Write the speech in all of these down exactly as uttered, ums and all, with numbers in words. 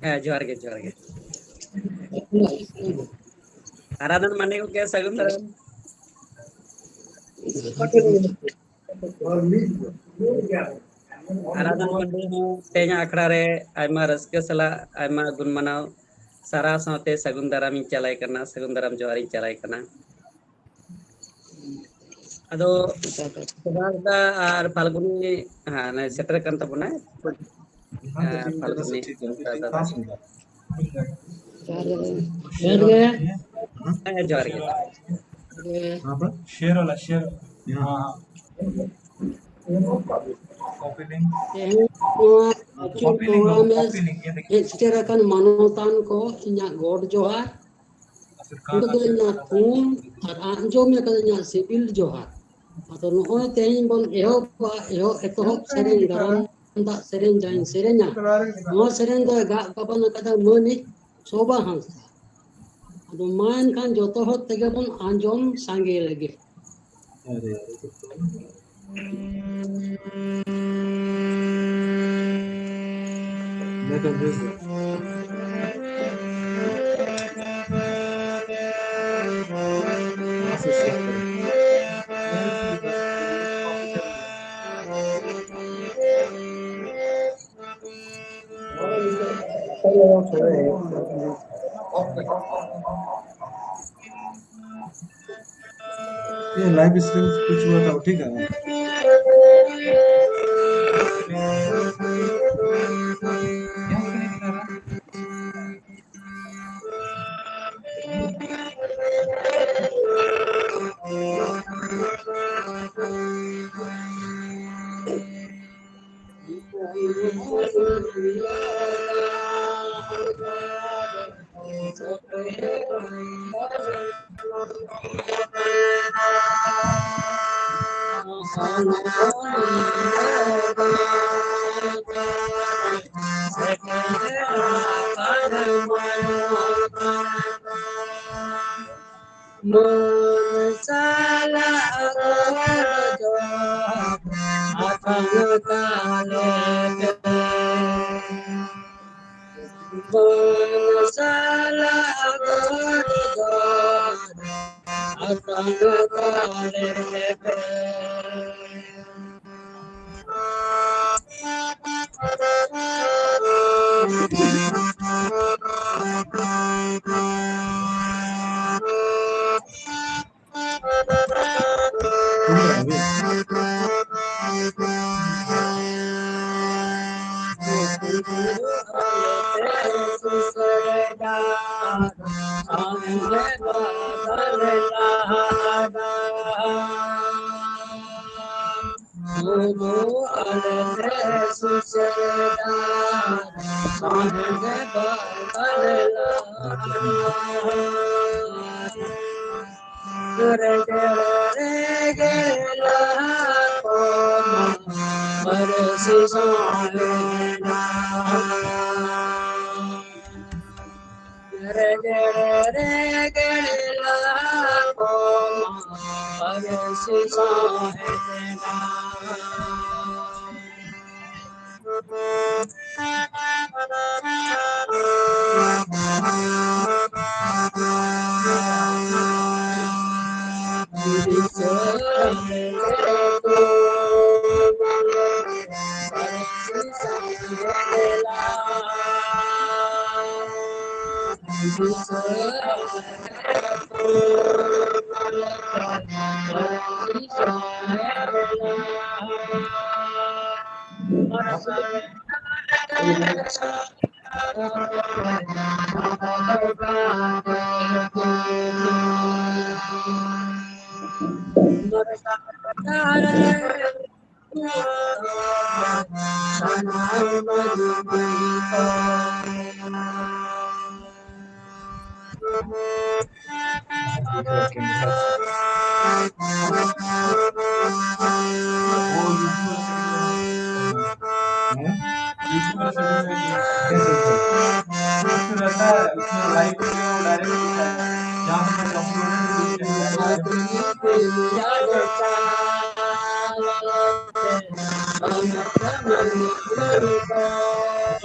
ᱦᱮᱸ, ᱡᱚᱦᱟᱨ ᱜᱮ, ᱡᱚᱦᱟᱨ ᱜᱮ᱾ ᱟᱨᱟᱫᱷᱟᱱ ᱢᱟᱱᱰᱤ ᱜᱚᱢᱠᱮ, ᱥᱟᱹᱜᱩᱱ ᱫᱟᱨᱟᱢ᱾ ᱟᱨᱟᱫᱷᱟᱱ ᱢᱟᱱᱰᱤ ᱦᱚᱸ ᱛᱮᱦᱮᱧᱟᱜ ᱟᱠᱷᱲᱟ ᱨᱮ ᱟᱭᱢᱟ ᱨᱟᱹᱥᱠᱟᱹ ᱥᱟᱞᱟᱜ ᱟᱭᱢᱟ ᱜᱩᱱ ᱢᱟᱱᱟᱣ ᱥᱟᱨᱦᱟᱣ ᱥᱟᱶᱛᱮ ᱥᱟᱹᱜᱩᱱ ᱫᱟᱨᱟᱢ ᱤᱧ ᱪᱟᱞᱟᱭ ᱠᱟᱱᱟ, ᱥᱟᱹᱜᱩᱱ ᱫᱟᱨᱟᱢ ᱡᱚᱦᱟᱨ ᱤᱧ ᱪᱟᱞᱟᱭ ᱠᱟᱱᱟ᱾ ᱟᱫᱚ ᱥᱚᱵᱷᱟ ᱫᱟ ᱟᱨ ᱯᱷᱟᱞᱜᱩᱱᱤ, ᱦᱮᱸ, ᱱᱚᱜᱼᱚᱭ ᱥᱮᱴᱮᱨ ᱠᱟᱱ ᱛᱟᱵᱚᱱᱟᱭ᱾ ᱦᱮᱸ, ᱯᱷᱟᱞᱜᱩᱱᱤ ᱫᱟᱫᱟ᱾ ᱡᱚᱦᱟᱨ ᱜᱮ᱾ ᱡᱚᱦᱟᱨ ᱜᱮ᱾ ᱦᱮᱸ, ᱡᱚᱦᱟᱨ ᱜᱮ᱾ ᱦᱮᱸ᱾ ᱦᱮᱸ᱾ ᱛᱮᱦᱮᱧ ᱱᱚᱣᱟ ᱟᱹᱪᱩᱨ program ᱨᱮ ᱦᱮᱡ ᱥᱮᱴᱮᱨ ᱟᱠᱟᱱ ᱢᱟᱱᱚᱛᱟᱱ ᱠᱚ, ᱤᱧᱟᱹᱜ ᱜᱚᱰ ᱡᱚᱦᱟᱨ᱾ ᱩᱱᱠᱩ ᱫᱚ ᱤᱧᱟᱹᱜ ᱛᱷᱩᱢ ᱟᱨ ᱟᱸᱡᱚᱢ ᱞᱮᱠᱟ ᱫᱚ ᱤᱧᱟᱹᱜ ᱥᱤᱵᱤᱞ ᱡᱚᱦᱟᱨ᱾ ᱟᱫᱚ ᱱᱚᱜᱼᱚᱭ ᱛᱮᱦᱮᱧ ᱵᱚᱱ ᱮᱦᱚᱵᱟ, ᱮᱦᱚᱵ ᱮᱛᱚᱦᱚᱵ ᱥᱮᱨᱮᱧ, ᱫᱟᱨᱟᱢ ᱫᱟᱜ ᱥᱮᱨᱮᱧ ᱡᱟᱦᱟᱸᱧ ᱥᱮᱨᱮᱧᱟ, ᱱᱚᱣᱟ ᱥᱮᱨᱮᱧ ᱫᱚ ᱜᱟᱜ ᱜᱟᱵᱟᱱ ᱟᱠᱟᱫᱟ ᱢᱟᱹᱱᱤᱡ ᱥᱳᱵᱷᱟ ᱦᱟᱸᱥᱫᱟ᱾ ᱟᱫᱚ ᱢᱟ ᱮᱱᱠᱷᱟᱱ ᱡᱚᱛᱚ ᱦᱚᱲ ᱛᱮᱜᱮ ᱵᱚᱱ ᱟᱸᱡᱚᱢ ᱥᱟᱸᱜᱮ ᱞᱮᱜᱮ᱾ ये लाइव स्ट्रीम कुछ हुआ था, ठीक है। So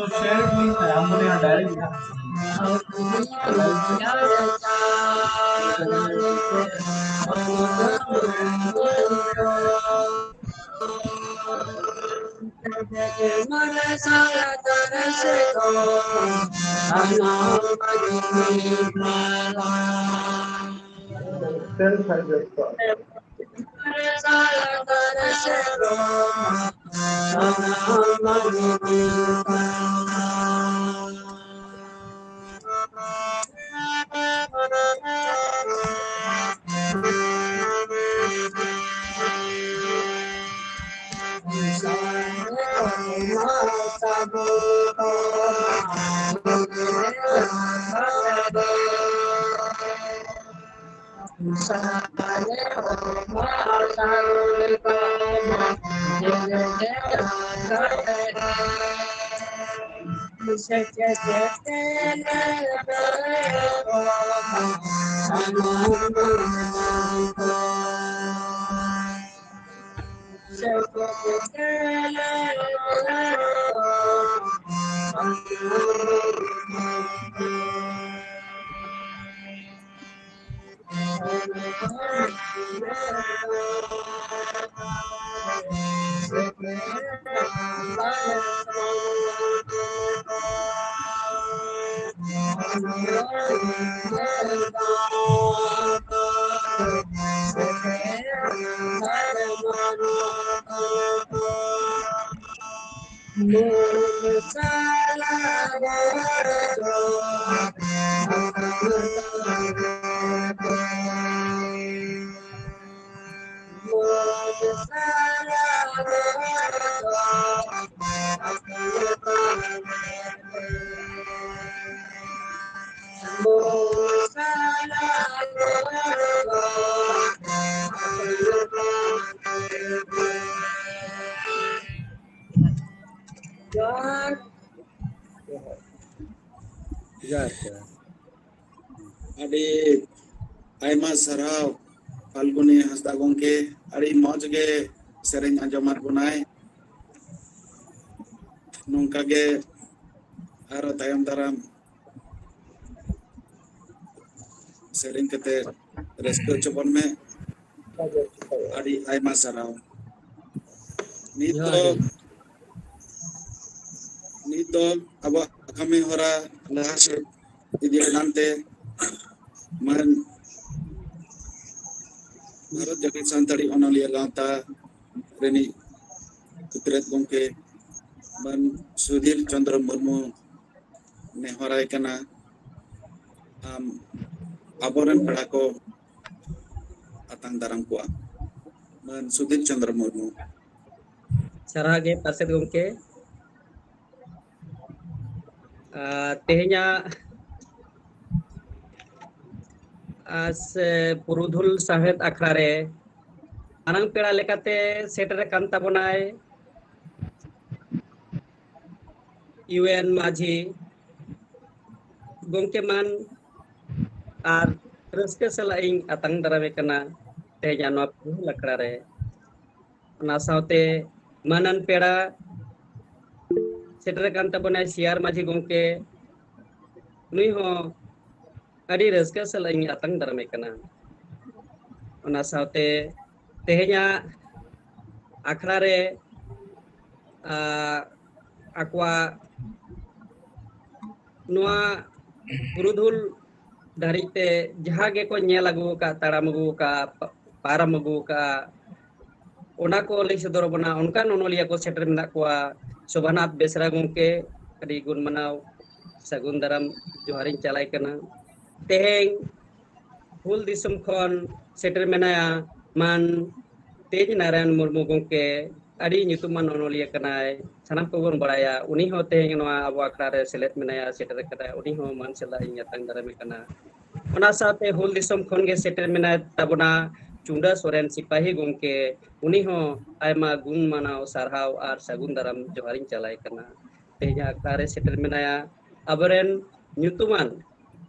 share please. ᱡᱚᱦᱟᱨ᱾ ᱡᱚᱦᱟᱨ, ᱡᱚᱦᱟᱨ᱾ ᱟᱹᱰᱤ ᱟᱭᱢᱟ ᱥᱟᱨᱦᱟᱣ ᱯᱷᱟᱞᱜᱩᱱᱤ ᱦᱟᱸᱥᱫᱟ ᱜᱚᱢᱠᱮ, ᱟᱹᱰᱤ ᱢᱚᱡᱽ ᱜᱮ ᱥᱮᱨᱮᱧ ᱟᱸᱡᱚᱢᱟᱫ ᱵᱚᱱᱟᱭ᱾ ᱱᱚᱝᱠᱟ ᱜᱮ ᱟᱨᱚ ᱛᱟᱭᱚᱢ ᱫᱟᱨᱟᱢ ᱥᱮᱨᱮᱧ ᱠᱟᱛᱮ ᱨᱟᱹᱥᱠᱟᱹ ᱦᱚᱪᱚ ᱵᱚᱱ ᱢᱮ᱾ ᱟᱹᱰᱤ ᱟᱭᱢᱟ ᱥᱟᱨᱦᱟᱣ᱾ ᱱᱤᱛ ᱫᱚ ᱱᱤᱛ ᱫᱚ ᱟᱵᱚᱣᱟᱜ ᱠᱟᱹᱢᱤ ᱦᱚᱨᱟ ᱞᱟᱦᱟ ᱥᱮᱫ ᱤᱫᱤ ᱞᱟᱹᱜᱤᱫ ᱛᱮ ᱢᱟᱹᱱ ᱵᱷᱟᱨᱚᱛ ᱡᱟᱠᱟᱛ ᱥᱟᱱᱛᱟᱲᱤ ᱚᱱᱚᱞᱤᱭᱟᱹ ᱜᱟᱶᱛᱟ ᱨᱤᱱᱤᱡ ᱥᱩᱛᱨᱮᱛ ᱜᱚᱢᱠᱮ ᱢᱟᱹᱱ ᱥᱩᱫᱷᱤᱨ ᱪᱚᱸᱫᱽᱨᱚ ᱢᱩᱨᱢᱩ ᱱᱮᱦᱚᱨᱟᱭ ᱠᱟᱱᱟ, ᱟᱢ ᱟᱵᱚᱨᱮᱱ ᱯᱮᱲᱟ ᱠᱚ ᱟᱛᱟᱝ ᱫᱟᱨᱟᱢ ᱠᱚᱣᱟ᱾ ᱢᱟᱹᱱ ᱥᱩᱫᱷᱤᱨ ᱪᱚᱸᱫᱽᱨᱚ ᱢᱩᱨᱢᱩ᱾ ᱥᱟᱨᱦᱟᱣ ᱜᱮ ᱯᱟᱨᱥᱮᱛ ᱜᱚᱢᱠᱮ᱾ ᱟᱨ ᱛᱮᱦᱮᱧᱟᱜ ᱟᱨ ᱥᱮ ᱯᱩᱨᱩᱫᱷᱩᱞ ᱥᱟᱶᱦᱮᱫ ᱟᱠᱷᱲᱟ ᱨᱮ ᱢᱟᱨᱟᱝ ᱯᱮᱲᱟ ᱞᱮᱠᱟᱛᱮ ᱥᱮᱴᱮᱨ ᱟᱠᱟᱱ ᱛᱟᱵᱚᱱᱟᱭ ᱤᱭᱩ ᱮᱱ ᱢᱟᱹᱡᱷᱤ ᱜᱚᱢᱠᱮ ᱢᱟᱹᱱ, ᱟᱨ ᱨᱟᱹᱥᱠᱟᱹ ᱥᱟᱞᱟᱜ ᱤᱧ ᱟᱛᱟᱝ ᱫᱟᱨᱟᱢᱮ ᱠᱟᱱᱟ ᱛᱮᱦᱮᱧᱟᱜ ᱱᱚᱣᱟ ᱯᱩᱨᱩᱫᱷᱩᱞ ᱟᱠᱷᱲᱟ ᱨᱮ᱾ ᱚᱱᱟ ᱥᱟᱶᱛᱮ ᱢᱟᱹᱱᱟᱱ ᱯᱮᱲᱟ ᱥᱮᱴᱮᱨ ᱟᱠᱟᱱ ᱛᱟᱵᱚᱱᱟᱭ ᱥᱤᱭᱟᱨ ᱢᱟᱹᱡᱷᱤ ᱜᱚᱢᱠᱮ, ᱱᱩᱭ ᱦᱚᱸ ᱟᱹᱰᱤ ᱨᱟᱹᱥᱠᱟᱹ ᱥᱟᱞᱟᱜ ᱤᱧ ᱟᱛᱟᱝ ᱫᱟᱨᱟᱢᱮ ᱠᱟᱱᱟ᱾ ᱚᱱᱟ ᱥᱟᱶᱛᱮ ᱛᱮᱦᱮᱧᱟᱜ ᱟᱠᱷᱲᱟ ᱨᱮ ᱟᱠᱚᱣᱟᱜ ᱱᱚᱣᱟ ᱯᱩᱨᱩᱫᱷᱩᱞ ᱫᱷᱟᱹᱨᱤᱡ ᱛᱮ ᱡᱟᱦᱟᱸ ᱜᱮᱠᱚ ᱧᱮᱞ ᱟᱹᱜᱩ ᱟᱠᱟᱫ, ᱛᱟᱲᱟᱢ ᱟᱹᱜᱩ ᱟᱠᱟᱫ, ᱯᱟᱨᱚᱢ ᱟᱹᱜᱩ ᱟᱠᱟᱫ, ᱚᱱᱟ ᱠᱚ ᱞᱟᱹᱭ ᱥᱚᱫᱚᱨ ᱟᱵᱚᱱᱟ᱾ ᱚᱱᱠᱟᱱ ᱚᱱᱚᱞᱤᱭᱟᱹ ᱠᱚ ᱥᱮᱴᱮᱨ ᱢᱮᱱᱟᱜ ᱠᱚᱣᱟ᱾ ᱥᱳᱵᱷᱟᱱᱟᱛᱷ ᱵᱮᱥᱨᱟ ᱜᱚᱢᱠᱮ, ᱟᱹᱰᱤ ᱜᱩᱱ ᱢᱟᱱᱟᱣ ᱥᱟᱹᱜᱩᱱ ᱫᱟᱨᱟᱢ ᱡᱚᱦᱟᱨᱤᱧ ᱪᱟᱞᱟᱭ ᱠᱟᱱᱟ᱾ ᱛᱮᱦᱮᱧ ᱦᱩᱞ ᱫᱤᱥᱚᱢ ᱠᱷᱚᱱ ᱥᱮᱴᱮᱨ ᱢᱮᱱᱟᱭᱟ ᱢᱟᱱ ᱛᱮᱡᱽ ᱱᱟᱨᱟᱭᱚᱱ ᱢᱩᱨᱢᱩ ᱜᱚᱢᱠᱮ, ᱟᱹᱰᱤ ᱧᱩᱛᱩᱢᱟᱱ ᱚᱱᱚᱞᱤᱭᱟᱹ ᱠᱟᱱᱟᱭ, ᱥᱟᱱᱟᱢ ᱠᱚᱵᱚᱱ ᱵᱟᱲᱟᱭᱟ᱾ ᱩᱱᱤ ᱦᱚᱸ ᱛᱮᱦᱮᱧ ᱱᱚᱣᱟ ᱟᱵᱚ ᱟᱠᱷᱲᱟ ᱨᱮ ᱥᱮᱞᱮᱫ ᱢᱮᱱᱟᱭᱟ, ᱥᱮᱴᱮᱨ ᱟᱠᱟᱫᱟᱭ᱾ ᱩᱱᱤ ᱦᱚᱸ ᱢᱟᱹᱱ ᱥᱟᱞᱟᱜ ᱤᱧ ᱟᱛᱟᱝ ᱫᱟᱨᱟᱢᱮ ᱠᱟᱱᱟ᱾ ᱚᱱᱟ ᱥᱟᱶᱛᱮ ᱦᱩᱞ ᱫᱤᱥᱚᱢ ᱠᱷᱚᱱ ᱜᱮ ᱥᱮᱴᱮᱨ ᱢᱮᱱᱟᱭ ᱛᱟᱵᱚᱱᱟ ᱪᱩᱱᱰᱟ ᱥᱚᱨᱮᱱ ᱥᱤᱯᱟᱦᱤ ᱜᱚᱢᱠᱮ, ᱩᱱᱤ ᱦᱚᱸ ᱟᱭᱢᱟ ᱜᱩᱱ ᱢᱟᱱᱟᱣ ᱥᱟᱨᱦᱟᱣ ᱟᱨ ᱥᱟᱹᱜᱩᱱ ᱫᱟᱨᱟᱢ ᱡᱚᱦᱟᱨᱤᱧ ᱪᱟᱞᱟᱭ ᱠᱟᱱᱟ᱾ ᱛᱮᱦᱮᱧᱟᱜ ᱟᱠᱷᱲᱟ ᱨᱮ ᱥᱮᱴᱮᱨ ᱢᱮᱱᱟᱭᱟ ᱟᱵᱚᱨᱮᱱ ᱧᱩᱛᱩᱢᱟᱱ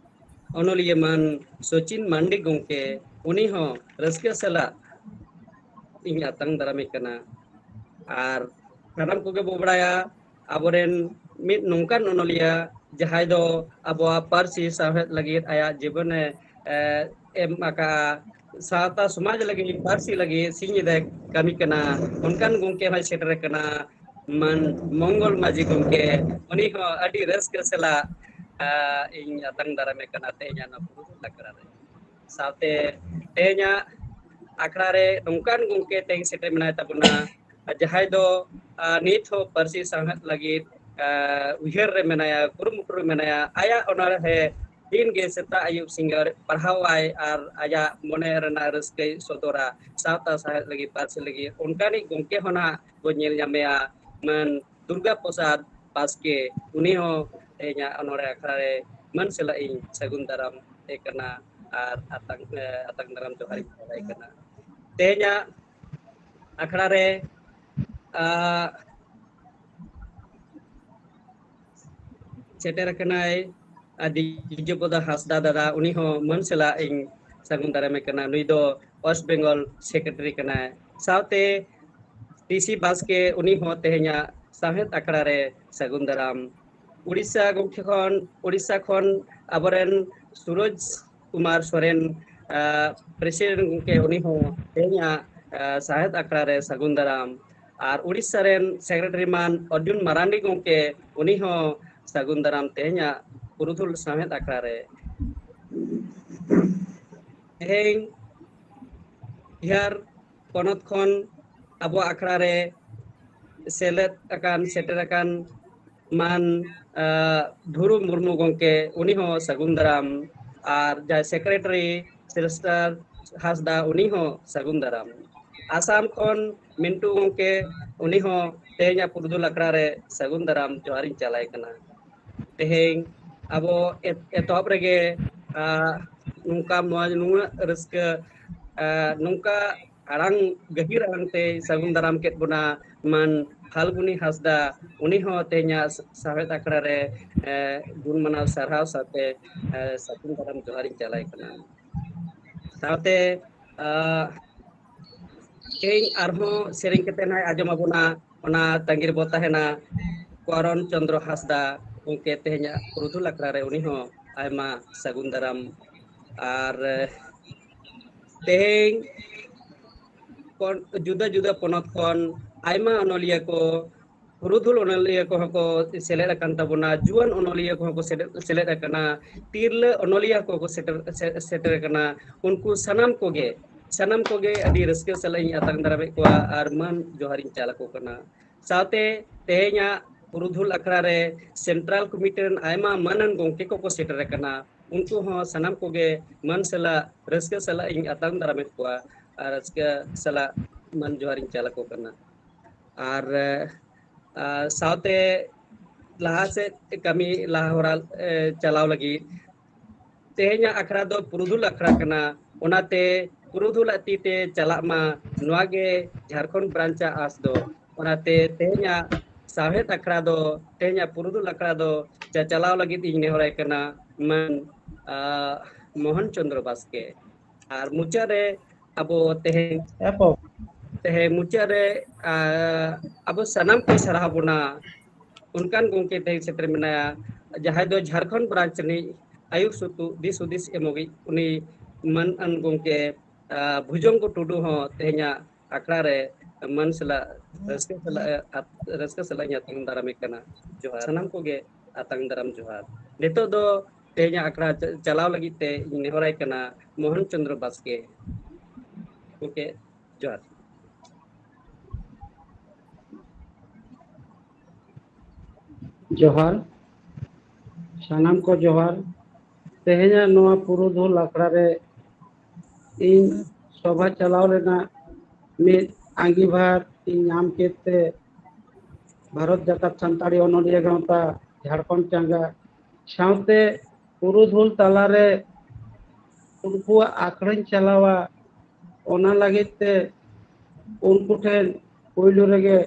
ᱚᱱᱚᱞᱤᱭᱟᱹ ᱢᱟᱱ ᱥᱚᱪᱤᱱ ᱢᱟᱱᱰᱤ ᱜᱚᱢᱠᱮ, ᱩᱱᱤ ᱦᱚᱸ ᱨᱟᱹᱥᱠᱟᱹ ᱥᱟᱞᱟᱜ ᱤᱧ ᱟᱛᱟᱝ ᱫᱟᱨᱟᱢᱮ ᱠᱟᱱᱟ᱾ ᱟᱨ ᱥᱟᱱᱟᱢ ᱠᱚᱜᱮ ᱵᱚ ᱵᱟᱲᱟᱭᱟ ᱟᱵᱚᱨᱮᱱ ᱢᱤᱫ ᱱᱚᱝᱠᱟᱱ ᱚᱱᱚᱞᱤᱭᱟᱹ ᱡᱟᱦᱟᱸᱭ ᱫᱚ ᱟᱵᱚᱣᱟᱜ ᱯᱟᱹᱨᱥᱤ ᱥᱟᱶᱦᱮᱫ ᱞᱟᱹᱜᱤᱫ ᱟᱭᱟᱜ ᱡᱤᱵᱚᱱᱮ, ᱮ, ᱮᱢ ᱟᱠᱟᱫᱼᱟ, ᱥᱟᱶᱛᱟ ᱥᱚᱢᱟᱡᱽ ᱞᱟᱹᱜᱤᱫ, ᱯᱟᱹᱨᱥᱤ ᱞᱟᱹᱜᱤᱫ ᱥᱤᱧ ᱧᱤᱫᱟᱹ ᱠᱟᱹᱢᱤ ᱠᱟᱱᱟ, ᱚᱱᱠᱟᱱ ᱜᱚᱢᱠᱮ ᱦᱚᱸᱭ ᱥᱮᱴᱮᱨ ᱟᱠᱟᱱᱟ, ᱢᱟᱱ ᱢᱚᱝᱜᱚᱞ ᱢᱟᱹᱡᱷᱤ ᱜᱚᱢᱠᱮ᱾ ᱩᱱᱤ ᱦᱚᱸ ᱟᱹᱰᱤ ᱨᱟᱹᱥᱠᱟᱹ ᱥᱟᱞᱟᱜ, ᱟ, ᱤᱧ ᱟᱛᱟᱝ ᱫᱟᱨᱟᱢᱮ ᱠᱟᱱᱟ ᱛᱮᱦᱮᱧᱟᱜ ᱱᱚᱣᱟ ᱯᱩᱨᱩᱫᱷᱩᱞ ᱟᱠᱷᱲᱟ ᱨᱮ᱾ ᱥᱟᱶᱛᱮ ᱛᱮᱦᱮᱧᱟᱜ ᱟᱠᱷᱲᱟ ᱨᱮ ᱱᱚᱝᱠᱟᱱ ᱜᱚᱢᱠᱮ ᱛᱮᱦᱮᱧ ᱥᱮᱴᱮᱨ ᱢᱮᱱᱟᱭ ᱛᱟᱵᱚᱱᱟ, ᱡᱟᱦᱟᱸᱭ ᱫᱚ, ᱟ, ᱱᱤᱛ ᱦᱚᱸ ᱯᱟᱹᱨᱥᱤ ᱥᱟᱶᱦᱮᱫ ᱞᱟᱹᱜᱤᱫ, ᱟ, ᱩᱭᱦᱟᱹᱨ ᱨᱮ ᱢᱮᱱᱟᱭᱟ, ᱠᱩᱨᱩᱢᱩᱴᱩ ᱨᱮ ᱢᱮᱱᱟᱭᱟ᱾ ᱟᱭᱟᱜ ᱚᱱᱚᱬᱦᱮ ᱫᱤᱱ ᱜᱮ ᱥᱮᱛᱟᱜ ᱟᱹᱭᱩᱵ ᱥᱤᱸᱜᱟᱹᱲ ᱯᱟᱲᱦᱟᱣᱟᱭ ᱟᱨ ᱟᱭᱟᱜ ᱢᱚᱱᱮ ᱨᱮᱱᱟᱜ ᱨᱟᱹᱥᱠᱟᱹᱭ ᱥᱚᱫᱚᱨᱟ ᱥᱟᱶᱛᱟ ᱥᱟᱶᱦᱮᱫ ᱞᱟᱹᱜᱤᱫ, ᱯᱟᱹᱨᱥᱤ ᱞᱟᱹᱜᱤᱫ᱾ ᱚᱱᱠᱟᱱᱤᱡ ᱜᱚᱢᱠᱮ ᱦᱚᱸ ᱱᱟᱦᱟᱜ ᱵᱚᱱ ᱧᱮᱞ ᱧᱟᱢᱮᱭᱟ, ᱢᱟᱹᱱ ᱫᱩᱨᱜᱟ ᱯᱨᱚᱥᱟᱫᱽ ᱵᱟᱥᱠᱮ᱾ ᱩᱱᱤ ᱦᱚᱸ ᱛᱮᱦᱮᱧᱟᱜ ᱚᱱᱚᱬᱦᱮ ᱟᱠᱷᱲᱟ ᱨᱮ ᱢᱟᱹᱱ ᱥᱟᱞᱟᱜ ᱤᱧ ᱥᱟᱹᱜᱩᱱ ᱫᱟᱨᱟᱢ ᱮ ᱠᱟᱱᱟ ᱟᱨ ᱟᱛᱟᱝ, ᱮ, ᱟᱛᱟᱝ ᱫᱟᱨᱟᱢ ᱡᱚᱦᱟᱨ ᱤᱧ ᱪᱟᱞᱟᱭ ᱠᱟᱱᱟ᱾ ᱛᱮᱦᱮᱧᱟᱜ ᱟᱠᱷᱲᱟ ᱨᱮ, ᱟ, ᱥᱮᱴᱮᱨ ᱟᱠᱟᱱᱟᱭ, ᱟ, ᱫᱤᱡᱚᱯᱚᱫᱟ ᱦᱟᱸᱥᱫᱟ ᱫᱟᱫᱟ, ᱩᱱᱤ ᱦᱚᱸ ᱢᱟᱹᱱ ᱥᱟᱞᱟᱜ ᱤᱧ ᱥᱟᱹᱜᱩᱱ ᱫᱟᱨᱟᱢᱮ ᱠᱟᱱᱟ᱾ ᱱᱩᱭ ᱫᱚ ᱳᱭᱮᱥᱴ ᱵᱮᱝᱜᱚᱞ ᱥᱮᱠᱨᱮᱴᱟᱨᱤ ᱠᱟᱱᱟᱭ᱾ ᱥᱟᱶᱛᱮ ᱴᱤ ᱥᱤ ᱵᱟᱥᱠᱮ, ᱩᱱᱤ ᱦᱚᱸ ᱛᱮᱦᱮᱧᱟᱜ ᱥᱟᱶᱦᱮᱫ ᱟᱠᱷᱲᱟ ᱨᱮ ᱥᱟᱹᱜᱩᱱ ᱫᱟᱨᱟᱢ᱾ ᱩᱲᱤᱥᱥᱟ ᱜᱚᱢᱠᱮ ᱠᱷᱚᱱ, ᱩᱲᱤᱥᱥᱟ ᱠᱷᱚᱱ ᱟᱵᱚᱨᱮᱱ ᱥᱩᱨᱚᱡᱽ ᱠᱩᱢᱟᱨ ᱥᱚᱨᱮᱱ, ᱟ, ᱯᱨᱮᱥᱤᱰᱮᱱᱴ ᱜᱚᱢᱠᱮ, ᱩᱱᱤ ᱦᱚᱸ ᱛᱮᱦᱮᱧᱟᱜ, ᱟ, ᱥᱟᱶᱦᱮᱫ ᱟᱠᱷᱲᱟ ᱨᱮ ᱥᱟᱹᱜᱩᱱ ᱫᱟᱨᱟᱢ᱾ ᱟᱨ ᱩᱲᱤᱥᱥᱟ ᱨᱮᱱ ᱥᱮᱠᱨᱮᱴᱟᱨᱤ ᱢᱟᱱ ᱚᱨᱡᱩᱱ ᱢᱟᱨᱟᱱᱰᱤ ᱜᱚᱢᱠᱮ, ᱩᱱᱤ ᱦᱚᱸ ᱥᱟᱹᱜᱩᱱ ᱫᱟᱨᱟᱢ ᱛᱮᱦᱮᱧᱟᱜ ᱯᱩᱨᱩᱫᱷᱩᱞ ᱥᱟᱶᱦᱮᱫ ᱟᱠᱷᱲᱟ ᱨᱮ᱾ ᱛᱮᱦᱮᱧ ᱵᱤᱦᱟᱨ ᱯᱚᱱᱚᱛ ᱠᱷᱚᱱ ᱟᱵᱚᱣᱟᱜ ᱟᱠᱷᱲᱟ ᱨᱮ ᱥᱮᱞᱮᱫ ᱟᱠᱟᱱ, ᱥᱮᱴᱮᱨ ᱟᱠᱟᱱ ᱢᱟᱱ, ᱟ, ᱫᱷᱩᱨᱩ ᱢᱩᱨᱢᱩ ᱜᱚᱢᱠᱮ, ᱩᱱᱤ ᱦᱚᱸ ᱥᱟᱹᱜᱩᱱ ᱫᱟᱨᱟᱢ᱾ ᱟᱨ ᱡᱟᱦᱟᱸᱭ ᱥᱮᱠᱨᱮᱴᱟᱨᱤ ᱥᱤᱞᱮᱥᱴᱟᱨ ᱦᱟᱸᱥᱫᱟ, ᱩᱱᱤ ᱦᱚᱸ ᱥᱟᱹᱜᱩᱱ ᱫᱟᱨᱟᱢ᱾ ᱟᱥᱟᱢ ᱠᱷᱚᱱ ᱢᱤᱱᱴᱩ ᱜᱚᱢᱠᱮ, ᱩᱱᱤ ᱦᱚᱸ ᱛᱮᱦᱮᱧᱟᱜ ᱯᱩᱨᱩᱫᱷᱩᱞ ᱟᱠᱷᱲᱟ ᱨᱮ ᱥᱟᱹᱜᱩᱱ ᱫᱟᱨᱟᱢ ᱡᱚᱦᱟᱨᱤᱧ ᱪᱟᱞᱟᱭ ᱠᱟᱱᱟ᱾ ᱛᱮᱦᱮᱧ ᱟᱵᱚ ᱮᱛ-, ᱮᱛᱚᱦᱚᱵ ᱨᱮᱜᱮ, ᱟ, ᱱᱚᱝᱠᱟ ᱢᱚᱡᱽ, ᱱᱩᱱᱟᱹᱜ ᱨᱟᱹᱥᱠᱟᱹ, ᱟ, ᱱᱚᱝᱠᱟ ᱟᱲᱟᱝ, ᱜᱟᱹᱦᱤᱨ ᱟᱲᱟᱝ ᱛᱮ ᱥᱟᱹᱜᱩᱱ ᱫᱟᱨᱟᱢ ᱠᱮᱫ ᱵᱚᱱᱟ ᱢᱟᱱ ᱯᱷᱟᱞᱜᱩᱱᱤ ᱦᱟᱸᱥᱫᱟ, ᱩᱱᱤ ᱦᱚᱸ ᱛᱮᱦᱮᱧᱟᱜ ᱥᱟᱶᱦᱮᱫ ᱟᱠᱷᱲᱟ ᱨᱮ, ᱮ, ᱜᱩᱱ ᱢᱟᱱᱟᱣ ᱥᱟᱨᱦᱟᱣ ᱥᱟᱶᱛᱮ, ᱮ, ᱥᱟᱹᱜᱩᱱ ᱫᱟᱨᱟᱢ ᱡᱚᱦᱟᱨᱤᱧ ᱪᱟᱞᱟᱭ ᱠᱟᱱᱟ᱾ ᱥᱟᱶᱛᱮ, ᱟ, ᱛᱮᱦᱮᱧ ᱟᱨᱦᱚᱸ ᱥᱮᱨᱮᱧ ᱠᱟᱛᱮ ᱱᱟᱦᱟᱜ ᱟᱸᱡᱚᱢ ᱟᱵᱚᱱᱟ, ᱚᱱᱟ ᱛᱟᱺᱜᱤ ᱨᱮᱵᱚ ᱛᱟᱦᱮᱱᱟ᱾ ᱠᱚᱨᱚᱱ ᱪᱚᱸᱫᱽᱨᱚ ᱦᱟᱸᱥᱫᱟ ᱜᱚᱢᱠᱮ ᱛᱮᱦᱮᱧᱟᱜ ᱯᱩᱨᱩᱫᱷᱩᱞ ᱟᱠᱷᱲᱟ ᱨᱮ ᱩᱱᱤ ᱦᱚᱸ ᱟᱭᱢᱟ ᱥᱟᱹᱜᱩᱱ ᱫᱟᱨᱟᱢ᱾ ᱟᱨ ᱛᱮᱦᱮᱧ ᱡᱩᱫᱟᱹ ᱡᱩᱫᱟᱹ ᱯᱚᱱᱚᱛ ᱠᱷᱚᱱ ᱟᱭᱢᱟ ᱚᱱᱚᱞᱤᱭᱟᱹ ᱠᱚ, ᱯᱩᱨᱩᱫᱷᱩᱞ ᱚᱱᱚᱞᱤᱭᱟᱹ ᱠᱚᱦᱚᱸ ᱠᱚ ᱥᱮᱞᱮᱫ ᱟᱠᱟᱱ ᱛᱟᱵᱚᱱᱟ, ᱡᱩᱣᱟᱹᱱ ᱚᱱᱚᱞᱤᱭᱟᱹ ᱠᱚᱦᱚᱸ ᱠᱚ ᱥᱮᱞᱮᱫ ᱟᱠᱟᱱᱟ, ᱛᱤᱨᱞᱟᱹ ᱚᱱᱚᱞᱤᱭᱟᱹ ᱠᱚᱦᱚᱸ ᱠᱚ ᱥᱮᱴᱮᱨ ᱟᱠᱟᱱᱟ᱾ ᱩᱱᱠᱩ ᱥᱟᱱᱟᱢ ᱠᱚᱜᱮ ᱥᱟᱱᱟᱢ ᱠᱚᱜᱮ ᱟᱹᱰᱤ ᱨᱟᱹᱥᱠᱟᱹ ᱥᱟᱞᱟᱜ ᱤᱧ ᱟᱛᱟᱝ ᱫᱟᱨᱟᱢᱮᱫ ᱠᱚᱣᱟ ᱟᱨ ᱢᱟᱹᱱ ᱡᱚᱦᱟᱨᱤᱧ ᱪᱟᱞ ᱟᱠᱚ ᱠᱟᱱᱟ᱾ ᱥᱟᱶᱛᱮ ᱛᱮᱦᱮᱧᱟᱜ ᱯᱩᱨᱩᱫᱷᱩᱞ ᱟᱠᱷᱲᱟ ᱨᱮ ᱥᱮᱱᱴᱨᱟᱞ ᱠᱚᱢᱤᱴᱤ ᱨᱮᱱ ᱟᱭᱢᱟ ᱢᱟᱹᱱᱟᱱ ᱜᱚᱢᱠᱮ ᱠᱚᱠᱚ ᱥᱮᱴᱮᱨ ᱟᱠᱟᱱᱟ᱾ ᱩᱱᱠᱩ ᱦᱚᱸ ᱥᱟᱱᱟᱢ ᱠᱚᱜᱮ ᱢᱟᱹᱱ ᱥᱟᱞᱟᱜ ᱨᱟᱹᱥᱠᱟᱹ ᱥᱟᱞᱟᱜ ᱤᱧ ᱟᱛᱟᱝ ᱫᱟᱨᱟᱢᱮᱫ ᱠᱚᱣᱟ ᱟᱨ ᱨᱟᱹᱥᱠᱟᱹ ᱥᱟᱞᱟᱜ ᱢᱟᱹᱱ ᱡᱚᱦᱟᱨᱤᱧ ᱪᱟᱞ ᱟᱠᱚ ᱠᱟᱱᱟ᱾ ᱟᱨ ᱥᱟᱶᱛᱮ ᱞᱟᱦᱟ ᱥᱮᱫ ᱠᱟᱹᱢᱤ ᱞᱟᱦᱟ ᱦᱚᱨᱟ ᱪᱟᱞᱟᱣ ᱞᱟᱹᱜᱤᱫ ᱛᱮᱦᱮᱧᱟᱜ ᱟᱠᱷᱲᱟ ᱫᱚ ᱯᱩᱨᱩᱫᱷᱩᱞ ᱟᱠᱷᱲᱟ ᱠᱟᱱᱟ᱾ ᱚᱱᱟᱛᱮ ᱯᱩᱨᱩᱫᱷᱩᱞᱟᱜ ᱛᱤ ᱛᱮ ᱪᱟᱞᱟᱜ ᱢᱟ, ᱱᱚᱣᱟ ᱜᱮ ᱡᱷᱟᱲᱠᱷᱚᱸᱰ ᱵᱨᱟᱧᱪ ᱟᱜ ᱟᱸᱥ ᱫᱚ᱾ ᱚᱱᱟᱛᱮ ᱛᱮᱦᱮᱧᱟᱜ ᱥᱟᱶᱦᱮᱫ ᱟᱠᱷᱲᱟ ᱫᱚ, ᱛᱮᱦᱮᱧᱟᱜ ᱯᱩᱨᱩᱫᱷᱩᱞ ᱟᱠᱷᱲᱟ ᱫᱚ ᱪᱟᱪᱟᱞᱟᱣ ᱞᱟᱹᱜᱤᱫ ᱤᱧ ᱱᱮᱦᱚᱨᱟᱭ ᱠᱟᱱᱟ ᱢᱟᱹᱱ ᱢᱳᱦᱚᱱ ᱪᱚᱸᱫᱽᱨᱚ ᱵᱟᱥᱠᱮ᱾ ᱟᱨ ᱢᱩᱪᱟᱹᱫ ᱨᱮ ᱟᱵᱚ ᱛᱮᱦᱮᱧ ᱛᱮᱦᱮᱧ ᱢᱩᱪᱟᱹᱫ ᱨᱮ ᱟᱵᱚ ᱥᱟᱱᱟᱢ ᱠᱚ ᱥᱟᱨᱦᱟᱣ ᱵᱚᱱᱟ ᱚᱱᱠᱟᱱ ᱜᱚᱢᱠᱮ ᱛᱮᱦᱮᱧ ᱥᱮᱴᱮᱨ ᱢᱮᱱᱟᱭᱟ, ᱡᱟᱦᱟᱸᱭ ᱫᱚ ᱡᱷᱟᱲᱠᱷᱚᱸᱰ ᱵᱨᱟᱧᱪ ᱨᱤᱱᱤᱡ ᱟᱹᱭᱩᱨ ᱥᱩᱛᱩᱜ ᱫᱤᱥ ᱦᱩᱫᱤᱥ ᱮᱢᱚᱜᱤᱡ ᱩᱱᱤ ᱢᱟᱹᱱ ᱟᱱ ᱜᱚᱢᱠᱮ ᱵᱷᱩᱡᱚᱝᱜᱚ ᱴᱩᱰᱩ ᱦᱚᱸ ᱛᱮᱦᱮᱧᱟᱜ ᱟᱠᱷᱲᱟ ᱨᱮ ᱢᱟᱹᱱ ᱥᱟᱞᱟᱜ ᱨᱟᱹᱥᱠᱟᱹ ᱥᱟᱞᱟᱜ ᱨᱟᱹᱥᱠᱟᱹ ᱥᱟᱞᱟᱜ ᱤᱧ ᱟᱛᱟᱝ ᱫᱟᱨᱟᱢᱮ ᱠᱟᱱᱟ᱾ ᱡᱚᱦᱟᱨ ᱥᱟᱱᱟᱢ ᱠᱚᱜᱮ, ᱟᱛᱟᱝ ᱫᱟᱨᱟᱢ ᱡᱚᱦᱟᱨ᱾ ᱱᱤᱛᱚᱜ ᱫᱚ ᱛᱮᱦᱮᱧᱟᱜ ᱟᱠᱷᱲᱟ ᱪᱟᱞᱟᱣ ᱞᱟᱹᱜᱤᱫ ᱛᱮ ᱤᱧ ᱱᱮᱦᱚᱨᱟᱭ ᱠᱟᱱᱟ ᱢᱳᱦᱚᱱ ᱪᱚᱸᱫᱽᱨᱚ ᱵᱟᱥᱠᱮ᱾ ᱜᱚᱢᱠᱮ ᱡᱚᱦᱟᱨ᱾ ᱡᱚᱦᱟᱨ, ᱥᱟᱱᱟᱢ ᱠᱚ ᱡᱚᱦᱟᱨ᱾ ᱛᱮᱦᱮᱧᱟᱜ ᱱᱚᱣᱟ ᱯᱩᱨᱩᱫᱷᱩᱞ ᱟᱠᱷᱲᱟ ᱨᱮ ᱤᱧ ᱥᱚᱵᱷᱟ ᱪᱟᱞᱟᱣ ᱨᱮᱱᱟᱜ ᱢᱤᱫ ᱟᱸᱜᱤᱵᱷᱟᱨ ᱤᱧ ᱧᱟᱢ ᱠᱮᱫ ᱛᱮ ᱵᱷᱟᱨᱚᱛ ᱡᱟᱠᱟᱛ ᱥᱟᱱᱛᱟᱲᱤ ᱚᱱᱚᱞᱤᱭᱟᱹ ᱜᱟᱶᱛᱟ ᱡᱷᱟᱲᱠᱷᱚᱸᱰ ᱪᱟᱸᱜᱟ ᱥᱟᱶᱛᱮ ᱯᱩᱨᱩᱫᱷᱩᱞ ᱛᱟᱞᱟᱨᱮ ᱩᱱᱠᱩᱣᱟᱜ ᱟᱠᱷᱲᱟᱧ ᱪᱟᱞᱟᱣᱟ, ᱚᱱᱟ ᱞᱟᱹᱜᱤᱫ ᱛᱮ ᱩᱱᱠᱩ ᱴᱷᱮᱱ ᱯᱳᱭᱞᱳ ᱨᱮᱜᱮ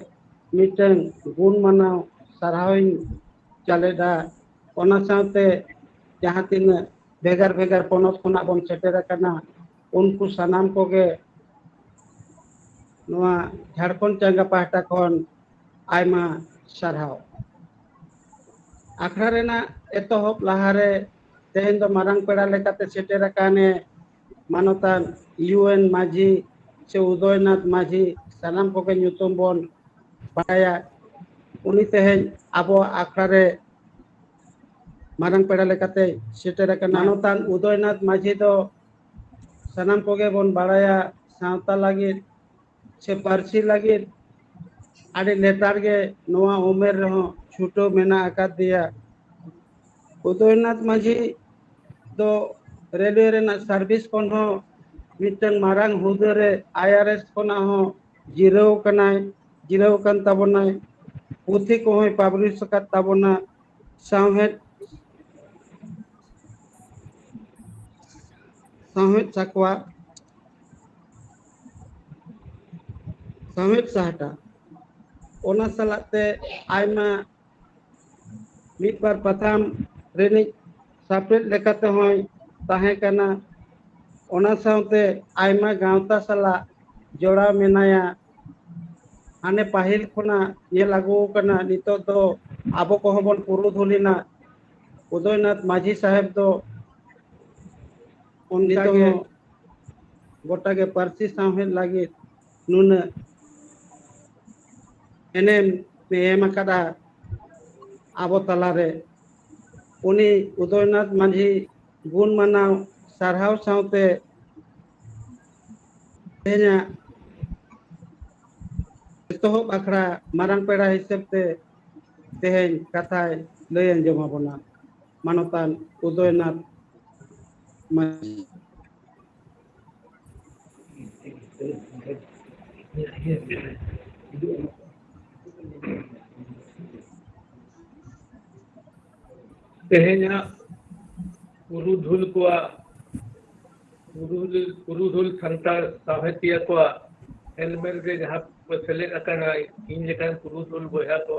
ᱢᱤᱫᱴᱟᱝ ᱜᱩᱱ ᱢᱟᱱᱟᱣ ᱥᱟᱨᱦᱟᱣᱤᱧ ᱪᱟᱞᱮᱫᱟ᱾ ᱚᱱᱟ ᱥᱟᱶᱛᱮ ᱡᱟᱦᱟᱸ ᱛᱤᱱᱟᱹᱜ ᱵᱷᱮᱜᱟᱨ ᱵᱷᱮᱜᱟᱨ ᱯᱚᱱᱚᱛ ᱠᱷᱚᱱᱟᱜ ᱵᱚᱱ ᱥᱮᱴᱮᱨ ᱟᱠᱟᱱᱟ, ᱩᱱᱠᱩ ᱥᱟᱱᱟᱢ ᱠᱚᱜᱮ ᱱᱚᱣᱟ ᱡᱷᱟᱲᱠᱷᱚᱸᱰ ᱪᱟᱸᱜᱟ ᱯᱟᱦᱴᱟ ᱠᱷᱚᱱ ᱟᱭᱢᱟ ᱥᱟᱨᱦᱟᱣ᱾ ᱟᱠᱷᱲᱟ ᱨᱮᱱᱟᱜ ᱮᱛᱚᱦᱚᱵ ᱞᱟᱦᱟᱨᱮ ᱛᱮᱦᱮᱧ ᱫᱚ ᱢᱟᱨᱟᱝ ᱯᱮᱲᱟ ᱞᱮᱠᱟᱛᱮ ᱥᱮᱴᱮᱨ ᱟᱠᱟᱱᱮ ᱢᱟᱱᱚᱛᱟᱱ ᱤᱭᱩ ᱮᱱ ᱢᱟᱹᱡᱷᱤ ᱥᱮ ᱩᱫᱚᱭᱱᱟᱛᱷ ᱢᱟᱹᱡᱷᱤ, ᱥᱟᱱᱟᱢ ᱠᱚᱜᱮ ᱧᱩᱛᱩᱢ ᱵᱚᱱ ᱵᱟᱲᱟᱭᱟ᱾ ᱩᱱᱤ ᱛᱮᱦᱮᱧ ᱟᱵᱚᱣᱟᱜ ᱟᱠᱷᱲᱟ ᱨᱮ ᱢᱟᱨᱟᱝ ᱯᱮᱲᱟ ᱞᱮᱠᱟᱛᱮ ᱥᱮᱴᱮᱨ ᱟᱠᱟᱱᱟ᱾ ᱢᱟᱱᱚᱛᱟᱱ ᱩᱫᱚᱭᱱᱟᱛᱷ ᱢᱟᱹᱡᱷᱤ ᱫᱚ ᱥᱟᱱᱟᱢ ᱠᱚᱜᱮ ᱵᱚᱱ ᱵᱟᱲᱟᱭᱟ, ᱥᱟᱶᱛᱟ ᱞᱟᱹᱜᱤᱫ ᱥᱮ ᱯᱟᱹᱨᱥᱤ ᱞᱟᱹᱜᱤᱫ ᱟᱹᱰᱤ ᱞᱮᱛᱟᱲ ᱜᱮ ᱱᱚᱣᱟ ᱩᱢᱮᱨ ᱨᱮᱦᱚᱸ ᱪᱷᱩᱴᱟᱹᱣ ᱢᱮᱱᱟᱜ ᱟᱠᱟᱫᱮᱭᱟ᱾ ᱩᱫᱚᱭᱱᱟᱛᱷ ᱢᱟᱹᱡᱷᱤ ᱫᱚ ᱨᱮᱞᱣᱮ ᱨᱮᱱᱟᱜ ᱥᱟᱨᱵᱷᱤᱥ ᱠᱷᱚᱱ ᱦᱚᱸ ᱢᱤᱫᱴᱟᱝ ᱢᱟᱨᱟᱝ ᱦᱩᱫᱟᱹ ᱨᱮ, ᱟᱭ ᱟᱨ ᱮᱥ ᱠᱷᱚᱱᱟᱜ ᱦᱚᱸ ᱡᱤᱨᱟᱹᱣ ᱠᱟᱱᱟᱭ, ᱡᱤᱨᱟᱹᱣ ᱟᱠᱟᱱ ᱛᱟᱵᱚᱱᱟᱭ᱾ ᱯᱩᱛᱷᱤ ᱠᱚᱦᱚᱸᱭ ᱯᱟᱵᱽᱞᱤᱥ ᱟᱠᱟᱫ ᱛᱟᱵᱚᱱᱟ᱾ ᱥᱟᱶᱦᱮᱫ ᱥᱟᱶᱦᱮᱫ ᱥᱟᱠᱣᱟ, ᱥᱟᱶᱦᱮᱫ ᱥᱟᱦᱴᱟ, ᱚᱱᱟ ᱥᱟᱞᱟᱜ ᱛᱮ ᱟᱭᱢᱟ ᱢᱤᱫ ᱵᱟᱨ ᱯᱟᱛᱷᱟᱢ ᱨᱤᱱᱤᱡ ᱥᱟᱯᱲᱮᱫ ᱞᱮᱠᱟᱛᱮ ᱦᱚᱸᱭ ᱛᱟᱦᱮᱸ ᱠᱟᱱᱟ᱾ ᱚᱱᱟ ᱥᱟᱶᱛᱮ ᱟᱭᱢᱟ ᱜᱟᱶᱛᱟ ᱥᱟᱞᱟᱜ ᱡᱚᱲᱟᱣ ᱢᱮᱱᱟᱭᱟ᱾ ᱦᱟᱱᱮ ᱯᱟᱹᱦᱤᱞ ᱠᱷᱚᱱᱟᱜ ᱧᱮᱞ ᱟᱹᱜᱩ ᱟᱠᱟᱱᱟ, ᱱᱤᱛᱚᱜ ᱫᱚ ᱟᱵᱚ ᱠᱚᱦᱚᱸ ᱵᱚᱱ ᱯᱩᱨᱩᱫᱷᱩᱞ ᱮᱱᱟ᱾ ᱩᱫᱚᱭᱱᱟᱛᱷ ᱢᱟᱹᱡᱷᱤ ᱥᱟᱦᱮᱵᱽ ᱫᱚ ᱚᱱᱠᱟ ᱱᱤᱛᱚᱜ ᱜᱮ ᱦᱚᱸ ᱜᱚᱴᱟ ᱜᱮ ᱯᱟᱹᱨᱥᱤ ᱥᱟᱶᱦᱮᱫ ᱞᱟᱹᱜᱤᱫ ᱱᱩᱱᱟᱹᱜ ᱮᱱᱮᱢ ᱮ ᱮᱢ ᱟᱠᱟᱫᱟ ᱟᱵᱚ ᱛᱟᱞᱟᱨᱮ᱾ ᱩᱱᱤ ᱩᱫᱚᱭᱱᱟᱛᱷ ᱢᱟᱹᱡᱷᱤ ᱜᱩᱱ ᱢᱟᱱᱟᱣ ᱥᱟᱨᱦᱟᱣ ᱥᱟᱶᱛᱮ ᱛᱮᱦᱮᱧᱟᱜ ᱮᱛᱚᱦᱚᱵ ᱟᱠᱷᱲᱟ ᱢᱟᱨᱟᱝ ᱯᱮᱲᱟ ᱦᱤᱥᱟᱹᱵ ᱛᱮ ᱛᱮᱦᱮᱧ ᱠᱟᱛᱷᱟᱭ ᱞᱟᱹᱭ ᱟᱸᱡᱚᱢ ᱟᱵᱚᱱᱟ ᱢᱟᱱᱚᱛᱟᱱ ᱩᱫᱚᱭᱱᱟᱛᱷ ᱢᱟᱹᱡᱷᱤ᱾ ᱛᱮᱦᱮᱧᱟᱜ ᱯᱩᱨᱩᱫᱷᱩᱞ ᱠᱚᱣᱟᱜ, ᱯᱩᱨᱩᱫᱷᱩᱞ, ᱯᱩᱨᱩᱫᱷᱩᱞ ᱥᱟᱱᱛᱟᱲ ᱥᱟᱶᱦᱮᱫᱤᱭᱟᱹ ᱠᱚᱣᱟᱜ ᱦᱮᱞᱢᱮᱞ ᱨᱮ ᱡᱟᱦᱟᱸ ᱠᱚ ᱥᱮᱞᱮᱫ ᱟᱠᱟᱱᱟ, ᱤᱧ ᱞᱮᱠᱟᱱ ᱯᱩᱨᱩᱫᱷᱩᱞ ᱵᱚᱭᱦᱟ ᱠᱚ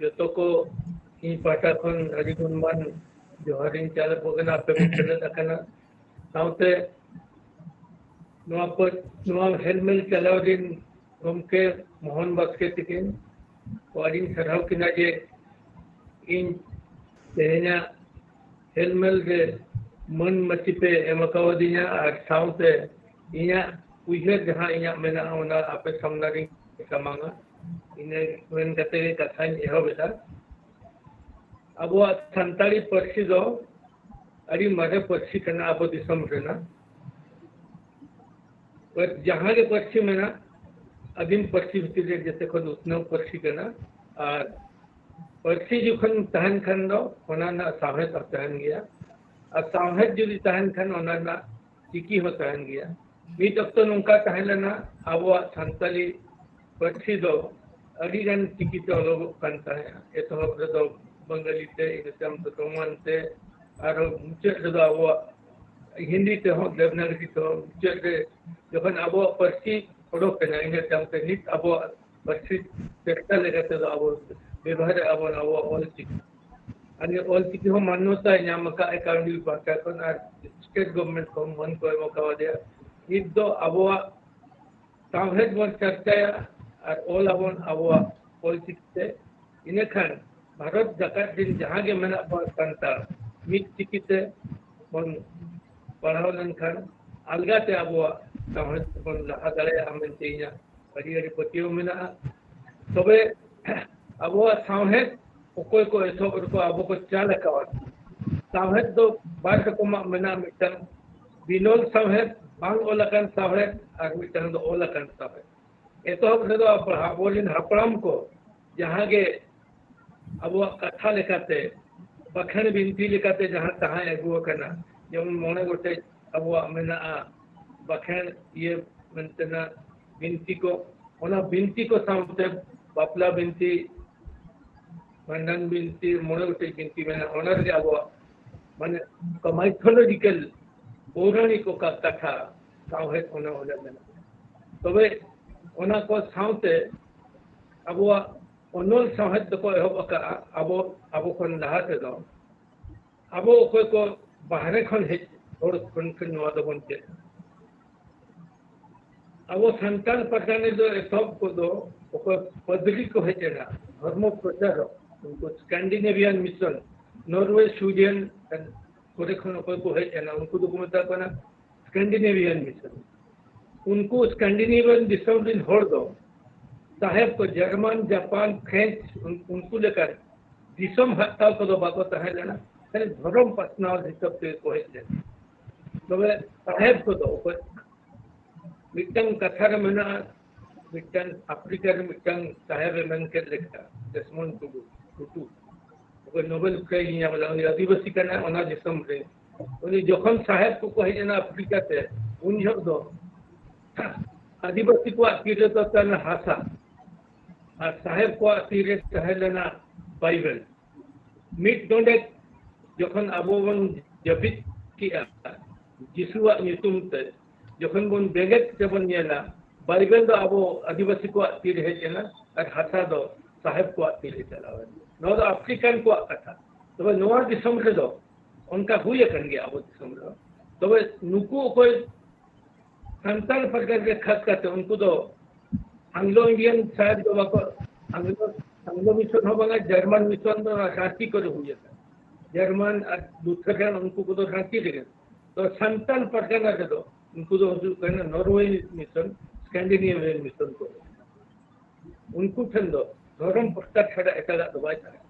ᱡᱚᱛᱚ ᱠᱚ ᱤᱧ ᱯᱟᱦᱴᱟ ᱠᱷᱚᱱ ᱟᱹᱰᱤ ᱜᱩᱱᱢᱟᱱ ᱡᱚᱦᱟᱨᱤᱧ ᱪᱟᱞ ᱟᱠᱚ ᱠᱟᱱᱟ᱾ ᱟᱯᱮ ᱯᱮ ᱥᱮᱞᱮᱫ ᱟᱠᱟᱱᱟ, ᱥᱟᱶᱛᱮ ᱱᱚᱣᱟ ᱯᱟᱹ-, ᱱᱚᱣᱟ ᱦᱮᱞᱢᱮᱞ ᱪᱟᱞᱟᱣ ᱨᱤᱱ ᱜᱚᱢᱠᱮ ᱢᱳᱦᱚᱱ ᱵᱟᱥᱠᱮ ᱛᱤᱠᱤᱱ ᱠᱚ ᱟᱹᱰᱤᱧ ᱥᱟᱨᱦᱟᱣ ᱠᱤᱱᱟ ᱡᱮ ᱤᱧ ᱛᱮᱦᱮᱧᱟᱜ ᱦᱮᱞᱢᱮᱞ ᱨᱮ ᱢᱟᱹᱱ ᱢᱟᱹᱪᱤ ᱯᱮ ᱮᱢ ᱟᱠᱟᱣᱟᱫᱤᱧᱟ ᱟᱨ ᱥᱟᱶᱛᱮ ᱤᱧᱟᱹᱜ ᱩᱭᱦᱟᱹᱨ ᱡᱟᱦᱟᱸ ᱤᱧᱟᱹᱜ ᱢᱮᱱᱟᱜᱼᱟ, ᱚᱱᱟ ᱟᱯᱮ ᱥᱟᱢᱱᱟ ᱨᱤᱧ ᱥᱟᱢᱟᱝᱟ᱾ ᱤᱱᱟᱹ ᱢᱮᱱ ᱠᱟᱛᱮ ᱜᱮ ᱠᱟᱛᱷᱟᱧ ᱮᱦᱚᱵ ᱮᱫᱟ᱾ ᱟᱵᱚᱣᱟᱜ ᱥᱟᱱᱛᱟᱲᱤ ᱯᱟᱹᱨᱥᱤ ᱫᱚ ᱟᱹᱰᱤ ᱢᱟᱨᱮ ᱯᱟᱹᱨᱥᱤ ᱠᱟᱱᱟ ᱟᱵᱚ ᱫᱤᱥᱚᱢ ᱨᱮᱱᱟᱜ᱾ ᱯᱟᱹᱨ-, ᱡᱟᱦᱟᱸ ᱜᱮ ᱯᱟᱹᱨᱥᱤ ᱢᱮᱱᱟᱜ, ᱟᱹᱫᱤᱢ ᱯᱟᱹᱨᱥᱤ ᱵᱷᱤᱛᱤᱨ ᱨᱮ ᱡᱚᱛᱚ ᱠᱷᱚᱱ ᱩᱛᱱᱟᱹᱣ ᱯᱟᱹᱨᱥᱤ ᱠᱟᱱᱟ᱾ ᱟᱨ ᱯᱟᱹᱨᱥᱤ ᱡᱚᱠᱷᱚᱱ ᱛᱟᱦᱮᱱ ᱠᱷᱟᱱ ᱫᱚ ᱚᱱᱟ ᱨᱮᱱᱟᱜ ᱥᱟᱶᱦᱮᱫ ᱦᱚᱸ ᱛᱟᱦᱮᱱ ᱜᱮᱭᱟ, ᱟᱨ ᱥᱟᱶᱦᱮᱫ ᱡᱩᱫᱤ ᱛᱟᱦᱮᱱ ᱠᱷᱟᱱ ᱚᱱᱟ ᱨᱮᱱᱟᱜ ᱪᱤᱠᱤ ᱦᱚᱸ ᱛᱟᱦᱮᱱ ᱜᱮᱭᱟ᱾ ᱢᱤᱫ ᱚᱠᱛᱚ ᱱᱚᱝᱠᱟ ᱛᱟᱦᱮᱸ ᱞᱮᱱᱟ, ᱟᱵᱚᱣᱟᱜ ᱥᱟᱱᱛᱟᱞᱤ ᱯᱟᱹᱨᱥᱤ ᱫᱚ ᱟᱹᱰᱤ ᱜᱟᱱ ᱪᱤᱠᱤ ᱛᱮ ᱚᱞᱚᱜᱚᱜ ᱠᱟᱱ ᱛᱟᱦᱮᱸᱫ᱾ ᱮᱛᱚᱦᱚᱵ ᱨᱮᱫᱚ ᱵᱟᱝᱜᱟᱞᱤ ᱛᱮ, ᱤᱱᱟᱹ ᱛᱟᱭᱚᱢ ᱫᱚ ᱨᱳᱢᱟᱱ ᱛᱮ, ᱟᱨᱦᱚᱸ ᱢᱩᱪᱟᱹᱫ ᱨᱮᱫᱚ ᱟᱵᱚᱣᱟᱜ ᱦᱤᱱᱫᱤ ᱛᱮᱦᱚᱸ, ᱫᱮᱵᱽᱱᱟᱜᱚᱨᱤ ᱛᱮᱦᱚᱸ, ᱢᱩᱪᱟᱹᱫ ᱨᱮ ᱡᱚᱠᱷᱚᱱ ᱟᱵᱚᱣᱟᱜ ᱯᱟᱹᱨᱥᱤ ᱚᱰᱚᱠ ᱮᱱᱟ, ᱤᱱᱟᱹ ᱛᱟᱭᱚᱢ ᱛᱮ ᱱᱤᱛ ᱟᱵᱚᱣᱟᱜ ᱯᱟᱹᱨᱥᱤ ᱪᱮᱥᱴᱟ ᱞᱮᱠᱟ ᱛᱮᱫᱚ ᱟᱵᱚ ᱵᱮᱵᱚᱦᱟᱨᱮᱫ ᱟᱵᱚᱱ ᱟᱵᱚᱣᱟᱜ ᱚᱞ ᱪᱤᱠᱤ᱾ ᱟᱨ ᱱᱤᱭᱟᱹ ᱚᱞ ᱪᱤᱠᱤ ᱦᱚᱸ ᱢᱟᱱᱱᱚᱛᱟᱭ ᱧᱟᱢ ᱟᱠᱟᱫ ᱮᱠᱟᱰᱮᱢᱤ ᱯᱟᱦᱴᱟ ᱠᱷᱚᱱ ᱟᱨ ᱥᱴᱮᱴ ᱜᱚᱵᱷᱢᱮᱱᱴ ᱠᱷᱚᱱ ᱢᱟᱹᱱ ᱠᱚ ᱮᱢ ᱟᱠᱟᱣᱟᱫᱮᱭᱟ᱾ ᱱᱤᱛ ᱫᱚ ᱟᱵᱚᱣᱟᱜ ᱥᱟᱶᱦᱮᱫ ᱵᱚᱱ ᱪᱟᱨᱪᱟᱭᱟ ᱟᱨ ᱚᱞ ᱟᱵᱚᱱ ᱟᱵᱚᱣᱟᱜ ᱚᱞ ᱪᱤᱠᱤ ᱛᱮ᱾ ᱤᱱᱟᱹᱠᱷᱟᱱ ᱵᱷᱟᱨᱚᱛ ᱡᱟᱠᱟᱛ ᱨᱮᱱ ᱡᱟᱦᱟᱸ ᱜᱮ ᱢᱮᱱᱟᱜ ᱠᱚᱣᱟ ᱥᱟᱱᱛᱟᱲ, ᱢᱤᱫ ᱪᱤᱠᱤ ᱛᱮ ᱵᱚᱱ ᱯᱟᱲᱦᱟᱣ ᱞᱮᱱᱠᱷᱟᱱ ᱟᱞᱜᱟᱛᱮ ᱟᱵᱚᱣᱟᱜ ᱥᱟᱶᱦᱮᱫ ᱵᱚᱱ ᱞᱟᱦᱟ ᱫᱟᱲᱮᱭᱟᱜᱼᱟ ᱢᱮᱱᱛᱮ ᱤᱧᱟᱹᱜ ᱟᱹᱰᱤ ᱟᱹᱰᱤ ᱯᱟᱹᱛᱭᱟᱹᱣ ᱢᱮᱱᱟᱜᱼᱟ᱾ ᱛᱚᱵᱮ ᱟᱵᱚᱣᱟᱜ ᱥᱟᱶᱦᱮᱫ ᱚᱠᱚᱭ ᱠᱚ ᱮᱛᱚᱦᱚᱵ ᱨᱮᱠᱚ ᱟᱵᱚ ᱠᱚ ᱪᱟᱞ ᱟᱠᱟᱣᱟᱫ᱾ ᱥᱟᱶᱦᱮᱫ ᱫᱚ ᱵᱟᱨ ᱨᱚᱠᱚᱢᱟᱜ ᱢᱮᱱᱟᱜᱼᱟ, ᱢᱤᱫᱴᱟᱝ ᱵᱤᱱᱚᱞ ᱥᱟᱶᱦᱮᱫ, ᱵᱟᱝ ᱚᱞ ᱟᱠᱟᱱ ᱥᱟᱶᱦᱮᱫ, ᱟᱨ ᱢᱤᱫᱴᱟᱝ ᱫᱚ ᱚᱞ ᱟᱠᱟᱱ ᱥᱟᱶᱦᱮᱫ᱾ ᱮᱛᱚᱦᱚᱵ ᱨᱮᱫᱚ ᱟᱵᱚ, ᱟᱵᱚᱨᱮᱱ ᱦᱟᱯᱲᱟᱢ ᱠᱚ ᱡᱟᱦᱟᱸ ᱜᱮ ᱟᱵᱚᱣᱟᱜ ᱠᱟᱛᱷᱟ ᱞᱮᱠᱟᱛᱮ, ᱵᱟᱠᱷᱮᱬ ᱵᱤᱱᱛᱤ ᱞᱮᱠᱟᱛᱮ ᱡᱟᱦᱟᱸ ᱛᱟᱦᱮᱸ ᱟᱹᱜᱩ ᱟᱠᱟᱱᱟ, ᱡᱮᱢᱚᱱ ᱢᱚᱬᱮ ᱜᱚᱴᱮᱡ ᱟᱵᱚᱣᱟᱜ ᱢᱮᱱᱟᱜᱼᱟ ᱵᱟᱠᱷᱮᱬ ᱤᱭᱟᱹ ᱢᱮᱱᱛᱮᱱᱟᱜ ᱵᱤᱱᱛᱤ ᱠᱚ, ᱚᱱᱟ ᱵᱤᱱᱛᱤ ᱠᱚ ᱥᱟᱶᱛᱮ ᱵᱟᱯᱞᱟ ᱵᱤᱱᱛᱤ, ᱵᱷᱟᱸᱰᱟᱱ ᱵᱤᱱᱛᱤ, ᱢᱚᱬᱮ ᱜᱚᱴᱮᱡ ᱵᱤᱱᱛᱤ ᱢᱮᱱᱟᱜᱼᱟ᱾ ᱚᱱᱟ ᱨᱮᱜᱮ ᱟᱵᱚᱣᱟᱜ ᱢᱟᱱᱮ ᱚᱠᱟ ᱢᱟᱭᱛᱷᱳᱞᱚᱡᱤᱠᱟᱞ ᱯᱳᱨᱟᱱᱤᱠ ᱚᱠᱟ ᱠᱟᱛᱷᱟ ᱥᱟᱶᱦᱮᱫ ᱚᱱᱟ ᱚᱸᱰᱮ ᱢᱮᱱᱟᱜᱼᱟ᱾ ᱛᱚᱵᱮ ᱚᱱᱟ ᱠᱚ ᱥᱟᱶᱛᱮ ᱟᱵᱚᱣᱟᱜ ᱚᱱᱚᱞ ᱥᱟᱶᱦᱮᱫ ᱫᱚᱠᱚ ᱮᱦᱚᱵ ᱟᱠᱟᱫᱼᱟ ᱟᱵᱚ, ᱟᱵᱚ ᱠᱷᱚᱱ ᱞᱟᱦᱟ ᱛᱮᱫᱚ᱾ ᱟᱵᱚ ᱚᱠᱚᱭ ᱠᱚ ᱵᱟᱦᱨᱮ ᱠᱷᱚᱱ ᱦᱮᱡ ᱦᱚᱲ ᱠᱷᱚᱱ, ᱠᱷᱚᱱ ᱱᱚᱣᱟ ᱫᱚᱵᱚᱱ ᱪᱮᱫ᱾ ᱟᱵᱚ ᱥᱟᱱᱛᱟᱲ ᱯᱟᱨᱜᱟᱱᱟ ᱫᱚ ᱮᱛᱚᱦᱚᱵ ᱠᱚᱫᱚ ᱚᱠᱚᱭ ᱯᱟᱫᱽᱨᱤ ᱠᱚ ᱦᱮᱡ ᱮᱱᱟ, ᱫᱷᱚᱨᱢᱚ ᱯᱨᱚᱪᱟᱨᱚᱠ, ᱩᱱᱠᱩ ᱥᱠᱮᱱᱰᱤᱱᱮᱵᱷᱤᱭᱟᱱ ᱢᱤᱥᱚᱱ, ᱱᱚᱨᱣᱮ, ᱥᱩᱭᱰᱮᱱ ᱠᱚᱨᱮ ᱠᱷᱚᱱ ᱚᱠᱚᱭ ᱠᱚ ᱦᱮᱡ ᱮᱱᱟ, ᱩᱱᱠᱩ ᱫᱚᱠᱚ ᱢᱮᱛᱟ ᱠᱚ ᱠᱟᱱᱟ ᱥᱠᱮᱱᱰᱤᱱᱮᱵᱷᱤᱭᱟᱱ ᱢᱤᱥᱚᱱ᱾ ᱩᱱᱠᱩ ᱥᱠᱮᱱᱰᱤᱱᱮᱵᱷᱤᱭᱟᱱ ᱫᱤᱥᱚᱢ ᱨᱤᱱ ᱦᱚᱲ ᱫᱚ ᱥᱟᱦᱮᱵ ᱠᱚ ᱡᱟᱨᱢᱟᱱ, ᱡᱟᱯᱟᱱ, ᱯᱷᱨᱮᱧᱪ, ᱩᱱ-, ᱩᱱᱠᱩ ᱞᱮᱠᱟᱱ ᱫᱤᱥᱚᱢ ᱦᱟᱛᱟᱣ ᱠᱚᱫᱚ ᱵᱟᱠᱚ ᱛᱟᱦᱮᱸ ᱞᱮᱱᱟ, ᱠᱷᱟᱹᱞᱤ ᱫᱷᱚᱨᱚᱢ ᱯᱟᱥᱱᱟᱣ ᱦᱤᱥᱟᱹᱵ ᱛᱮᱜᱮ ᱠᱚ ᱦᱮᱡ ᱞᱮᱱᱟ᱾ ᱛᱚᱵᱮ ᱥᱟᱦᱮᱵ ᱠᱚᱫᱚ ᱚᱠᱚᱭ? ᱢᱤᱫᱴᱟᱝ ᱠᱟᱛᱷᱟ ᱨᱮ ᱢᱮᱱᱟᱜᱼᱟ, ᱢᱤᱫᱴᱟᱝ ᱟᱯᱷᱨᱤᱠᱟ ᱨᱮ ᱢᱤᱫᱴᱟᱝ ᱥᱟᱦᱮᱵ ᱮ ᱢᱮᱱ ᱠᱮᱫ ᱞᱮᱠᱟ, ᱰᱮᱥᱢᱚᱱᱰ ᱴᱩᱰᱩ, ᱴᱩᱰᱩ, ᱚᱠᱚᱭ ᱱᱳᱵᱮᱞ ᱯᱨᱟᱭᱤᱡᱽ ᱧᱟᱢ ᱞᱮᱫᱟ, ᱩᱱᱤ ᱟᱹᱫᱤᱵᱟᱹᱥᱤ ᱠᱟᱱᱟᱭ ᱚᱱᱟ ᱫᱤᱥᱚᱢ ᱨᱮ᱾ ᱩᱱᱤ ᱡᱚᱠᱷᱚᱱ ᱥᱟᱦᱮᱵ ᱠᱚᱠᱚ ᱦᱮᱡ ᱮᱱᱟ ᱟᱯᱷᱨᱤᱠᱟ ᱛᱮ, ᱩᱱ ᱡᱚᱦᱚᱜ ᱫᱚ ᱟᱹᱫᱤᱵᱟᱹᱥᱤ ᱠᱚᱣᱟᱜ ᱛᱤ ᱨᱮᱫᱚ ᱛᱟᱦᱮᱸ ᱞᱮᱱᱟ ᱦᱟᱥᱟ, ᱟᱨ ᱥᱟᱦᱮᱵ ᱠᱚᱣᱟᱜ ᱛᱤ ᱨᱮ ᱛᱟᱦᱮᱸ ᱞᱮᱱᱟ ᱵᱟᱭᱵᱮᱞ᱾ ᱢᱤᱫ ᱰᱚᱸᱰᱮᱠ ᱡᱚᱠᱷᱚᱱ ᱟᱵᱚ ᱵᱚᱱ ᱡᱟᱹᱯᱤᱫ ᱠᱮᱜᱼᱟ ᱡᱤᱥᱩᱣᱟᱜ ᱧᱩᱛᱩᱢ ᱛᱮ, ᱡᱚᱠᱷᱚᱱ ᱵᱚᱱ ᱵᱮᱸᱜᱮᱫ ᱛᱮᱵᱚᱱ ᱧᱮᱞᱟ, ᱵᱟᱭᱵᱮᱞ ᱫᱚ ᱟᱵᱚ ᱟᱹᱫᱤᱵᱟᱹᱥᱤ ᱠᱚᱣᱟᱜ ᱛᱤ ᱨᱮ ᱦᱮᱡ ᱮᱱᱟ ᱟᱨ ᱦᱟᱥᱟ ᱫᱚ ᱥᱟᱦᱮᱵ ᱠᱚᱣᱟᱜ ᱛᱤ ᱨᱮ ᱪᱟᱞᱟᱣ ᱮᱱᱟ᱾ ᱱᱚᱣᱟ ᱫᱚ ᱟᱯᱷᱨᱤᱠᱟᱱ ᱠᱚᱣᱟᱜ ᱠᱟᱛᱷᱟ᱾ ᱛᱚᱵᱮ ᱱᱚᱣᱟ ᱫᱤᱥᱚᱢ ᱨᱮᱫᱚ ᱚᱱᱠᱟ ᱦᱩᱭ ᱟᱠᱟᱱ ᱜᱮᱭᱟ ᱟᱵᱚ ᱫᱤᱥᱚᱢ ᱨᱮᱦᱚᱸ᱾ ᱛᱚᱵᱮ ᱱᱩᱠᱩ ᱚᱠᱚᱭ ᱥᱟᱱᱛᱟᱲ ᱯᱟᱨᱜᱟᱱᱟ ᱨᱮ ᱠᱷᱟᱥ ᱠᱟᱛᱮ ᱩᱱᱠᱩ ᱫᱚ ᱟᱝᱞᱳ ᱤᱱᱰᱤᱭᱟᱱ ᱥᱟᱦᱮᱵ ᱫᱚ ᱵᱟᱠᱚ, ᱟᱝᱞᱳ, ᱟᱝᱞᱳ ᱢᱤᱥᱚᱱ ᱦᱚᱸ ᱵᱟᱝᱟ, ᱡᱟᱨᱢᱟᱱ ᱢᱤᱥᱚᱱ ᱫᱚ ᱨᱟᱸᱪᱤ ᱠᱚᱨᱮ ᱦᱩᱭ ᱟᱠᱟᱱᱟ᱾ ᱡᱟᱨᱢᱟᱱ ᱟᱨ ᱞᱩᱛᱷᱟᱨᱟᱱ ᱩᱱᱠᱩ ᱠᱚᱫᱚ ᱨᱟᱸᱪᱤ ᱨᱮᱜᱮ᱾ ᱛᱚ ᱥᱟᱱᱛᱟᱲ ᱯᱟᱨᱜᱟᱱᱟ ᱨᱮᱫᱚ ᱩᱱᱠᱩ ᱫᱚ ᱦᱩᱭᱩᱜ ᱠᱟᱱᱟ ᱱᱚᱨᱣᱮ ᱢᱤᱥᱚᱱ, ᱥᱠᱮᱱᱰᱤᱱᱮᱵᱷᱤᱭᱟᱱ ᱢᱤᱥᱚᱱ ᱠᱚᱨᱮ᱾ ᱩᱱᱠᱩ ᱴᱷᱮᱱ ᱫᱚ ᱫᱷᱚᱨᱚᱢ ᱯᱨᱚᱪᱟᱨ ᱪᱷᱟᱰᱟ ᱮᱴᱟᱜᱟᱜ ᱫᱚ ᱵᱟᱭ ᱛᱟᱦᱮᱸ᱾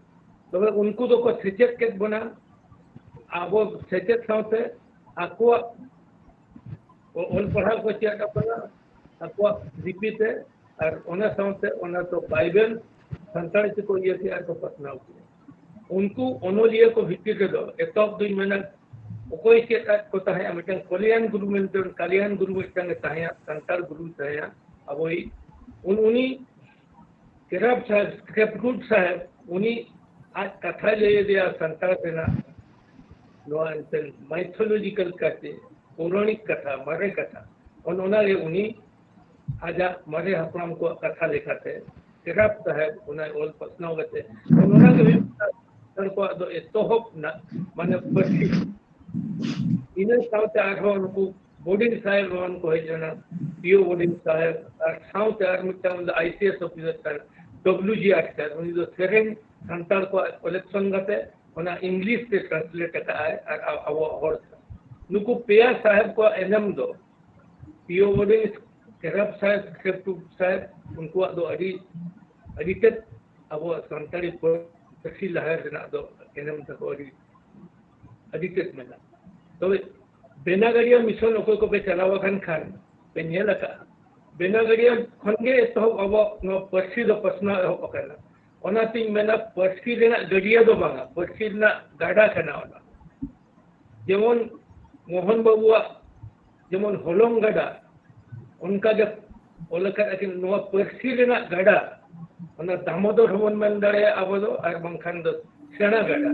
ᱛᱚᱵᱮ ᱩᱱᱠᱩ ᱫᱚᱠᱚ ᱥᱮᱪᱮᱫ ᱠᱮᱫ ᱵᱚᱱᱟ, ᱟᱵᱚ ᱥᱮᱪᱮᱫ ᱥᱟᱶᱛᱮ ᱟᱠᱚᱣᱟᱜ ᱚ-, ᱚᱞ ᱯᱟᱲᱦᱟᱣ ᱠᱚ ᱪᱮᱫ ᱟᱠᱟᱫᱟ, ᱟᱠᱚᱣᱟᱜ ᱞᱤᱯᱤ ᱛᱮ, ᱟᱨ ᱚᱱᱟ ᱥᱟᱶᱛᱮ ᱚᱱᱟ ᱫᱚ ᱵᱟᱭᱵᱮᱞ ᱥᱟᱱᱛᱟᱲᱤ ᱛᱮᱠᱚ ᱤᱭᱟᱹ ᱠᱮᱫᱼᱟ ᱟᱨ ᱠᱚ ᱯᱟᱥᱱᱟᱣ ᱠᱮᱫᱼᱟ᱾ ᱩᱱᱠᱩ ᱚᱱᱚᱞᱤᱭᱟᱹ ᱠᱚ ᱵᱷᱤᱛᱤᱨ ᱨᱮᱫᱚ ᱮᱛᱚᱦᱚᱵ ᱫᱩᱧ ᱢᱮᱱᱟ, ᱚᱠᱚᱭ ᱪᱮᱫ ᱟᱫ ᱠᱚ ᱛᱟᱦᱮᱸᱫᱼᱟ, ᱢᱤᱫᱴᱟᱝ ᱠᱚᱞᱭᱟᱱ ᱜᱩᱨᱩ ᱢᱮᱱᱛᱮ, ᱠᱟᱞᱭᱟᱱ ᱜᱩᱨᱩ ᱢᱤᱫᱴᱟᱝ ᱮ ᱛᱟᱦᱮᱸᱫᱼᱟ, ᱥᱟᱱᱛᱟᱲ ᱜᱩᱨᱩᱭ ᱛᱟᱦᱮᱸᱫᱼᱟ, ᱟᱵᱚᱭᱤᱡ᱾ ᱩᱱ, ᱩᱱᱤ ᱠᱮᱨᱟᱯ ᱥᱟᱦᱮᱵ, ᱥᱠᱨᱮᱯ ᱨᱩᱴ ᱥᱟᱦᱮᱵ, ᱩᱱᱤ ᱟᱡ ᱠᱟᱛᱷᱟᱭ ᱞᱟᱹᱭ ᱟᱫᱮᱭᱟ ᱥᱟᱱᱛᱟᱲ ᱨᱮᱱᱟᱜ, ᱱᱚᱣᱟ ᱮᱱᱛᱮᱫ ᱢᱟᱭᱛᱷᱳᱞᱚᱡᱤᱠᱟᱞ ᱠᱟᱛᱮ, ᱯᱳᱨᱟᱱᱤᱠ ᱠᱟᱛᱷᱟ, ᱢᱟᱨᱮ ᱠᱟᱛᱷᱟ, ᱚᱱ-, ᱚᱱᱟᱜᱮ ᱩᱱᱤ ᱟᱡᱟᱜ ᱢᱟᱨᱮ ᱦᱟᱯᱲᱟᱢ ᱠᱚᱣᱟᱜ ᱠᱟᱛᱷᱟ ᱞᱮᱠᱟᱛᱮ ᱠᱮᱨᱟᱯ ᱥᱟᱦᱮᱵ ᱚᱱᱟᱭ ᱚᱞ ᱯᱟᱥᱱᱟᱣ ᱠᱟᱛᱮ, ᱚᱱᱟᱜᱮ ᱦᱩᱭᱩᱜ ᱠᱟᱱᱟ ᱥᱟᱱᱛᱟᱲ ᱠᱚᱣᱟᱜ ᱫᱚ ᱮᱛᱚᱦᱚᱵ ᱨᱮᱱᱟᱜ, ᱢᱟᱱᱮ, ᱯᱟᱹᱨᱥᱤ᱾ ᱤᱱᱟᱹ ᱥᱟᱶᱛᱮ ᱟᱨᱦᱚᱸ ᱱᱩᱠᱩ ᱵᱳᱰᱤᱝ ᱥᱟᱦᱮᱵ ᱮᱢᱟᱱ ᱠᱚ ᱦᱮᱡ ᱞᱮᱱᱟ, ᱯᱤ ᱳ ᱵᱳᱰᱤᱝ ᱥᱟᱦᱮᱵ, ᱟᱨ ᱥᱟᱶᱛᱮ ᱟᱨ ᱢᱤᱫᱴᱟᱝ ᱩᱱᱤ ᱫᱚ ᱟᱭ ᱥᱤ ᱮᱥ ᱚᱯᱷᱤᱥᱟᱨ ᱠᱟᱱᱟ, ᱰᱚᱵᱞᱤᱭᱩ ᱡᱤ ᱟᱨ ᱥᱟᱦᱮᱵ, ᱩᱱᱤ ᱫᱚ ᱥᱮᱨᱮᱧ ᱥᱟᱱᱛᱟᱲ ᱠᱚᱣᱟᱜ collection ᱠᱟᱛᱮ ᱚᱱᱟ English ᱛᱮ translate ᱟᱠᱟᱫᱼᱟᱭ ᱟᱨ ᱟ-, ᱟᱵᱚᱣᱟᱜ ᱦᱚᱲ ᱛᱮ᱾ ᱱᱩᱠᱩ ᱯᱮᱭᱟ ᱥᱟᱦᱮᱵᱽ ᱠᱚᱣᱟᱜ ᱮᱱᱮᱢ ᱫᱚ ᱯᱤᱭᱳ ᱵᱳᱨᱰᱤᱝ, ᱠᱮᱨᱟᱯ ᱥᱟᱦᱮᱵᱽ, ᱠᱷᱮᱯᱴᱩ ᱥᱟᱦᱮᱵᱽ, ᱩᱱᱠᱩᱣᱟᱜ ᱫᱚ ᱟᱹᱰᱤ, ᱟᱹᱰᱤ ᱛᱮᱫ ᱟᱵᱚᱣᱟᱜ ᱥᱟᱱᱛᱟᱲᱤ ᱯᱟᱹᱨᱥᱤ ᱞᱟᱦᱟ ᱨᱮᱱᱟᱜ ᱫᱚ ᱮᱱᱮᱢ ᱛᱟᱠᱚ ᱟᱹᱰᱤ, ᱟᱹᱰᱤ ᱛᱮᱫ ᱢᱮᱱᱟᱜᱼᱟ᱾ ᱛᱚᱵᱮ ᱵᱮᱱᱟᱜᱟᱲᱤᱭᱟ mission ᱚᱠᱚᱭ ᱠᱚᱯᱮ ᱪᱟᱞᱟᱣ ᱟᱠᱟᱱ ᱠᱷᱟᱱ ᱯᱮ ᱧᱮᱞ ᱟᱠᱟᱫᱼᱟ, ᱵᱮᱱᱟᱜᱟᱲᱤᱭᱟ ᱠᱷᱚᱱ ᱜᱮ ᱮᱛᱚᱦᱚᱵ ᱟᱵᱚ ᱱᱚᱣᱟ ᱯᱟᱹᱨᱥᱤ ᱫᱚ ᱯᱟᱥᱱᱟᱣ ᱮᱦᱚᱵ ᱟᱠᱟᱱᱟ᱾ ᱚᱱᱟᱛᱤᱧ ᱢᱮᱱᱟ, ᱯᱟᱹᱨᱥᱤ ᱨᱮᱱᱟᱜ ᱜᱟᱹᱰᱭᱟᱹ ᱫᱚ ᱵᱟᱝᱟ, ᱯᱟᱹᱨᱥᱤ ᱨᱮᱱᱟᱜ ᱜᱟᱰᱟ ᱠᱟᱱᱟ ᱚᱱᱟ᱾ ᱡᱮᱢᱚᱱ ᱢᱳᱦᱚᱱ ᱵᱟᱵᱩᱣᱟᱜ ᱡᱮᱢᱚᱱ ᱦᱚᱞᱚᱝ ᱜᱟᱰᱟ, ᱚᱱᱠᱟ ᱜᱮ ᱚᱞ ᱟᱠᱟᱫ ᱟᱹᱠᱤᱱ ᱱᱚᱣᱟ ᱯᱟᱹᱨᱥᱤ ᱨᱮᱱᱟᱜ ᱜᱟᱰᱟ, ᱚᱱᱟ ᱫᱟᱢᱳᱫᱚᱨ ᱦᱚᱸᱵᱚᱱ ᱢᱮᱱ ᱫᱟᱲᱮᱭᱟᱜᱼᱟ ᱟᱵᱚ ᱫᱚ, ᱟᱨ ᱵᱟᱝᱠᱷᱟᱱ ᱫᱚ ᱥᱮᱬᱟ ᱜᱟᱰᱟ᱾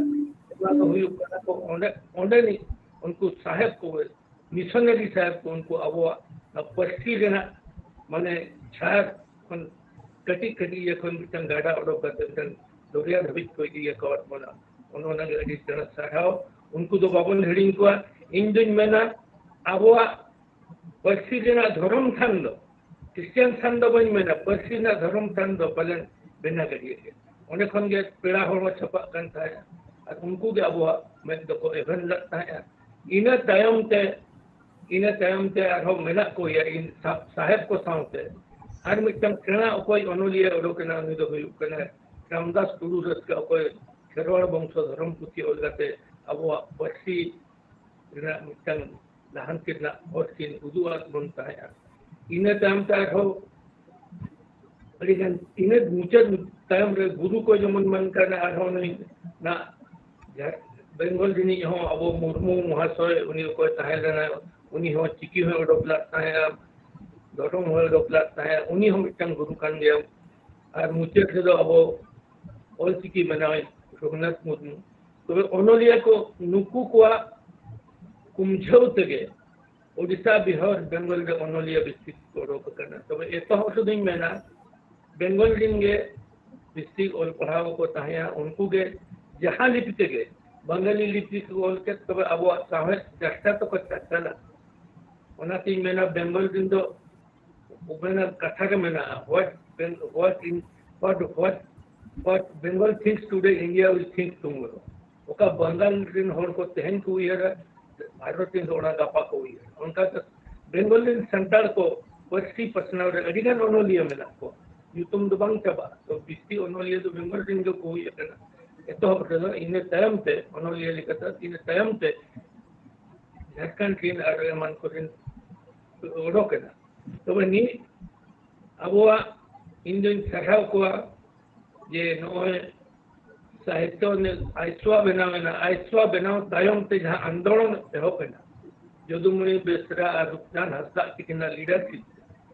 ᱚᱱᱟ ᱫᱚ ᱦᱩᱭᱩᱜ ᱠᱟᱱᱟ ᱠᱚ ᱚᱸᱰᱮ, ᱚᱸᱰᱮᱱᱤᱡ ᱩᱱᱠᱩ ᱥᱟᱦᱮᱵᱽ ᱠᱚ, ᱢᱤᱥᱚᱱᱟᱨᱤ ᱥᱟᱦᱮᱵᱽ ᱠᱚ, ᱩᱱᱠᱩ ᱟᱵᱚᱣᱟᱜ ᱱᱚᱣᱟ ᱯᱟᱹᱨᱥᱤ ᱨᱮᱱᱟᱜ ᱢᱟᱱᱮ ᱡᱷᱟᱨ ᱠᱷᱚᱱ, ᱠᱟᱹᱴᱤᱡ ᱠᱟᱹᱴᱤᱡ ᱤᱭᱟᱹ ᱠᱷᱚᱱ ᱢᱤᱫᱴᱟᱝ ᱜᱟᱰᱟ ᱚᱰᱚᱠ ᱠᱟᱛᱮ ᱢᱤᱫᱴᱟᱝ ᱫᱚᱨᱭᱟ ᱫᱷᱟᱹᱵᱤᱡ ᱠᱚ ᱤᱫᱤ ᱟᱠᱟᱣᱟᱫ ᱵᱚᱱᱟ᱾ ᱚᱱ-, ᱚᱱᱟᱜᱮ ᱟᱹᱰᱤ ᱪᱮᱦᱨᱟ ᱥᱟᱨᱦᱟᱣ᱾ ᱩᱱᱠᱩ ᱫᱚ ᱵᱟᱵᱚᱱ ᱦᱤᱲᱤᱧ ᱠᱚᱣᱟ᱾ ᱤᱧ ᱫᱩᱧ ᱢᱮᱱᱟ, ᱟᱵᱚᱣᱟᱜ ᱯᱟᱹᱨᱥᱤ ᱨᱮᱱᱟᱜ ᱫᱷᱚᱨᱚᱢ ᱛᱷᱟᱱ ᱫᱚ, ᱠᱷᱨᱤᱥᱴᱤᱭᱟᱱ ᱛᱷᱟᱱ ᱫᱚ ᱵᱟᱹᱧ ᱢᱮᱱᱟ, ᱯᱟᱹᱨᱥᱤ ᱨᱮᱱᱟᱜ ᱫᱷᱚᱨᱚᱢ ᱛᱷᱟᱱ ᱫᱚ ᱯᱟᱞᱮᱱ ᱵᱮᱱᱟᱜᱟᱲᱤᱭᱟᱹ ᱜᱮ᱾ ᱚᱸᱰᱮ ᱠᱷᱚᱱ ᱜᱮ ᱯᱮᱲᱟ ᱦᱚᱲ ᱦᱚᱸ ᱪᱷᱟᱯᱟᱜ ᱠᱟᱱ ᱛᱟᱦᱮᱸᱫ, ᱟᱨ ᱩᱱᱠᱩ ᱜᱮ ᱟᱵᱚᱣᱟᱜ ᱢᱮᱫ ᱫᱚᱠᱚ ᱮᱵᱷᱮᱱ ᱞᱮᱫ ᱛᱟᱦᱮᱸᱫᱼᱟ᱾ ᱤᱱᱟᱹ ᱛᱟᱭᱚᱢ ᱛᱮ, ᱤᱱᱟᱹ ᱛᱟᱭᱚᱢ ᱛᱮ ᱟᱨᱦᱚᱸ ᱢᱮᱱᱟᱜ ᱠᱚ ᱜᱮᱭᱟ, ᱤᱧ ᱥᱟ-, ᱥᱟᱦᱮᱵᱽ ᱠᱚ ᱥᱟᱶᱛᱮ ᱟᱨ ᱢᱤᱫᱴᱟᱝ ᱥᱮᱬᱟ ᱚᱠᱚᱭ ᱚᱱᱚᱞᱤᱭᱟᱹ ᱚᱰᱚᱠ ᱮᱱᱟ, ᱩᱱᱤ ᱫᱚ ᱦᱩᱭᱩᱜ ᱠᱟᱱᱟ ᱨᱟᱢᱫᱟᱥ ᱴᱩᱰᱩ ᱨᱟᱹᱥᱠᱟᱹ, ᱚᱠᱚᱭ ᱠᱷᱮᱨᱣᱟᱲ ᱵᱚᱝᱥᱚ ᱫᱷᱚᱨᱚᱢ ᱯᱩᱛᱷᱤ ᱚᱞ ᱠᱟᱛᱮ ᱟᱵᱚᱣᱟᱜ ᱯᱟᱹᱨᱥᱤ ᱨᱮᱱᱟᱜ ᱢᱤᱫᱴᱟᱝ ᱞᱟᱦᱟᱱᱛᱤ ᱨᱮᱱᱟᱜ ᱦᱚᱨ ᱠᱤᱱ ᱩᱫᱩᱜ ᱟᱫ ᱵᱚᱱ ᱛᱟᱦᱮᱸᱫᱼᱟ᱾ ᱤᱱᱟᱹ ᱛᱟᱭᱚᱢ ᱛᱮ ᱟᱨᱦᱚᱸ ᱟᱹᱰᱤᱜᱟᱱ, ᱤᱱᱟᱹ ᱢᱩᱪᱟᱹᱫ ᱛᱟᱭᱚᱢ ᱨᱮ ᱜᱩᱨᱩ ᱠᱚ ᱡᱮᱢᱚᱱ ᱢᱮᱱ ᱠᱟᱱᱟ, ᱟᱨᱦᱚᱸ ᱱᱩᱭ ᱱᱟᱜ ᱡᱟᱦᱟᱸ ᱵᱮᱝᱜᱚᱞ ᱨᱤᱱᱤᱡ ᱦᱚᱸ ᱟᱵᱚ ᱢᱩᱨᱢᱩ ᱢᱚᱦᱟᱥᱚᱭ, ᱩᱱᱤ ᱚᱠᱚᱭ ᱛᱟᱦᱮᱸ ᱞᱮᱱᱟ, ᱩᱱᱤ ᱦᱚᱸ ᱪᱤᱠᱤ ᱦᱚᱸᱭ ᱚᱰᱚᱠ ᱞᱮᱫ ᱛᱟᱦᱮᱸᱫᱼᱟ, ᱫᱷᱚᱨᱚᱢ ᱦᱚᱸᱭ ᱚᱰᱚᱠ ᱞᱮᱫ ᱛᱟᱦᱮᱸᱫ, ᱩᱱᱤ ᱦᱚᱸ ᱢᱤᱫᱴᱟᱝ ᱜᱩᱨᱩ ᱠᱟᱱ ᱜᱮᱭᱟ᱾ ᱟᱨ ᱢᱩᱪᱟᱹᱫ ᱨᱮᱫᱚ ᱟᱵᱚ ᱚᱞᱪᱤᱠᱤ ᱢᱟᱱᱟᱣᱤᱡ ᱨᱚᱜᱷᱩᱱᱟᱛᱷ ᱢᱩᱨᱢᱩ᱾ ᱛᱚᱵᱮ ᱚᱱᱚᱞᱤᱭᱟᱹ ᱠᱚ ᱱᱩᱠᱩ ᱠᱚᱣᱟᱜ ᱠᱩᱢᱡᱷᱟᱹᱣ ᱛᱮᱜᱮ ᱳᱰᱤᱥᱟ, ᱵᱤᱦᱟᱨ, ᱵᱮᱝᱜᱚᱞ ᱨᱮ ᱚᱱᱚᱞᱤᱭᱟᱹ ᱵᱮᱥᱤ ᱠᱚ ᱚᱰᱚᱠ ᱟᱠᱟᱱᱟ᱾ ᱛᱚᱵᱮ ᱮᱛᱚᱦᱚᱵ ᱨᱮᱫᱚᱧ ᱢᱮᱱᱟ, ᱵᱮᱝᱜᱚᱞ ᱨᱮᱱ ᱜᱮ ᱵᱮᱥᱤ ᱚᱞ ᱯᱟᱲᱦᱟᱣ ᱠᱚ ᱛᱟᱦᱮᱸᱭᱟ, ᱩᱱᱠᱩ ᱜᱮ ᱡᱟᱦᱟᱸ ᱞᱤᱯᱤ ᱛᱮᱜᱮ, ᱵᱟᱝᱜᱟᱞᱤ ᱞᱤᱯᱤ ᱛᱮᱠᱚ ᱚᱞ ᱠᱮᱫ, ᱛᱚᱵᱮ ᱟᱵᱚᱣᱟᱜ ᱥᱟᱶᱦᱮᱫ ᱪᱟᱨᱪᱟ ᱛᱮᱠᱚ ᱪᱟᱨᱪᱟᱞᱟ᱾ ᱚᱱᱟᱛᱤᱧ ᱢᱮᱱᱟ, ᱵᱮᱝᱜᱚᱞ ᱨᱮᱱ ᱫᱚ ᱚᱱᱟ ᱠᱟᱛᱷᱟ ᱜᱮ ᱢᱮᱱᱟᱜᱼᱟ, what Ben-, what in, what, what What Bengal thinks today, India will think tomorrow. ᱚᱠᱟ ᱵᱟᱝᱜᱟᱞ ᱨᱮᱱ ᱦᱚᱲ ᱠᱚ ᱛᱮᱦᱮᱧ ᱠᱚ ᱩᱭᱦᱟᱹᱨᱟ, ᱵᱷᱟᱨᱚᱛ ᱨᱮᱱ ᱦᱚᱲ ᱚᱱᱟ ᱜᱟᱯᱟ ᱠᱚ ᱩᱭᱦᱟᱹᱨᱟ᱾ ᱚᱱᱠᱟ ᱛᱮ ᱵᱮᱝᱜᱚᱞ ᱨᱮᱱ ᱥᱟᱱᱛᱟᱲ ᱠᱚ ᱯᱟᱹᱨᱥᱤ ᱯᱟᱥᱱᱟᱣ ᱨᱮ ᱟᱹᱰᱤ ᱜᱟᱱ ᱚᱱᱚᱞᱤᱭᱟᱹ ᱢᱮᱱᱟᱜ ᱠᱚᱣᱟ, ᱧᱩᱛᱩᱢ ᱫᱚ ᱵᱟᱝ ᱪᱟᱵᱟᱜᱼᱟ᱾ ᱛᱚ ᱵᱤᱥᱛᱤ ᱚᱱᱚᱞᱤᱭᱟᱹ ᱫᱚ ᱵᱮᱝᱜᱚᱞ ᱨᱮᱱ ᱜᱮᱠᱚ ᱦᱩᱭ ᱟᱠᱟᱱᱟ ᱮᱛᱚᱦᱚᱵ ᱨᱮᱫᱚ᱾ ᱤᱱᱟᱹ ᱛᱟᱭᱚᱢ ᱛᱮ ᱚᱱᱚᱞᱤᱭᱟᱹ ᱞᱮᱠᱟᱛᱮ ᱤᱱᱟᱹ ᱛᱟᱭᱚᱢ ᱛᱮ ᱡᱷᱟᱲᱠᱷᱚᱸᱰ ᱨᱮᱱ ᱟᱨ ᱮᱢᱟᱱ ᱠᱚᱨᱮᱱ ᱚᱰᱚᱠ ᱮᱱᱟ᱾ ᱛᱚᱵᱮ ᱱᱤᱛ ᱟᱵᱚᱣᱟᱜ, ᱤᱧ ᱫᱚᱧ ᱥᱟᱨᱦᱟᱣ ᱠᱚᱣᱟ ᱡᱮ ᱱᱚᱜᱼᱚᱭ ᱥᱟᱦᱤᱛᱛᱚ ᱱᱤ-, ᱟᱭᱥᱣᱟ ᱵᱮᱱᱟᱣ ᱮᱱᱟ᱾ ᱟᱭᱥᱣᱟ ᱵᱮᱱᱟᱣ ᱛᱟᱭᱚᱢ ᱛᱮ ᱡᱟᱦᱟᱸ ᱟᱱᱫᱳᱞᱚᱱ ᱮᱦᱚᱵ ᱮᱱᱟ, ᱡᱚᱫᱩᱢᱚᱬᱤ ᱵᱮᱥᱨᱟ ᱟᱨ ᱨᱩᱯᱪᱟᱸᱫᱽ ᱦᱟᱸᱥᱫᱟᱜ ᱛᱤᱠᱤᱱᱟᱜ leadership ᱛᱮ,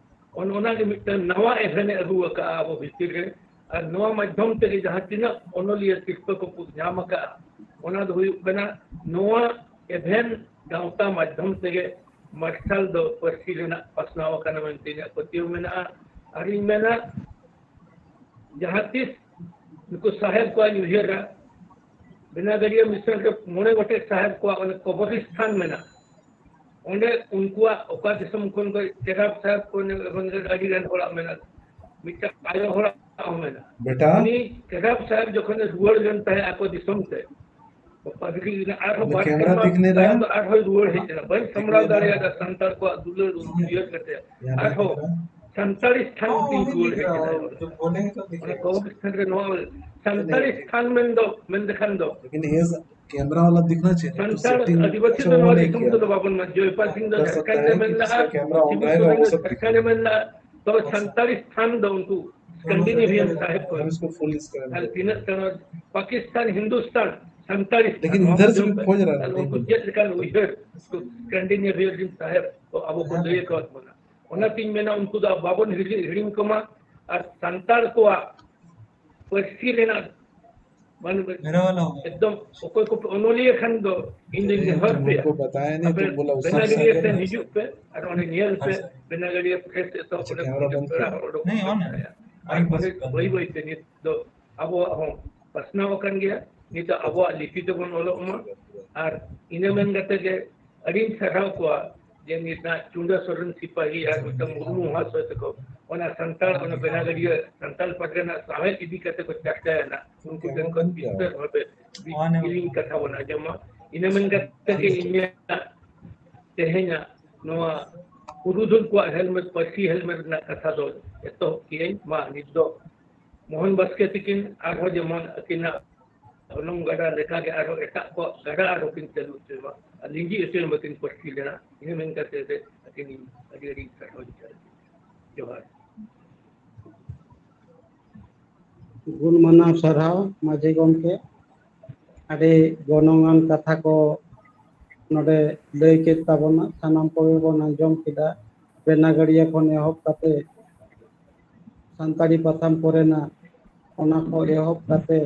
ᱚᱱ-, ᱚᱱᱟᱜᱮ ᱢᱤᱫᱴᱟᱝ ᱱᱟᱣᱟ ᱮᱵᱷᱮᱱ ᱮ ᱟᱹᱜᱩ ᱟᱠᱟᱫᱼᱟ ᱟᱵᱚ ᱵᱷᱤᱛᱤᱨ ᱨᱮ᱾ ᱟᱨ ᱱᱚᱣᱟ ᱢᱟᱫᱽᱫᱷᱚᱢ ᱛᱮᱜᱮ ᱡᱟᱦᱟᱸ ᱛᱤᱱᱟᱹᱜ ᱚᱱᱚᱞᱤᱭᱟᱹ ᱥᱤᱨᱯᱟᱹ ᱠᱚᱠᱚ ᱧᱟᱢ ᱟᱠᱟᱫᱼᱟ, ᱚᱱᱟ ᱫᱚ ᱦᱩᱭᱩᱜ ᱠᱟᱱᱟ ᱱᱚᱣᱟ ᱮᱵᱷᱮᱱ ᱜᱟᱶᱛᱟ ᱢᱟᱫᱽᱫᱷᱚᱢ ᱛᱮᱜᱮ ᱢᱟᱨᱥᱟᱞ ᱫᱚ ᱯᱟᱹᱨᱥᱤ ᱨᱮᱱᱟᱜ ᱯᱟᱥᱱᱟᱣ ᱟᱠᱟᱱᱟ ᱢᱮᱱᱛᱮ ᱤᱧᱟᱹᱜ ᱯᱟᱹᱛᱭᱟᱹᱣ ᱢᱮᱱᱟᱜᱼᱟ᱾ ᱟᱨᱤᱧ ᱢᱮᱱᱟ, ᱡᱟᱦᱟᱸ ᱛᱤᱥ ᱱᱩᱠᱩ ᱥᱟᱦᱮᱵᱽ ᱠᱚᱣᱟᱜ ᱤᱧ ᱩᱭᱦᱟᱹᱨᱟ, ᱵᱮᱱᱟᱜᱟᱲᱤᱭᱟᱹ ᱢᱤᱥᱚᱱ ᱨᱮ ᱢᱚᱬᱮ ᱜᱚᱴᱮᱡ ᱥᱟᱦᱮᱵᱽ ᱠᱚᱣᱟᱜ ᱚᱱᱮ ᱠᱚᱵᱚᱨᱤᱥᱛᱷᱟᱱ ᱢᱮᱱᱟᱜᱼᱟ᱾ ᱚᱸᱰᱮ ᱩᱱᱠᱩᱣᱟᱜ ᱚᱠᱟ ᱫᱤᱥᱚᱢ ᱠᱷᱚᱱ ᱠᱚ, ᱪᱮᱨᱟᱵ ᱥᱟᱦᱮᱵᱽ ᱠᱚ ᱚᱸᱰᱮ ᱟᱹᱰᱤ ᱜᱟᱱ ᱦᱚᱲᱟᱜ ᱢᱮᱱᱟᱜᱼᱟ, ᱢᱤᱫᱴᱟᱝ ᱟᱭᱳ ᱦᱚᱲᱟᱜ ᱦᱚᱸ ᱢᱮᱱᱟᱜᱼᱟ᱾ ᱵᱮᱴᱟ᱾ ᱩᱱᱤ ᱪᱮᱨᱟᱵ ᱥᱟᱦᱮᱵᱽ ᱡᱚᱠᱷᱚᱱᱮ ᱨᱩᱣᱟᱹᱲ ᱞᱮᱱ ᱛᱟᱦᱮᱸᱫ ᱟᱠᱚ ᱫᱤᱥᱚᱢ ᱛᱮ, ᱯᱟᱫᱽᱨᱤ ᱟᱨᱦᱚᱸ ᱵᱟᱨ ᱠᱮᱢᱨᱟ ᱥᱮᱨᱢᱟ ᱫᱤᱠᱷᱱᱮ ᱛᱟᱭᱚᱢ ᱫᱚ ᱟᱨᱦᱚᱸᱭ ᱨᱩᱣᱟᱹᱲ ᱦᱮᱡ ᱮᱱᱟ᱾ ᱵᱟᱹᱧ ᱥᱟᱢᱵᱲᱟᱣ ᱫᱟᱲᱮᱭᱟᱫᱟ ᱥᱟᱱᱛᱟᱲ ᱠᱚᱣᱟᱜ ᱫᱩᱞᱟᱹᱲ ᱩᱭᱦᱟᱹᱨ ᱠᱟᱛᱮ ᱟᱨᱦᱚᱸ ᱥᱟᱱᱛᱟᱲᱤ ᱛᱷᱟᱱ ᱛᱤᱧ ᱨᱩᱣᱟᱹᱲ ᱦᱮᱡ ᱮᱱᱟ᱾ ᱚᱱᱟ ᱠᱚᱵᱚᱨ ᱥᱛᱷᱟᱱ ᱨᱮ ᱱᱚᱣᱟ ᱥᱟᱱᱛᱟᱲᱤ ᱛᱷᱟᱱ ᱢᱮᱱ ᱫᱚ, ᱢᱮᱱ ᱞᱮᱠᱷᱟᱱ ᱫᱚ ᱞᱮᱠᱤᱱ ᱭᱮ ᱠᱮᱢᱨᱟ ᱣᱟᱞᱟ ᱫᱤᱠᱷᱱᱟ ᱪᱟᱦᱤᱭᱮ, ᱥᱟᱱᱛᱟᱲ ᱟᱹᱫᱤᱵᱟᱹᱥᱤ ᱫᱚ ᱱᱚᱣᱟ ᱫᱤᱥᱚᱢ ᱨᱮᱫᱚ ᱵᱟᱵᱚᱱ ᱢᱟ-, ᱡᱚᱭᱯᱟᱞ ᱥᱤᱝ ᱫᱚ ᱡᱷᱟᱲᱠᱷᱚᱸᱰ ᱨᱮ ᱢᱮᱱ ᱞᱮᱫᱼᱟ, ᱠᱮᱢᱨᱟ ᱥᱤᱵᱩ ᱥᱚᱨᱮᱱ ᱫᱚ ᱡᱷᱟᱲᱠᱷᱚᱸᱰ ᱨᱮ ᱢᱮᱱ ᱞᱮᱫᱼᱟ᱾ ᱛᱚᱵᱮ ᱥᱟᱱᱛᱟᱲᱤ ᱛᱷᱟᱱ ᱫᱚ ᱩᱱᱠᱩ ᱥᱠᱮᱱᱰᱤᱱᱮᱵᱷᱤᱭᱟᱱ ᱥᱟᱦᱮᱵᱽ ᱠᱚ, ᱟᱨ ᱛᱤᱱᱟᱹᱜ ᱴᱟᱱᱟ ᱯᱟᱠᱤᱥᱛᱟᱱ, ᱦᱤᱱᱫᱩᱥᱛᱟᱱ, ᱥᱟᱱᱛᱟᱲᱤ ᱛᱷᱟᱱ, ᱱᱚᱣᱟ ᱠᱚ ᱡᱚᱢ ᱯᱮ᱾ ᱟᱨ ᱩᱱᱠᱩ ᱪᱮᱫ ᱞᱮᱠᱟᱱ ᱩᱭᱦᱟᱹᱨ ᱥᱠᱮᱱᱰᱤᱱᱮᱵᱷᱤᱭᱟᱱ ᱨᱮᱱ ᱥᱟᱦᱮᱵᱽ ᱠᱚ ᱟᱵᱚ ᱠᱚ ᱞᱟᱹᱭ ᱟᱠᱟᱫ ᱵᱚᱱᱟ᱾ ᱚᱱᱟᱛᱤᱧ ᱢᱮᱱᱟ, ᱩᱱᱠᱩ ᱫᱚ ᱵᱟᱵᱚᱱ ᱦᱤᱲᱤ-, ᱦᱤᱲᱤᱧ ᱠᱚᱢᱟ᱾ ᱟᱨ ᱥᱟᱱᱛᱟᱲ ᱠᱚᱣᱟᱜ ᱯᱟᱹᱨᱥᱤ ᱨᱮᱱᱟᱜ ᱢᱟᱱᱮ ᱮᱠᱫᱚᱢ ᱚᱠᱚᱭ ᱠᱚᱯᱮ ᱚᱱᱚᱞᱤᱭᱟᱹ ᱠᱷᱟᱱ ᱫᱚ ᱤᱧ ᱫᱚᱧ ᱱᱮᱦᱚᱨ ᱯᱮᱭᱟ, ᱟᱯᱮ ᱵᱮᱱᱟᱜᱟᱲᱤᱭᱟᱹ ᱥᱮᱱ ᱦᱤᱡᱩᱜ ᱯᱮ ᱟᱨ ᱚᱸᱰᱮ ᱧᱮᱞ ᱯᱮ᱾ ᱵᱮᱱᱟᱜᱟᱲᱤᱭᱟᱹ ᱯᱨᱮᱥ ᱮᱛᱚᱦᱚᱵ ᱚᱸᱰᱮ ᱯᱩᱨᱟᱹ ᱯᱮᱲᱟ ᱦᱚᱲ ᱚᱰᱚᱠ ᱠᱟᱱᱟ᱾ ᱟᱨ ᱵᱟᱹᱭ ᱵᱟᱹᱭ ᱛᱮ ᱱᱤᱛ ᱫᱚ ᱟᱵᱚᱣᱟᱜ ᱦᱚᱸ ᱯᱟᱥᱱᱟᱣ ᱟᱠᱟᱱ ᱜᱮᱭᱟ᱾ ᱱᱤᱛᱚᱜ ᱟᱵᱚᱣᱟᱜ ᱞᱤᱯᱤ ᱛᱮᱵᱚᱱ ᱚᱞᱚᱜ ᱢᱟ᱾ ᱟᱨ ᱤᱱᱟᱹ ᱢᱮᱱ ᱠᱟᱛᱮ ᱜᱮ ᱟᱹᱰᱤᱧ ᱥᱟᱨᱦᱟᱣ ᱠᱚᱣᱟ ᱡᱮ ᱱᱤᱛ ᱱᱟᱜ ᱪᱩᱸᱰᱟ ᱥᱚᱨᱮᱱ ᱥᱤᱯᱟᱦᱤ ᱟᱨ ᱢᱤᱫᱴᱟᱝ ᱢᱩᱨᱢᱩ ᱢᱚᱦᱟᱥᱚᱭ ᱛᱟᱠᱚ ᱚᱱᱟ ᱥᱟᱱᱛᱟᱲ, ᱚᱱᱟ ᱵᱮᱱᱟᱜᱟᱹᱲᱤᱭᱟᱹ ᱥᱟᱱᱛᱟᱲ ᱯᱟᱨᱜᱟᱱᱟ ᱥᱟᱶᱦᱮᱫ ᱤᱫᱤ ᱠᱟᱛᱮ ᱠᱚ ᱪᱟᱨᱪᱟᱭᱟ ᱱᱟᱜ, ᱩᱱᱠᱩ ᱴᱷᱮᱱ ᱠᱷᱚᱱ ᱵᱤᱥᱛᱟᱹᱨ ᱵᱷᱟᱵᱮ ᱵᱤ-, ᱠᱤᱨᱤᱧ ᱠᱟᱛᱷᱟ ᱵᱚᱱ ᱟᱸᱡᱚᱢᱟ᱾ ᱤᱱᱟᱹ ᱢᱮᱱ ᱠᱟᱛᱮ ᱜᱮ ᱤᱧᱟᱹᱜ ᱛᱮᱦᱮᱧᱟᱜ ᱱᱚᱣᱟ ᱯᱩᱨᱩᱫᱷᱩᱞ ᱠᱚᱣᱟᱜ ᱦᱮᱞᱢᱮᱴ, ᱯᱟᱹᱨᱥᱤ ᱦᱮᱞᱢᱮᱴ ᱨᱮᱱᱟᱜ ᱠᱟᱛᱷᱟ ᱫᱚ ᱮᱛᱚᱦᱚᱵ ᱠᱤᱭᱟᱹᱧ᱾ ᱢᱟ ᱱᱤᱛ ᱫᱚ ᱢᱳᱦᱚᱱ ᱵᱟᱥᱠᱮ ᱛᱤᱠᱤᱱ ᱟᱨᱦᱚᱸ ᱡᱮᱢᱚᱱ ᱟᱹᱠᱤᱱᱟᱜ ᱚᱱᱚᱢ ᱜᱟᱰᱟ ᱞᱮᱠᱟᱜᱮ ᱟᱨᱦᱚᱸ ᱮᱴᱟᱜ ᱠᱚᱣᱟᱜ ᱜᱟᱰᱟ ᱟᱨᱦᱚᱸ ᱠᱤᱱ ᱪᱟᱹᱞᱩ ᱦᱚᱪᱚᱭ ᱢᱟ ᱟᱨ ᱞᱤᱸᱡᱤ ᱩᱛᱟᱹᱨ ᱢᱟᱹᱠᱤᱱ ᱯᱟᱹᱨᱥᱤ ᱞᱮᱱᱟ᱾ ᱤᱱᱟᱹ ᱢᱮᱱ ᱠᱟᱛᱮ ᱟᱹᱠᱤᱱ ᱟᱹᱰᱤ ᱟᱹᱰᱤ ᱥᱟᱨᱦᱟᱣ ᱡᱚᱦᱟᱨ᱾ ᱡᱚᱦᱟᱨ᱾ ᱜᱩᱱ ᱢᱟᱱᱟᱣ ᱥᱟᱨᱦᱟᱣ ᱢᱟᱹᱡᱷᱤ ᱜᱚᱢᱠᱮ, ᱟᱹᱰᱤ ᱜᱚᱱᱚᱝᱟᱱ ᱠᱟᱛᱷᱟ ᱠᱚ ᱱᱚᱰᱮ ᱞᱟᱹᱭ ᱠᱮᱫ ᱛᱟᱵᱚᱱᱟ, ᱥᱟᱱᱟᱢ ᱠᱚᱜᱮ ᱵᱚᱱ ᱟᱸᱡᱚᱢ ᱠᱮᱫᱟ᱾ ᱵᱮᱱᱟᱜᱟᱹᱲᱤᱭᱟᱹ ᱠᱷᱚᱱ ᱮᱦᱚᱵ ᱠᱟᱛᱮ ᱥᱟᱱᱛᱟᱲᱤ ᱯᱟᱛᱷᱟᱢ ᱠᱚᱨᱮᱱᱟᱜ, ᱚᱱᱟ ᱠᱚ ᱮᱦᱚᱵ ᱠᱟᱛᱮ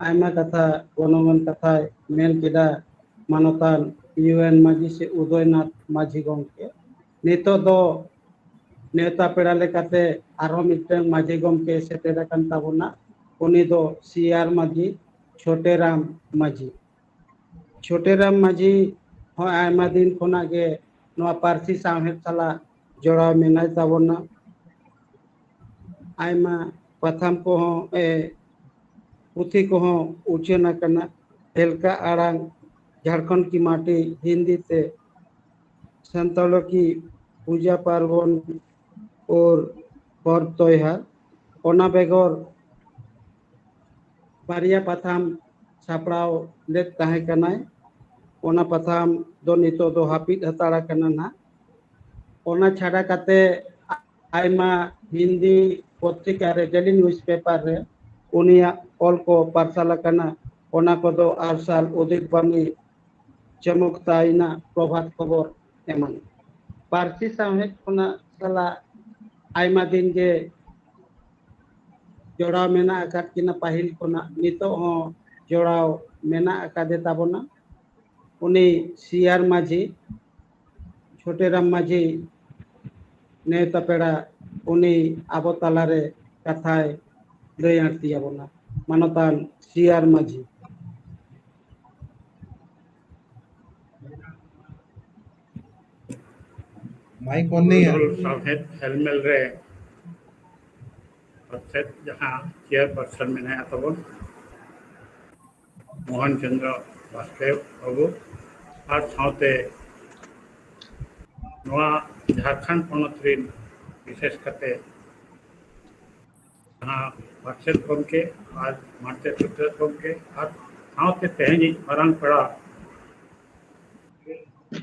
ᱟᱭᱢᱟ ᱠᱟᱛᱷᱟ, ᱜᱚᱱᱚᱝᱟᱱ ᱠᱟᱛᱷᱟᱭ ᱢᱮᱱ ᱠᱮᱫᱟ ᱢᱟᱱᱚᱛᱟᱱ ᱤᱭᱩ ᱮᱱ ᱢᱟᱹᱡᱷᱤ ᱥᱮ ᱩᱫᱚᱭᱱᱟᱛᱷ ᱢᱟᱹᱡᱷᱤ ᱜᱚᱢᱠᱮ᱾ ᱱᱤᱛᱚᱜ ᱫᱚ ᱱᱮᱣᱛᱟ ᱯᱮᱲᱟ ᱞᱮᱠᱟᱛᱮ ᱟᱨᱦᱚᱸ ᱢᱤᱫᱴᱟᱝ ᱢᱟᱹᱡᱷᱤ ᱜᱚᱢᱠᱮ ᱥᱮᱴᱮᱨ ᱟᱠᱟᱱ ᱛᱟᱵᱚᱱᱟ᱾ ᱩᱱᱤ ᱫᱚ ᱥᱤ ᱟᱨ ᱢᱟᱹᱡᱷᱤ, ᱪᱷᱳᱴᱮ ᱨᱟᱢ ᱢᱟᱹᱡᱷᱤ᱾ ᱪᱷᱳᱴᱮ ᱨᱟᱢ ᱢᱟᱹᱡᱷᱤ ᱦᱚᱸ ᱟᱭᱢᱟ ᱫᱤᱱ ᱠᱷᱚᱱᱟᱜ ᱜᱮ ᱱᱚᱣᱟ ᱯᱟᱹᱨᱥᱤ ᱥᱟᱶᱦᱮᱫ ᱥᱟᱞᱟᱜ ᱡᱚᱲᱟᱣ ᱢᱮᱱᱟᱭ ᱛᱟᱵᱚᱱᱟ᱾ ᱟᱭᱢᱟ ᱯᱟᱛᱷᱟᱢ ᱠᱚᱦᱚᱸ, ᱮ, ᱯᱩᱛᱷᱤ ᱠᱚᱦᱚᱸ ᱩᱪᱷᱟᱹᱱ ᱟᱠᱟᱱᱟ᱾ ᱦᱮᱞᱠᱟ ᱟᱲᱟᱝ, ᱡᱷᱟᱲᱠᱷᱚᱸᱰ ᱠᱤ ᱢᱟᱴᱤ, ᱦᱤᱱᱫᱤ ᱛᱮ ᱥᱟᱱᱛᱟᱲ ᱠᱤ ᱯᱩᱡᱟ ᱯᱟᱨᱵᱚᱱ ᱳᱨ ᱯᱚᱨᱵᱽ ᱛᱚᱭᱦᱟᱨ᱾ ᱚᱱᱟ ᱵᱮᱜᱚᱨ ᱵᱟᱨᱭᱟ ᱯᱟᱛᱷᱟᱢ ᱥᱟᱯᱲᱟᱣ ᱞᱮᱫ ᱛᱟᱦᱮᱸ ᱠᱟᱱᱟᱭ᱾ ᱚᱱᱟ ᱯᱟᱛᱷᱟᱢ ᱫᱚ ᱱᱤᱛᱚᱜ ᱫᱚ ᱦᱟᱹᱯᱤᱫ ᱦᱟᱛᱟᱲ ᱟᱠᱟᱱᱟ ᱱᱟᱦᱟᱜ᱾ ᱚᱱᱟ ᱪᱷᱟᱰᱟ ᱠᱟᱛᱮ ᱟᱭᱢᱟ ᱦᱤᱱᱫᱤ ᱯᱚᱛᱨᱤᱠᱟ ᱨᱮ, ᱰᱮᱞᱤ ᱱᱤᱭᱩᱡᱽ ᱯᱮᱯᱟᱨ ᱨᱮ ᱩᱱᱤᱭᱟᱜ ᱚᱞ ᱠᱚ ᱯᱟᱨᱥᱟᱞ ᱟᱠᱟᱱᱟ᱾ ᱚᱱᱟ ᱠᱚᱫᱚ ᱟᱨᱥᱟᱞ, ᱩᱫᱤᱛ ᱵᱟᱱᱤ, ᱪᱚᱢᱚᱠ ᱛᱟᱭᱱᱟ, ᱯᱨᱚᱵᱷᱟᱛ ᱠᱷᱚᱵᱚᱨ ᱮᱢᱟᱱ᱾ ᱯᱟᱹᱨᱥᱤ ᱥᱟᱶᱦᱮᱫ ᱠᱷᱚᱱᱟᱜ ᱥᱟᱞᱟᱜ ᱟᱭᱢᱟ ᱫᱤᱱ ᱜᱮ ᱡᱚᱲᱟᱣ ᱢᱮᱱᱟᱜ ᱟᱠᱟᱫ ᱠᱤᱱᱟ, ᱯᱟᱹᱦᱤᱞ ᱠᱷᱚᱱᱟᱜ ᱱᱤᱛᱚᱜ ᱦᱚᱸ ᱡᱚᱲᱟᱣ ᱢᱮᱱᱟᱜ ᱟᱠᱟᱫᱮ ᱛᱟᱵᱚᱱᱟ᱾ ᱩᱱᱤ ᱥᱤ ᱟᱨ ᱢᱟᱹᱡᱷᱤ, ᱪᱷᱳᱴᱮ ᱨᱟᱢ ᱢᱟᱹᱡᱷᱤ ᱱᱮᱣᱛᱟ ᱯᱮᱲᱟ, ᱩᱱᱤ ᱟᱵᱚ ᱛᱟᱞᱟᱨᱮ ᱠᱟᱛᱷᱟᱭ ᱞᱟᱹᱭ ᱟᱬᱛᱤ ᱟᱵᱚᱱᱟ᱾ ᱢᱟᱱᱚᱛᱟᱱ ᱥᱤ ᱟᱨ ᱢᱟᱹᱡᱷᱤ᱾ ᱢᱟᱭᱤᱠ ᱚᱱ ᱱᱮᱭᱟ᱾ ᱥᱟᱶᱦᱮᱫ ᱦᱮᱞᱢᱮᱞ ᱨᱮ ᱯᱟᱨᱥᱮᱫ ᱡᱟᱦᱟᱸ ᱪᱮᱭᱟᱨ ᱯᱟᱨᱥᱚᱱ ᱢᱮᱱᱟᱭᱟ ᱛᱟᱵᱚᱱ, ᱢᱳᱦᱚᱱ ᱪᱚᱸᱫᱽᱨᱚ ᱵᱟᱥᱠᱮ ᱵᱟᱹᱵᱩ, ᱟᱨ ᱥᱟᱶᱛᱮ ᱱᱚᱣᱟ ᱡᱷᱟᱲᱠᱷᱚᱸᱰ ᱯᱚᱱᱚᱛ ᱨᱤᱱ ᱵᱤᱥᱮᱥ ᱠᱟᱛᱮ ᱡᱟᱦᱟᱸ ᱯᱟᱨᱥᱮᱫ ᱜᱚᱢᱠᱮ ᱟᱨ ᱢᱟᱪᱮᱫ ᱥᱩᱛᱨᱮᱫ ᱜᱚᱢᱠᱮ ᱟᱨ ᱥᱟᱶᱛᱮ ᱛᱮᱦᱮᱧᱤᱡ ᱢᱟᱨᱟᱝ ᱯᱮᱲᱟ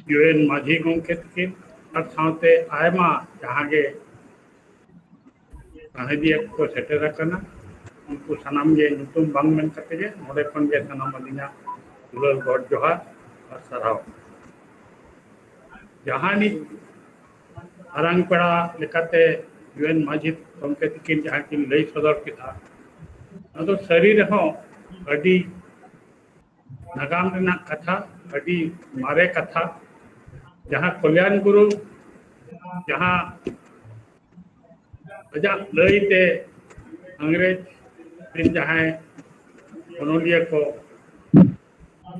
ᱡᱩᱭᱮᱱ ᱢᱟᱹᱡᱷᱤ ᱜᱚᱢᱠᱮ ᱛᱟᱹᱠᱤᱱ ᱟᱨ ᱥᱟᱶᱛᱮ ᱟᱭᱢᱟ ᱡᱟᱦᱟᱸ ᱜᱮ ᱥᱟᱸᱦᱮᱫᱤᱭᱟᱹ ᱠᱚ ᱥᱮᱴᱮᱨ ᱟᱠᱟᱱᱟ, ᱩᱱᱠᱩ ᱥᱟᱱᱟᱢ ᱜᱮ ᱧᱩᱛᱩᱢ ᱵᱟᱝ ᱢᱮᱱ ᱠᱟᱛᱮ ᱜᱮ ᱱᱚᱰᱮ ᱠᱷᱚᱱ ᱜᱮ ᱥᱟᱱᱟᱢ ᱟᱹᱞᱤᱧᱟᱜ ᱫᱩᱞᱟᱹᱲ ᱜᱚᱰ ᱡᱚᱦᱟᱨ ᱟᱨ ᱥᱟᱨᱦᱟᱣ᱾ ᱡᱟᱦᱟᱸ ᱱᱤᱛ ᱢᱟᱨᱟᱝ ᱯᱮᱲᱟ ᱞᱮᱠᱟᱛᱮ ᱡᱩᱭᱮᱱ ᱢᱟᱹᱡᱷᱤ ᱜᱚᱢᱠᱮ ᱛᱟᱹᱠᱤᱱ ᱡᱟᱦᱟᱸ ᱠᱤᱱ ᱞᱟᱹᱭ ᱥᱚᱫᱚᱨ ᱠᱮᱫᱟ, ᱚᱱᱟ ᱫᱚ ᱥᱟᱹᱨᱤ ᱨᱮᱦᱚᱸ ᱟᱹᱰᱤ ᱱᱟᱜᱟᱢ ᱨᱮᱱᱟᱜ ᱠᱟᱛᱷᱟ, ᱟᱹᱰᱤ ᱢᱟᱨᱮ ᱠᱟᱛᱷᱟ, ᱡᱟᱦᱟᱸ ᱠᱚᱞᱭᱟᱱ ᱜᱩᱨᱩ ᱡᱟᱦᱟᱸ ᱟᱡᱟᱜ ᱞᱟᱹᱭ ᱛᱮ ᱤᱝᱨᱮᱡᱽ ᱨᱮᱱ ᱡᱟᱦᱟᱸᱭ ᱚᱱᱚᱞᱤᱭᱟᱹ ᱠᱚ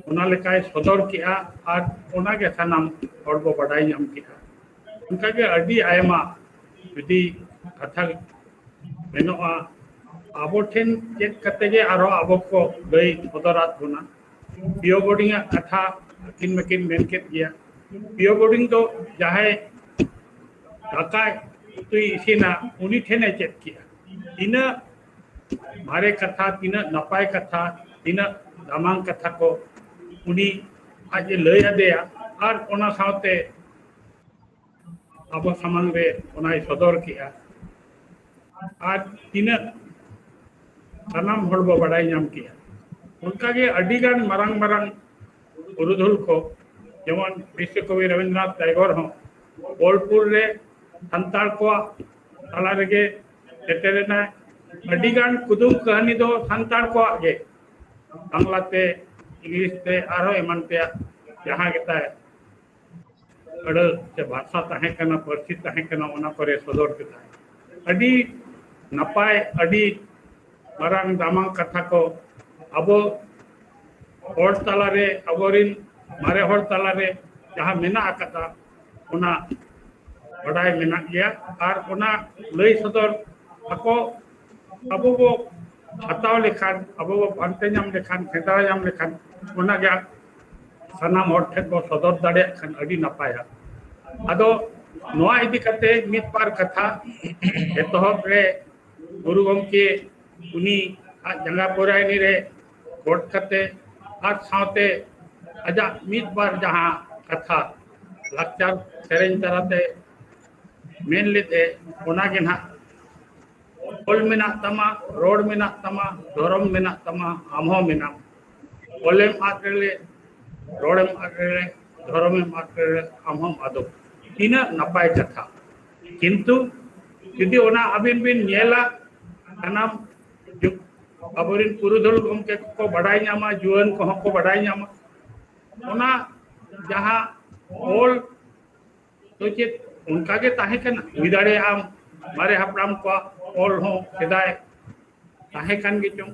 ᱚᱱᱟ ᱞᱮᱠᱟᱭ ᱥᱚᱫᱚᱨ ᱠᱮᱜᱼᱟ ᱟᱨ ᱚᱱᱟᱜᱮ ᱥᱟᱱᱟᱢ ᱦᱚᱲ ᱵᱚ ᱵᱟᱰᱟᱭ ᱧᱟᱢ ᱠᱮᱜᱼᱟ᱾ ᱚᱱᱠᱟᱜᱮ ᱟᱹᱰᱤ ᱟᱭᱢᱟ ᱡᱩᱫᱤ ᱠᱟᱛᱷᱟ ᱢᱮᱱᱚᱜᱼᱟ, ᱟᱵᱚ ᱴᱷᱮᱱ ᱪᱮᱫ ᱠᱟᱛᱮ ᱜᱮ ᱟᱨᱦᱚᱸ ᱟᱵᱚ ᱠᱚ ᱞᱟᱹᱭ ᱥᱚᱫᱚᱨᱟᱫ ᱵᱚᱱᱟ᱾ ᱯᱤᱭᱳ ᱵᱳᱨᱰᱤᱝ ᱟᱜ ᱠᱟᱛᱷᱟ ᱟᱹᱠᱤᱱ ᱢᱟᱹᱠᱤᱱ ᱢᱮᱱ ᱠᱮᱫ ᱜᱮᱭᱟ᱾ ᱯᱤᱭᱳ ᱵᱳᱨᱰᱤᱝ ᱫᱚ ᱡᱟᱦᱟᱸᱭ ᱫᱟᱠᱟ ᱩᱛᱩᱭ ᱤᱥᱤᱱᱟ, ᱩᱱᱤ ᱴᱷᱮᱱᱮ ᱪᱮᱫ ᱠᱮᱜᱼᱟ᱾ ᱛᱤᱱᱟᱹᱜ ᱢᱟᱨᱮ ᱠᱟᱛᱷᱟ, ᱛᱤᱱᱟᱹᱜ ᱱᱟᱯᱟᱭ ᱠᱟᱛᱷᱟ, ᱛᱤᱱᱟᱹᱜ ᱫᱟᱢᱟᱱ ᱠᱟᱛᱷᱟ ᱠᱚ ᱩᱱᱤ ᱟᱡ ᱮ ᱞᱟᱹᱭ ᱟᱫᱮᱭᱟ, ᱟᱨ ᱚᱱᱟ ᱥᱟᱶᱛᱮ ᱟᱵᱚ ᱥᱟᱢᱟᱝ ᱨᱮ ᱚᱱᱟᱭ ᱥᱚᱫᱚᱨ ᱠᱮᱜᱼᱟ᱾ ᱟᱨ ᱛᱤᱱᱟᱹᱜ ᱥᱟᱱᱟᱢ ᱦᱚᱲ ᱵᱚ ᱵᱟᱰᱟᱭ ᱧᱟᱢ ᱠᱮᱜᱼᱟ᱾ ᱚᱱᱠᱟᱜᱮ ᱟᱹᱰᱤᱜᱟᱱ ᱢᱟᱨᱟᱝ ᱢᱟᱨᱟᱝ ᱯᱩᱨᱩᱫᱷᱩᱞ ᱠᱚ, ᱡᱮᱢᱚᱱ ᱵᱤᱥᱥᱚ ᱠᱚᱵᱤ ᱨᱚᱵᱤᱱᱫᱨᱚᱱᱟᱛᱷ ᱴᱮᱜᱳᱨ ᱦᱚᱸ ᱵᱳᱞᱯᱩᱨ ᱨᱮ ᱥᱟᱱᱛᱟᱲ ᱠᱚᱣᱟᱜ ᱛᱟᱞᱟ ᱨᱮᱜᱮ ᱥᱮᱴᱮᱨᱮᱱᱟᱭ᱾ ᱟᱹᱰᱤᱜᱟᱱ ᱠᱩᱫᱩᱢ ᱠᱟᱹᱦᱱᱤ ᱫᱚ ᱥᱟᱱᱛᱟᱲ ᱠᱚᱣᱟᱜ ᱜᱮ, ᱵᱟᱝᱞᱟᱛᱮ, ᱤᱝᱞᱤᱥ ᱛᱮ, ᱟᱨᱦᱚᱸ ᱮᱢᱟᱱ ᱛᱮᱭᱟᱜ ᱡᱟᱦᱟᱸ ᱜᱮᱛᱟᱭ ᱟᱹᱲᱟᱹ ᱥᱮ ᱵᱷᱟᱥᱟ ᱛᱟᱦᱮᱸ ᱠᱟᱱᱟ, ᱯᱟᱹᱨᱥᱤ ᱛᱟᱦᱮᱸ ᱠᱟᱱᱟ, ᱚᱱᱟ ᱠᱚᱨᱮ ᱥᱚᱫᱚᱨ ᱠᱮᱫᱟᱭ᱾ ᱟᱹᱰᱤ ᱱᱟᱯᱟᱭ, ᱟᱹᱰᱤ ᱢᱟᱨᱟᱝ ᱫᱟᱢᱟᱱ ᱠᱟᱛᱷᱟ ᱠᱚ ᱟᱵᱚ ᱦᱚᱲ ᱛᱟᱞᱟᱨᱮ, ᱟᱵᱚᱨᱤᱱ ᱢᱟᱨᱮ ᱦᱚᱲ ᱛᱟᱞᱟᱨᱮ ᱡᱟᱦᱟᱸ ᱢᱮᱱᱟᱜ ᱟᱠᱟᱫᱟ, ᱚᱱᱟ ᱵᱟᱰᱟᱭ ᱢᱮᱱᱟᱜ ᱜᱮᱭᱟ᱾ ᱟᱨ ᱚᱱᱟ ᱞᱟᱹᱭ ᱥᱚᱫᱚᱨ ᱟᱠᱚ ᱟᱵᱚ ᱵᱚ ᱦᱟᱛᱟᱣ ᱞᱮᱠᱷᱟᱱ, ᱟᱵᱚ ᱵᱚ ᱯᱟᱱᱛᱮ ᱧᱟᱢ ᱞᱮᱠᱷᱟᱱ, ᱥᱮᱸᱫᱽᱨᱟ ᱧᱟᱢ ᱞᱮᱠᱷᱟᱱ, ᱚᱱᱟ ᱜᱮ ᱥᱟᱱᱟᱢ ᱦᱚᱲ ᱴᱷᱮᱱ ᱵᱚ ᱥᱚᱫᱚᱨ ᱫᱟᱲᱮᱭᱟᱜ ᱠᱷᱟᱱ ᱟᱹᱰᱤ ᱱᱟᱯᱟᱭᱟ᱾ ᱟᱫᱚ ᱱᱚᱣᱟ ᱤᱫᱤ ᱠᱟᱛᱮ ᱢᱤᱫ ᱵᱟᱨ ᱠᱟᱛᱷᱟ ᱮᱛᱚᱦᱚᱵ ᱨᱮ ᱜᱩᱨᱩ ᱜᱚᱢᱠᱮ ᱩᱱᱤ ᱟᱡ ᱡᱟᱸᱜᱟ ᱯᱚᱨᱟᱭᱱᱤ ᱨᱮ ᱜᱚᱰ ᱠᱟᱛᱮ ᱟᱨ ᱥᱟᱶᱛᱮ ᱟᱡᱟᱜ ᱢᱤᱫ ᱵᱟᱨ ᱡᱟᱦᱟᱸ ᱠᱟᱛᱷᱟ ᱞᱟᱠᱪᱟᱨ ᱥᱮᱨᱮᱧ ᱛᱟᱞᱟᱛᱮ ᱢᱮᱱ ᱞᱮᱫ ᱮ, ᱚᱱᱟ ᱜᱮ ᱱᱟᱦᱟᱜ ᱚᱞ ᱢᱮᱱᱟᱜ ᱛᱟᱢᱟ, ᱨᱚᱲ ᱢᱮᱱᱟᱜ ᱛᱟᱢᱟ, ᱫᱷᱚᱨᱚᱢ ᱢᱮᱱᱟᱜ ᱛᱟᱢᱟ, ᱟᱢ ᱦᱚᱸ ᱢᱮᱱᱟᱢ᱾ ᱚᱞᱮᱢ ᱟᱫ ᱨᱮᱞᱮ, ᱨᱚᱲᱮᱢ ᱟᱫ ᱨᱮᱞᱮ, ᱫᱷᱚᱨᱚᱢᱮᱢ ᱟᱫ ᱨᱮᱞᱮ, ᱟᱢ ᱦᱚᱸᱢ ᱟᱫᱚᱜ᱾ ᱛᱤᱱᱟᱹᱜ ᱱᱟᱯᱟᱭ ᱠᱟᱛᱷᱟ᱾ ᱠᱤᱱᱛᱩ ᱡᱩᱫᱤ ᱚᱱᱟ ᱟᱹᱵᱤᱱ ᱵᱤᱱ ᱧᱮᱞᱟ, ᱥᱟᱱᱟᱢ ᱡᱩᱜᱽ ᱟᱵᱚᱨᱮᱱ ᱯᱩᱨᱩᱫᱷᱩᱞ ᱜᱚᱢᱠᱮ ᱠᱚᱠᱚ ᱵᱟᱰᱟᱭ ᱧᱟᱢᱟ, ᱡᱩᱣᱟᱹᱱ ᱠᱚᱦᱚᱸ ᱠᱚ ᱵᱟᱰᱟᱭ ᱧᱟᱢᱟ᱾ ᱚᱱᱟ ᱡᱟᱦᱟᱸ ᱚᱞ ᱫᱚ ᱪᱮᱫ ᱚᱱᱠᱟ ᱜᱮ ᱛᱟᱦᱮᱸ ᱠᱟᱱᱟ? ᱦᱩᱭ ᱫᱟᱲᱮᱭᱟᱜᱼᱟ ᱢᱟᱨᱮ ᱦᱟᱯᱲᱟᱢ ᱠᱚᱣᱟᱜ ᱚᱞ ᱦᱚᱸ ᱥᱮᱫᱟᱭ ᱛᱟᱦᱮᱸ ᱠᱟᱱ ᱜᱮ ᱪᱚᱝ᱾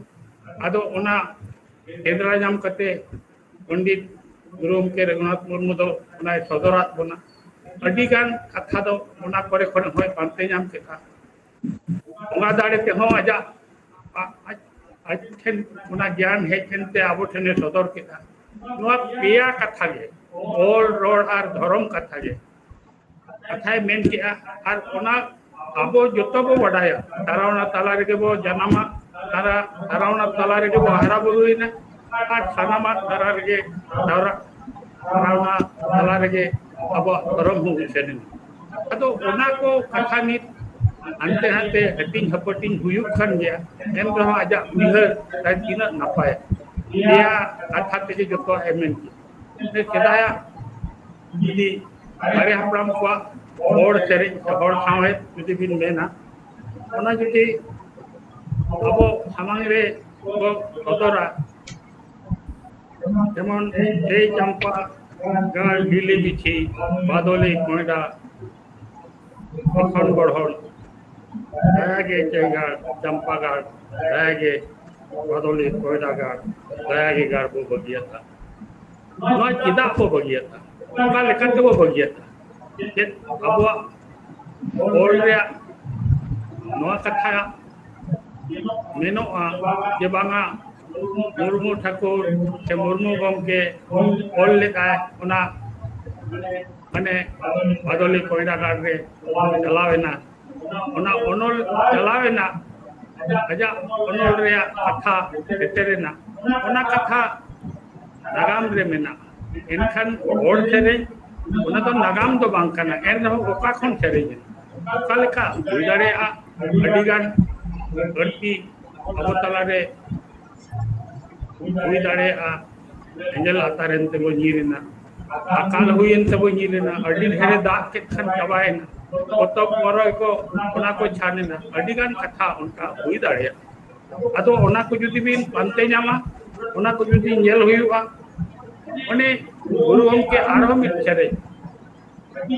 ᱟᱫᱚ ᱚᱱᱟ ᱥᱮᱸᱫᱽᱨᱟ ᱧᱟᱢ ᱠᱟᱛᱮ ᱯᱚᱱᱰᱤᱛ ᱜᱩᱨᱩ ᱜᱚᱢᱠᱮ ᱨᱚᱜᱷᱩᱱᱟᱛᱷ ᱢᱩᱨᱢᱩ ᱫᱚ ᱚᱱᱟᱭ ᱥᱚᱫᱚᱨᱟᱫ ᱵᱚᱱᱟ᱾ ᱟᱹᱰᱤ ᱜᱟᱱ ᱠᱟᱛᱷᱟ ᱫᱚ ᱚᱱᱟ ᱠᱚᱨᱮ ᱠᱷᱚᱱ ᱦᱚᱸᱭ ᱯᱟᱱᱛᱮ ᱧᱟᱢ ᱠᱮᱫᱟ᱾ ᱵᱚᱸᱜᱟ ᱫᱟᱲᱮ ᱛᱮᱦᱚᱸ ᱟᱡᱟᱜ ᱟ-, ᱟᱡ, ᱟᱡ ᱴᱷᱮᱱ ᱚᱱᱟ ᱜᱮᱭᱟᱱ ᱦᱮᱡ ᱮᱱᱛᱮ ᱟᱵᱚ ᱴᱷᱮᱱᱮ ᱥᱚᱫᱚᱨ ᱠᱮᱫᱟ᱾ ᱱᱚᱣᱟ ᱯᱮᱭᱟ ᱠᱟᱛᱷᱟ ᱜᱮ, ᱚᱞ, ᱨᱚᱲ ᱟᱨ ᱫᱷᱚᱨᱚᱢ ᱠᱟᱛᱷᱟ ᱜᱮ, ᱠᱟᱛᱷᱟᱭ ᱢᱮᱱ ᱠᱮᱜᱼᱟ᱾ ᱟᱨ ᱚᱱᱟ ᱟᱵᱚ ᱡᱚᱛᱚ ᱵᱚ ᱵᱟᱰᱟᱭᱟ, ᱛᱟᱨᱟᱣᱱᱟ ᱛᱟᱞᱟ ᱨᱮᱜᱮ ᱵᱚ ᱡᱟᱱᱟᱢᱟ, ᱛᱟᱨᱟ-, ᱛᱟᱨᱟᱣᱱᱟ ᱛᱟᱞᱟ ᱨᱮᱜᱮ ᱵᱚ ᱦᱟᱨᱟ ᱵᱩᱨᱩᱭᱮᱱᱟ, ᱟᱨ ᱥᱟᱱᱟᱢᱟᱜ ᱛᱟᱞᱟ ᱨᱮᱜᱮ, ᱛᱟᱨᱟ-, ᱛᱟᱨᱟᱣᱱᱟ ᱛᱟᱞᱟ ᱨᱮᱜᱮ ᱟᱵᱚᱣᱟᱜ ᱫᱷᱚᱨᱚᱢ ᱦᱚᱸ ᱩᱪᱷᱟᱹᱱ ᱮᱱᱟ᱾ ᱟᱫᱚ ᱚᱱᱟ ᱠᱚ ᱠᱟᱛᱷᱟ ᱱᱤᱛ ᱦᱟᱱᱛᱮ ᱱᱟᱛᱮ ᱦᱟᱹᱴᱤᱧ ᱦᱟᱹᱯᱟᱹᱴᱤᱧ ᱦᱩᱭᱩᱜ ᱠᱟᱱ ᱜᱮᱭᱟ, ᱮᱱ ᱨᱮᱦᱚᱸ ᱟᱡᱟᱜ ᱩᱭᱦᱟᱹᱨ ᱛᱟᱭ ᱛᱤᱱᱟᱹᱜ ᱱᱟᱯᱟᱭᱟ᱾ ᱯᱮᱭᱟ ᱠᱟᱛᱷᱟ ᱛᱮᱜᱮ ᱡᱚᱛᱚᱣᱟᱜ ᱮ ᱢᱮᱱ ᱠᱮᱫᱟ᱾ ᱥᱮᱫᱟᱭᱟᱜ ᱡᱩᱫᱤ ᱢᱟᱨᱮ ᱦᱟᱯᱲᱟᱢ ᱠᱚᱣᱟᱜ ᱦᱚᱲ ᱥᱮᱨᱮᱧ ᱥᱮ ᱦᱚᱲ ᱥᱟᱶᱦᱮᱫ ᱡᱩᱫᱤ ᱵᱤᱱ ᱢᱮᱱᱟ, ᱚᱱᱟ ᱡᱩᱫᱤ ᱟᱵᱚ ᱥᱟᱢᱟᱝ ᱨᱮ ᱠᱚ ᱥᱚᱫᱚᱨᱟ, ᱡᱮᱢᱚᱱ ᱮᱭ ᱪᱟᱢᱯᱟ ᱜᱟᱲ ᱵᱤᱞᱤ ᱵᱤᱪᱷᱤ ᱵᱟᱫᱚᱞᱤ ᱠᱚᱭᱰᱟ ᱮᱠᱷᱚᱱ ᱜᱚᱲᱦᱚᱱ ᱫᱟᱭᱟ ᱜᱮ ᱪᱮᱸᱜᱟᱲ ᱪᱟᱢᱯᱟ ᱜᱟᱲ, ᱫᱟᱭᱟ ᱜᱮ ᱵᱟᱫᱚᱞᱤ ᱠᱚᱭᱰᱟ ᱜᱟᱲ, ᱫᱟᱭᱟ ᱜᱮ ᱜᱟᱲ ᱵᱚ ᱵᱟᱹᱜᱤᱭᱟᱫᱟ᱾ ᱱᱚᱣᱟ ᱪᱮᱫᱟᱜ ᱵᱚ ᱵᱟᱹᱜᱤᱭᱟᱫᱟ? ᱚᱠᱟ ᱞᱮᱠᱟ ᱛᱮᱵᱚ ᱵᱟᱹᱜᱤᱭᱟᱫᱟ? ᱪᱮᱫ ᱟᱵᱚᱣᱟᱜ ᱚᱞ ᱨᱮᱭᱟᱜ ᱱᱚᱣᱟ ᱠᱟᱛᱷᱟ ᱢᱮᱱᱚᱜᱼᱟ ᱡᱮ ᱵᱟᱝᱟ, ᱢᱩᱨᱢᱩ ᱴᱷᱟᱹᱠᱩᱨ ᱥᱮ ᱢᱩᱨᱢᱩ ᱜᱚᱢᱠᱮ ᱚᱞ ᱞᱮᱫᱟᱭ, ᱚᱱᱟ ᱢᱟᱱᱮ ᱵᱟᱫᱚᱞᱤ ᱠᱚᱭᱰᱟ ᱜᱟᱲ ᱨᱮ ᱪᱟᱞᱟᱣ ᱮᱱᱟ, ᱚᱱᱟ ᱚᱱᱚᱞ ᱪᱟᱞᱟᱣ ᱮᱱᱟ, ᱟᱡᱟᱜ ᱚᱱᱚᱞ ᱨᱮᱭᱟᱜ ᱠᱟᱛᱷᱟ ᱥᱮᱴᱮᱨ ᱮᱱᱟ, ᱚᱱᱟ ᱠᱟᱛᱷᱟ ᱱᱟᱜᱟᱢ ᱨᱮ ᱢᱮᱱᱟᱜᱼᱟ᱾ ᱮᱱᱠᱷᱟᱱ ᱦᱚᱲ ᱥᱮᱨᱮᱧ ᱚᱱᱟ ᱫᱚ ᱱᱟᱜᱟᱢ ᱫᱚ ᱵᱟᱝ ᱠᱟᱱᱟ, ᱮᱱ ᱨᱮᱦᱚᱸ ᱚᱠᱟ ᱠᱷᱚᱱ ᱥᱮᱨᱮᱧ ᱮᱱᱟ, ᱚᱠᱟ ᱞᱮᱠᱟ ᱦᱩᱭ ᱫᱟᱲᱮᱭᱟᱜᱼᱟ? ᱟᱹᱰᱤ ᱜᱟᱱ ᱵᱟᱹᱲᱛᱤ ᱟᱵᱚ ᱛᱟᱞᱟᱨᱮ ᱦᱩᱭ ᱫᱟᱲᱮᱭᱟᱜᱼᱟ᱾ ᱮᱸᱜᱮᱞ ᱟᱛᱟᱨ ᱮᱱ ᱛᱮᱵᱚ ᱧᱤᱨ ᱮᱱᱟ, ᱟᱠᱟᱞ ᱦᱩᱭᱮᱱ ᱛᱮᱵᱚ ᱧᱤᱨ ᱮᱱᱟ, ᱟᱹᱰᱤ ᱰᱷᱮᱨᱮ ᱫᱟᱜ ᱠᱮᱫ ᱠᱷᱟᱱ ᱪᱟᱵᱟᱭᱮᱱᱟ, ᱯᱚᱛᱚᱵ ᱢᱚᱨᱚᱭ ᱠᱚ ᱚᱱᱟ ᱠᱚ ᱪᱷᱟᱱ ᱮᱱᱟ, ᱟᱹᱰᱤ ᱜᱟᱱ ᱠᱟᱛᱷᱟ ᱚᱱᱠᱟ ᱦᱩᱭ ᱫᱟᱲᱮᱭᱟᱜᱼᱟ᱾ ᱟᱫᱚ ᱚᱱᱟ ᱠᱚ ᱡᱩᱫᱤ ᱵᱤᱱ ᱯᱟᱱᱛᱮ ᱧᱟᱢᱟ, ᱚᱱᱟ ᱠᱚ ᱡᱩᱫᱤ ᱧᱮᱞ ᱦᱩᱭᱩᱜᱼᱟ, ᱚᱱᱮ ᱜᱩᱨᱩ ᱜᱚᱢᱠᱮ ᱟᱨᱦᱚᱸ ᱢᱤᱫ ᱥᱮᱨᱮᱧ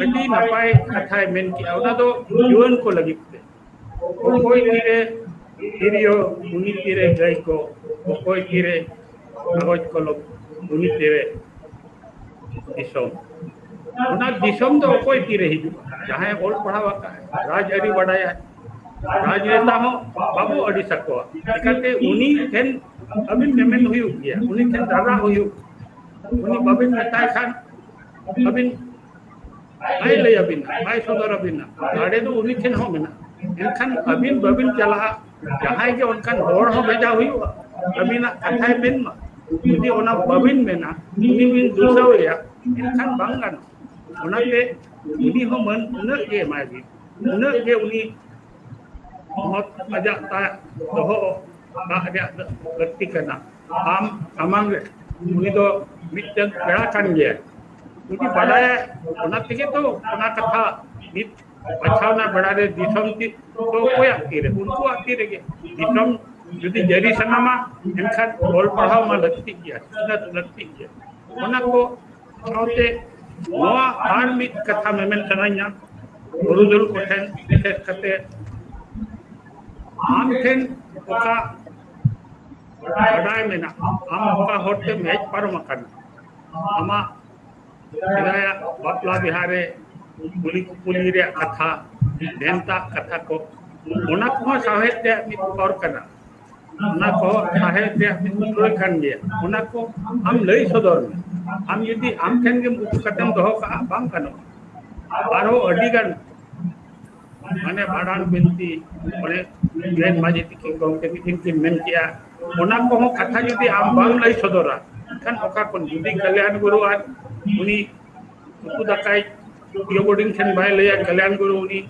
ᱟᱹᱰᱤ ᱱᱟᱯᱟᱭ ᱠᱟᱛᱷᱟᱭ ᱢᱮᱱ ᱠᱮᱜᱼᱟ, ᱚᱱᱟ ᱫᱚ ᱡᱩᱣᱟᱹᱱ ᱠᱚ ᱞᱟᱹᱜᱤᱫ ᱛᱮ᱾ ᱚᱠᱚᱭ ᱛᱤᱨᱮ ᱛᱤᱨᱭᱳ, ᱩᱱᱤ ᱛᱤᱨᱮ ᱜᱟᱹᱭ ᱠᱚ, ᱚᱠᱚᱭ ᱛᱤᱨᱮ ᱠᱟᱜᱚᱡᱽ ᱠᱚᱞᱚᱢ, ᱩᱱᱤ ᱛᱤᱨᱮ ᱫᱤᱥᱚᱢ᱾ ᱚᱱᱟ ᱫᱤᱥᱚᱢ ᱫᱚ ᱚᱠᱚᱭ ᱛᱤᱨᱮ ᱦᱤᱡᱩᱜᱼᱟ? ᱡᱟᱦᱟᱸᱭ ᱚᱞ ᱯᱟᱲᱦᱟᱣ ᱟᱠᱟᱫ, ᱨᱟᱡᱽᱟᱹᱨᱤ ᱵᱟᱰᱟᱭᱟ, ᱨᱟᱡᱽᱱᱮᱛᱟ ᱦᱚᱸ ᱵᱟᱵᱚ ᱟᱹᱲᱤᱥ ᱟᱠᱚᱣᱟ᱾ ᱪᱤᱠᱟᱹᱛᱮ ᱩᱱᱤ ᱴᱷᱮᱱ ᱟᱹᱵᱤᱱ ᱢᱮᱢᱮᱱ ᱦᱩᱭᱩᱜ ᱜᱮᱭᱟ, ᱩᱱᱤ ᱴᱷᱮᱱ ᱨᱟᱨᱟᱜ ᱦᱩᱭᱩᱜ᱾ ᱩᱱᱤ ᱵᱟᱵᱤᱱ ᱢᱮᱛᱟᱭ ᱠᱷᱟᱱ ᱟᱹᱵᱤᱱ ᱵᱟᱭ ᱞᱟᱹᱭ ᱟᱹᱵᱤᱱᱟ, ᱵᱟᱭ ᱥᱚᱫᱚᱨ ᱟᱹᱵᱤᱱᱟ᱾ ᱫᱟᱲᱮ ᱫᱚ ᱩᱱᱤ ᱴᱷᱮᱱ ᱦᱚᱸ ᱢᱮᱱᱟᱜᱼᱟ᱾ ᱮᱱᱠᱷᱟᱱ ᱟᱹᱵᱤᱱ ᱵᱟᱹᱵᱤᱱ ᱪᱟᱞᱟᱜᱼᱟ, ᱡᱟᱦᱟᱸᱭ ᱜᱮ ᱚᱱᱠᱟᱱ ᱦᱚᱲ ᱦᱚᱸ ᱵᱷᱮᱡᱟ ᱦᱩᱭᱩᱜᱼᱟ, ᱟᱹᱵᱤᱱᱟᱜ ᱠᱟᱛᱷᱟᱭ ᱢᱮᱱ ᱢᱟ᱾ ᱡᱩᱫᱤ ᱚᱱᱟ ᱵᱟᱹᱵᱤᱱ ᱢᱮᱱᱟ, ᱩᱱᱤ ᱵᱤᱱ ᱫᱩᱥᱟᱹᱣᱮᱭᱟ, ᱮᱱᱠᱷᱟᱱ ᱵᱟᱝ ᱜᱟᱱᱚᱜᱼᱟ᱾ ᱚᱱᱟᱛᱮ ᱩᱱᱤ ᱦᱚᱸ ᱢᱟᱹᱱ ᱩᱱᱟᱹᱜ ᱜᱮ ᱮᱢᱟᱭ ᱵᱤᱱ, ᱩᱱᱟᱹᱜ ᱜᱮ ᱩᱱᱤ ᱢᱚᱦᱚᱛ ᱟᱡᱟᱜ ᱛᱟᱭ ᱫᱚᱦᱚ ᱠᱟᱜ ᱨᱮᱭᱟᱜ ᱞᱟᱹᱠᱛᱤ ᱠᱟᱱᱟ᱾ ᱟᱢ ᱥᱟᱢᱟᱝ ᱨᱮ ᱩᱱᱤ ᱫᱚ ᱢᱤᱫᱴᱟᱝ ᱯᱮᱲᱟ ᱠᱟᱱ ᱜᱮᱭᱟᱭ, ᱩᱱᱤ ᱵᱟᱰᱟᱭᱟᱭ᱾ ᱚᱱᱟ ᱛᱮᱜᱮ ᱛᱚ ᱚᱱᱟ ᱠᱟᱛᱷᱟ ᱱᱤᱛ ᱵᱟᱪᱷᱟᱣᱱᱟ ᱵᱮᱲᱟ ᱨᱮ ᱫᱤᱥᱚᱢ ᱛᱤ ᱫᱚ ᱚᱠᱚᱭᱟᱜ ᱛᱤᱨᱮ? ᱩᱱᱠᱩᱣᱟᱜ ᱛᱤ ᱨᱮᱜᱮ᱾ ᱫᱤᱥᱚᱢ ᱡᱩᱫᱤ ᱡᱟᱹᱨᱤ ᱥᱟᱱᱟᱢᱟ, ᱮᱱᱠᱷᱟᱱ ᱚᱞ ᱯᱟᱲᱦᱟᱣ ᱢᱟ ᱞᱟᱹᱠᱛᱤᱜ ᱜᱮᱭᱟ, ᱥᱤᱠᱷᱱᱟᱹᱛ ᱞᱟᱹᱠᱛᱤᱜ ᱜᱮᱭᱟ᱾ ᱚᱱᱟ ᱠᱚ ᱥᱟᱶᱛᱮ ᱱᱚᱣᱟ ᱟᱨ ᱢᱤᱫ ᱠᱟᱛᱷᱟ ᱢᱮᱢᱮᱱ ᱥᱟᱱᱟᱧᱟ ᱯᱩᱨᱩᱫᱷᱩᱞ ᱠᱚᱴᱷᱮᱱ, ᱵᱤᱥᱮᱥ ᱠᱟᱛᱮ ᱟᱢ ᱴᱷᱮᱱ ᱚᱠᱟ ᱵᱟᱰᱟᱭ ᱢᱮᱱᱟᱜᱼᱟ, ᱟᱢ ᱚᱠᱟ ᱦᱚᱨ ᱛᱮᱢ ᱦᱮᱡ ᱯᱟᱨᱚᱢ ᱟᱠᱟᱱᱟ, ᱟᱢᱟᱜ ᱥᱮᱫᱟᱭᱟᱜ ᱵᱟᱯᱞᱟ ᱵᱤᱦᱟᱨᱮ ᱠᱩᱞᱤ ᱠᱩᱯᱩᱞᱤ ᱨᱮᱭᱟᱜ ᱠᱟᱛᱷᱟ, ᱵᱷᱮᱱᱛᱟ ᱠᱟᱛᱷᱟ ᱠᱚ, ᱚᱱᱟ ᱠᱚᱦᱚᱸ ᱥᱟᱶᱦᱮᱫ ᱨᱮᱭᱟᱜ ᱢᱤᱫ ᱯᱚᱨ ᱠᱟᱱᱟ᱾ ᱚᱱᱟ ᱠᱚ ᱥᱟᱶᱦᱮᱫ ᱨᱮᱭᱟᱜ ᱢᱤᱫ ᱩᱛᱨᱟᱹ ᱠᱟᱱ ᱜᱮᱭᱟ᱾ ᱚᱱᱟ ᱠᱚ ᱟᱢ ᱞᱟᱹᱭ ᱥᱚᱫᱚᱨ ᱢᱮ᱾ ᱟᱢ ᱡᱩᱫᱤ ᱟᱢ ᱴᱷᱮᱱ ᱜᱮᱢ ᱩᱠᱩ ᱠᱟᱛᱮᱢ ᱫᱚᱦᱚ ᱠᱟᱜᱼᱟ, ᱵᱟᱝ ᱜᱟᱱᱚᱜᱼᱟ᱾ ᱟᱨᱦᱚᱸ ᱟᱹᱰᱤ ᱜᱟᱱ, ᱢᱟᱱᱮ, ᱵᱷᱟᱸᱰᱟᱱ ᱵᱤᱱᱛᱤ, ᱚᱱᱮ ᱡᱚᱭᱮᱱ ᱢᱟᱹᱡᱷᱤ ᱛᱤᱠᱤᱱ ᱜᱚᱢᱠᱮ ᱛᱤᱠᱤᱱ ᱠᱤᱱ ᱢᱮᱱ ᱠᱮᱜᱼᱟ, ᱚᱱᱟ ᱠᱚᱦᱚᱸ ᱠᱟᱛᱷᱟ ᱡᱩᱫᱤ ᱟᱢ ᱵᱟᱢ ᱞᱟᱹᱭ ᱥᱚᱫᱚᱨᱟ, ᱮᱱᱠᱷᱟᱱ ᱚᱠᱟ ᱠᱷᱚᱱ ᱡᱩᱫᱤ ᱠᱟᱞᱭᱟᱱ ᱜᱩᱨᱩ ᱟᱨ ᱩᱱᱤ ᱩᱛᱩ ᱫᱟᱠᱟᱭ ᱤᱭᱟᱹ ᱵᱳᱨᱰᱤᱝ ᱴᱷᱮᱱ ᱵᱟᱭ ᱞᱟᱹᱭᱟ, ᱠᱟᱞᱭᱟᱱ ᱜᱩᱨᱩ ᱩᱱᱤ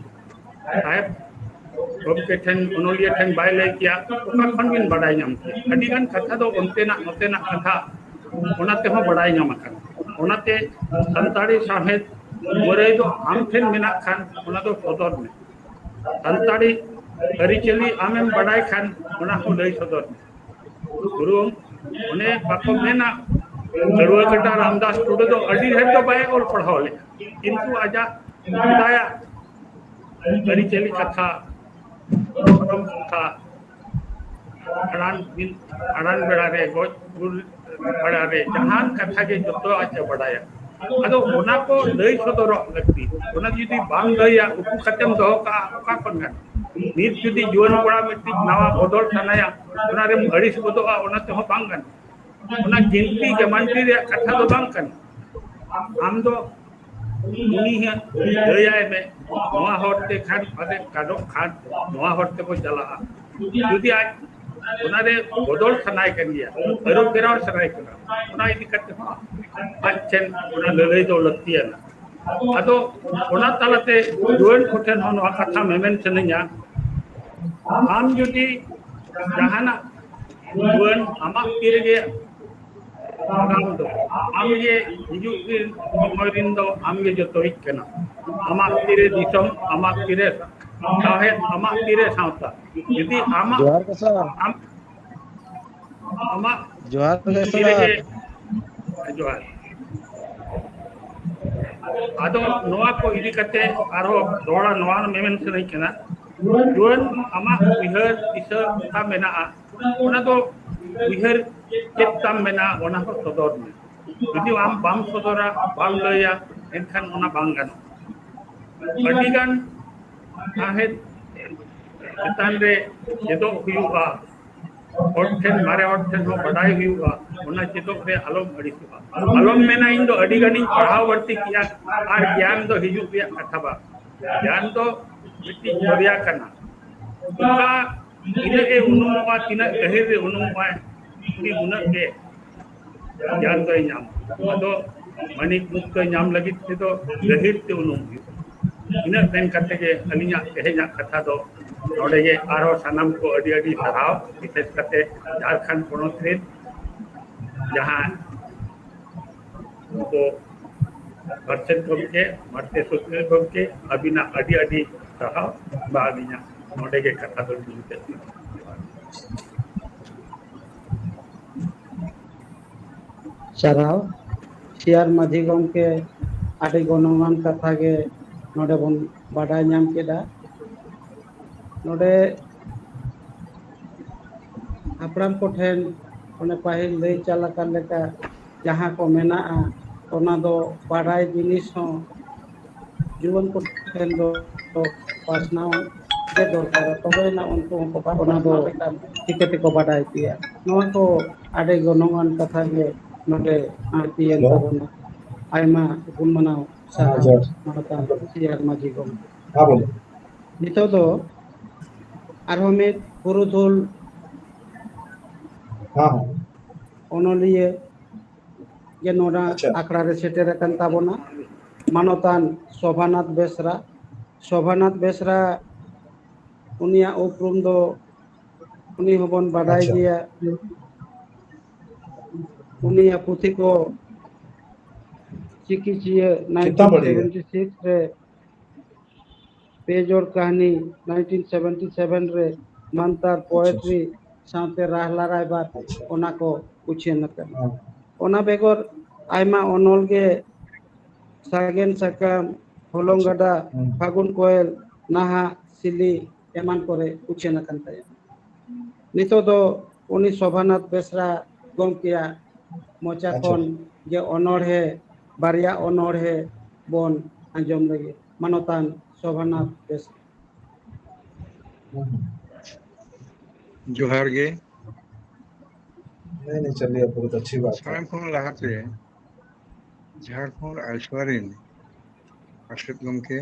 ᱥᱟᱦᱮᱵᱽ ᱜᱚᱢᱠᱮ ᱴᱷᱮᱱ, ᱚᱱᱚᱞᱤᱭᱟᱹ ᱴᱷᱮᱱ ᱵᱟᱭ ᱞᱟᱹᱭ ᱠᱮᱭᱟ, ᱚᱠᱟ ᱠᱷᱚᱱ ᱵᱤᱱ ᱵᱟᱰᱟᱭ ᱧᱟᱢ ᱠᱮᱭᱟ? ᱟᱹᱰᱤ ᱜᱟᱱ ᱠᱟᱛᱷᱟ ᱫᱚ ᱚᱱᱛᱮᱱᱟᱜ ᱱᱚᱛᱮᱱᱟᱜ ᱠᱟᱛᱷᱟ, ᱚᱱᱟ ᱛᱮᱦᱚᱸ ᱵᱟᱰᱟᱭ ᱧᱟᱢ ᱟᱠᱟᱱᱟ᱾ ᱚᱱᱟᱛᱮ ᱥᱟᱱᱛᱟᱲᱤ ᱥᱟᱶᱦᱮᱫ ᱢᱩᱨᱟᱹᱭ ᱫᱚ ᱟᱢ ᱴᱷᱮᱱ ᱢᱮᱱᱟᱜ ᱠᱷᱟᱱ, ᱚᱱᱟ ᱫᱚ ᱥᱚᱫᱚᱨ ᱢᱮ᱾ ᱥᱟᱱᱛᱟᱲᱤ ᱟᱹᱨᱤᱪᱟᱹᱞᱤ ᱟᱢᱮᱢ ᱵᱟᱰᱟᱭ ᱠᱷᱟᱱ, ᱚᱱᱟ ᱦᱚᱸ ᱞᱟᱹᱭ ᱥᱚᱫᱚᱨ ᱢᱮ᱾ ᱵᱩᱨᱩᱢ, ᱚᱱᱮ ᱵᱟᱠᱚ ᱢᱮᱱᱟ, ᱠᱟᱹᱲᱩᱣᱟᱹ ᱠᱟᱴᱟ ᱨᱟᱢᱫᱟᱥ ᱴᱩᱰᱩ ᱫᱚ ᱟᱹᱰᱤ ᱰᱷᱮᱨ ᱫᱚ ᱵᱟᱭ ᱚᱞ ᱯᱟᱲᱦᱟᱣ ᱞᱮᱫᱼᱟ, ᱠᱤᱱᱛᱩ ᱟᱡᱟᱜ ᱥᱮᱫᱟᱭᱟᱜ ᱟᱹᱨᱤᱪᱟᱹᱞᱤ ᱠᱟᱛᱷᱟ, ᱫᱷᱚᱨᱚᱢ ᱠᱟᱛᱷᱟ, ᱵᱷᱟᱸᱰᱟᱱ ᱫᱤᱱ, ᱵᱷᱟᱸᱰᱟᱱ ᱵᱮᱲᱟ ᱨᱮ, ᱜᱚᱡ ᱜᱩᱨ ᱵᱮᱲᱟ ᱨᱮ, ᱡᱟᱦᱟᱱ ᱠᱟᱛᱷᱟ ᱜᱮ ᱡᱚᱛᱚ ᱟᱡ ᱮ ᱵᱟᱰᱟᱭᱟ᱾ ᱟᱫᱚ ᱚᱱᱟ ᱠᱚ ᱞᱟᱹᱭ ᱥᱚᱫᱚᱨᱚᱜ ᱞᱟᱹᱠᱛᱤ᱾ ᱚᱱᱟ ᱡᱩᱫᱤ ᱵᱟᱢ ᱞᱟᱹᱭᱟ, ᱩᱠᱩ ᱠᱟᱛᱮᱢ ᱫᱚᱦᱚ ᱠᱟᱜᱼᱟ, ᱚᱠᱟ ᱠᱷᱚᱱ ᱜᱟᱱᱚᱜᱼᱟ? ᱱᱤᱛ ᱡᱩᱫᱤ ᱡᱩᱣᱟᱹᱱ ᱠᱚᱲᱟ ᱢᱤᱫᱴᱤᱡ ᱱᱟᱣᱟ ᱵᱚᱫᱚᱞ ᱥᱟᱱᱟᱭᱟ, ᱚᱱᱟ ᱨᱮᱢ ᱟᱹᱲᱤᱥ ᱜᱚᱫᱚᱜᱼᱟ, ᱚᱱᱟ ᱛᱮᱦᱚᱸ ᱵᱟᱝ ᱜᱟᱱᱚᱜᱼᱟ᱾ ᱚᱱᱟ ᱜᱤᱱᱛᱤ ᱜᱮᱢᱟᱱᱛᱤ ᱨᱮᱭᱟᱜ ᱠᱟᱛᱷᱟ ᱫᱚ ᱵᱟᱝ ᱠᱟᱱᱟ᱾ ᱟᱢ ᱫᱚ ᱩᱱᱤ ᱦᱟᱸᱜ ᱞᱟᱹᱭᱟᱭ ᱢᱮ, ᱱᱚᱣᱟ ᱦᱚᱨ ᱛᱮ ᱠᱷᱟᱱ ᱯᱟᱞᱮ ᱜᱟᱱᱚᱜ ᱠᱷᱟᱱ ᱱᱚᱣᱟ ᱦᱚᱨ ᱛᱮᱵᱚ ᱪᱟᱞᱟᱜᱼᱟ᱾ ᱡᱩᱫᱤ ᱟᱡ ᱚᱱᱟᱨᱮ ᱵᱚᱫᱚᱞ ᱥᱟᱱᱟᱭ ᱠᱟᱱ ᱜᱮᱭᱟ, ᱟᱹᱨᱩ ᱯᱷᱮᱨᱟᱣ ᱥᱟᱱᱟᱭ ᱠᱟᱱᱟ, ᱚᱱᱟ ᱤᱫᱤ ᱠᱟᱛᱮ ᱦᱚᱸ ᱟᱡ ᱴᱷᱮᱱ ᱚᱱᱟ ᱞᱟᱹᱞᱟᱹᱭ ᱫᱚ ᱞᱟᱹᱠᱛᱤᱭᱟᱱᱟ᱾ ᱟᱫᱚ ᱚᱱᱟ ᱛᱟᱞᱟᱛᱮ ᱡᱩᱣᱟᱹᱱ ᱠᱚᱴᱷᱮᱱ ᱦᱚᱸ ᱱᱚᱣᱟ ᱠᱟᱛᱷᱟ ᱢᱮᱢᱮᱱ ᱥᱟᱱᱟᱧᱟ, ᱟᱢ ᱡᱩᱫᱤ ᱡᱟᱦᱟᱱᱟᱜ ᱡᱩᱣᱟᱹᱱ ᱟᱢᱟᱜ ᱛᱤ ᱨᱮᱜᱮ ᱟᱜᱟᱢ ᱫᱚ ᱟᱢᱜᱮ, ᱦᱤᱡᱩᱜ ᱫᱤᱱ ᱥᱚᱢᱚᱭ ᱨᱤᱱ ᱫᱚ ᱟᱢᱜᱮ ᱡᱚᱛᱚᱭᱤᱡ ᱠᱟᱱᱟ᱾ ᱟᱢᱟᱜ ᱛᱤᱨᱮ ᱫᱤᱥᱚᱢ, ᱟᱢᱟᱜ ᱛᱤᱨᱮ ᱥᱟᱶᱦᱮᱫ, ᱟᱢᱟᱜ ᱛᱤᱨᱮ ᱥᱟᱶᱛᱟ᱾ ᱡᱩᱫᱤ ᱟᱢᱟᱜ, ᱡᱚᱦᱟᱨ ᱜᱮ ᱥᱟᱨ᱾ ᱟᱢ, ᱟᱢᱟᱜ ᱡᱚᱦᱟᱨ ᱜᱮ ᱛᱤ ᱥᱟᱨ᱾ ᱨᱮᱜᱮ, ᱡᱚᱦᱟᱨ᱾ ᱟᱫᱚ ᱱᱚᱣᱟ ᱠᱚ ᱤᱫᱤ ᱠᱟᱛᱮ ᱟᱨᱦᱚᱸ ᱫᱚᱦᱲᱟ ᱱᱚᱣᱟ ᱢᱮᱢᱮᱱ ᱥᱟᱱᱟᱧ ᱠᱟᱱᱟ, ᱡᱩᱣᱟᱹᱱ ᱟᱢᱟᱜ ᱩᱭᱦᱟᱹᱨ ᱫᱤᱥᱟᱹ ᱚᱠᱟ ᱢᱮᱱᱟᱜᱼᱟ, ᱚᱱᱟ ᱫᱚ ᱩᱭᱦᱟᱹᱨ ᱪᱮᱫ ᱛᱟᱢ ᱢᱮᱱᱟᱜᱼᱟ, ᱚᱱᱟ ᱦᱚᱸ ᱥᱚᱫᱚᱨ ᱢᱮ᱾ ᱡᱩᱫᱤ ᱟᱢ ᱵᱟᱢ ᱥᱚᱫᱚᱨᱟ, ᱵᱟᱢ ᱞᱟᱹᱭᱟ, ᱮᱱᱠᱷᱟᱱ ᱚᱱᱟ ᱵᱟᱝ ᱜᱟᱱᱚᱜᱼᱟ᱾ ᱟᱹᱰᱤ ᱜᱟᱱ ᱥᱟᱶᱦᱮᱫ ᱪᱮᱛᱟᱱ ᱨᱮ ᱪᱮᱫᱚᱜ ᱦᱩᱭᱩᱜᱼᱟ, ᱦᱚᱲ ᱴᱷᱮᱱ, ᱢᱟᱨᱮ ᱦᱚᱲ ᱴᱷᱮᱱ ᱦᱚᱸ ᱵᱟᱰᱟᱭ ᱦᱩᱭᱩᱜᱼᱟ, ᱚᱱᱟ ᱪᱮᱫᱚᱜ ᱨᱮ ᱟᱞᱚᱢ ᱟᱹᱲᱤᱥᱚᱜᱼᱟ᱾ ᱟᱞᱚᱢ ᱢᱮᱱᱟ, "ᱤᱧ ᱫᱚ ᱟᱹᱰᱤ ᱜᱟᱱᱤᱧ ᱯᱟᱲᱦᱟᱣ ᱵᱟᱹᱲᱛᱤ ᱠᱮᱜᱼᱟ ᱟᱨ ᱜᱮᱭᱟᱱ ᱫᱚ ᱦᱤᱡᱩᱜ ᱨᱮᱭᱟᱜ ᱠᱟᱛᱷᱟ ᱵᱟᱝ"᱾ ᱜᱮᱭᱟᱱ ᱫᱚ ᱢᱤᱫᱴᱤᱡ ᱫᱚᱨᱭᱟ ᱠᱟᱱᱟ, ᱚᱱᱠᱟ ᱛᱤᱱᱟᱹᱜ ᱮ ᱩᱱᱩᱢᱚᱜᱼᱟ, ᱛᱤᱱᱟᱹᱜ ᱜᱟᱹᱦᱤᱨ ᱨᱮ ᱩᱱᱩᱢᱚᱜᱼᱟᱭ, ᱩᱱᱤ ᱩᱱᱟᱹᱜ ᱜᱮ ᱜᱮᱭᱟᱱ ᱫᱚᱭ ᱧᱟᱢᱟ᱾ ᱟᱫᱚ ᱢᱟᱹᱱᱤᱠ ᱢᱩᱠᱛᱚ ᱧᱟᱢ ᱞᱟᱹᱜᱤᱫ ᱛᱮᱫᱚ ᱜᱟᱹᱦᱤᱨ ᱛᱮ ᱩᱱᱩᱢ ᱦᱩᱭᱩᱜᱼᱟ᱾ ᱤᱱᱟᱹᱜ ᱢᱮᱱ ᱠᱟᱛᱮ ᱜᱮ ᱟᱹᱞᱤᱧᱟᱜ ᱛᱮᱦᱮᱧᱟᱜ ᱠᱟᱛᱷᱟ ᱫᱚ ᱱᱚᱰᱮ ᱜᱮ᱾ ᱟᱨᱦᱚᱸ ᱥᱟᱱᱟᱢ ᱠᱚ ᱟᱹᱰᱤ ᱟᱹᱰᱤ ᱥᱟᱨᱦᱟᱣ, ᱵᱤᱥᱮᱥ ᱠᱟᱛᱮ ᱡᱷᱟᱲᱠᱷᱚᱸᱰ ᱯᱚᱱᱚᱛ ᱨᱮᱱ ᱡᱟᱦᱟᱸ ᱠᱚ ᱯᱟᱨᱥᱮᱛ ᱜᱚᱢᱠᱮ, ᱢᱟᱨᱛᱮ ᱥᱩᱥᱤᱞ ᱜᱚᱢᱠᱮ, ᱟᱹᱵᱤᱱᱟᱜ ᱟᱹᱰᱤ ᱟᱹᱰᱤ ᱥᱟᱨᱦᱟᱣ᱾ ᱵᱟ ᱟᱹᱞᱤᱧᱟᱜ ᱱᱚᱰᱮ ᱜᱮ ᱠᱟᱛᱷᱟ ᱫᱚ ᱢᱩᱪᱟᱹᱫ ᱮᱫᱟ᱾ ᱥᱟᱨᱦᱟᱣ᱾ ᱥᱤᱭᱟᱨ ᱢᱟᱹᱡᱷᱤ ᱜᱚᱢᱠᱮ, ᱟᱹᱰᱤ ᱜᱚᱱᱚᱝᱟᱱ ᱠᱟᱛᱷᱟ ᱜᱮ ᱱᱚᱰᱮ ᱵᱚᱱ ᱵᱟᱰᱟᱭ ᱧᱟᱢ ᱠᱮᱫᱟ᱾ ᱱᱚᱰᱮ ᱦᱟᱯᱲᱟᱢ ᱠᱚᱴᱷᱮᱱ ᱚᱱᱮ ᱯᱟᱹᱦᱤᱞ ᱞᱟᱹᱭ ᱪᱟᱞ ᱟᱠᱟᱱ ᱞᱮᱠᱟ ᱡᱟᱦᱟᱸ ᱠᱚ ᱢᱮᱱᱟᱜᱼᱟ, ᱚᱱᱟ ᱫᱚ ᱵᱟᱰᱟᱭ ᱡᱤᱱᱤᱥ ᱦᱚᱸ ᱡᱩᱣᱟᱹᱱ ᱠᱚ ᱴᱷᱮᱱ ᱫᱚ ᱯᱟᱥᱱᱟᱣ ᱜᱮ ᱫᱚᱨᱠᱟᱨᱟ, ᱛᱚᱵᱮ ᱮᱱᱟ ᱩᱱᱠᱩ ᱦᱚᱸᱠᱚ ᱚᱱᱟ ᱫᱚ ᱪᱤᱠᱟᱹ ᱛᱮᱠᱚ ᱵᱟᱰᱟᱭ ᱠᱮᱭᱟ᱾ ᱱᱚᱣᱟ ᱠᱚ ᱟᱹᱰᱤ ᱜᱚᱱᱚᱝᱟᱱ ᱠᱟᱛᱷᱟ ᱜᱮ ᱱᱚᱰᱮ ᱟᱹᱲᱛᱤᱭᱮᱱ ᱛᱟᱵᱚᱱᱟ᱾ ᱟᱭᱢᱟ ᱜᱩᱱ ᱢᱟᱱᱟᱣ ᱥᱟᱨᱦᱟᱣ ᱢᱟᱱᱚᱛᱟᱱ ᱥᱤᱭᱟᱨ ᱢᱟᱹᱡᱷᱤ ᱜᱚᱢᱠᱮ᱾ ᱱᱤᱛᱚᱜ ᱫᱚ ᱟᱨᱦᱚᱸ ᱢᱤᱫ ᱯᱩᱨᱩᱫᱷᱩᱞ ᱚᱱᱚᱞᱤᱭᱟᱹ ᱜᱮ ᱱᱚᱰᱮ ᱟᱠᱷᱲᱟ ᱨᱮ ᱥᱮᱴᱮᱨ ᱟᱠᱟᱱ ᱛᱟᱵᱚᱱᱟ, ᱢᱟᱱᱚᱛᱟᱱ ᱥᱳᱵᱷᱟᱱᱟᱛᱷ ᱵᱮᱥᱨᱟ᱾ ᱥᱳᱵᱷᱟᱱᱟᱛᱷ ᱵᱮᱥᱨᱟ, ᱩᱱᱤᱭᱟᱜ ᱩᱯᱨᱩᱢ ᱫᱚ ᱩᱱᱤ ᱦᱚᱸᱵᱚᱱ ᱵᱟᱰᱟᱭ ᱜᱮᱭᱟ᱾ ᱩᱱᱤᱭᱟᱜ ᱯᱩᱛᱷᱤ ᱠᱚ ᱪᱤᱠᱤ ᱪᱤᱭᱟᱹ ᱱᱟᱭᱤᱱᱴᱤᱱ ᱥᱮᱵᱷᱮᱱᱴᱤ ᱥᱤᱠᱥ ᱨᱮ ᱯᱮ ᱡᱳᱲ ᱠᱟᱹᱦᱱᱤ ᱱᱟᱭᱤᱱᱴᱤᱱ ᱥᱮᱵᱷᱮᱱᱴᱤ ᱥᱮᱵᱷᱮᱱ ᱨᱮ ᱢᱟᱱᱛᱟᱨ ᱯᱳᱭᱮᱴᱨᱤ ᱥᱟᱶᱛᱮ ᱨᱟᱦᱞᱟ ᱨᱟᱭᱵᱟᱨ, ᱚᱱᱟ ᱠᱚ ᱩᱪᱷᱟᱹᱱ ᱟᱠᱟᱱᱟ᱾ ᱚᱱᱟ ᱵᱮᱜᱚᱨ ᱟᱭᱢᱟ ᱚᱱᱚᱞ ᱜᱮ ᱥᱟᱜᱮᱱ ᱥᱟᱠᱟᱢ, ᱦᱚᱞᱚᱝ ᱜᱟᱰᱟ, ᱯᱷᱟᱹᱜᱩᱱ ᱠᱚᱭᱮᱞ, ᱱᱟᱦᱟᱜ ᱥᱤᱞᱤ ᱮᱢᱟᱱ ᱠᱚᱨᱮ ᱩᱪᱷᱟᱹᱱ ᱟᱠᱟᱱ ᱛᱟᱭᱟ᱾ ᱱᱤᱛᱚᱜ ᱫᱚ ᱩᱱᱤ ᱥᱳᱵᱷᱟᱱᱟᱛᱷ ᱵᱮᱥᱨᱟ ᱜᱚᱢᱠᱮᱭᱟᱜ ᱢᱚᱪᱟ ᱠᱷᱚᱱ ᱜᱮ ᱚᱱᱚᱬᱦᱮ, ᱵᱟᱨᱭᱟ ᱚᱱᱚᱬᱦᱮ ᱵᱚᱱ ᱟᱸᱡᱚᱢ ᱞᱟᱹᱜᱤᱫ᱾ ᱢᱟᱱᱚᱛᱟᱱ ᱥᱳᱵᱷᱟᱱᱟᱛᱷ ᱵᱮᱥᱨᱟ᱾ जोहार ᱜᱮ᱾ नहीं नहीं, चलिए, बहुत अच्छी बात है। ᱥᱟᱱᱟᱢ ᱠᱷᱚᱱ ᱞᱟᱦᱟᱛᱮ ᱡᱷᱟᱲᱠᱷᱚᱸᱰ ᱟᱞᱥᱩᱣᱟ ᱨᱮᱱ ᱯᱟᱨᱥᱮᱛ ᱜᱚᱢᱠᱮ,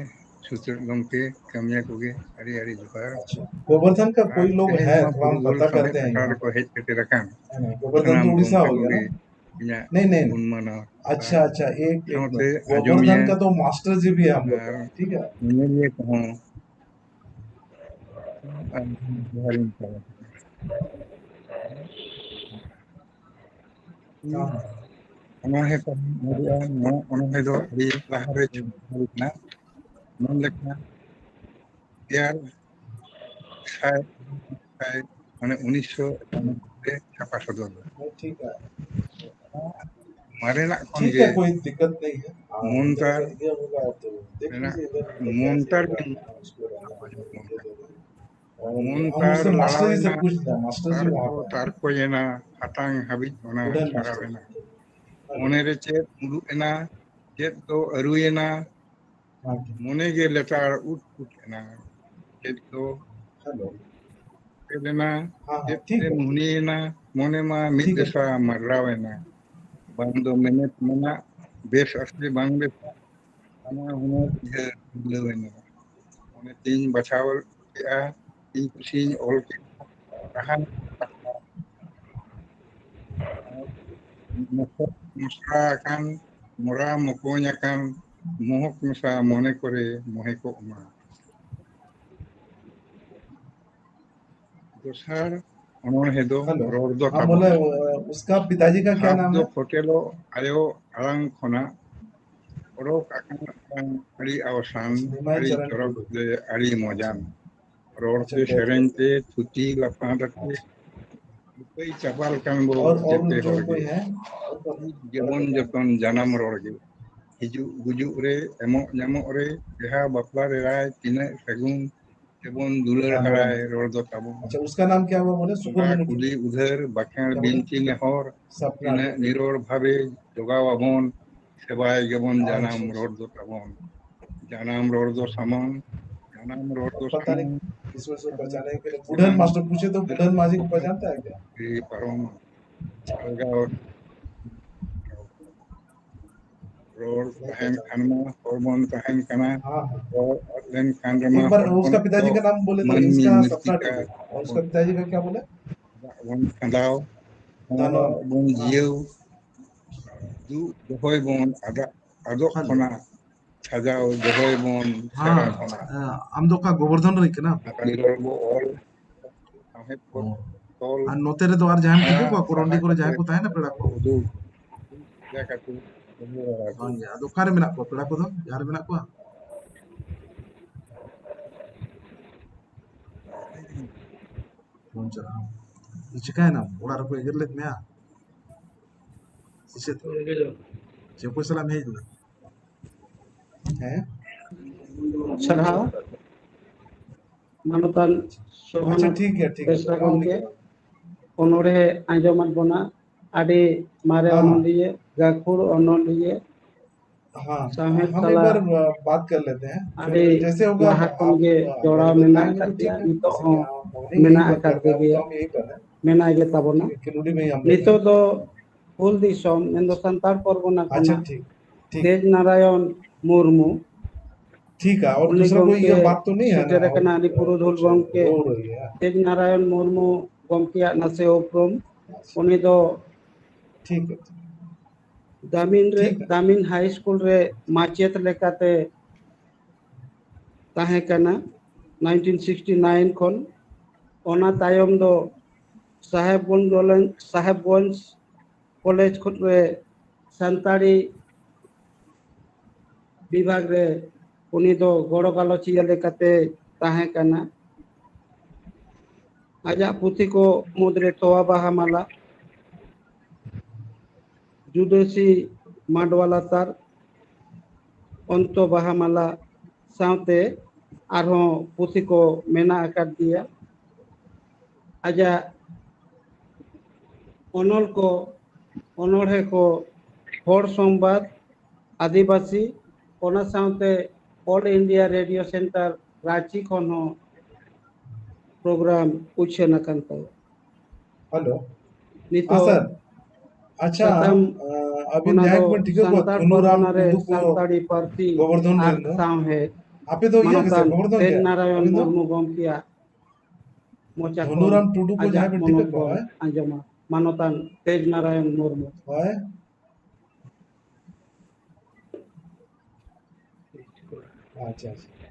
ᱥᱩᱛᱨᱮᱛ ᱜᱚᱢᱠᱮ, ᱠᱟᱹᱢᱤᱭᱟᱹ ᱠᱚᱜᱮ ᱟᱹᱰᱤ ᱟᱹᱰᱤ ᱡᱚᱦᱟᱨ᱾ अच्छा, गोवर्धन का कोई लोग है, थोड़ा हम पता करते हैं यहाँ। ᱠᱚ ᱦᱮᱡ ᱥᱮᱴᱮᱨ ᱟᱠᱟᱱ गोवर्धन तो उड़ीसा हो गया ना? ᱤᱧᱟᱹᱜ नहीं नहीं, ᱜᱩᱱ ᱢᱟᱱᱟᱣ अच्छा अच्छा, एक गोवर्धन का तो मास्टर जी भी है हम लोग का, ठीक है? ᱧᱮᱧᱮᱞᱤᱭᱟᱹ ᱠᱚᱦᱚᱸ ᱟᱨ ᱡᱚᱦᱟᱨ ᱤᱧ ᱪᱟᱞ ᱟᱠᱟᱱᱟ᱾ ᱚᱱᱚᱬᱦᱮ ᱠᱚ ᱦᱩᱭᱩᱜᱼᱟ᱾ ᱱᱚᱣᱟ ᱚᱱᱚᱬᱦᱮ ᱫᱚ ᱟᱹᱰᱤ ᱞᱟᱦᱟᱨᱮ ᱪᱷᱟᱯᱟ ᱦᱩᱭ ᱞᱮᱱᱟ᱾ ᱢᱮᱱ ᱞᱮᱠᱷᱟᱱ ᱜᱮᱞ ᱥᱟᱭ ᱥᱟᱭ ᱢᱟᱱᱮ ᱩᱱᱤᱥᱥᱚ ᱮᱠᱟᱱᱚᱵᱵᱳᱭ ᱨᱮ ᱪᱷᱟᱯᱟ ᱥᱚᱫᱚᱨ ᱞᱮᱱᱟ᱾ ठीक है, ᱢᱟᱨᱮᱱᱟᱜ ᱠᱷᱚᱱ ठीक ᱜᱮ है, कोई दिक्कत नहीं है। हाँ, ᱢᱚᱱᱛᱟᱨ ये होगा तो देख ᱢᱮᱱᱟᱜ लीजिए इधर, इधर ᱢᱚᱱᱛᱟᱨ कैसे ᱜᱮ होगा, उसको रहना पड़ेगा। ᱢᱚᱱᱛᱟᱨ हाँ, उससे मास्टर जी से ᱞᱟᱲᱟᱣᱮᱱᱟ, पूछ लिया, मास्टर जी वहाँ ᱛᱟᱨᱠᱚ पर ᱛᱟᱨᱠᱚᱭᱮᱱᱟ, ᱦᱟᱛᱟᱝ ᱦᱟᱹᱵᱤᱡ ᱚᱱᱟ उधर मास्टर ᱪᱷᱟᱲᱟᱣᱮᱱᱟ᱾ ᱢᱚᱱᱮᱨᱮ ᱪᱮᱫ ᱩᱰᱩᱠ ᱮᱱᱟ, ᱪᱮᱫ ᱫᱚ ᱟᱹᱨᱩᱭᱮᱱᱟ, हाँ, ᱢᱚᱱᱮ ᱜᱮ ᱞᱮᱴᱟᱲ ᱩᱴ ᱩᱴ ᱮᱱᱟ, ᱪᱮᱫ ᱫᱚ हेलो, ᱪᱮᱫ ᱮᱱᱟ, हाँ, ᱪᱮᱫ ठीक ᱛᱮ है, ᱢᱩᱦᱱᱤᱭᱮᱱᱟ, ᱢᱚᱱᱮ ᱢᱟ ᱢᱤᱫ ठीक है। ᱫᱤᱥᱟ ᱢᱟᱰᱨᱟᱣᱮᱱᱟ, ᱵᱟᱝ ᱫᱚ ᱢᱮᱱᱮᱛ ᱢᱮᱱᱟᱜ, ᱵᱮᱥ ᱟᱥᱞᱤ ᱵᱟᱝ ᱵᱮᱥᱟ, ᱱᱟᱱᱟ ᱦᱩᱱᱟᱹᱨ ᱩᱭᱦᱟᱹᱨ ᱰᱷᱤᱞᱟᱹᱣᱮᱱᱟ᱾ ᱢᱚᱱᱮ ᱛᱤᱧ ᱵᱟᱪᱷᱟᱣ ᱠᱮᱜᱼᱟ, ᱤᱧ ᱠᱩᱥᱤᱧ ᱚᱞ ᱠᱮᱜᱼᱟ, ᱨᱟᱦᱟᱧ ᱢᱚᱥᱨᱟ ᱟᱠᱟᱱ, ᱢᱚᱨᱟ ᱢᱚᱠᱚᱧ ᱟᱠᱟᱱ, ᱢᱚᱦᱚᱠ ᱢᱮᱥᱟ ᱢᱚᱱᱮ ᱠᱚᱨᱮ ᱢᱚᱦᱮᱠᱚᱜ ᱢᱟ᱾ ᱫᱚᱥᱟᱨ ᱚᱱᱚᱬᱦᱮ ᱫᱚ हेलो, ᱨᱚᱲ ᱫᱚ हाँ, ᱛᱟᱵᱚᱱ᱾ बोले, उसका पिताजी का क्या ᱥᱟᱵ नाम ᱫᱚ है? ᱯᱷᱚᱴᱮᱞᱚᱜ ᱟᱭᱳ ᱟᱲᱟᱝ ᱠᱷᱚᱱᱟᱜ ᱚᱰᱚᱠ ᱟᱠᱟᱱ ᱟᱲᱟᱝ ᱟᱹᱰᱤ ᱟᱣᱥᱟᱱ, ᱱᱤᱢᱟᱭ ᱟᱹᱰᱤ ᱪᱚᱨᱚᱠ ᱪᱚᱨᱚᱠ ᱴᱩᱰᱩ᱾ ᱛᱮ, ᱟᱹᱰᱤ ᱢᱚᱡᱟᱱ᱾ ᱨᱚᱲ ᱟᱪᱪᱷᱟ, ᱛᱮ, ᱴᱷᱤᱠ᱾ ᱥᱮᱨᱮᱧ ᱛᱮ, ᱛᱷᱩᱛᱤ ᱞᱟᱯᱷᱟᱝ ᱠᱟᱛᱮ, ᱨᱩᱯᱟᱹᱭ ᱪᱟᱯᱟᱞ ᱠᱟᱱ ᱵᱚ और और ᱡᱮᱛᱮ जो ᱦᱚᱲ कोई ᱜᱮ᱾ है? ᱡᱮᱵᱚᱱ ᱡᱚᱛᱚᱱ ᱡᱟᱱᱟᱢ ᱨᱚᱲ ᱜᱮ᱾ ᱦᱤᱡᱩᱜ ᱜᱩᱡᱩᱜ ᱨᱮ, ᱮᱢᱚᱜ ᱧᱟᱢᱚᱜ ᱨᱮ, ᱵᱤᱦᱟ ᱵᱟᱯᱞᱟ ᱨᱮ ᱨᱟᱭ, ᱛᱤᱱᱟᱹᱜ ᱥᱟᱹᱜᱩᱱ ᱛᱮᱵᱚᱱ ᱫᱩᱞᱟᱹᱲ ᱦᱮᱸ᱾ ᱦᱟᱨᱟᱭ ᱨᱚᱲ ᱫᱚ ᱛᱟᱵᱚᱱ᱾ अच्छा, उसका नाम क्या हुआ बोले? सुकुल ᱚᱱᱠᱟ मुनि। ᱠᱩᱞᱤ ᱩᱫᱷᱟᱹᱨ ᱵᱟᱠᱷᱮᱬ ᱛᱟᱵᱚᱱ᱾ ᱵᱤᱱᱛᱤ ᱱᱮᱦᱚᱨ, सपना। ᱛᱤᱱᱟᱹᱜ ᱱᱤᱨᱚᱲ ᱵᱷᱟᱵᱮ ᱡᱚᱜᱟᱣ ᱟᱵᱚᱱ, ᱥᱮᱵᱟᱭ ᱜᱮᱵᱚᱱ ᱟᱪᱪᱷᱟ, ᱡᱟᱱᱟᱢ ᱟᱪᱪᱷᱟ᱾ ᱨᱚᱲ ᱫᱚ ᱛᱟᱵᱚᱱ᱾ ᱡᱟᱱᱟᱢ ᱨᱚᱲ ᱫᱚ ᱥᱟᱢᱟᱝ, ᱡᱟᱱᱟᱢ ᱨᱚᱲ ᱫᱚ पता नहीं ᱥᱟᱢᱟᱝ, किस वजह से पहचाने के लिए बुढ़न मास्टर पूछे तो बुढ़न माझी को पहचानता है क्या? ᱯᱟᱨᱚᱢ ᱟᱞᱜᱟᱣ ᱨᱚᱲ ᱛᱟᱦᱮᱱ ᱠᱷᱟᱱ ᱢᱟ ᱦᱚᱲ ᱵᱚᱱ ᱛᱟᱦᱮᱱ ᱠᱟᱱᱟ᱾ हाँ, हाँ। ᱨᱚᱲ ᱟᱫ ᱞᱮᱱᱠᱷᱟᱱ ᱨᱮᱢᱟ एक बार ᱦᱚᱲ ᱵᱚᱱ उसका पिताजी ᱫᱚ का नाम बोले तो ᱢᱟᱹᱱᱢᱤ इसका ᱢᱤᱫ सपना ᱞᱮᱠᱟ टूटे। उसका पिताजी का क्या बोले? ᱵᱚᱱ ᱠᱷᱟᱸᱰᱟᱣ, ᱫᱟᱱᱚ᱾ ᱵᱚᱱ ᱡᱤᱭᱟᱹᱣ, ᱫᱩᱜ ᱫᱚᱦᱚᱭ ᱵᱚᱱ ᱟᱫᱟᱜ, ᱟᱫᱚᱜ ᱦᱮᱞᱳ᱾ ᱠᱷᱚᱱᱟᱜ ᱥᱟᱡᱟᱣ ᱫᱚᱦᱚᱭ ᱵᱚᱱ ᱥᱮᱬᱟ हाँ, ᱠᱷᱚᱱᱟᱜ᱾ ᱟᱢ ᱫᱚ ᱚᱠᱟ ᱜᱳᱵᱚᱨᱫᱷᱚᱱ ᱨᱮᱱ ᱠᱟᱱᱟᱢ? ᱥᱟᱱᱛᱟᱲᱤ ᱨᱚᱲ ᱵᱚ ᱚᱞ, ᱥᱟᱶᱦᱮᱫ ᱠᱚ ᱚ᱾ ᱛᱚᱞ, ᱟᱨ ᱱᱚᱛᱮ ᱨᱮᱫᱚ ᱟᱨ ᱡᱟᱦᱟᱸᱭ ᱠᱚ ᱦᱤᱡᱩᱜ ᱠᱚᱣᱟ, ᱠᱚᱨᱚᱱᱰᱤ ᱠᱚᱨᱮ ᱡᱟᱦᱟᱸᱭ ᱠᱚ ᱛᱟᱦᱮᱱᱟ, ᱯᱮᱲᱟ ᱠᱚ? ᱩᱫᱩᱜ ᱡᱟᱭᱜᱟ ᱠᱚ ᱵᱚᱱ ᱵᱟᱲᱟᱭᱟ᱾ ᱦᱳᱭ, ᱟᱫᱚ ᱚᱠᱟᱨᱮ ᱢᱮᱱᱟᱜ ᱠᱚᱣᱟ ᱯᱮᱲᱟ ᱠᱚᱫᱚ? ᱡᱟᱦᱟᱸ ᱨᱮ ᱢᱮᱱᱟᱜ ᱠᱚᱣᱟ? ᱵᱟᱢ ᱪᱟᱞᱟᱜᱼᱟ? ᱪᱤᱠᱟᱹᱭᱮᱱᱟᱢ? ᱚᱲᱟᱜ ᱨᱮᱠᱚ ᱮᱜᱮᱨ ᱞᱮᱫ ᱢᱮᱭᱟ? ᱥᱮ ᱪᱮᱫ? ᱪᱮᱫ ᱚᱠᱚᱭ ᱥᱟᱞᱟᱜ ᱮᱢ ᱦᱮᱡ ᱞᱮᱱᱟ? ᱦᱮᱸ? ᱥᱟᱨᱦᱟᱣ ᱢᱟᱱᱚᱛᱟᱱ ᱥᱳᱵᱷᱟᱱᱟᱛᱷ ᱟᱪᱪᱷᱟ, ᱴᱷᱤᱠ ᱜᱮᱭᱟ, ᱴᱷᱤᱠ ᱜᱮᱭᱟ᱾ ᱵᱮᱥᱨᱟ ᱜᱚᱢᱠᱮ, ᱚᱱᱚᱬᱦᱮ ᱟᱸᱡᱚᱢᱟᱫ ᱵᱚᱱᱟ, ᱟᱹᱰᱤ ᱢᱟᱨᱮ ᱦᱮᱸ᱾ ᱚᱱᱚᱞᱤᱭᱟᱹ, ᱜᱟᱹᱠᱷᱩᱲ ᱚᱱᱚᱞᱤᱭᱟᱹ, हाँ, ᱥᱟᱶᱦᱮᱫ हम एक ᱛᱟᱞᱟ बार, अ, बात कर लेते हैं। फिर ᱟᱹᱰᱤ जैसे होगा, ᱞᱟᱦᱟ आप, ᱠᱷᱚᱱ ᱜᱮ अ, ᱡᱚᱲᱟᱣ अगर ᱢᱮᱱᱟᱜ time ᱟᱠᱟᱫ मिले, ᱜᱮᱭᱟ, ठीक है, ᱱᱤᱛᱚᱜ जैसे ᱦᱚᱸ आप morning ᱢᱮᱱᱟᱜ में बात ᱟᱠᱟᱫ करते हैं, ᱜᱮᱭᱟ, हम तो हम यही कर रहे हैं। ᱢᱮᱱᱟᱜ ᱜᱮ ᱛᱟᱵᱚᱱᱟ᱾ ठीक है, किलोड़ी में ही हम ᱱᱤᱛᱚᱜ लेते ᱫᱚ ᱦᱩᱞ ᱫᱤᱥᱚᱢ ᱢᱮᱱᱫᱚ ᱥᱟᱱᱛᱟᱲ ᱯᱚᱨᱜᱚᱱᱟ हैं। अच्छा, ᱠᱷᱚᱱᱟᱜ ठीक, ठीक। ᱛᱮᱡᱽ ᱱᱟᱨᱟᱭᱚᱱ ᱢᱩᱨᱢᱩ, ठीक है, और ᱩᱱᱤ दूसरा कोई ये ᱜᱚᱢᱠᱮ बात तो नहीं है ना? ᱥᱮᱴᱮᱨ ᱟᱠᱟᱱᱟ, ᱟᱹᱰᱤ ᱯᱩᱨᱩᱫᱷᱩᱞ ᱜᱚᱢᱠᱮ रो रही है। ᱛᱮᱡᱽ ᱱᱟᱨᱟᱭᱚᱱ ᱢᱩᱨᱢᱩ ᱜᱚᱢᱠᱮᱭᱟᱜ ᱱᱟᱥᱮ ᱩᱯᱨᱩᱢ, ᱩᱱᱤ ᱫᱚ ठीक है। ᱫᱟᱢᱤᱱ ᱨᱮ, ᱴᱷᱤᱠ᱾ ᱫᱟᱢᱤᱱ ᱦᱟᱭ ᱥᱠᱩᱞ ᱨᱮ ᱢᱟᱪᱮᱛ ᱞᱮᱠᱟᱛᱮ ᱛᱟᱦᱮᱸ ᱠᱟᱱᱟ nineteen sixty nine ᱠᱷᱚᱱ᱾ ᱚᱱᱟ ᱛᱟᱭᱚᱢ ᱫᱚ ᱥᱟᱦᱮᱵᱽᱜᱚᱸᱡᱽ ᱠᱚᱞᱮᱡᱽ, ᱥᱟᱦᱮᱵᱽᱜᱚᱸᱡᱽ ᱠᱚᱞᱮᱡᱽ ᱠᱷᱚᱱ ᱨᱮ ᱥᱟᱱᱛᱟᱲᱤ ᱵᱤᱵᱷᱟᱜᱽ ᱨᱮ ᱩᱱᱤ ᱫᱚ ᱜᱚᱲᱚ ᱜᱟᱞᱚᱪᱤᱭᱟᱹ ᱞᱮᱠᱟᱛᱮ ᱛᱟᱦᱮᱸ ᱠᱟᱱᱟ᱾ ᱟᱡᱟᱜ ᱯᱩᱛᱷᱤ ᱠᱚ ᱢᱩᱫᱽᱨᱮ ᱛᱚᱣᱟ ᱵᱟᱦᱟ ᱢᱟᱞᱟ, ᱡᱩᱰᱟᱹᱥᱤ ᱢᱟᱰᱣᱟ ᱞᱟᱛᱟᱨ, ᱚᱱᱛᱚ ᱵᱟᱦᱟ ᱢᱟᱞᱟ ᱥᱟᱶᱛᱮ ᱟᱨᱦᱚᱸ ᱯᱩᱛᱷᱤ ᱠᱚ ᱢᱮᱱᱟᱜ ᱟᱠᱟᱫ ᱜᱮᱭᱟ᱾ ᱟᱡᱟᱜ ᱚᱱᱚᱞ ᱠᱚ, ᱚᱱᱚᱬᱦᱮ ᱠᱚ, ᱦᱚᱲ ᱥᱚᱢᱵᱟᱫ, ᱟᱹᱫᱤᱵᱟᱹᱥᱤ, ᱚᱱᱟ ᱥᱟᱶᱛᱮ All India Radio Centre Ranchi ᱠᱷᱚᱱ ᱦᱚᱸ ᱯᱨᱳᱜᱨᱟᱢ ᱩᱪᱷᱟᱹᱱ ᱟᱠᱟᱱ ᱛᱟᱭᱟ᱾ ᱦᱮᱞᱳ᱾ ᱱᱤᱛᱚᱜ ᱦᱮᱸ, ᱥᱟᱨ᱾ ᱟᱪᱪᱷᱟ, ᱥᱟᱛᱟᱢ ᱟᱹᱵᱤᱱ ᱚᱱᱟ ᱡᱟᱦᱟᱸᱭ ᱫᱚ ᱠᱚᱵᱤᱱ ᱴᱷᱤᱠᱟᱹ ᱠᱚᱣᱟ, ᱥᱟᱱᱛᱟᱲ ᱫᱷᱚᱱᱩᱨᱟᱢ ᱯᱟᱨᱜᱟᱱᱟ ᱨᱮ ᱴᱩᱰᱩ ᱠᱚ ᱥᱟᱱᱛᱟᱲᱤ ᱯᱟᱹᱨᱥᱤ ᱜᱚᱵᱚᱨᱫᱷᱚᱱ ᱟᱨ ᱢᱩᱨᱢᱩ᱾ ᱥᱟᱶᱦᱮᱫ ᱟᱯᱮ ᱫᱚ ᱤᱭᱟᱹ ᱜᱮᱥᱮ, ᱢᱟᱱᱚᱛᱟᱱ ᱜᱚᱵᱚᱨᱫᱷᱚᱱ ᱛᱮᱡᱽ ᱜᱮ? ᱱᱟᱨᱟᱭᱚᱱ ᱟᱹᱵᱤᱱ ᱫᱚ? ᱢᱩᱨᱢᱩ ᱜᱚᱢᱠᱮᱭᱟᱜ ᱢᱚᱪᱟ ᱠᱷᱚᱱ ᱫᱷᱚᱱᱩᱨᱟᱢ ᱴᱩᱰᱩ ᱠᱚ ᱟᱡᱟᱜ ᱡᱟᱦᱟᱸᱭ ᱵᱤᱱ ᱴᱷᱤᱠᱟᱹ ᱢᱚᱱᱚᱛ ᱠᱚᱣᱟ, ᱵᱚᱱ ᱦᱮᱸ? ᱟᱸᱡᱚᱢᱟ᱾ ᱢᱟᱱᱚᱛᱟᱱ ᱛᱮᱡᱽ ᱱᱟᱨᱟᱭᱚᱱ ᱢᱩᱨᱢᱩ᱾ ᱦᱳᱭ᱾ ᱟᱪᱪᱷᱟ, ᱟᱪᱪᱷᱟ᱾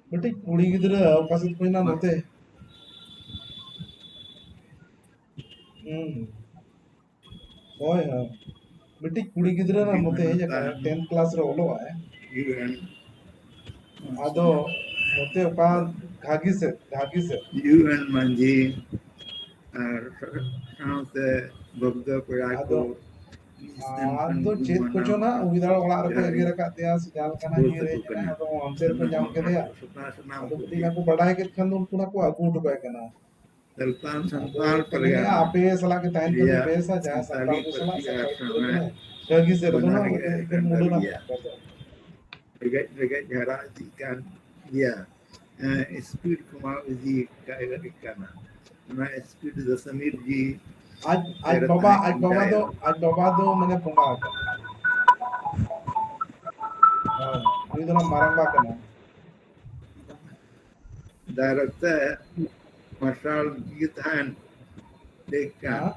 ᱢᱤᱫᱴᱤᱡ ᱠᱩᱲᱤ ᱜᱤᱫᱽᱨᱟᱹ ᱚᱠᱟ ᱥᱮᱫ ᱠᱷᱚᱱ ᱱᱟ ᱱᱚᱛᱮ? ᱦᱩᱸ᱾ ᱦᱳᱭ, ᱦᱳᱭ᱾ ᱢᱤᱫᱴᱤᱡ ᱠᱩᱲᱤ ᱜᱤᱫᱽᱨᱟᱹ ᱱᱟ ᱱᱚᱛᱮ ᱦᱮᱡ ᱟᱠᱟᱱᱟ, tenth class ᱨᱮ ᱚᱞᱚᱜ ᱟᱭ᱾ ᱟᱫᱚ ᱱᱚᱛᱮ ᱚᱠᱟ ᱜᱷᱟᱜᱤ ᱥᱮᱫ, ᱜᱷᱟᱜᱤ ᱥᱮᱫ᱾ ᱤᱭᱩ ᱮᱱ ᱢᱟᱹᱡᱷᱤ ᱟᱨ ᱥᱟᱶᱛᱮ ᱵᱷᱚᱠᱛᱚ ᱠᱚᱲᱟ ᱠᱚ ᱟᱫᱚ ᱢᱤᱫ ᱥᱮᱱ ᱠᱷᱚᱱ ᱟᱫᱚ ᱜᱩᱱ ᱪᱮᱫ ᱢᱟᱱᱟᱣ ᱠᱚᱪᱚ ᱱᱟᱜ ᱩᱱᱤ ᱫᱟᱲᱟ ᱚᱲᱟᱜ ᱨᱮᱠᱚ ᱡᱟᱦᱟᱸ ᱮᱜᱮᱨ ᱟᱠᱟᱫ ᱛᱟᱭᱟ ᱥᱮ ᱡᱟᱦᱟᱸ ᱞᱮᱠᱟᱱᱟᱜ ᱵᱚᱞ ᱤᱭᱟᱹ ᱨᱮ ᱛᱟᱠᱚ ᱦᱮᱡ ᱠᱟᱱᱟ, ᱠᱟᱱᱟ᱾ ᱟᱫᱚ ᱚᱱᱛᱮ ᱨᱮᱠᱚ ᱥᱟᱱᱟᱢ ᱧᱟᱢ ᱦᱚᱲ ᱠᱮᱫᱮᱭᱟ᱾ ᱥᱟᱱᱟᱢ ᱟᱫᱚ ᱠᱚ ᱩᱱᱠᱤᱱ ᱜᱮ ᱠᱚ ᱵᱟᱰᱟᱭ ᱠᱮᱫ ᱠᱷᱟᱱ ᱫᱚ ᱩᱱᱠᱩ ᱱᱟᱜ ᱠᱚ ᱟᱹᱜᱩ ᱦᱚᱴᱚ ᱠᱟᱭ ᱠᱟᱱᱟ᱾ ᱥᱟᱱᱛᱟᱲ ᱟᱫᱚ ᱥᱟᱱᱛᱟᱲ ᱠᱚ ᱥᱟᱞᱟᱜ ᱜᱮ ᱛᱟᱦᱮᱱ ᱠᱷᱟᱱ ᱫᱚ ᱨᱮᱭᱟᱜ ᱵᱮᱥᱟ, ᱡᱟᱦᱟᱸᱭ ᱥᱟᱱᱛᱟᱲᱤ ᱥᱟᱱᱛᱟᱲ ᱠᱚ ᱥᱟᱞᱟᱜ ᱯᱟᱹᱨᱥᱤ ᱟᱨ ᱥᱟᱱᱛᱟᱲ ᱠᱚ ᱥᱟᱶᱦᱮᱫ ᱥᱟᱞᱟᱜ ᱵᱮᱱᱟᱣ ᱥᱟᱹᱜᱟᱹᱭ ᱠᱟᱛᱮ ᱜᱮ ᱢᱩᱰᱟᱹ ᱠᱟᱱ ᱱᱟᱜ ᱜᱮᱭᱟ᱾ ᱠᱚ ᱵᱟᱠᱚ ᱨᱮᱸᱜᱮᱡ, ᱨᱮᱸᱜᱮᱡ ᱡᱷᱟᱨᱟ ᱤᱫᱤᱜ ᱠᱟᱱ ᱜᱮᱭᱟ᱾ ᱮᱸ, speed ᱠᱚᱢᱟᱣ ᱤᱫᱤ ᱠᱟᱜ ᱠᱟᱱᱟ᱾ ᱚᱱᱟ speed ᱫᱚ ᱥᱟᱢᱤᱨ ᱡᱤ ᱟᱡ, ᱟᱡ ᱛᱮᱨᱮ ᱵᱟᱵᱟ, ᱛᱟᱦᱮᱸ ᱟᱡ ᱠᱟᱱ ᱵᱟᱵᱟ ᱫᱚ, ᱛᱟᱭᱟ᱾ ᱟᱡ ᱵᱟᱵᱟ ᱫᱚ ᱢᱟᱱᱮ ᱵᱚᱸᱜᱟ ᱟᱠᱟᱱᱟ᱾ ᱦᱳᱭ, ᱩᱱᱤ ᱫᱚ ᱱᱟᱜ ᱢᱟᱨᱟᱝᱵᱟ ᱠᱟᱱᱟᱭ᱾ ᱫᱟᱨᱮ ᱛᱮ ᱢᱟᱨᱥᱟᱞ ᱜᱮ ᱛᱟᱦᱮᱱ ᱴᱷᱤᱠ ᱠᱟᱱ᱾ ᱦᱮᱸ?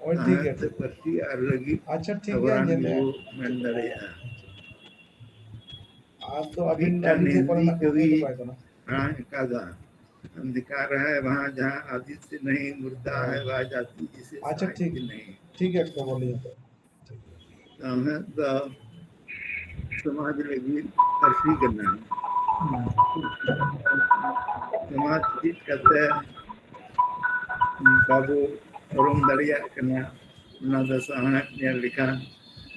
ᱳᱭ ᱴᱷᱤᱠ ᱜᱮᱭᱟ, ᱥᱟᱶᱦᱮᱫ ᱛᱮ ᱴᱷᱤᱠ ᱜᱮᱭᱟ᱾ ᱯᱟᱹᱨᱥᱤ ᱟᱨ ᱞᱟᱹᱜᱤᱫ ᱟᱪᱪᱷᱟ, ᱴᱷᱤᱠ ᱜᱮᱭᱟ, ᱟᱵᱷᱨᱟᱱ ᱧᱮᱞ ᱜᱮᱵᱚ ᱢᱮᱱ ᱫᱟᱲᱮᱭᱟᱜᱼᱟ᱾ ᱟᱨ ᱫᱚ ᱟᱹᱵᱤᱱ ᱢᱤᱫᱴᱟᱝ ᱟᱹᱵᱤᱱ ᱴᱷᱮᱱ ᱦᱤᱱᱫᱤ ᱠᱚᱨᱮᱱᱟᱜ ᱠᱚ ᱠᱟᱹᱣᱰᱤ ᱠᱟᱹᱣᱰᱤ ᱠᱚ ᱵᱟᱭ ᱠᱟᱱᱟ᱾ ᱟᱲᱟᱝ ᱟᱠᱟᱫᱟ, ᱚᱱᱫᱷᱠᱟᱨ ᱦᱟᱭ ᱣᱟᱦᱟᱸ ᱡᱟᱦᱟᱸ ᱟᱫᱤᱛᱭᱟ ᱱᱟᱦᱤᱸ, ᱢᱩᱨᱫᱟ ᱦᱳᱭ᱾ ᱦᱟᱭ ᱣᱟᱦ ᱡᱟᱛᱤ ᱡᱤᱥᱮ ᱟᱪᱪᱷᱟ, ᱥᱟᱦᱤᱛᱭ ᱴᱷᱤᱠ, ᱱᱟᱦᱤᱸ᱾ ᱴᱷᱤᱠ ᱜᱮᱭᱟ, ᱠᱷᱚᱵᱚᱨ ᱞᱤᱧ ᱦᱟᱛᱟᱣᱟ᱾ ᱥᱟᱶᱦᱮᱫ ᱫᱚ ᱥᱚᱢᱟᱡᱽ ᱞᱟᱹᱜᱤᱫ ᱯᱟᱹᱨᱥᱤ ᱠᱟᱱᱟ᱾ ᱥᱚᱢᱟᱡᱽ ᱪᱮᱫ ᱠᱟᱛᱮ ᱵᱟᱵᱚ ᱩᱨᱩᱢ ᱫᱟᱲᱮᱭᱟᱜ ᱠᱟᱱᱟ, ᱚᱱᱟ ᱫᱚ ᱥᱟᱶᱦᱮᱫ ᱧᱮᱞ ᱞᱮᱠᱷᱟᱱ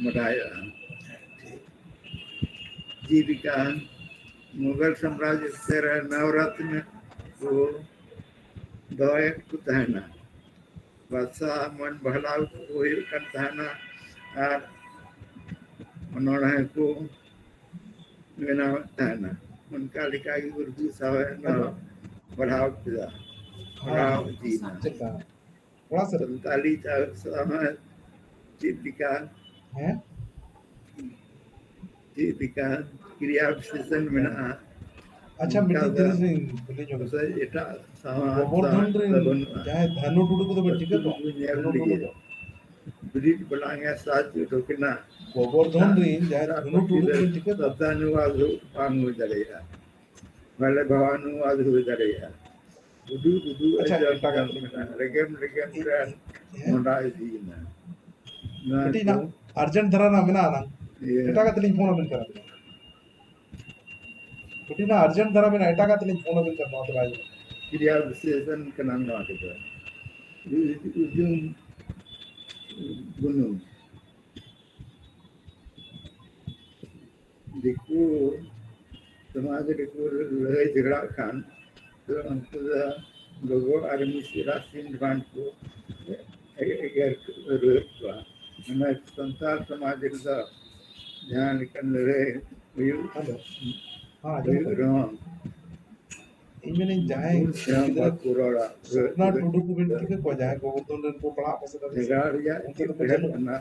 ᱵᱟᱰᱟᱭᱚᱜᱼᱟ᱾ ᱡᱮᱞᱮᱠᱟ ᱢᱩᱜᱚᱞ ᱥᱟᱢᱨᱟᱡᱽ ᱚᱠᱛᱮ ᱨᱮ ᱱᱚᱵᱨᱟᱛᱱᱚ ᱠᱚ ᱫᱚᱦᱚᱭᱮᱫ ᱠᱚ ᱛᱟᱦᱮᱱᱟ᱾ ᱵᱟᱫᱥᱟ ᱢᱚᱱ ᱵᱟᱦᱞᱟᱣ ᱠᱚ ᱦᱩᱭᱩᱜ ᱠᱟᱱ ᱛᱟᱦᱮᱱᱟ ᱟᱨ ᱚᱱᱚᱬᱦᱮ ᱠᱚ ᱵᱮᱱᱟᱣᱮᱫ ᱛᱟᱦᱮᱱᱟ, ᱚᱱᱠᱟ ᱞᱮᱠᱟ ᱜᱮ ᱩᱨᱫᱩ ᱥᱟᱶᱦᱮᱫ ᱦᱚᱸ ᱟᱫᱚ ᱯᱟᱲᱦᱟᱣ ᱠᱮᱫᱟ, ᱦᱮᱸ, ᱯᱟᱲᱦᱟᱣ ᱤᱫᱤᱭᱮᱱᱟ᱾ ᱪᱮᱫ ᱞᱮᱠᱟ? ᱚᱲᱟᱜ ᱥᱮᱫ? ᱥᱟᱱᱛᱟᱞᱤ ᱥᱟᱶᱦᱮᱫ ᱪᱮᱫ ᱞᱮᱠᱟ, ᱦᱮᱸ? ᱪᱮᱫ ᱞᱮᱠᱟ ᱠᱨᱤᱭᱟ ᱵᱤᱥᱮᱥᱚᱱ ᱢᱮᱱᱟᱜᱼᱟ, ᱟᱪᱪᱷᱟ, ᱚᱱᱠᱟ ᱢᱤᱫᱴᱤᱡ ᱫᱚ ᱡᱤᱱᱤᱥ ᱞᱤᱧ ᱠᱩᱞᱤ ᱧᱚᱜ ᱯᱟᱥᱮᱡ ᱮᱴᱟᱜ ᱥᱟᱶᱦᱮᱫ ᱜᱳᱵᱚᱨᱫᱷᱚᱱ ᱨᱮᱱ ᱵᱟᱹᱱᱩᱜᱼᱟ᱾ ᱡᱟᱦᱟᱸᱭ ᱫᱷᱟᱱᱩ ᱴᱩᱰᱩ ᱠᱚᱫᱚ ᱵᱮᱱ ᱴᱷᱤᱠᱟᱹ ᱠᱚᱣᱟ? ᱧᱮᱞ ᱫᱷᱟᱱᱩ ᱴᱩᱰᱩ ᱞᱟᱹᱜᱤᱫ᱾ ᱫᱚ? ᱵᱤᱨᱤᱫ ᱵᱟᱞᱟᱝ ᱮ ᱥᱟᱡᱽ ᱩᱰᱩᱠ ᱮᱱᱟ᱾ ᱜᱳᱵᱚᱨᱫᱷᱚᱱ ᱨᱮᱱ ᱡᱟᱦᱟᱸᱭ ᱫᱷᱟᱱᱩ ᱴᱩᱰᱩ ᱠᱚᱵᱮᱱ ᱴᱷᱤᱠᱟᱹ ᱠᱚᱣᱟ? ᱥᱟᱵᱫᱷᱟᱱᱩᱵᱟᱫ ᱵᱟᱝ ᱦᱩᱭ ᱫᱟᱲᱮᱭᱟᱜᱼᱟ, ᱵᱟᱞᱮ ᱵᱷᱟᱣᱟᱱᱩᱵᱟᱫ ᱦᱩᱭ ᱫᱟᱲᱮᱭᱟᱜᱼᱟ᱾ ᱩᱰᱩ ᱩᱰᱩ ᱟᱪᱪᱷᱟ, ᱟᱡᱟᱢ ᱮᱴᱟᱜᱟᱜ ᱡᱟᱢ ᱞᱤᱧ ᱢᱮᱱᱟᱜᱼᱟ᱾ ᱞᱮᱜᱮᱢ ᱞᱮᱜᱮᱢ ᱨᱮ ᱦᱮᱸ? ᱢᱚᱦᱰᱟ ᱤᱫᱤᱭᱮᱱᱟ᱾ ᱱᱚᱣᱟ ᱠᱟᱹᱴᱤᱡ ᱠᱚ ᱱᱟᱜ ᱟᱨᱡᱮᱱᱴ ᱫᱷᱟᱨᱟ ᱱᱟᱜ ᱢᱮᱱᱟᱜᱼᱟ ᱱᱟᱝ᱾ ᱤᱭᱟᱹ ᱮᱴᱟᱜᱟᱜ ᱛᱮᱞᱤᱧ ᱯᱷᱳᱱ ᱟᱵᱮᱱ ᱠᱟᱱᱟ᱾ ᱠᱟᱹᱴᱤᱡ ᱱᱟᱜ ᱟᱨᱡᱮᱱᱴ ᱫᱷᱟᱨᱟ ᱢᱮᱱᱟᱜᱼᱟ, ᱮᱴᱟᱜᱟᱜ ᱛᱮᱞᱤᱧ ᱯᱷᱳᱱ ᱟᱵᱮᱱ ᱠᱟᱱᱟ, ᱱᱚᱣᱟ ᱛᱮ ᱵᱟᱭ ᱦᱩᱭᱩᱜᱼᱟ᱾ ᱠᱨᱤᱭᱟ ᱵᱤᱥᱮᱥᱚᱱ ᱠᱟᱱᱟ ᱱᱚᱣᱟ ᱠᱚᱫᱚ᱾ ᱩ-, ᱩ-, ᱩᱡᱩᱝ ᱵᱩᱱᱩᱢ᱾ ᱫᱤᱠᱩ ᱥᱚᱢᱟᱡᱽ ᱨᱮᱠᱚ ᱞᱟᱹᱲᱦᱟᱹᱭ ᱡᱷᱚᱜᱽᱲᱟᱜ ᱠᱷᱟᱱ, ᱛᱚ ᱩᱱᱠᱩ ᱫᱚ ᱜᱚᱜᱚ ᱟᱨ ᱢᱤᱥᱨᱟ ᱥᱤᱢ ᱵᱷᱟᱱ ᱠᱚ ᱮᱜᱮᱨ ᱨᱩᱣᱟᱹᱲ ᱠᱚᱣᱟ᱾ ᱢᱟᱱᱮ ᱥᱟᱱᱛᱟᱲ ᱥᱚᱢᱟᱡᱽ ᱨᱮᱫᱚ ᱡᱟᱦᱟᱸ ᱞᱮᱠᱟᱱ ᱞᱟᱹᱲᱦᱟᱹᱭ ᱦᱩᱭᱩᱜ, ᱦᱮᱞᱳ᱾ ᱦᱮᱸ, ᱟᱸᱡᱚᱢᱚᱜ ᱦᱩᱭᱩᱜ ᱠᱟᱱᱟ᱾ ᱨᱮᱦᱚᱸ, ᱤᱧ ᱢᱮᱱᱟᱹᱧ ᱡᱟᱦᱟᱸᱭ ᱩᱱᱠᱩ ᱥᱮᱨᱢᱟ ᱜᱤᱫᱽᱨᱟᱹ ᱵᱟᱠᱚ ᱨᱚᱲᱟ᱾ ᱥᱚᱯᱱᱟ ᱴᱩᱰᱩ ᱠᱚᱵᱤᱱ ᱴᱷᱤᱠᱟᱹ ᱠᱚᱣᱟ, ᱡᱟᱦᱟᱸᱭ ᱜᱳᱵᱚᱨᱫᱷᱚᱱ ᱨᱮᱱ ᱠᱚ ᱯᱟᱲᱦᱟᱜ ᱠᱚ ᱥᱮᱫ ᱨᱮ ᱡᱷᱚᱜᱽᱲᱟ ᱨᱮᱭᱟᱜ ᱚᱱᱛᱮ ᱪᱮᱫ ᱫᱚᱠᱚ ᱛᱟᱦᱮᱸ ᱪᱟᱞᱟᱜᱼᱟ? ᱠᱟᱱᱟ?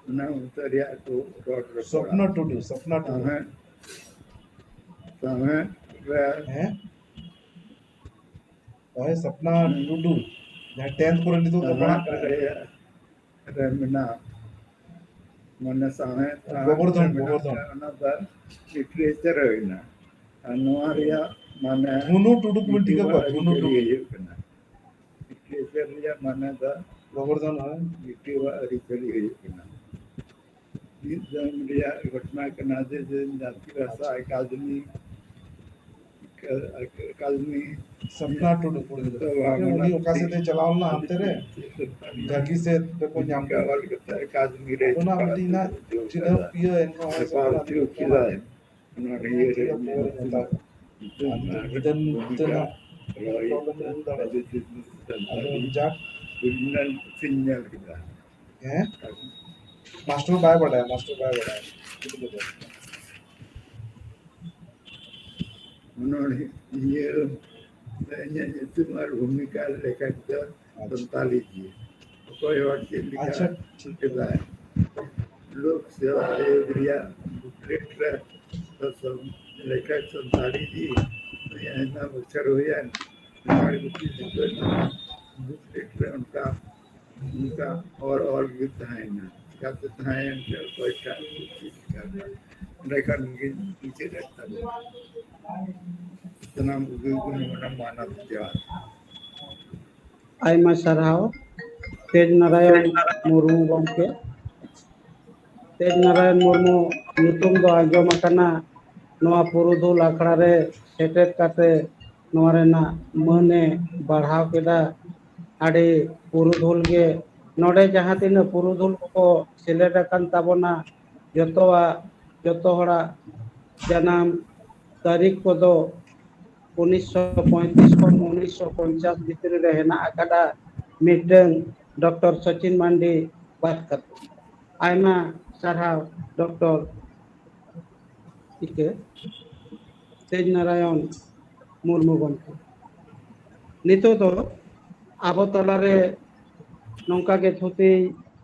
ᱚᱱᱟ ᱚᱱᱛᱮ ᱨᱮᱭᱟᱜ ᱠᱚ ᱨᱚᱲ ᱨᱚᱯᱚᱲᱟ᱾ ᱥᱚᱯᱱᱟ ᱴᱩᱰᱩ, ᱥᱚᱯᱱᱟ ᱴᱩᱰᱩ᱾ ᱥᱟᱶᱦᱮᱫ, ᱥᱟᱶᱦᱮᱫ ᱨᱮ ᱦᱮᱸ? ᱦᱳᱭ, ᱥᱚᱯᱱᱟ ᱦᱩᱸ᱾ ᱴᱩᱰᱩ, ᱡᱟᱦᱟᱸᱭ ᱴᱮᱱᱛᱷ ᱠᱚᱨᱮ ᱱᱤᱛᱚᱜ ᱫᱚ ᱥᱟᱶᱦᱮᱫ ᱯᱟᱲᱦᱟᱜ ᱠᱟᱱᱟᱭ᱾ ᱨᱮ, ᱨᱮ ᱢᱮᱱᱟᱜ, ᱢᱟᱱᱮ ᱥᱟᱶᱦᱮᱫ, ᱥᱟᱶᱦᱮᱫ ᱜᱳᱵᱚᱨᱫᱷᱚᱱ, ᱨᱮ ᱢᱮᱱᱟᱜ ᱜᱳᱵᱚᱨᱫᱷᱚᱱ᱾ ᱠᱷᱟᱱ ᱚᱱᱟ ᱫᱚ ᱞᱤᱴᱟᱨᱮᱪᱟᱨ ᱦᱩᱭᱱᱟ᱾ ᱟᱨ ᱱᱚᱣᱟ ᱨᱮᱭᱟᱜ ᱢᱟᱱᱮ ᱫᱷᱩᱱᱩ ᱴᱩᱰᱩ ᱠᱚᱵᱤᱱ ᱴᱷᱤᱠᱟᱹ ᱠᱚᱣᱟ? ᱫᱷᱩᱱᱩ ᱟᱹᱨᱤᱪᱟᱹᱞᱤ ᱴᱩᱰᱩ᱾ ᱦᱩᱭᱩᱜ ᱠᱟᱱᱟ᱾ ᱞᱤᱴᱟᱨᱮᱪᱟᱨ ᱨᱮᱭᱟᱜ ᱢᱟᱱᱮ ᱫᱚ ᱜᱳᱵᱚᱨᱫᱷᱚᱱ, ᱦᱳᱭ᱾ ᱵᱷᱤᱠᱴᱤᱣᱟᱜ ᱟᱹᱨᱤᱪᱟᱹᱞᱤ ᱦᱩᱭᱩᱜ ᱠᱟᱱᱟ᱾ ᱢᱤᱫ ᱫᱚᱢ ᱨᱮᱭᱟᱜ ᱜᱷᱚᱴᱚᱱᱟ ᱠᱟᱱᱟ ᱡᱮ, ᱡᱮ ᱡᱟᱹᱛᱤ ᱵᱷᱟᱥᱟ ᱟᱪᱪᱷᱟ᱾ ᱮᱠᱟᱰᱮᱢᱤ, ᱮᱠᱟᱰᱮᱢᱤ ᱥᱟᱯᱱᱟ ᱴᱩᱰᱩ ᱠᱩᱲᱤ ᱜᱤᱫᱽᱨᱟᱹ᱾ ᱱᱤᱛᱚᱜ ᱵᱷᱟᱵᱽᱱᱟ ᱟᱹᱰᱤ ᱚᱠᱟ ᱥᱮᱫ ᱮ ᱪᱟᱞᱟᱣ ᱞᱮᱱᱟ ᱦᱟᱱᱛᱮ ᱨᱮ? ᱜᱟᱹᱜᱤ ᱥᱮᱫ ᱨᱮᱠᱚ ᱧᱟᱢ ᱚᱱᱠᱟ ᱠᱮᱫᱟ᱾ ᱚᱞ ᱠᱟᱛᱮ ᱮᱠᱟᱰᱮᱢᱤ ᱨᱮ ᱟᱫᱚ ᱚᱱᱟ ᱢᱤᱫᱴᱤᱡ ᱱᱟᱜ ᱪᱤᱱᱦᱟᱹᱯ ᱤᱭᱟᱹ ᱮᱱ ᱨᱮᱦᱚᱸ ᱦᱮᱯᱨᱟᱣ ᱦᱚᱪᱚ ᱠᱮᱫᱟᱭ᱾ ᱚᱱᱟ ᱤᱭᱟᱹ ᱨᱮ ᱴᱷᱤᱠ ᱜᱮᱭᱟ, ᱯᱚᱨᱮ ᱧᱩᱛᱩᱢ, ᱧᱩᱛᱩᱢ ᱟᱨ ᱟᱨ ᱜᱤᱫᱟᱹᱨ ᱵᱷᱩᱢᱤᱠᱟ ᱛᱮᱱᱟᱜ ᱨᱚᱲ ᱯᱨᱚᱵᱞᱮᱢ ᱦᱩᱭ ᱫᱟᱲᱮᱭᱟᱜᱼᱟ᱾ ᱟᱫᱚ ᱡᱟᱠ᱾ ᱵᱤᱞᱤᱱᱟᱱ ᱥᱤᱧ ᱧᱮᱞ ᱠᱮᱫᱟ᱾ ᱦᱮᱸ? ᱢᱟᱥᱴᱟᱨ ᱵᱟᱭ ᱵᱟᱰᱟᱭᱟ, ᱢᱟᱥᱴᱟᱨ ᱵᱟᱭ ᱵᱟᱰᱟᱭᱟ᱾ ᱚᱱᱚᱬᱦᱤᱭᱟᱹ ᱤᱧᱟᱹᱜ ᱧᱩᱛᱩᱢ ᱟᱨ ᱵᱷᱩᱢᱤᱠᱟ ᱞᱮᱠᱷᱟ ᱛᱮᱫᱚ ᱥᱟᱱᱛᱟᱲᱤ ᱜᱮ᱾ ᱚᱠᱚᱭ ᱦᱚᱲ ᱪᱮᱫ ᱞᱮᱠᱟ ᱟᱪᱪᱷᱟ, ᱴᱷᱤᱠ᱾ ᱠᱮᱫᱟᱭ᱾ ᱞᱳᱠ ᱥᱮᱵᱟ ᱟᱭᱳᱜᱽ ᱨᱮᱭᱟᱜ booklet ᱨᱮ ᱫᱚ ᱥᱟᱱ-, ᱞᱮᱠᱷᱟ ᱥᱟᱱᱛᱟᱲᱤ ᱜᱮ᱾ ᱟᱭᱢᱟ ᱵᱚᱪᱷᱚᱨ ᱦᱩᱭᱮᱱ, ᱥᱟᱱᱛᱟᱲ ᱜᱩᱯᱤ ᱡᱩᱜᱟᱹ booklet ᱨᱮ ᱚᱱᱠᱟ, ᱚᱱᱠᱟ ᱚᱞ, ᱚᱞ ᱜᱮ ᱛᱟᱦᱮᱸᱭᱮᱱᱟ᱾ ᱪᱤᱠᱟᱹᱛᱮ ᱛᱟᱦᱮᱸᱭᱮᱱ ᱪᱚ, ᱚᱠᱚᱭ ᱴᱟᱜ ᱪᱮᱫ ᱞᱮᱠᱟ᱾ ᱚᱸᱰᱮ ᱠᱷᱚᱱ ᱜᱮ ᱢᱩᱪᱟᱹᱫ ᱮᱱ ᱛᱟᱵᱚᱱᱟ᱾ ᱥᱟᱱᱟᱢ ᱠᱚᱜᱮ ᱵᱚᱱ ᱢᱟᱱᱟᱣ ᱡᱚᱦᱟᱨ᱾ ᱟᱭᱢᱟ ᱥᱟᱨᱦᱟᱣ ᱛᱮᱡᱽ ᱱᱟᱨᱟᱭᱚᱱ ᱢᱩᱨᱢᱩ ᱜᱚᱢᱠᱮ᱾ ᱛᱮᱡᱽ ᱱᱟᱨᱟᱭᱚᱱ ᱢᱩᱨᱢᱩ ᱧᱩᱛᱩᱢ ᱫᱚ ᱟᱸᱡᱚᱢ ᱟᱠᱟᱱᱟ, ᱱᱚᱣᱟ ᱯᱩᱨᱩᱫᱷᱩᱞ ᱟᱠᱷᱲᱟ ᱨᱮ ᱥᱮᱴᱮᱨ ᱠᱟᱛᱮ ᱱᱚᱣᱟ ᱨᱮᱱᱟᱜ ᱢᱟᱹᱱ ᱮ ᱵᱟᱲᱦᱟᱣ ᱠᱮᱫᱟ᱾ ᱟᱹᱰᱤ ᱯᱩᱨᱩᱫᱷᱩᱞ ᱜᱮ᱾ ᱱᱚᱰᱮ ᱡᱟᱦᱟᱸ ᱛᱤᱱᱟᱹᱜ ᱯᱩᱨᱩᱫᱷᱩᱞ ᱠᱚᱠᱚ ᱥᱮᱞᱮᱫ ᱟᱠᱟᱱ ᱛᱟᱵᱚᱱᱟ, ᱡᱚᱛᱚᱣᱟᱜ, ᱡᱚᱛᱚ ᱦᱚᱲᱟᱜ ᱡᱟᱱᱟᱢ ᱛᱟᱹᱨᱤᱠᱷ ᱠᱚᱫᱚ ᱩᱱᱤᱥᱥᱚ ᱯᱚᱸᱭᱛᱨᱤᱥ ᱠᱷᱚᱱ ᱩᱱᱤᱥᱥᱚ ᱯᱚᱧᱪᱟᱥ ᱵᱷᱤᱛᱨᱤ ᱨᱮ ᱦᱮᱱᱟᱜ ᱟᱠᱟᱫᱟ, ᱢᱤᱫᱴᱟᱝ ᱰᱚᱠᱴᱚᱨ ᱥᱚᱪᱤᱱ ᱢᱟᱱᱰᱤ ᱵᱟᱫ ᱠᱟᱛᱮ᱾ ᱟᱭᱢᱟ ᱥᱟᱨᱦᱟᱣ ᱰᱚᱠᱴᱚᱨ ᱤᱠᱟᱹ ᱛᱮᱡᱽ ᱱᱟᱨᱟᱭᱚᱱ ᱢᱩᱨᱢᱩ ᱜᱚᱢᱠᱮ᱾ ᱱᱤᱛᱚᱜ ᱫᱚ ᱟᱵᱚ ᱛᱟᱞᱟᱨᱮ ᱱᱚᱝᱠᱟ ᱜᱮ ᱛᱷᱩᱛᱤ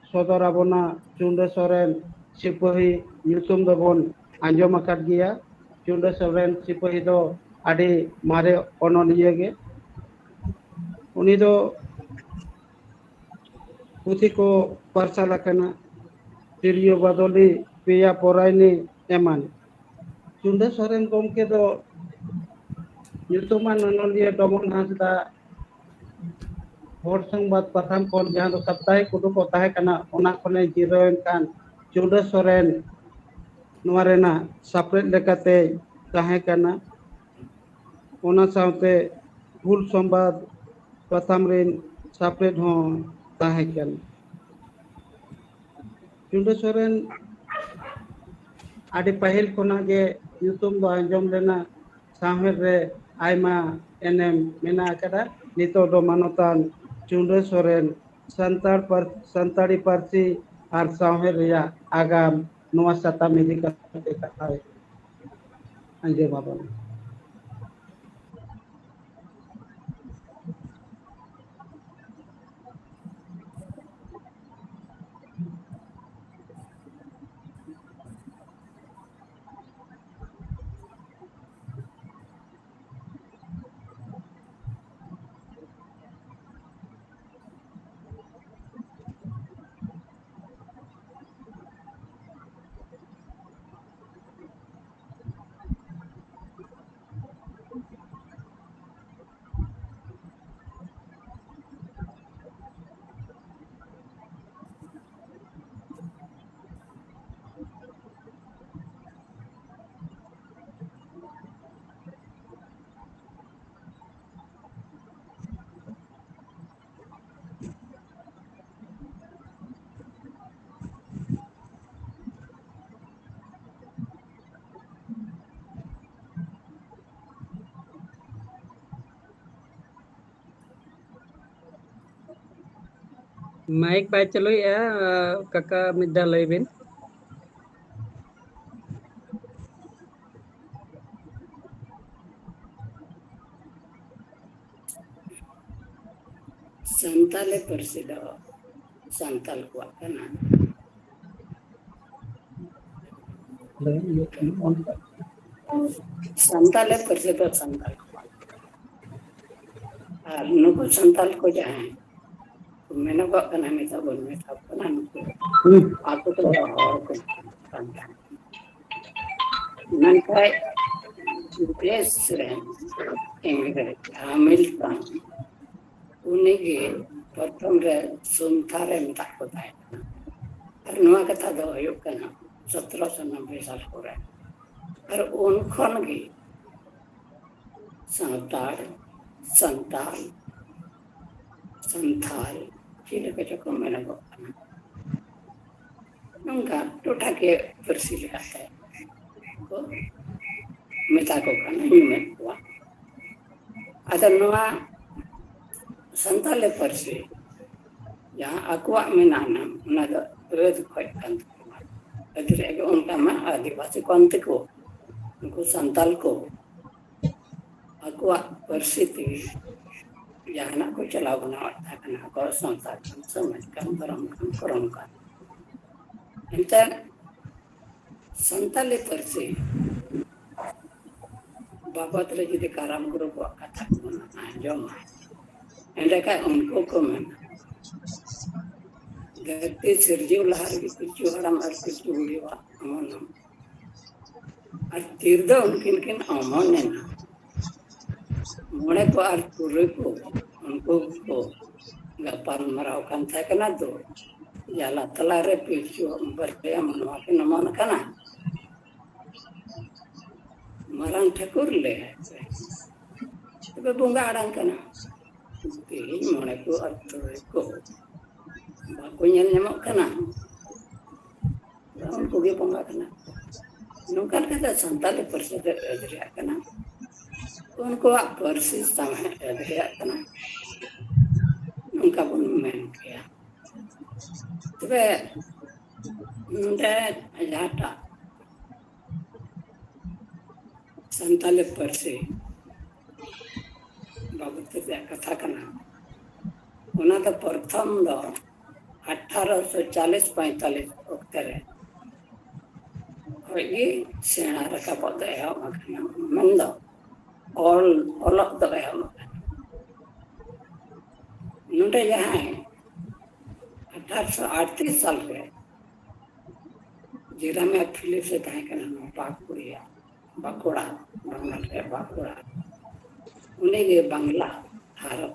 ᱥᱚᱫᱚᱨ ᱟᱵᱚᱱᱟ ᱪᱩᱱᱰᱟᱹ ᱥᱚᱨᱮᱱ ᱥᱤᱯᱟᱹᱦᱤ ᱧᱩᱛᱩᱢ ᱫᱚᱵᱚᱱ ᱟᱸᱡᱚᱢ ᱟᱠᱟᱫ ᱜᱮᱭᱟ᱾ ᱪᱩᱱᱰᱟᱹ ᱥᱚᱨᱮᱱ ᱥᱤᱯᱟᱹᱦᱤ ᱫᱚ ᱟᱹᱰᱤ ᱢᱟᱨᱮ ᱚᱱᱚᱞᱤᱭᱟᱹ ᱜᱮ᱾ ᱩᱱᱤ ᱫᱚ ᱯᱩᱛᱷᱤ ᱠᱚ ᱯᱟᱨᱥᱟᱞ ᱟᱠᱟᱱᱟ, ᱛᱤᱨᱭᱳ ᱵᱟᱫᱚᱞᱤ, ᱯᱮᱭᱟ ᱯᱚᱨᱟᱭᱱᱤ ᱮᱢᱟᱱ᱾ ᱪᱩᱱᱰᱟᱹ ᱥᱚᱨᱮᱱ ᱜᱚᱢᱠᱮ ᱫᱚ ᱧᱩᱛᱩᱢᱟᱱ ᱚᱱᱚᱞᱤᱭᱟᱹ ᱰᱚᱢᱚᱱ ᱦᱟᱸᱥᱫᱟ ᱦᱚᱲ ᱥᱚᱝᱵᱟᱫ ᱯᱟᱛᱷᱟᱢ ᱠᱷᱚᱱ, ᱡᱟᱦᱟᱸ ᱫᱚ ᱥᱟᱯᱛᱟᱦᱤᱠ ᱩᱰᱩᱠᱚᱜ ᱛᱟᱦᱮᱸ ᱠᱟᱱᱟ, ᱚᱱᱟ ᱠᱷᱚᱱᱮ ᱡᱤᱨᱟᱹᱣ ᱮᱱ ᱠᱷᱟᱱ ᱪᱩᱱᱰᱟᱹ ᱥᱚᱨᱮᱱ ᱱᱚᱣᱟ ᱨᱮᱱᱟᱜ ᱥᱟᱯᱲᱮᱫ ᱞᱮᱠᱟᱛᱮ ᱛᱟᱦᱮᱸ ᱠᱟᱱᱟ᱾ ᱚᱱᱟ ᱥᱟᱶᱛᱮ ᱦᱩᱞ ᱥᱚᱢᱵᱟᱫ ᱯᱟᱛᱷᱟᱢ ᱨᱮᱱ ᱥᱟᱯᱲᱮᱫ ᱦᱚᱸ ᱛᱟᱦᱮᱸ ᱠᱟᱱᱟ᱾ ᱪᱩᱱᱰᱟᱹ ᱥᱚᱨᱮᱱ ᱟᱹᱰᱤ ᱯᱟᱹᱦᱤᱞ ᱠᱷᱚᱱᱟᱜ ᱜᱮ ᱧᱩᱛᱩᱢ ᱫᱚ ᱟᱸᱡᱚᱢ ᱞᱮᱱᱟ, ᱥᱟᱶᱦᱮᱫ ᱨᱮ ᱟᱭᱢᱟ ᱮᱱᱮᱢ ᱢᱮᱱᱟᱜ ᱟᱠᱟᱫᱟ᱾ ᱱᱤᱛᱚᱜ ᱫᱚ ᱢᱟᱱᱚᱛᱟᱱ ᱪᱩᱱᱰᱟᱹ ᱥᱚᱨᱮᱱ ᱥᱟᱱᱛᱟᱲ ᱯᱟᱹᱨ-, ᱥᱟᱱᱛᱟᱲᱤ ᱯᱟᱹᱨᱥᱤ ᱟᱨ ᱥᱟᱶᱦᱮᱫ ᱨᱮᱭᱟᱜ ᱟᱜᱟᱢ ᱱᱚᱣᱟ ᱥᱟᱛᱟᱢ ᱤᱫᱤ ᱠᱟᱛᱮ ᱠᱟᱛᱷᱟᱭ ᱟᱸᱡᱚᱢ ᱟᱵᱚᱱᱟ᱾ ᱢᱟᱭᱤᱠ ᱵᱟᱭ ᱪᱟᱹᱞᱩᱭᱮᱫᱼᱟ, ᱠᱟᱠᱟ ᱢᱤᱫ ᱫᱷᱟᱣ ᱞᱟᱹᱭ ᱵᱤᱱ᱾ ᱥᱟᱱᱛᱟᱞᱤ ᱯᱟᱹᱨᱥᱤ ᱫᱚ ᱥᱟᱱᱛᱟᱞ ᱠᱚᱣᱟᱜ ᱠᱟᱱᱟ᱾ ᱥᱟᱱᱛᱟᱞᱤ ᱯᱟᱹᱨᱥᱤ ᱫᱚ ᱥᱟᱱᱛᱟᱞ ᱠᱚᱣᱟᱜ ᱠᱟᱱᱟ᱾ ᱟᱨ ᱱᱩᱠᱩ ᱥᱟᱱᱛᱟᱞ ᱠᱚ ᱡᱟᱦᱟᱸᱭ ᱠᱚ ᱢᱮᱱᱚᱜᱚᱜ ᱠᱟᱱᱟ, ᱱᱤᱛᱚᱜ ᱵᱚᱱ ᱢᱮᱛᱟ ᱠᱚ ᱠᱟᱱᱟ, ᱱᱩᱠᱩ ᱟᱠᱚ ᱫᱚ ᱦᱚᱲ ᱠᱚ ᱠᱟᱱ ᱛᱟᱦᱮᱸᱫ᱾ ᱢᱮᱱᱠᱷᱟᱱ ᱵᱤᱫᱮᱥ ᱨᱮᱱ ᱤᱝᱨᱮᱡᱽ ᱦᱟᱢᱤᱞᱴᱚᱱ, ᱩᱱᱤᱜᱮ ᱯᱨᱚᱛᱷᱚᱢ ᱨᱮ ᱥᱩᱱᱛᱷᱟᱨᱮ ᱢᱮᱛᱟᱜ ᱠᱚ ᱛᱟᱦᱮᱸ ᱠᱟᱱᱟ᱾ ᱟᱨ ᱱᱚᱣᱟ ᱠᱟᱛᱷᱟ ᱫᱚ ᱦᱩᱭᱩᱜ ᱠᱟᱱᱟ ᱥᱚᱛᱨᱚᱥᱚ ᱱᱚᱵᱵᱳᱭ ᱥᱟᱞ ᱠᱚᱨᱮ᱾ ᱟᱨ ᱩᱱ ᱠᱷᱚᱱ ᱜᱮ ᱥᱟᱱᱛᱟᱲ, ᱥᱟᱱᱛᱟᱞ, ᱥᱟᱱᱛᱷᱟᱞ, ᱪᱮᱫ ᱞᱮᱠᱟ ᱪᱚᱠᱚ ᱢᱮᱱᱚᱜᱚᱜ ᱠᱟᱱᱟ᱾ ᱱᱚᱝᱠᱟ ᱴᱚᱴᱷᱟᱠᱤᱭᱟᱹ ᱯᱟᱹᱨᱥᱤ ᱞᱮᱠᱟᱛᱮ ᱠᱚ ᱢᱮᱛᱟ ᱠᱚ ᱠᱟᱱᱟ, ᱧᱩᱢᱮᱫ ᱠᱚᱣᱟ᱾ ᱟᱫᱚ ᱱᱚᱣᱟ ᱥᱟᱱᱛᱟᱞᱤ ᱯᱟᱹᱨᱥᱤ ᱡᱟᱦᱟᱸ ᱟᱠᱚᱣᱟᱜ ᱢᱮᱱᱟᱜᱼᱟ, ᱚᱱᱟ ᱫᱚ ᱨᱟᱹᱛ ᱠᱷᱚᱡ ᱠᱟᱱ ᱛᱟᱠᱚᱣᱟ᱾ ᱟᱹᱫᱤ ᱨᱮᱜᱮ ᱚᱱᱠᱟ ᱢᱟ ᱟᱹᱫᱤᱵᱟᱹᱥᱤ ᱠᱟᱱ ᱛᱮᱠᱚ, ᱩᱱᱠᱩ ᱥᱟᱱᱛᱟᱞ ᱠᱚ ᱟᱠᱚᱣᱟᱜ ᱯᱟᱹᱨᱥᱤ ᱛᱮᱜᱮ ᱡᱟᱦᱟᱱᱟᱜ ᱠᱚ ᱪᱟᱞᱟᱣ ᱵᱟᱱᱟᱣᱮᱫ ᱛᱟᱦᱮᱸ ᱠᱟᱱᱟ, ᱟᱠᱚᱣᱟᱜ ᱥᱟᱶᱛᱟ ᱠᱟᱱ, ᱥᱚᱢᱟᱡᱽ ᱠᱟᱱ, ᱫᱷᱚᱨᱚᱢ ᱠᱟᱱ, ᱠᱚᱨᱚᱢ ᱠᱟᱱ᱾ ᱮᱱᱛᱮ ᱥᱟᱱᱛᱟᱞᱤ ᱯᱟᱹᱨᱥᱤ ᱵᱟᱵᱚᱫ ᱨᱮ ᱡᱩᱫᱤ ᱠᱟᱨᱟᱢ ᱜᱩᱨᱩ ᱠᱚᱣᱟᱜ ᱠᱟᱛᱷᱟ ᱠᱚᱵᱚᱱ ᱟᱸᱡᱚᱢᱟ, ᱮᱸᱰᱮᱠᱷᱟᱱ ᱩᱱᱠᱩ ᱠᱚ ᱢᱮᱱᱟ, ᱫᱷᱟᱹᱨᱛᱤ ᱥᱤᱨᱡᱟᱹᱣ ᱞᱟᱦᱟ ᱨᱮᱜᱮ ᱯᱤᱞᱪᱩ ᱦᱟᱲᱟᱢ ᱟᱨ ᱯᱤᱞᱪᱩ ᱵᱩᱲᱦᱤᱣᱟᱜ ᱚᱢᱚᱱ ᱟᱨ ᱛᱤᱨ ᱫᱚ ᱩᱱᱠᱤᱱ ᱠᱤᱱ ᱚᱢᱚᱱ ᱮᱱᱟ᱾ ᱢᱚᱬᱮ ᱠᱚ ᱟᱨ ᱛᱩᱨᱩᱭ ᱠᱚ, ᱩᱱᱠᱩ ᱠᱚ ᱜᱟᱯᱟᱞ ᱢᱟᱨᱟᱣ ᱠᱟᱱ ᱛᱟᱦᱮᱸ ᱠᱟᱱᱟ ᱫᱚ, ᱡᱟᱞᱟ ᱛᱟᱞᱟᱨᱮ ᱯᱤᱞᱪᱩ ᱵᱟᱨᱭᱟ ᱢᱟᱱᱣᱟ ᱠᱤᱱ ᱚᱢᱚᱱ ᱠᱟᱱᱟ᱾ ᱢᱟᱨᱟᱝ ᱴᱷᱟᱹᱠᱩᱨ ᱞᱟᱹᱭ ᱟᱭ ᱯᱮ, ᱛᱚᱵᱮ ᱵᱚᱸᱜᱟ ᱟᱲᱟᱝ ᱠᱟᱱᱟ᱾ ᱛᱮᱦᱮᱧ ᱢᱚᱬᱮ ᱠᱚ ᱟᱨ ᱛᱩᱨᱩᱭ ᱠᱚ ᱵᱟᱠᱚ ᱧᱮᱞ ᱧᱟᱢᱚᱜ ᱠᱟᱱᱟ᱾ ᱩᱱᱠᱩ ᱜᱮ ᱵᱚᱸᱜᱟ ᱠᱟᱱᱟ᱾ ᱱᱚᱝᱠᱟ ᱞᱮᱠᱟᱛᱮ ᱥᱟᱱᱛᱟᱞᱤ ᱯᱟᱹᱨᱥᱤ ᱫᱚ ᱟᱹᱫᱽ ᱨᱮᱭᱟᱜ ᱠᱟᱱᱟ᱾ ᱩᱱᱠᱩᱣᱟᱜ ᱯᱟᱹᱨᱥᱤ ᱥᱟᱶᱦᱮᱫ ᱟᱹᱫᱽ ᱨᱮᱭᱟᱜ ᱠᱟᱱᱟ, ᱱᱚᱝᱠᱟ ᱵᱚᱱ ᱢᱮᱱ ᱠᱮᱭᱟ᱾ ᱛᱚᱵᱮ ᱱᱚᱰᱮ ᱡᱟᱦᱟᱸᱴᱟᱜ ᱥᱟᱱᱛᱟᱞᱤ ᱯᱟᱹᱨᱥᱤ ᱵᱟᱵᱚᱫ ᱛᱮ ᱨᱮᱭᱟᱜ ᱠᱟᱛᱷᱟ ᱠᱟᱱᱟ, ᱚᱱᱟ ᱫᱚ ᱯᱨᱚᱛᱷᱚᱢ ᱫᱚ ᱟᱴᱷᱟᱨᱚᱥᱚ ᱪᱟᱞᱤᱥ ᱯᱚᱸᱭᱛᱟᱞᱤᱥ ᱚᱠᱛᱮ ᱨᱮ ᱠᱷᱚᱱ ᱜᱮ ᱥᱮᱬᱟ ᱨᱟᱠᱟᱵᱚᱜ ᱫᱚ ᱮᱦᱚᱵ ᱟᱠᱟᱱᱟ, ᱢᱮᱱᱫᱚ ᱚᱞ ᱚᱞᱚᱜ ᱫᱚ ᱮᱦᱚᱵ ᱟᱠᱟᱱᱟ᱾ ᱱᱚᱰᱮ ᱡᱟᱦᱟᱸᱭ ᱟᱴᱷᱟᱨᱚᱥᱚ ᱟᱴᱛᱨᱤᱥ ᱥᱟᱞ ᱨᱮ ᱡᱮᱨᱟᱢᱤᱭᱟ ᱯᱷᱤᱞᱤᱯᱥ ᱮ ᱛᱟᱦᱮᱸ ᱠᱟᱱᱟ, ᱱᱚᱣᱟ ᱯᱟᱠᱩᱲᱤᱭᱟ, ᱵᱟᱸᱠᱩᱲᱟ, ᱵᱟᱝᱞᱟ ᱨᱮ ᱵᱟᱸᱠᱩᱲᱟ, ᱩᱱᱤᱜᱮ ᱵᱟᱝᱞᱟ ᱦᱟᱨᱚᱯ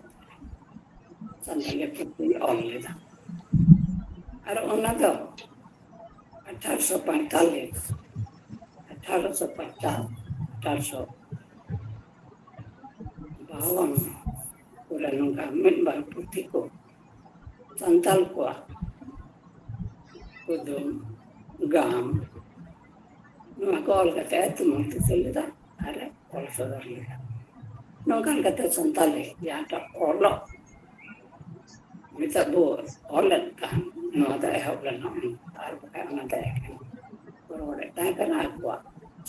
ᱥᱟᱱᱛᱟᱲᱤ ᱯᱩᱛᱷᱤ ᱚᱞ ᱞᱮᱫᱟ᱾ ᱟᱨ ᱚᱱᱟ ᱫᱚ ᱟᱴᱷᱟᱨᱚᱥᱚ ᱯᱚᱸᱭᱛᱟᱞᱤᱥ, ᱟᱴᱷᱟᱨᱚᱥᱚ ᱯᱚᱧᱪᱟᱥ, ᱟᱴᱷᱟᱨᱚᱥᱚ ᱵᱟᱣᱚᱱ ᱠᱚᱨᱮ ᱱᱚᱝᱠᱟ ᱢᱤᱫ ᱵᱟᱨ ᱯᱩᱛᱷᱤ ᱠᱚ ᱥᱟᱱᱛᱟᱞ ᱠᱚᱣᱟᱜ ᱠᱩᱫᱩᱢ, ᱜᱟᱢ, ᱱᱚᱣᱟ ᱠᱚ ᱚᱞ ᱠᱟᱛᱮ ᱛᱩᱢᱟᱹᱞ ᱛᱩᱥᱟᱹᱞ ᱞᱮᱫᱟ ᱟᱨ ᱮ ᱚᱞ ᱥᱚᱫᱚᱨ ᱞᱮᱫᱟ᱾ ᱱᱚᱝᱠᱟ ᱞᱮᱠᱟᱛᱮ ᱥᱟᱱᱛᱟᱞᱤ ᱡᱟᱦᱟᱸᱴᱟᱜ ᱚᱞᱚᱜ ᱱᱤᱛᱚᱜ ᱵᱚ ᱚᱞᱮᱫ ᱠᱟᱱ, ᱱᱚᱣᱟ ᱫᱚ ᱮᱦᱚᱵ ᱞᱮᱱᱟ, ᱟᱨ ᱵᱟᱠᱷᱟᱡ ᱚᱱᱟ ᱫᱚ ᱮᱠᱮᱱ ᱨᱚᱲᱮᱫ ᱛᱟᱦᱮᱸ ᱠᱟᱱᱟ, ᱟᱵᱚᱣᱟᱜ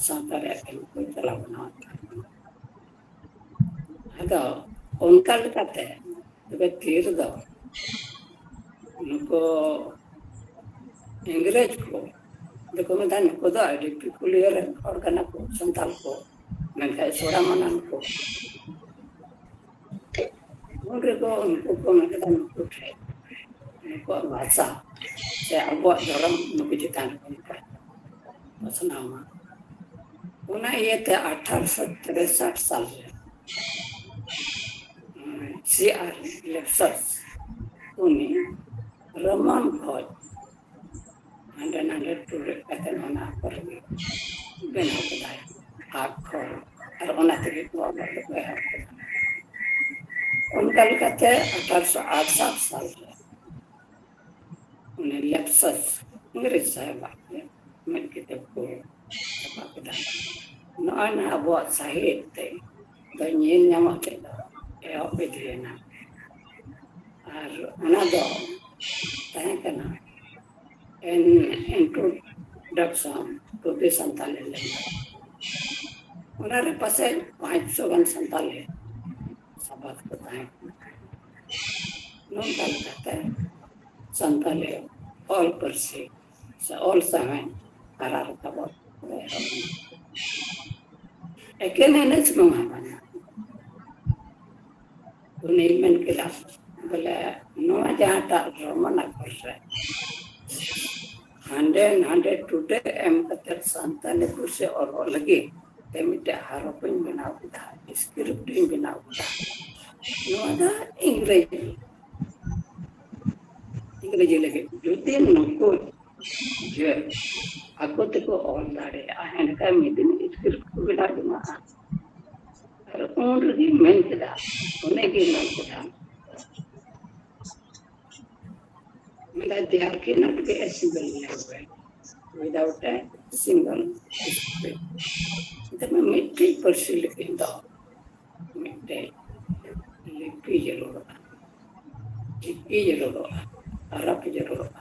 ᱥᱟᱶᱛᱟ ᱨᱮᱭᱟᱜ ᱠᱟᱹᱢᱤ ᱠᱚ ᱪᱟᱞᱟᱣ ᱵᱟᱱᱟᱣᱮᱫ ᱛᱟᱦᱮᱸ ᱠᱟᱱᱟ᱾ ᱟᱫᱚ ᱚᱱᱠᱟ ᱞᱮᱠᱟᱛᱮ ᱛᱚᱵᱮ ᱛᱤ ᱨᱮᱫᱚ ᱱᱩᱠᱩ ᱤᱝᱨᱮᱡᱽ ᱠᱚ ᱫᱚᱠᱚ ᱢᱮᱛᱟ, ᱱᱩᱠᱩ ᱫᱚ ᱟᱹᱰᱤ ᱯᱤᱠᱩᱞᱤᱭᱟᱨ ᱦᱚᱲ ᱠᱟᱱᱟ ᱠᱚ, ᱥᱟᱱᱛᱟᱞ ᱠᱚ, ᱢᱮᱱᱠᱷᱟᱱ ᱥᱚᱲᱟ ᱢᱟᱱᱟᱱ ᱠᱚ᱾ ᱩᱱ ᱨᱮᱠᱚ ᱩᱱᱠᱩ ᱠᱚ ᱢᱮᱱ ᱠᱮᱫᱟ, ᱱᱩᱠᱩ ᱴᱷᱮᱱ ᱱᱩᱠᱩᱣᱟᱜ ᱵᱷᱟᱥᱟ ᱥᱮ ᱟᱵᱚᱣᱟᱜ ᱫᱷᱚᱨᱚᱢ ᱱᱩᱠᱩ ᱪᱮᱛᱟᱱ ᱨᱮ ᱯᱟᱥᱱᱟᱣ ᱢᱟ᱾ ᱚᱱᱟ ᱤᱭᱟᱹᱛᱮ ᱟᱴᱷᱟᱨᱚᱥᱚ ᱛᱤᱨᱥᱚᱴ ᱥᱟᱞ ᱨᱮ ᱥᱤ ᱟᱨ ᱞᱮᱯᱥᱟᱥ ᱩᱱᱤ ᱨᱳᱢᱟᱱ ᱠᱷᱚᱡ ᱦᱟᱸᱰᱮ ᱱᱟᱰᱮ ᱴᱩᱰᱮᱫ ᱠᱟᱛᱮ ᱚᱱᱟ ᱠᱚᱨᱮ ᱜᱮ ᱵᱮᱱᱟᱣ ᱠᱮᱫᱟᱭ ᱟᱠᱷᱚᱨ, ᱟᱨ ᱚᱱᱟ ᱛᱮᱜᱮ ᱠᱚ ᱚᱞᱚᱜ ᱫᱚᱠᱚ ᱮᱦᱚᱵ ᱠᱮᱫᱟ᱾ ᱚᱱᱠᱟ ᱞᱮᱠᱟᱛᱮ ᱟᱴᱷᱟᱨᱚᱥᱚ ᱟᱴᱥᱟᱴ ᱥᱟᱞ ᱨᱮ ᱩᱱᱤ ᱞᱮᱯᱥᱟᱥ ᱤᱝᱨᱮᱡᱽ ᱥᱟᱦᱮᱵᱟᱜ ᱛᱮ ᱢᱤᱫ ᱠᱤᱛᱟᱹᱵ ᱠᱚ ᱪᱷᱟᱯᱟ ᱠᱮᱫᱟ᱾ ᱱᱚᱜᱼᱚᱭ ᱱᱟ ᱟᱵᱚᱣᱟᱜ ᱥᱟᱹᱦᱤᱛ ᱛᱮ ᱫᱚ ᱧᱮᱞ ᱧᱟᱢᱚᱜ ᱪᱮᱫ ᱫᱚ ᱮᱦᱚᱵ ᱤᱫᱤᱭᱮᱱᱟ᱾ ᱟᱨ ᱚᱱᱟ ᱫᱚ ᱛᱟᱦᱮᱸ ᱠᱟᱱᱟ An Introduction to the Santali Language᱾ ᱚᱱᱟ ᱨᱮ ᱯᱟᱥᱮᱡ ᱯᱟᱸᱪᱥᱚ ᱜᱟᱱ ᱥᱟᱱᱛᱟᱞᱤ ᱥᱟᱵᱟᱫ ᱠᱚ ᱛᱟᱦᱮᱸ ᱠᱟᱱᱟ᱾ ᱱᱚᱝᱠᱟ ᱞᱮᱠᱟᱛᱮ ᱥᱟᱱᱛᱟᱞᱤ ᱚᱞ ᱯᱟᱹᱨᱥᱤ ᱥᱮ ᱚᱞ ᱥᱟᱶᱦᱮᱫ ᱦᱟᱨᱟ ᱨᱟᱠᱟᱵᱚᱜ ᱮᱦᱚᱵ ᱮᱱᱟ᱾ ᱮᱠᱮᱱ ᱮᱱᱮᱡ ᱱᱚᱣᱟ ᱵᱟᱝᱟ᱾ ᱩᱱᱤᱭ ᱢᱮᱱ ᱠᱮᱫᱟ, ᱵᱚᱞᱮ, ᱱᱚᱣᱟ ᱡᱟᱦᱟᱸᱴᱟᱜ ᱨᱳᱢᱟᱱ ᱟᱠᱷᱚᱨ ᱨᱮ ᱦᱟᱸᱰᱮ ᱱᱟᱸᱰᱮ ᱴᱩᱰᱮ ᱮᱢ ᱠᱟᱛᱮ ᱥᱟᱱᱛᱟᱞᱤ ᱯᱟᱹᱨᱥᱤ ᱚᱞᱚᱜ ᱞᱟᱹᱜᱤᱫ ᱛᱮ ᱢᱤᱫᱴᱮᱡ ᱦᱟᱨᱚᱯ ᱤᱧ ᱵᱮᱱᱟᱣ ᱠᱮᱫᱟ, ᱥᱠᱨᱤᱯᱴ ᱤᱧ ᱵᱮᱱᱟᱣ ᱠᱮᱫᱟ᱾ ᱱᱚᱣᱟ ᱫᱚ ᱤᱝᱨᱮᱡᱤ, ᱤᱝᱨᱮᱡᱤ ᱞᱟᱹᱜᱤᱫ᱾ ᱡᱩᱫᱤ ᱱᱩᱠᱩ ᱡᱮ ᱟᱠᱚ ᱛᱮᱠᱚ ᱚᱞ ᱫᱟᱲᱮᱭᱟᱜᱼᱟ, ᱮᱱᱠᱷᱟᱱ ᱢᱤᱫ ᱫᱤᱱ ᱥᱠᱨᱤᱯᱴ ᱠᱚ ᱵᱮᱱᱟᱣ ᱡᱚᱝᱟᱜᱼᱟ᱾ ᱟᱨ ᱩᱱ ᱨᱮᱜᱮ ᱢᱮᱱ ᱠᱮᱫᱟ, ᱩᱱᱤᱜᱮ ᱢᱮᱱ ᱠᱮᱫᱟ, ᱢᱮᱱᱫᱟ, "There cannot be a single language without a single script." ᱢᱮᱛᱟᱜ ᱢᱮ, ᱢᱤᱫᱴᱮᱡ ᱯᱟᱹᱨᱥᱤ ᱞᱟᱹᱜᱤᱫ ᱫᱚ ᱢᱤᱫᱴᱮᱡ ᱞᱤᱯᱤ ᱡᱟᱹᱨᱩᱲᱚᱜᱼᱟ, ᱪᱤᱠᱤ ᱡᱟᱹᱨᱩᱲᱚᱜᱼᱟ, ᱦᱚᱨᱚᱯ ᱡᱟᱹᱨᱩᱲᱚᱜᱼᱟ᱾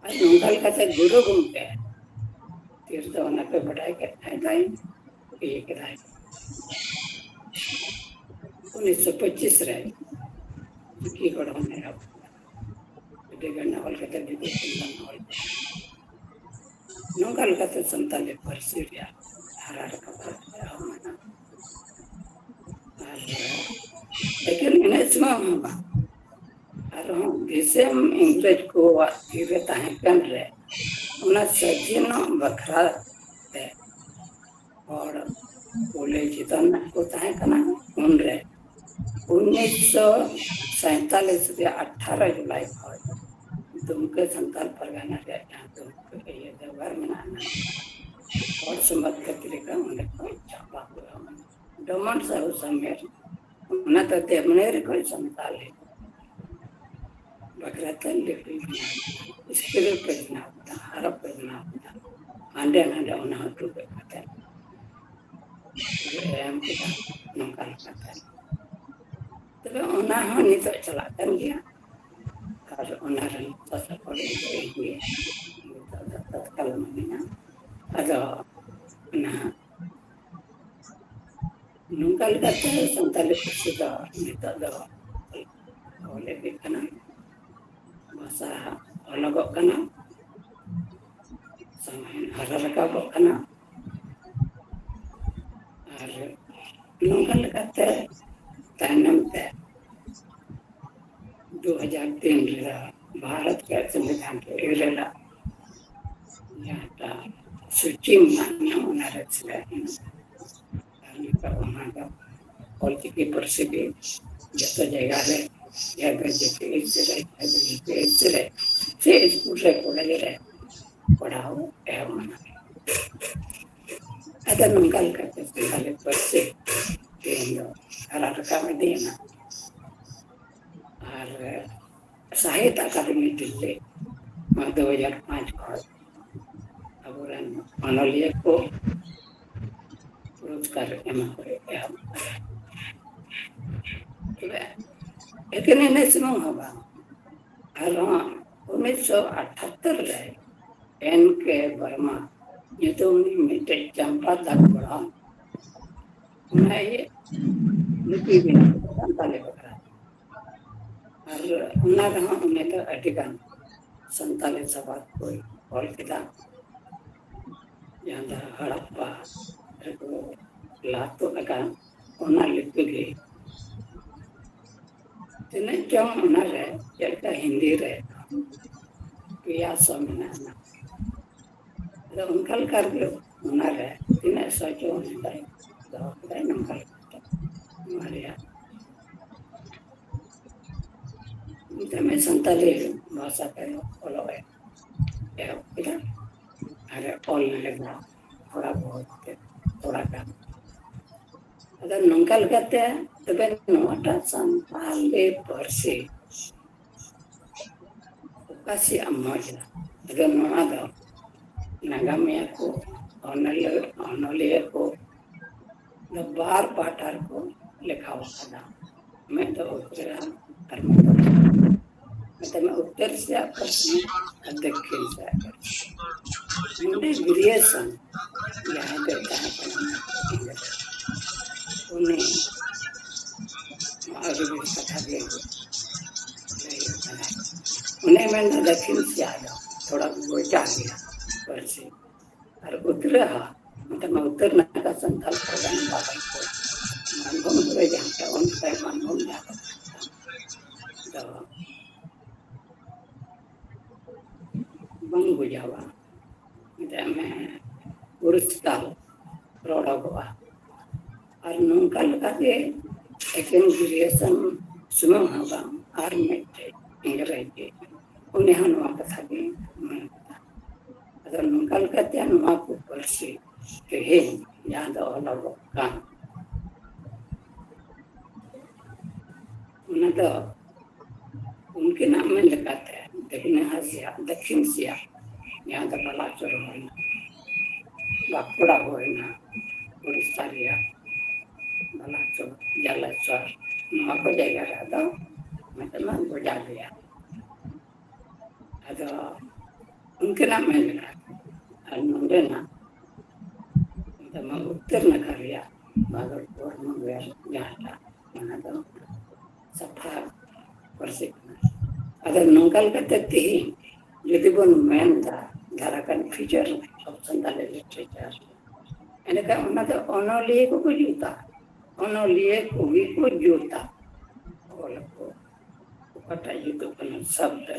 ᱟᱨ ᱱᱚᱝᱠᱟ ᱞᱮᱠᱟᱛᱮ ᱜᱩᱨᱩ ᱜᱚᱢᱠᱮ ᱛᱤᱨ ᱫᱚ ᱚᱱᱟ ᱠᱚ ᱵᱟᱰᱟᱭ ᱠᱮᱫ ᱠᱷᱟᱡ ᱫᱚᱭ ᱤᱭᱟᱹ ᱠᱮᱫᱟᱭ᱾ ᱩᱱᱤᱥᱥᱚ ᱯᱚᱸᱪᱤᱥ ᱨᱮ ᱪᱤᱠᱤ ᱜᱚᱲᱦᱚᱱ ᱮᱦᱚᱵ ᱠᱮᱫᱟ᱾ ᱟᱹᱰᱤ ᱜᱟᱱ ᱚᱞ ᱠᱟᱛᱮ ᱵᱤᱫᱩ ᱪᱟᱸᱫᱟᱱ ᱚᱞ ᱠᱮᱫᱟ᱾ ᱱᱚᱝᱠᱟ ᱞᱮᱠᱟᱛᱮ ᱥᱟᱱᱛᱟᱞᱤ ᱯᱟᱹᱨᱥᱤ ᱨᱮᱭᱟᱜ ᱦᱟᱨᱟ ᱨᱟᱠᱟᱵ ᱮᱦᱚᱵ ᱮᱱᱟ᱾ ᱟᱨ ᱮᱠᱮᱱ ᱮᱱᱮᱡ ᱥᱮᱨᱮᱧ ᱦᱚᱸ ᱵᱟᱝ, ᱟᱨᱦᱚᱸ ᱫᱤᱥᱚᱢ ᱤᱝᱨᱮᱡᱽ ᱠᱚᱣᱟᱜ ᱛᱤᱨᱮ ᱛᱟᱦᱮᱸ ᱠᱟᱱ ᱨᱮ ᱚᱱᱟ ᱥᱟᱹᱫᱷᱤᱱᱚᱜ ᱵᱟᱠᱷᱨᱟ ᱛᱮ ᱦᱚᱲ ᱠᱚᱞᱮ ᱪᱮᱛᱟᱱ ᱠᱚ ᱛᱟᱦᱮᱸ ᱠᱟᱱᱟ᱾ ᱩᱱᱨᱮ ᱩᱱᱤᱥᱥᱚ ᱥᱟᱭᱛᱟᱞᱤᱥ ᱨᱮᱭᱟᱜ ᱟᱴᱷᱟᱨᱚ ᱡᱩᱞᱟᱭ ᱠᱷᱚᱱ ᱫᱩᱢᱠᱟᱹ ᱥᱟᱱᱛᱟᱞ ᱯᱟᱨᱜᱟᱱᱟ ᱨᱮᱭᱟᱜ ᱡᱟᱦᱟᱸ ᱫᱩᱢᱠᱟᱹ ᱤᱭᱟᱹ ᱫᱮᱣᱜᱟᱲ ᱢᱮᱱᱟᱜᱼᱟ, ᱦᱚᱲ ᱥᱚᱢᱵᱟᱫ ᱯᱚᱛᱨᱤᱠᱟ ᱚᱸᱰᱮ ᱠᱷᱚᱱ ᱪᱷᱟᱯᱟ ᱦᱩᱭᱩᱜᱼᱟ᱾ ᱰᱚᱢᱚᱱ ᱥᱟᱦᱩ ᱥᱟᱢᱮᱨ, ᱚᱱᱟ ᱫᱚ ᱫᱮᱵᱽᱱᱟᱜᱚᱨᱤ ᱠᱷᱚᱱ ᱥᱟᱱᱛᱟᱞᱤ ᱵᱟᱠᱷᱨᱟ ᱛᱮ ᱞᱤᱯᱤ ᱵᱮᱱᱟᱣ ᱠᱮᱫᱟ, ᱥᱠᱨᱤᱯᱴ ᱮ ᱵᱮᱱᱟᱣ ᱠᱮᱫᱟ, ᱦᱚᱨᱚᱯ ᱮ ᱵᱮᱱᱟᱣ ᱠᱮᱫᱟ, ᱦᱟᱸᱰᱮ ᱱᱟᱸᱰᱮ ᱚᱱᱟ ᱦᱚᱸ ᱴᱩᱰᱟᱹᱜ ᱠᱟᱛᱮ ᱮᱢ ᱠᱮᱫᱟ᱾ ᱱᱚᱝᱠᱟ ᱞᱮᱠᱟᱛᱮ ᱛᱚᱵᱮ ᱚᱱᱟ ᱦᱚᱸ ᱱᱤᱛᱚᱜ ᱪᱟᱞᱟᱜ ᱠᱟᱱ ᱜᱮᱭᱟ᱾ ᱟᱨ ᱚᱱᱟ ᱨᱮᱱ ᱥᱟᱥᱟᱯᱟᱲ ᱫᱚ ᱤᱧ ᱜᱮ ᱱᱤᱛᱚᱜ ᱫᱚ ᱛᱚᱛᱠᱟᱞ ᱢᱤᱱᱟᱹᱧᱟ᱾ ᱟᱫᱚ ᱚᱱᱟ ᱱᱚᱝᱠᱟ ᱞᱮᱠᱟᱛᱮ ᱥᱟᱱᱛᱟᱞᱤ ᱯᱟᱹᱨᱥᱤ ᱫᱚ ᱱᱤᱛᱚᱜ ᱫᱚ ᱚᱞ ᱤᱫᱤᱜ ᱠᱟᱱᱟ, ᱵᱷᱟᱥᱟ ᱚᱞᱚᱜᱚᱜ ᱠᱟᱱᱟ, ᱥᱟᱶᱦᱮᱫ ᱦᱟᱨᱟ ᱨᱟᱠᱟᱵᱚᱜ ᱠᱟᱱᱟ᱾ ᱟᱨ ᱱᱚᱝᱠᱟ ᱞᱮᱠᱟᱛᱮ ᱛᱟᱭᱱᱚᱢ ᱛᱮ ᱫᱩ ᱦᱟᱡᱟᱨ ᱛᱤᱱ ᱨᱮ ᱵᱷᱟᱨᱚᱛ ᱨᱮᱭᱟᱜ ᱥᱚᱝᱵᱤᱫᱷᱟᱱ ᱨᱮ ᱤᱨᱟᱹᱞᱟᱜ ᱡᱟᱦᱟᱸᱴᱟᱜ ᱥᱩᱪᱤ ᱢᱮᱱᱟᱜᱼᱟ, ᱚᱱᱟᱨᱮ ᱥᱮᱞᱮᱫ ᱢᱮᱱᱟᱜᱼᱟ᱾ ᱟᱨ ᱱᱤᱛᱚᱜ ᱚᱱᱟ ᱫᱚ ᱚᱞᱪᱤᱠᱤ ᱯᱟᱹᱨᱥᱤ ᱜᱮ ᱡᱚᱛᱚ ᱡᱟᱭᱜᱟ ᱨᱮ, ᱡᱟᱦᱟᱸ ᱫᱚ ᱡᱮ ᱯᱤ ᱮᱭᱤᱪ ᱨᱮ, ᱡᱟᱦᱟᱸ ᱫᱚ ᱡᱮ ᱯᱤ ᱮᱭᱤᱪ ᱨᱮ, ᱥᱮ ᱥᱠᱩᱞ ᱨᱮ, ᱠᱚᱞᱮᱡᱽ ᱨᱮ ᱯᱟᱲᱦᱟᱣ ᱮᱦᱚᱵ ᱮᱱᱟ᱾ ᱟᱫᱚ ᱱᱚᱝᱠᱟ ᱞᱮᱠᱟᱛᱮ ᱥᱟᱱᱛᱟᱲᱤ ᱯᱟᱹᱨᱥᱤ ᱛᱮᱦᱮᱧ ᱫᱚ ᱦᱟᱨᱟ ᱨᱟᱠᱟᱵ ᱤᱫᱤᱭᱮᱱᱟ᱾ ᱟᱨ ᱥᱟᱦᱤᱛ ᱟᱠᱟᱫᱮᱢᱤ ᱫᱤᱞᱞᱤ ᱱᱚᱣᱟ ᱫᱩ ᱦᱟᱡᱟᱨ ᱯᱟᱸᱪ ᱠᱷᱚᱱ ᱟᱵᱚᱨᱮᱱ ᱚᱱᱚᱞᱤᱭᱟᱹ ᱠᱚ ᱯᱩᱨᱚᱥᱠᱟᱨ ᱮᱢᱟ ᱠᱚ ᱮᱦᱚᱵ ᱠᱟᱫᱟ᱾ ᱛᱚᱵᱮ ᱮᱠᱮᱱ ᱮᱱᱮᱡ ᱥᱩᱢᱩᱝ ᱦᱚᱸ ᱵᱟᱝ, ᱟᱨᱦᱚᱸ ᱩᱱᱤᱥᱥᱚ ᱟᱴᱷᱟᱛᱛᱚᱨ ᱨᱮ ᱮᱱ ᱠᱮ ᱵᱚᱨᱢᱟ ᱧᱩᱛᱩᱢ ᱢᱤᱫᱴᱮᱡ ᱪᱟᱢᱯᱟ ᱫᱟᱜ ᱜᱚᱲᱦᱚᱱ, ᱚᱱᱟ ᱤᱭᱟᱹ ᱞᱤᱯᱤ ᱵᱮᱱᱟᱣ ᱠᱮᱫᱟ ᱥᱟᱱᱛᱟᱲᱤ ᱵᱟᱠᱷᱨᱟ᱾ ᱟᱨ ᱚᱱᱟ ᱨᱮᱦᱚᱸ ᱩᱱᱤ ᱫᱚ ᱟᱹᱰᱤ ᱜᱟᱱ ᱥᱟᱱᱛᱟᱲᱤ ᱥᱟᱵᱟᱫ ᱠᱚᱭ ᱚᱞ ᱠᱮᱫᱟ, ᱡᱟᱦᱟᱸ ᱫᱚ ᱦᱟᱲᱟᱯᱯᱟ ᱨᱮᱠᱚ ᱞᱟ ᱛᱩᱫ ᱟᱠᱟᱱ ᱚᱱᱟ ᱞᱤᱯᱤ ᱜᱮ᱾ ᱛᱤᱱᱟᱹᱜ ᱪᱚᱝ ᱚᱱᱟᱨᱮ, ᱪᱮᱫ ᱞᱮᱠᱟ ᱦᱤᱱᱫᱤ ᱨᱮ ᱯᱮᱭᱟ ᱥᱚ ᱢᱮᱱᱟᱜᱼᱟ᱾ ᱟᱫᱚ ᱚᱱᱠᱟ ᱞᱮᱠᱟ ᱨᱮᱜᱮ ᱚᱱᱟᱨᱮ ᱛᱤᱱᱟᱹᱜ ᱥᱚ ᱪᱚ ᱚᱱᱠᱟᱭ ᱫᱚᱦᱚ ᱠᱮᱫᱟᱭ, ᱱᱚᱝᱠᱟ ᱞᱮᱠᱟᱛᱮ ᱱᱚᱣᱟ ᱨᱮᱭᱟᱜ ᱢᱤᱫᱴᱟᱝ ᱥᱟᱱᱛᱟᱞᱤ ᱵᱷᱟᱥᱟ ᱛᱮ ᱚᱞᱚᱜ ᱮ ᱮᱦᱚᱵ ᱠᱮᱫᱟ᱾ ᱟᱨ ᱚᱞ ᱞᱮᱫᱟ ᱛᱷᱚᱲᱟ ᱵᱚᱦᱩᱛ ᱛᱮ, ᱛᱷᱚᱲᱟ ᱜᱟᱱ᱾ ᱟᱫᱚ ᱱᱚᱝᱠᱟ ᱞᱮᱠᱟᱛᱮ ᱛᱚᱵᱮ ᱱᱚᱣᱟᱴᱟᱜ ᱥᱟᱱᱛᱟᱞᱤ ᱯᱟᱹᱨᱥᱤ ᱚᱠᱟ ᱥᱮᱫ ᱮᱢ ᱢᱚᱡᱽ ᱮᱱᱟ? ᱟᱫᱚ ᱱᱚᱣᱟ ᱫᱚ ᱱᱟᱜᱟᱢᱤᱭᱟᱹ ᱠᱚ, ᱚᱱᱚᱞᱤᱭᱟᱹ, ᱚᱱᱚᱞᱤᱭᱟᱹ ᱠᱚ ᱫᱚ ᱵᱟᱨ ᱯᱟᱦᱴᱟ ᱨᱮᱠᱚ ᱞᱮᱠᱷᱟ ᱟᱠᱟᱫᱟ, ᱢᱤᱫ ᱫᱚ ᱩᱛᱨᱟ ᱟᱨ ᱢᱤᱫ ᱫᱚ ᱢᱮᱛᱟᱜ ᱢᱮ ᱩᱛᱛᱚᱨ ᱥᱮᱭᱟᱜ ᱯᱟᱹᱨᱥᱤ ᱟᱨ ᱫᱚᱠᱠᱷᱤᱱ ᱥᱮᱭᱟᱜ ᱯᱟᱹᱨᱥᱤ᱾ ᱱᱚᱰᱮ ᱜᱨᱤᱭᱮᱥᱚᱱ ᱡᱟᱦᱟᱸᱭ ᱫᱚ ᱛᱟᱦᱮᱸ ᱠᱟᱱᱟ, ᱩᱱᱤ ᱟᱹᱰᱤ ᱵᱮᱥ ᱠᱟᱛᱷᱟ ᱜᱮ ᱞᱟᱹᱭ ᱠᱟᱱᱟ᱾ ᱩᱱᱤ ᱢᱮᱱᱫᱟ ᱫᱚᱠᱠᱷᱤᱱ ᱥᱮᱭᱟᱜ ᱫᱚ ᱛᱷᱚᱲᱟ ᱜᱚᱡᱟ ᱜᱮᱭᱟ ᱯᱟᱹᱨᱥᱤ᱾ ᱟᱨ ᱩᱛᱨᱟᱹᱦᱟ, ᱢᱮᱛᱟᱜ ᱢᱮ ᱩᱛᱛᱚᱨ ᱱᱟᱠᱷᱟ ᱥᱟᱱᱛᱟᱲ ᱯᱟᱨᱜᱟᱱᱟ ᱵᱟᱵᱟᱭ ᱠᱚ ᱢᱟᱱᱵᱷᱩᱢ ᱨᱮ ᱡᱟᱦᱟᱸ ᱴᱟᱜ ᱚᱱᱠᱟᱭ ᱢᱟᱱᱵᱷᱩᱢ ᱡᱟᱦᱟᱸ ᱫᱚ ᱵᱟᱝ ᱵᱩᱡᱷᱟᱹᱣᱟ᱾ ᱢᱮᱛᱟᱜ ᱢᱮ ᱯᱚᱨᱤᱥᱠᱟᱨ ᱨᱚᱲᱚᱜᱚᱜᱼᱟ᱾ ᱟᱨ ᱱᱚᱝᱠᱟ ᱞᱮᱠᱟᱜᱮ ᱮᱠᱮᱱ ᱜᱨᱤᱭᱮᱥᱚᱱ ᱥᱩᱢᱩᱝ ᱦᱚᱸ ᱵᱟᱝ, ᱟᱨ ᱢᱤᱫᱴᱮᱡ ᱤᱝᱨᱮᱡᱤ, ᱩᱱᱤ ᱦᱚᱸ ᱱᱚᱣᱟ ᱠᱟᱛᱷᱟ ᱜᱮ ᱢᱮᱱ ᱠᱟᱫᱟ᱾ ᱟᱫᱚ ᱱᱚᱝᱠᱟ ᱞᱮᱠᱟᱛᱮ ᱱᱚᱣᱟ ᱠᱚ ᱯᱟᱹᱨᱥᱤ ᱛᱮᱦᱮᱧ ᱡᱟᱦᱟᱸ ᱫᱚ ᱚᱞᱚᱜᱚᱜ ᱠᱟᱱ, ᱚᱱᱟ ᱫᱚ ᱩᱱᱠᱤᱱᱟᱜ ᱢᱮᱱ ᱞᱮᱠᱟᱛᱮ ᱫᱟᱹᱠᱷᱤᱱ ᱟᱥᱤᱭᱟ, ᱫᱟᱹᱠᱷᱤᱱ ᱮᱥᱤᱭᱟ, ᱡᱟᱦᱟᱸ ᱫᱚ ᱵᱟᱞᱟᱪᱚᱨ ᱦᱩᱭᱱᱟ, ᱵᱟᱸᱠᱩᱲᱟ ᱦᱩᱭᱱᱟ, ᱩᱲᱤᱥᱥᱟ ᱨᱮᱭᱟᱜ ᱵᱟᱞᱟᱪᱚᱨ, ᱡᱟᱞᱟᱪᱚᱨ, ᱱᱚᱣᱟ ᱠᱚ ᱡᱟᱭᱜᱟ ᱨᱮ ᱟᱫᱚ ᱢᱤᱫᱴᱟᱝ ᱜᱚᱡᱟ ᱜᱮᱭᱟ᱾ ᱟᱫᱚ ᱩᱱᱠᱤᱱᱟᱜ ᱢᱮᱱ ᱞᱮᱠᱟᱛᱮ ᱟᱨ ᱱᱚᱰᱮᱱᱟᱜ ᱢᱮᱛᱟᱜ ᱢᱮ ᱩᱛᱛᱚᱨ ᱱᱟᱠᱷᱟ ᱨᱮᱭᱟᱜ ᱵᱷᱟᱜᱚᱞᱯᱩᱨ ᱢᱩᱝᱜᱮᱨ ᱡᱟᱦᱟᱸᱴᱟᱜ, ᱚᱱᱟ ᱫᱚ ᱥᱟᱯᱷᱟ ᱯᱟᱹᱨᱥᱤ ᱠᱟᱱᱟ᱾ ᱟᱫᱚ ᱱᱚᱝᱠᱟ ᱞᱮᱠᱟᱛᱮ ᱛᱮᱦᱮᱧ ᱡᱩᱫᱤ ᱵᱚᱱ ᱢᱮᱱ ᱫᱟ ᱫᱷᱟᱨᱟ ᱠᱟᱱ future of Santali literature, ᱮᱸᱰᱮᱠᱷᱟᱱ ᱚᱱᱟ ᱫᱚ ᱚᱱᱚᱞᱤᱭᱟᱹ ᱠᱚᱠᱚ ᱡᱩᱛᱟ, ᱚᱱᱚᱞᱤᱭᱟᱹ ᱠᱚᱜᱮ ᱠᱚ ᱡᱩᱛᱟ ᱚᱞ ᱠᱚ᱾ ᱚᱠᱟᱴᱟᱜ ᱡᱩᱛᱩᱜ ᱠᱟᱱᱟ ᱥᱟᱵᱫᱚ,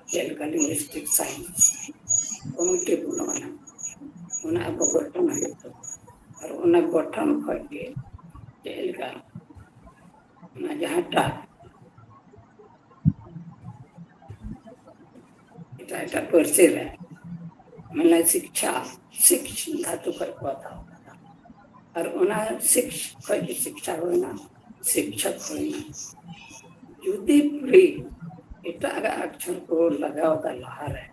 ᱪᱮᱫ ᱞᱮᱠᱟ linguistic science committee ᱵᱚᱱ ᱢᱮᱱᱟ, ᱚᱱᱟ ᱟᱵᱚ ᱜᱚᱴᱷᱚᱱ ᱦᱩᱭᱩᱜ ᱛᱟᱵᱚᱱᱟ᱾ ᱟᱨ ᱚᱱᱟ ᱜᱚᱴᱷᱚᱱ ᱠᱷᱚᱡ ᱜᱮ ᱪᱮᱫ ᱞᱮᱠᱟ ᱚᱱᱟ ᱡᱟᱦᱟᱸᱴᱟᱜ ᱮᱴᱟᱜ ᱮᱴᱟᱜ ᱯᱟᱹᱨᱥᱤ ᱨᱮ, ᱢᱟᱱᱮ ᱥᱤᱠᱪᱷᱟ, ᱥᱤᱠᱷ ᱫᱷᱟᱛᱩ ᱠᱷᱚᱡ ᱠᱚ ᱦᱟᱛᱟᱣ ᱠᱟᱫᱟ᱾ ᱟᱨ ᱚᱱᱟ ᱥᱤᱠᱷ ᱠᱷᱚᱡ ᱜᱮ ᱥᱤᱠᱪᱷᱟ ᱦᱩᱭᱱᱟ, ᱥᱤᱠᱪᱷᱚᱠ ᱦᱩᱭᱱᱟ᱾ ᱡᱩᱫᱤ ᱯᱨᱤ ᱮᱴᱟᱜᱟᱜ ᱚᱠᱠᱷᱚᱨ ᱠᱚ ᱞᱟᱜᱟᱣ ᱮᱫᱟ ᱞᱟᱦᱟᱨᱮ,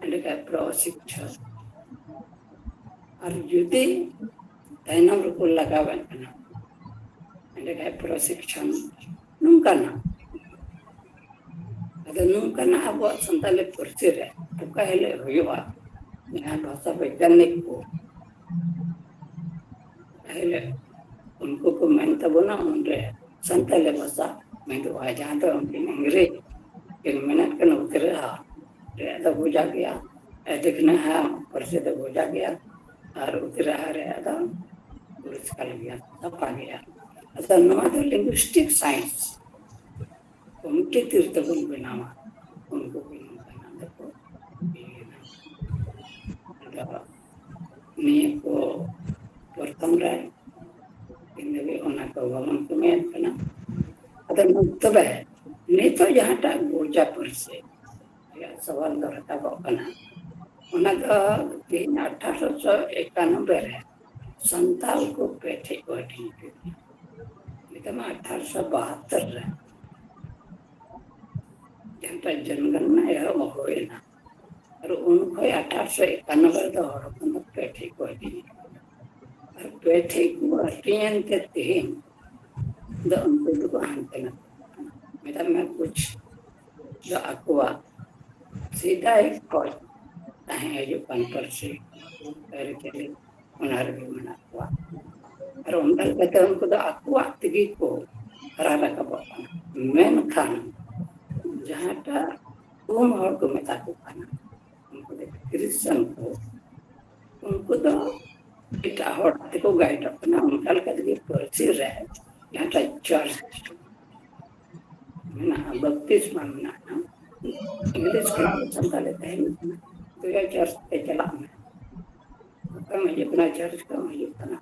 ᱮᱸᱰᱮᱠᱷᱟᱱ ᱯᱨᱚᱥᱤᱠᱪᱷᱚᱠ᱾ ᱟᱨ ᱡᱩᱫᱤ ᱛᱟᱭᱱᱚᱢ ᱨᱮᱠᱚ ᱞᱟᱜᱟᱣᱮᱫ ᱠᱟᱱᱟ, ᱮᱸᱰᱮᱠᱷᱟᱱ ᱯᱨᱚᱥᱤᱠᱪᱷᱚᱱ᱾ ᱱᱚᱝᱠᱟᱱᱟᱜ ᱟᱫᱚ ᱱᱚᱝᱠᱟᱱᱟᱜ ᱟᱵᱚᱣᱟᱜ ᱥᱟᱱᱛᱟᱞᱤ ᱯᱟᱹᱨᱥᱤ ᱨᱮ ᱚᱠᱟ ᱦᱤᱞᱳᱜ ᱦᱩᱭᱩᱜᱼᱟ, ᱡᱟᱦᱟᱸ ᱵᱷᱟᱥᱟ ᱵᱤᱜᱽᱜᱟᱱᱤᱠ ᱠᱚ ᱚᱠᱟ ᱦᱤᱞᱳᱜ ᱩᱱᱠᱩ ᱠᱚ ᱢᱮᱱ ᱛᱟᱵᱚᱱᱟ, ᱩᱱᱨᱮ ᱥᱟᱱᱛᱟᱞᱤ ᱵᱷᱟᱥᱟ ᱢᱤᱫᱚᱜᱼᱟ, ᱡᱟᱦᱟᱸ ᱫᱚ ᱩᱱᱠᱤᱱ ᱤᱝᱨᱮᱡᱽ ᱠᱤᱱ ᱢᱮᱱᱮᱫ ᱠᱟᱱᱟ, ᱩᱛᱨᱟᱹᱦᱟ ᱨᱮᱭᱟᱜ ᱫᱚ ᱵᱩᱡᱟ ᱜᱮᱭᱟ, ᱫᱤᱠᱷᱱᱟᱦᱟ ᱯᱟᱹᱨᱥᱤ ᱫᱚ ᱵᱩᱡᱟ ᱜᱮᱭᱟ, ᱟᱨ ᱩᱛᱨᱟᱹᱦᱟ ᱨᱮᱭᱟᱜ ᱫᱚ ᱯᱚᱨᱤᱥᱠᱟᱨ ᱜᱮᱭᱟ, ᱥᱟᱯᱷᱟ ᱜᱮᱭᱟ᱾ ᱟᱫᱚ ᱱᱚᱣᱟ ᱫᱚ linguistic science ᱠᱚᱢᱤᱴᱤ ᱛᱤᱨ ᱛᱮᱵᱚᱱ ᱵᱮᱱᱟᱣᱟ, ᱩᱱᱠᱩ ᱠᱚ ᱱᱚᱝᱠᱟᱱᱟᱜ ᱫᱚᱠᱚ ᱤᱭᱟᱹᱭᱟ᱾ ᱟᱫᱚ ᱱᱤᱭᱟᱹ ᱠᱚ ᱯᱨᱚᱛᱷᱚᱢ ᱨᱮ ᱤᱧ ᱫᱷᱟᱹᱵᱤᱡ ᱚᱱᱟ ᱠᱚ ᱜᱚᱞᱚᱱ ᱠᱚ ᱢᱮᱱ ᱠᱟᱱᱟ᱾ ᱟᱫᱚ ᱛᱚᱵᱮ ᱱᱤᱛᱚᱜ ᱡᱟᱦᱟᱸᱴᱟᱜ ᱜᱚᱡᱟ ᱯᱟᱹᱨᱥᱤ ᱨᱮᱭᱟᱜ ᱥᱟᱣᱟᱞ ᱫᱚ ᱨᱟᱠᱟᱵᱚᱜ ᱠᱟᱱᱟ, ᱚᱱᱟ ᱫᱚ ᱛᱮᱦᱮᱧ ᱟᱴᱷᱟᱨᱚᱥᱚ ᱮᱠᱟᱱᱚᱵᱵᱳᱭ ᱨᱮ ᱥᱟᱱᱛᱟᱲ ᱠᱚ ᱯᱮ ᱴᱷᱮᱡ ᱠᱚ ᱦᱟᱹᱴᱤᱧ ᱠᱮᱫᱟ᱾ ᱱᱤᱛᱚᱜ ᱢᱟ ᱟᱴᱷᱟᱨᱚᱥᱚ ᱵᱟᱦᱟᱛᱛᱳᱨ ᱨᱮ ᱡᱟᱦᱟᱸᱴᱟᱜ ᱡᱚᱱᱜᱚᱱᱱᱟ ᱮᱦᱚᱵ ᱦᱩᱭᱮᱱᱟ, ᱟᱨ ᱩᱱ ᱠᱷᱚᱱ ᱟᱴᱷᱟᱨᱚᱥᱚ ᱮᱠᱟᱱᱚᱵᱵᱳᱭ ᱫᱚ ᱦᱚᱲ ᱦᱚᱯᱚᱱ ᱫᱚ ᱯᱮ ᱴᱷᱮᱡ ᱠᱚ ᱦᱟᱹᱴᱤᱧ ᱮᱱᱟ᱾ ᱟᱨ ᱯᱮ ᱴᱷᱮᱡ ᱠᱚ ᱦᱟᱹᱴᱤᱧ ᱮᱱᱛᱮ ᱛᱮᱦᱮᱧ ᱫᱚ ᱩᱱᱠᱩ ᱫᱚᱠᱚ ᱦᱟᱱᱛᱮ ᱱᱟᱛᱮ ᱠᱟᱱᱟ᱾ ᱢᱮᱛᱟᱜ ᱢᱮ ᱠᱩᱪ ᱫᱚ ᱟᱠᱚᱣᱟᱜ ᱥᱮᱫᱟᱭ ᱠᱷᱚᱱ ᱛᱟᱦᱮᱸ ᱦᱤᱡᱩᱜ ᱠᱟᱱ ᱯᱟᱹᱨᱥᱤ, ᱟᱹᱨᱤᱪᱟᱹᱞᱤ, ᱚᱱᱟ ᱨᱮᱜᱮ ᱢᱮᱱᱟᱜ ᱠᱚᱣᱟ᱾ ᱟᱨ ᱚᱱᱠᱟ ᱞᱮᱠᱟᱛᱮ ᱩᱱᱠᱩ ᱫᱚ ᱟᱠᱚᱣᱟᱜ ᱛᱮᱜᱮ ᱠᱚ ᱦᱟᱨᱟ ᱨᱟᱠᱟᱵᱚᱜ ᱠᱟᱱᱟ᱾ ᱢᱮᱱᱠᱷᱟᱱ ᱡᱟᱦᱟᱸᱴᱟᱜ ᱩᱢ ᱦᱚᱲ ᱠᱚ ᱢᱮᱛᱟ ᱠᱚ ᱠᱟᱱᱟ, ᱩᱱᱠᱩ ᱫᱚ ᱠᱷᱨᱤᱥᱪᱟᱱ ᱠᱚ, ᱩᱱᱠᱩ ᱫᱚ ᱮᱴᱟᱜ ᱦᱚᱲ ᱛᱮᱠᱚ ᱜᱟᱭᱤᱰᱚᱜ ᱠᱟᱱᱟ᱾ ᱚᱱᱠᱟ ᱞᱮᱠᱟ ᱛᱮᱜᱮ ᱯᱟᱹᱨᱥᱤ ᱨᱮ ᱡᱟᱦᱟᱸᱴᱟᱜ ᱪᱟᱨᱪ ᱢᱮᱱᱟᱜᱼᱟ, ᱵᱟᱯᱛᱤᱥᱢᱟ ᱢᱮᱱᱟᱜᱼᱟ, ᱤᱝᱞᱤᱥ ᱠᱷᱚᱱ ᱥᱟᱱᱛᱟᱲᱤ ᱛᱮ ᱦᱤᱡᱩᱜ ᱠᱟᱱᱟ, ᱛᱚ ᱭᱟ ᱪᱟᱨᱪ ᱛᱮ ᱪᱟᱞᱟᱜ ᱢᱮ, ᱚᱠᱟᱢ ᱦᱤᱡᱩᱜ ᱠᱟᱱᱟ, ᱪᱟᱨᱪ ᱠᱷᱚᱱ ᱦᱤᱡᱩᱜ ᱠᱟᱱᱟ,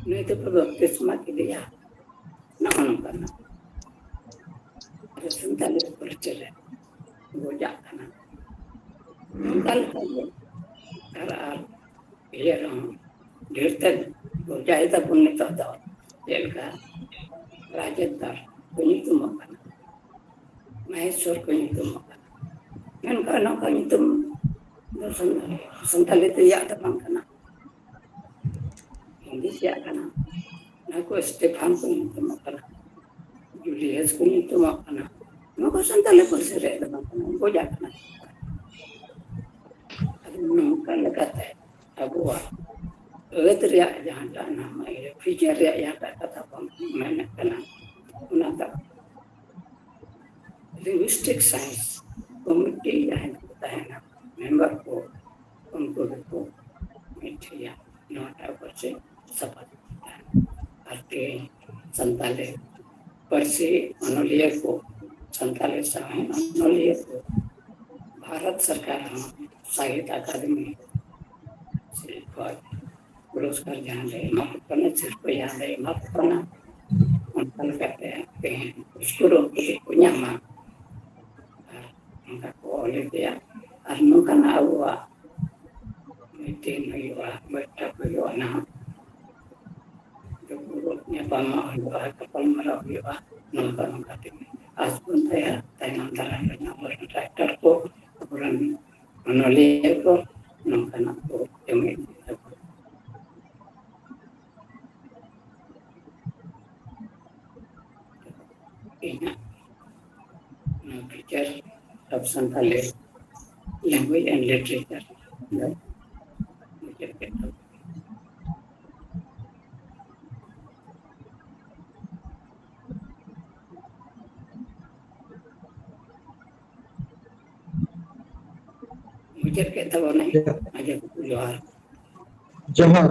ᱱᱩᱭ ᱫᱚᱠᱚ ᱵᱟᱯᱛᱤᱥᱢᱟ ᱠᱮᱫᱮᱭᱟ, ᱱᱚᱜᱼᱚ ᱱᱚᱝᱠᱟᱱᱟᱜ᱾ ᱟᱫᱚ ᱥᱟᱱᱛᱟᱲᱤ ᱯᱟᱹᱨᱥᱤ ᱨᱮ ᱜᱚᱡᱟᱜ ᱠᱟᱱᱟ᱾ ᱱᱚᱝᱠᱟ ᱞᱮᱠᱟᱜᱮ ᱟᱨ, ᱟᱨ ᱤᱭᱟᱹ ᱨᱮᱦᱚᱸ ᱰᱷᱮᱨ ᱛᱮ ᱜᱚᱡᱟᱭ ᱫᱟᱵᱚᱱ ᱱᱤᱛᱚᱜ ᱫᱚ, ᱪᱮᱫ ᱞᱮᱠᱟ ᱨᱟᱡᱮᱱᱫᱨ ᱠᱚ ᱧᱩᱛᱩᱢᱚᱜ ᱠᱟᱱᱟ, ᱢᱚᱦᱮᱥᱣᱚᱨ ᱠᱚ ᱧᱩᱛᱩᱢᱚᱜ ᱠᱟᱱᱟ, ᱢᱮᱱᱠᱷᱟᱱ ᱱᱚᱝᱠᱟ ᱧᱩᱛᱩᱢ ᱫᱚ ᱥᱟᱱ-, ᱥᱟᱱᱛᱟᱲᱤ ᱛᱮᱭᱟᱜ ᱫᱚ ᱵᱟᱝ ᱠᱟᱱᱟ, ᱦᱤᱱᱫᱤ ᱛᱮᱭᱟᱜ ᱠᱟᱱᱟ᱾ ᱚᱱᱟ ᱠᱚ ᱥᱴᱮᱯᱷᱟᱱ ᱠᱚ ᱧᱩᱛᱩᱢᱚᱜ ᱠᱟᱱᱟ, ᱡᱩᱞᱤᱭᱟᱥ ᱠᱚ ᱧᱩᱛᱩᱢᱚᱜ ᱠᱟᱱᱟ, ᱱᱚᱣᱟ ᱠᱚ ᱥᱟᱱᱛᱟᱞᱤ ᱯᱟᱹᱨᱥᱤ ᱨᱮᱭᱟᱜ ᱫᱚ ᱵᱟᱝ ᱠᱟᱱᱟ, ᱵᱚᱡᱟ ᱠᱟᱱᱟ᱾ ᱟᱫᱚ ᱱᱚᱝᱠᱟ ᱞᱮᱠᱟᱛᱮ ᱟᱵᱚᱣᱟᱜ ᱟᱹᱫ ᱨᱮᱭᱟᱜ ᱡᱟᱦᱟᱸᱴᱟᱜ ᱱᱟᱦᱟᱜ ᱤᱭᱟᱹ ᱯᱷᱤᱪᱟᱨ ᱨᱮᱭᱟᱜ ᱡᱟᱦᱟᱸᱴᱟᱜ ᱠᱟᱛᱷᱟ ᱵᱚᱱ ᱢᱮᱱᱮᱫ ᱠᱟᱱᱟ, ᱚᱱᱟ ᱫᱚ ᱞᱤᱝᱜᱩᱤᱥᱴᱤᱠ ᱥᱟᱭᱮᱱᱥ ᱠᱚᱢᱤᱴᱤ ᱡᱟᱦᱟᱸᱭ ᱠᱚ ᱛᱟᱦᱮᱱᱟ, ᱢᱮᱢᱵᱟᱨ ᱠᱚ, ᱩᱱᱠᱩ ᱜᱮᱠᱚ ᱢᱤᱫ ᱴᱷᱮᱱ ᱱᱚᱣᱟᱴᱟᱜ ᱯᱟᱹᱨᱥᱤ ᱥᱟᱯᱟᱵ ᱟᱨ ᱛᱮᱦᱮᱧ ᱥᱟᱱᱛᱟᱞᱤ ᱯᱟᱹᱨᱥᱤ ᱚᱱᱚᱞᱤᱭᱟᱹ ᱠᱚ, ᱥᱟᱱᱛᱟᱞᱤ ᱥᱟᱶᱦᱮᱫ ᱚᱱᱚᱞᱤᱭᱟᱹ ᱠᱚ ᱵᱷᱟᱨᱚᱛ ᱥᱚᱨᱠᱟᱨ ᱦᱚᱸ ᱥᱟᱦᱤᱛ ᱟᱠᱟᱫᱮᱢᱤ ᱥᱮ ᱠᱷᱚᱱ ᱯᱩᱨᱚᱥᱠᱟᱨ ᱡᱟᱦᱟᱸ ᱞᱮ ᱮᱢᱟ ᱠᱚ ᱠᱟᱱᱟ, ᱥᱤᱨᱯᱟᱹ ᱡᱟᱦᱟᱸ ᱞᱮ ᱮᱢᱟ ᱠᱚ ᱠᱟᱱᱟ, ᱚᱱᱠᱟ ᱞᱮᱠᱟᱛᱮ ᱛᱮᱦᱮᱧ ᱩᱥᱠᱩᱨ ᱩᱱᱠᱩ ᱠᱚ ᱧᱟᱢᱟ᱾ ᱟᱨ ᱚᱱᱠᱟ ᱠᱚ ᱚᱞ ᱤᱫᱤᱭᱟ᱾ ᱟᱨ ᱱᱚᱝᱠᱟᱱᱟᱜ ᱟᱵᱚᱣᱟᱜ ᱢᱤᱴᱤᱝ ᱦᱩᱭᱩᱜᱼᱟ, ᱵᱳᱭᱴᱷᱚᱠ ᱦᱩᱭᱩᱜᱼᱟ, ᱱᱟᱦᱟᱜ ᱫᱩᱯᱲᱩᱵ ᱧᱟᱯᱟᱢᱚᱜ ᱦᱩᱭᱩᱜᱼᱟ, ᱜᱟᱯᱟᱞᱢᱟᱨᱟᱣ ᱦᱩᱭᱩᱜᱼᱟ᱾ ᱱᱚᱝᱠᱟ ᱱᱚᱝᱠᱟ ᱛᱮ ᱟᱥ ᱵᱚᱱ ᱛᱟᱭᱟ, ᱛᱟᱭᱚᱢ ᱫᱟᱨᱟᱢ ᱨᱮᱱᱟᱜ ᱟᱵᱚᱨᱮᱱ ᱨᱟᱭᱴᱟᱨ ᱠᱚ, ᱟᱵᱚᱨᱮᱱ ᱚᱱᱚᱞᱤᱭᱟᱹ ᱠᱚ ᱱᱚᱝᱠᱟᱱᱟᱜ ᱠᱚ ᱮᱢᱮᱫ ᱛᱟᱵᱚᱱᱟ᱾ ᱤᱧᱟᱹᱜ ᱱᱚᱣᱟ feature of Santali language and literature ᱫᱚ ᱢᱩᱪᱟᱹᱫ ᱠᱮᱫ ᱛᱟᱵᱚᱱᱟ᱾ ᱢᱩᱪᱟᱹᱫ ᱠᱮᱫ ᱛᱟᱵᱚᱱᱟᱭ᱾ ᱡᱚᱦᱟᱨ᱾ ᱡᱚᱦᱟᱨ᱾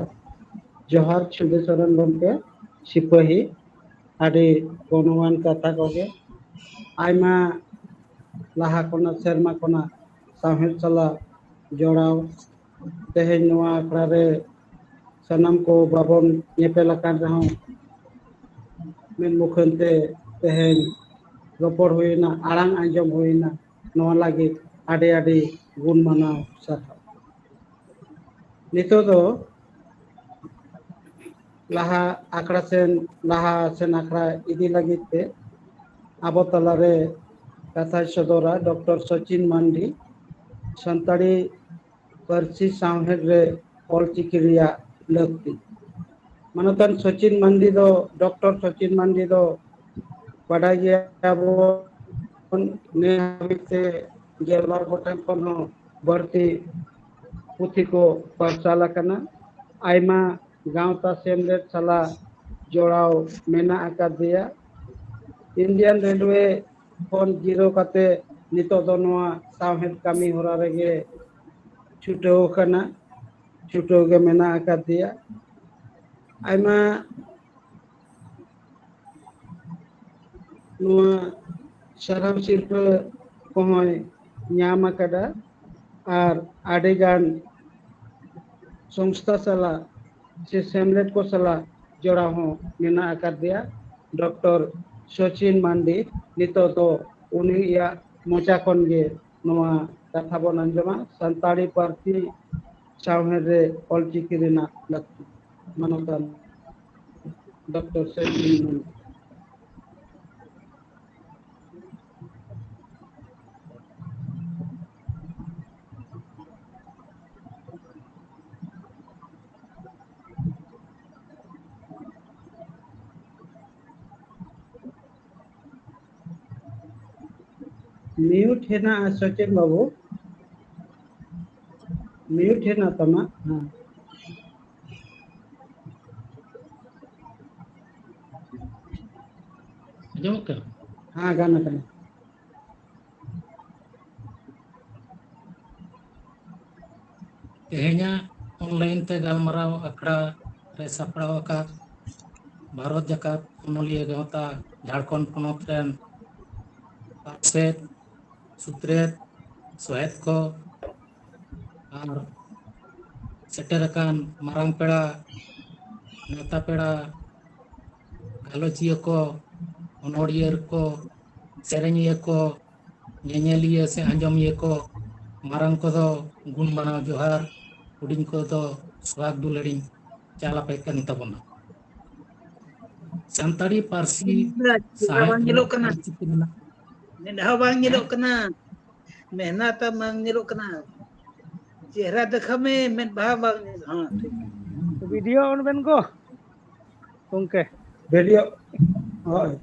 ᱡᱚᱦᱟᱨ ᱪᱷᱤᱫᱩ ᱥᱚᱨᱮᱱ ᱜᱚᱢᱠᱮ, ᱥᱤᱯᱟᱹᱦᱤ, ᱟᱹᱰᱤ ᱜᱚᱱᱚᱝᱟᱱ ᱠᱟᱛᱷᱟ ᱠᱚᱜᱮ᱾ ᱟᱭᱢᱟ ᱞᱟᱦᱟ ᱠᱷᱚᱱᱟᱜ, ᱥᱮᱨᱢᱟ ᱠᱷᱚᱱᱟᱜ ᱥᱟᱶᱦᱮᱫ ᱥᱟᱞᱟᱜ ᱡᱚᱲᱟᱣ ᱛᱮᱦᱮᱧ ᱱᱚᱣᱟ ᱟᱠᱷᱲᱟ ᱨᱮ ᱥᱟᱱᱟᱢ ᱠᱚ ᱵᱟᱵᱚᱱ ᱧᱮᱯᱮᱞ ᱟᱠᱟᱱ ᱨᱮᱦᱚᱸ, ᱢᱤᱫ ᱢᱩᱠᱷᱟᱹᱱ ᱛᱮ ᱛᱮᱦᱮᱧ ᱨᱚᱯᱚᱲ ᱦᱩᱭᱮᱱᱟ, ᱟᱲᱟᱝ ᱟᱸᱡᱚᱢ ᱦᱩᱭᱮᱱᱟ, ᱱᱚᱣᱟ ᱞᱟᱹᱜᱤᱫ ᱟᱹᱰᱤ ᱟᱹᱰᱤ ᱜᱩᱱ ᱢᱟᱱᱟᱣ ᱥᱟᱨᱦᱟᱣ᱾ ᱱᱤᱛᱚᱜ ᱫᱚ ᱞᱟᱦᱟ ᱟᱠᱷᱲᱟ ᱥᱮᱱ, ᱞᱟᱦᱟ ᱥᱮᱱ ᱟᱠᱷᱲᱟ ᱤᱫᱤ ᱞᱟᱹᱜᱤᱫ ᱛᱮ ᱟᱵᱚ ᱛᱟᱞᱟᱨᱮ ᱠᱟᱛᱷᱟᱭ ᱥᱚᱫᱚᱨᱟ ᱰᱚᱠᱴᱚᱨ ᱥᱚᱪᱤᱱ ᱢᱟᱱᱰᱤ, ᱥᱟᱱᱛᱟᱲᱤ ᱯᱟᱹᱨᱥᱤ ᱥᱟᱶᱦᱮᱫ ᱨᱮ ᱚᱞᱪᱤᱠᱤ ᱨᱮᱭᱟᱜ ᱞᱟᱹᱠᱛᱤ᱾ ᱢᱟᱱᱚᱛᱟᱱ ᱥᱚᱪᱤᱱ ᱢᱟᱱᱰᱤ ᱫᱚ, ᱰᱚᱠᱴᱚᱨ ᱥᱚᱪᱤᱱ ᱢᱟᱱᱰᱤ ᱫᱚ ᱵᱟᱰᱟᱭ ᱜᱮᱭᱟᱵᱚ, ᱱᱤᱭᱟᱹ ᱦᱟᱹᱵᱤᱡ ᱛᱮ ᱜᱮᱞᱵᱟᱨ ᱜᱚᱴᱟᱝ ᱠᱷᱚᱱ ᱦᱚᱸ ᱵᱟᱹᱲᱛᱤ ᱯᱩᱛᱷᱤ ᱠᱚ ᱯᱟᱨᱥᱟᱞ ᱟᱠᱟᱱᱟ᱾ ᱟᱭᱢᱟ ᱜᱟᱶᱛᱟ ᱥᱮᱢᱞᱮᱫ ᱥᱟᱞᱟᱜ ᱡᱚᱲᱟᱣ ᱢᱮᱱᱟᱜ ᱟᱠᱟᱫᱮᱭᱟ᱾ Indian Railway ᱠᱷᱚᱱ ᱡᱤᱨᱟᱹᱣ ᱠᱟᱛᱮ ᱱᱤᱛᱚᱜ ᱫᱚ ᱱᱚᱣᱟ ᱥᱟᱶᱦᱮᱫ ᱠᱟᱹᱢᱤ ᱦᱚᱨᱟ ᱨᱮᱜᱮ ᱪᱷᱩᱴᱟᱹᱣ ᱟᱠᱟᱱᱟ, ᱪᱷᱩᱴᱟᱹᱣ ᱜᱮ ᱢᱮᱱᱟᱜ ᱟᱠᱟᱫᱮᱭᱟ᱾ ᱟᱭᱢᱟ ᱱᱚᱣᱟ ᱥᱟᱨᱦᱟᱣ ᱥᱤᱨᱯᱟᱹ ᱠᱚᱦᱚᱸᱭ ᱧᱟᱢ ᱟᱠᱟᱫᱟ ᱟᱨ ᱟᱹᱰᱤᱜᱟᱱ ᱥᱚᱝᱥᱛᱷᱟ ᱥᱟᱞᱟᱜ ᱥᱮ ᱥᱮᱢᱞᱮᱫ ᱠᱚ ᱥᱟᱞᱟᱜ ᱡᱚᱲᱟᱣ ᱦᱚᱸ ᱢᱮᱱᱟᱜ ᱟᱠᱟᱫᱮᱭᱟ᱾ ᱰᱚᱠᱴᱚᱨ ᱥᱚᱪᱤᱱ ᱢᱟᱱᱰᱤ, ᱱᱤᱛᱚᱜ ᱫᱚ ᱩᱱᱤᱭᱟᱜ ᱢᱚᱪᱟ ᱠᱷᱚᱱ ᱜᱮ ᱱᱚᱣᱟ ᱠᱟᱛᱷᱟ ᱵᱚᱱ ᱟᱸᱡᱚᱢᱟ᱾ ᱥᱟᱱᱛᱟᱲᱤ ᱯᱟᱹᱨᱥᱤ ᱥᱟᱶᱦᱮᱫ ᱨᱮ ᱚᱞᱪᱤᱠᱤ ᱨᱮᱱᱟᱜ ᱞᱟᱹᱠᱛᱤ, ᱢᱟᱱᱚᱛᱟᱱ ᱰᱚᱠᱴᱚᱨ ᱥᱚᱪᱤᱱ ᱢᱟᱱᱰᱤ᱾ Mute ᱦᱮᱱᱟᱜᱼᱟ ᱥᱚᱪᱤᱱ ᱵᱟᱹᱵᱩ, mute ᱦᱮᱱᱟᱜ ᱛᱟᱢᱟ᱾ ᱦᱮᱸ᱾ ᱟᱸᱡᱚᱢᱚᱜ ᱠᱟᱱᱟ? ᱦᱮᱸ, ᱜᱟᱱ ᱟᱠᱟᱱᱟ᱾ ᱛᱮᱦᱮᱧᱟᱜ online ᱛᱮ ᱜᱟᱞᱢᱟᱨᱟᱣ ᱟᱠᱷᱲᱟ ᱨᱮ ᱥᱟᱯᱲᱟᱣ ᱟᱠᱟᱫ ᱵᱷᱟᱨᱚᱛ ᱡᱟᱠᱟᱛ ᱚᱱᱚᱞᱤᱭᱟᱹ ᱜᱟᱶᱛᱟ ᱡᱷᱟᱲᱠᱷᱚᱸᱰ ᱯᱚᱱᱚᱛ ᱨᱮᱱ ᱯᱟᱨᱥᱮᱛ, ᱥᱩᱛᱨᱮᱛ, ᱥᱚᱦᱮᱛ ᱠᱚ ᱟᱨ ᱥᱮᱴᱮᱨ ᱟᱠᱟᱱ ᱢᱟᱨᱟᱝ ᱯᱮᱲᱟ, ᱱᱮᱣᱛᱟ ᱯᱮᱲᱟ, ᱜᱟᱞᱚᱪᱤᱭᱟᱹ ᱠᱚ, ᱚᱱᱚᱲᱤᱭᱟᱹ ᱠᱚ, ᱥᱮᱨᱮᱧᱤᱭᱟᱹ ᱠᱚ, ᱧᱮᱧᱮᱞᱤᱭᱟᱹ ᱥᱮ ᱟᱸᱡᱚᱢᱤᱭᱟᱹ ᱠᱚ, ᱢᱟᱨᱟᱝ ᱠᱚᱫᱚ ᱜᱩᱱ ᱢᱟᱱᱟᱣ ᱡᱚᱦᱟᱨ, ᱦᱩᱰᱤᱧ ᱠᱚᱫᱚ ᱥᱚᱦᱟᱜᱽ ᱫᱩᱞᱟᱹᱲᱤᱧ ᱪᱟᱞ ᱟᱯᱮ ᱠᱟᱱ ᱛᱟᱵᱚᱱᱟ᱾ ᱥᱟᱱᱛᱟᱲᱤ ᱯᱟᱹᱨᱥᱤ ᱪᱮᱦᱨᱟ ᱥᱟᱶᱦᱮᱫ ᱵᱟᱝ ᱧᱮᱞᱚᱜ ᱨᱮᱱᱟᱜ ᱠᱟᱱᱟ᱾ ᱚᱞᱪᱤᱠᱤ ᱨᱮᱱᱟᱜ ᱢᱮᱫᱦᱟ ᱵᱟᱝ ᱧᱮᱞᱚᱜ ᱠᱟᱱᱟ, ᱢᱮᱦᱱᱟᱛ ᱛᱟᱢ ᱵᱟᱝ ᱧᱮᱞᱚᱜ ᱠᱟᱱᱟ, ᱪᱮᱦᱨᱟ ᱫᱮᱠᱷᱟ ᱢᱮ, ᱢᱮᱫ ᱵᱟᱦᱟ ᱵᱟᱝ ᱧᱮᱞᱚᱜ, ᱦᱚᱸ, ᱴᱷᱤᱠ᱾ ᱵᱷᱤᱰᱤᱭᱳ ᱚᱱ ᱵᱮᱱ ᱜᱚ ᱜᱚᱝᱠᱮ᱾ ᱵᱷᱤᱰᱤᱭᱳ, ᱦᱳᱭ᱾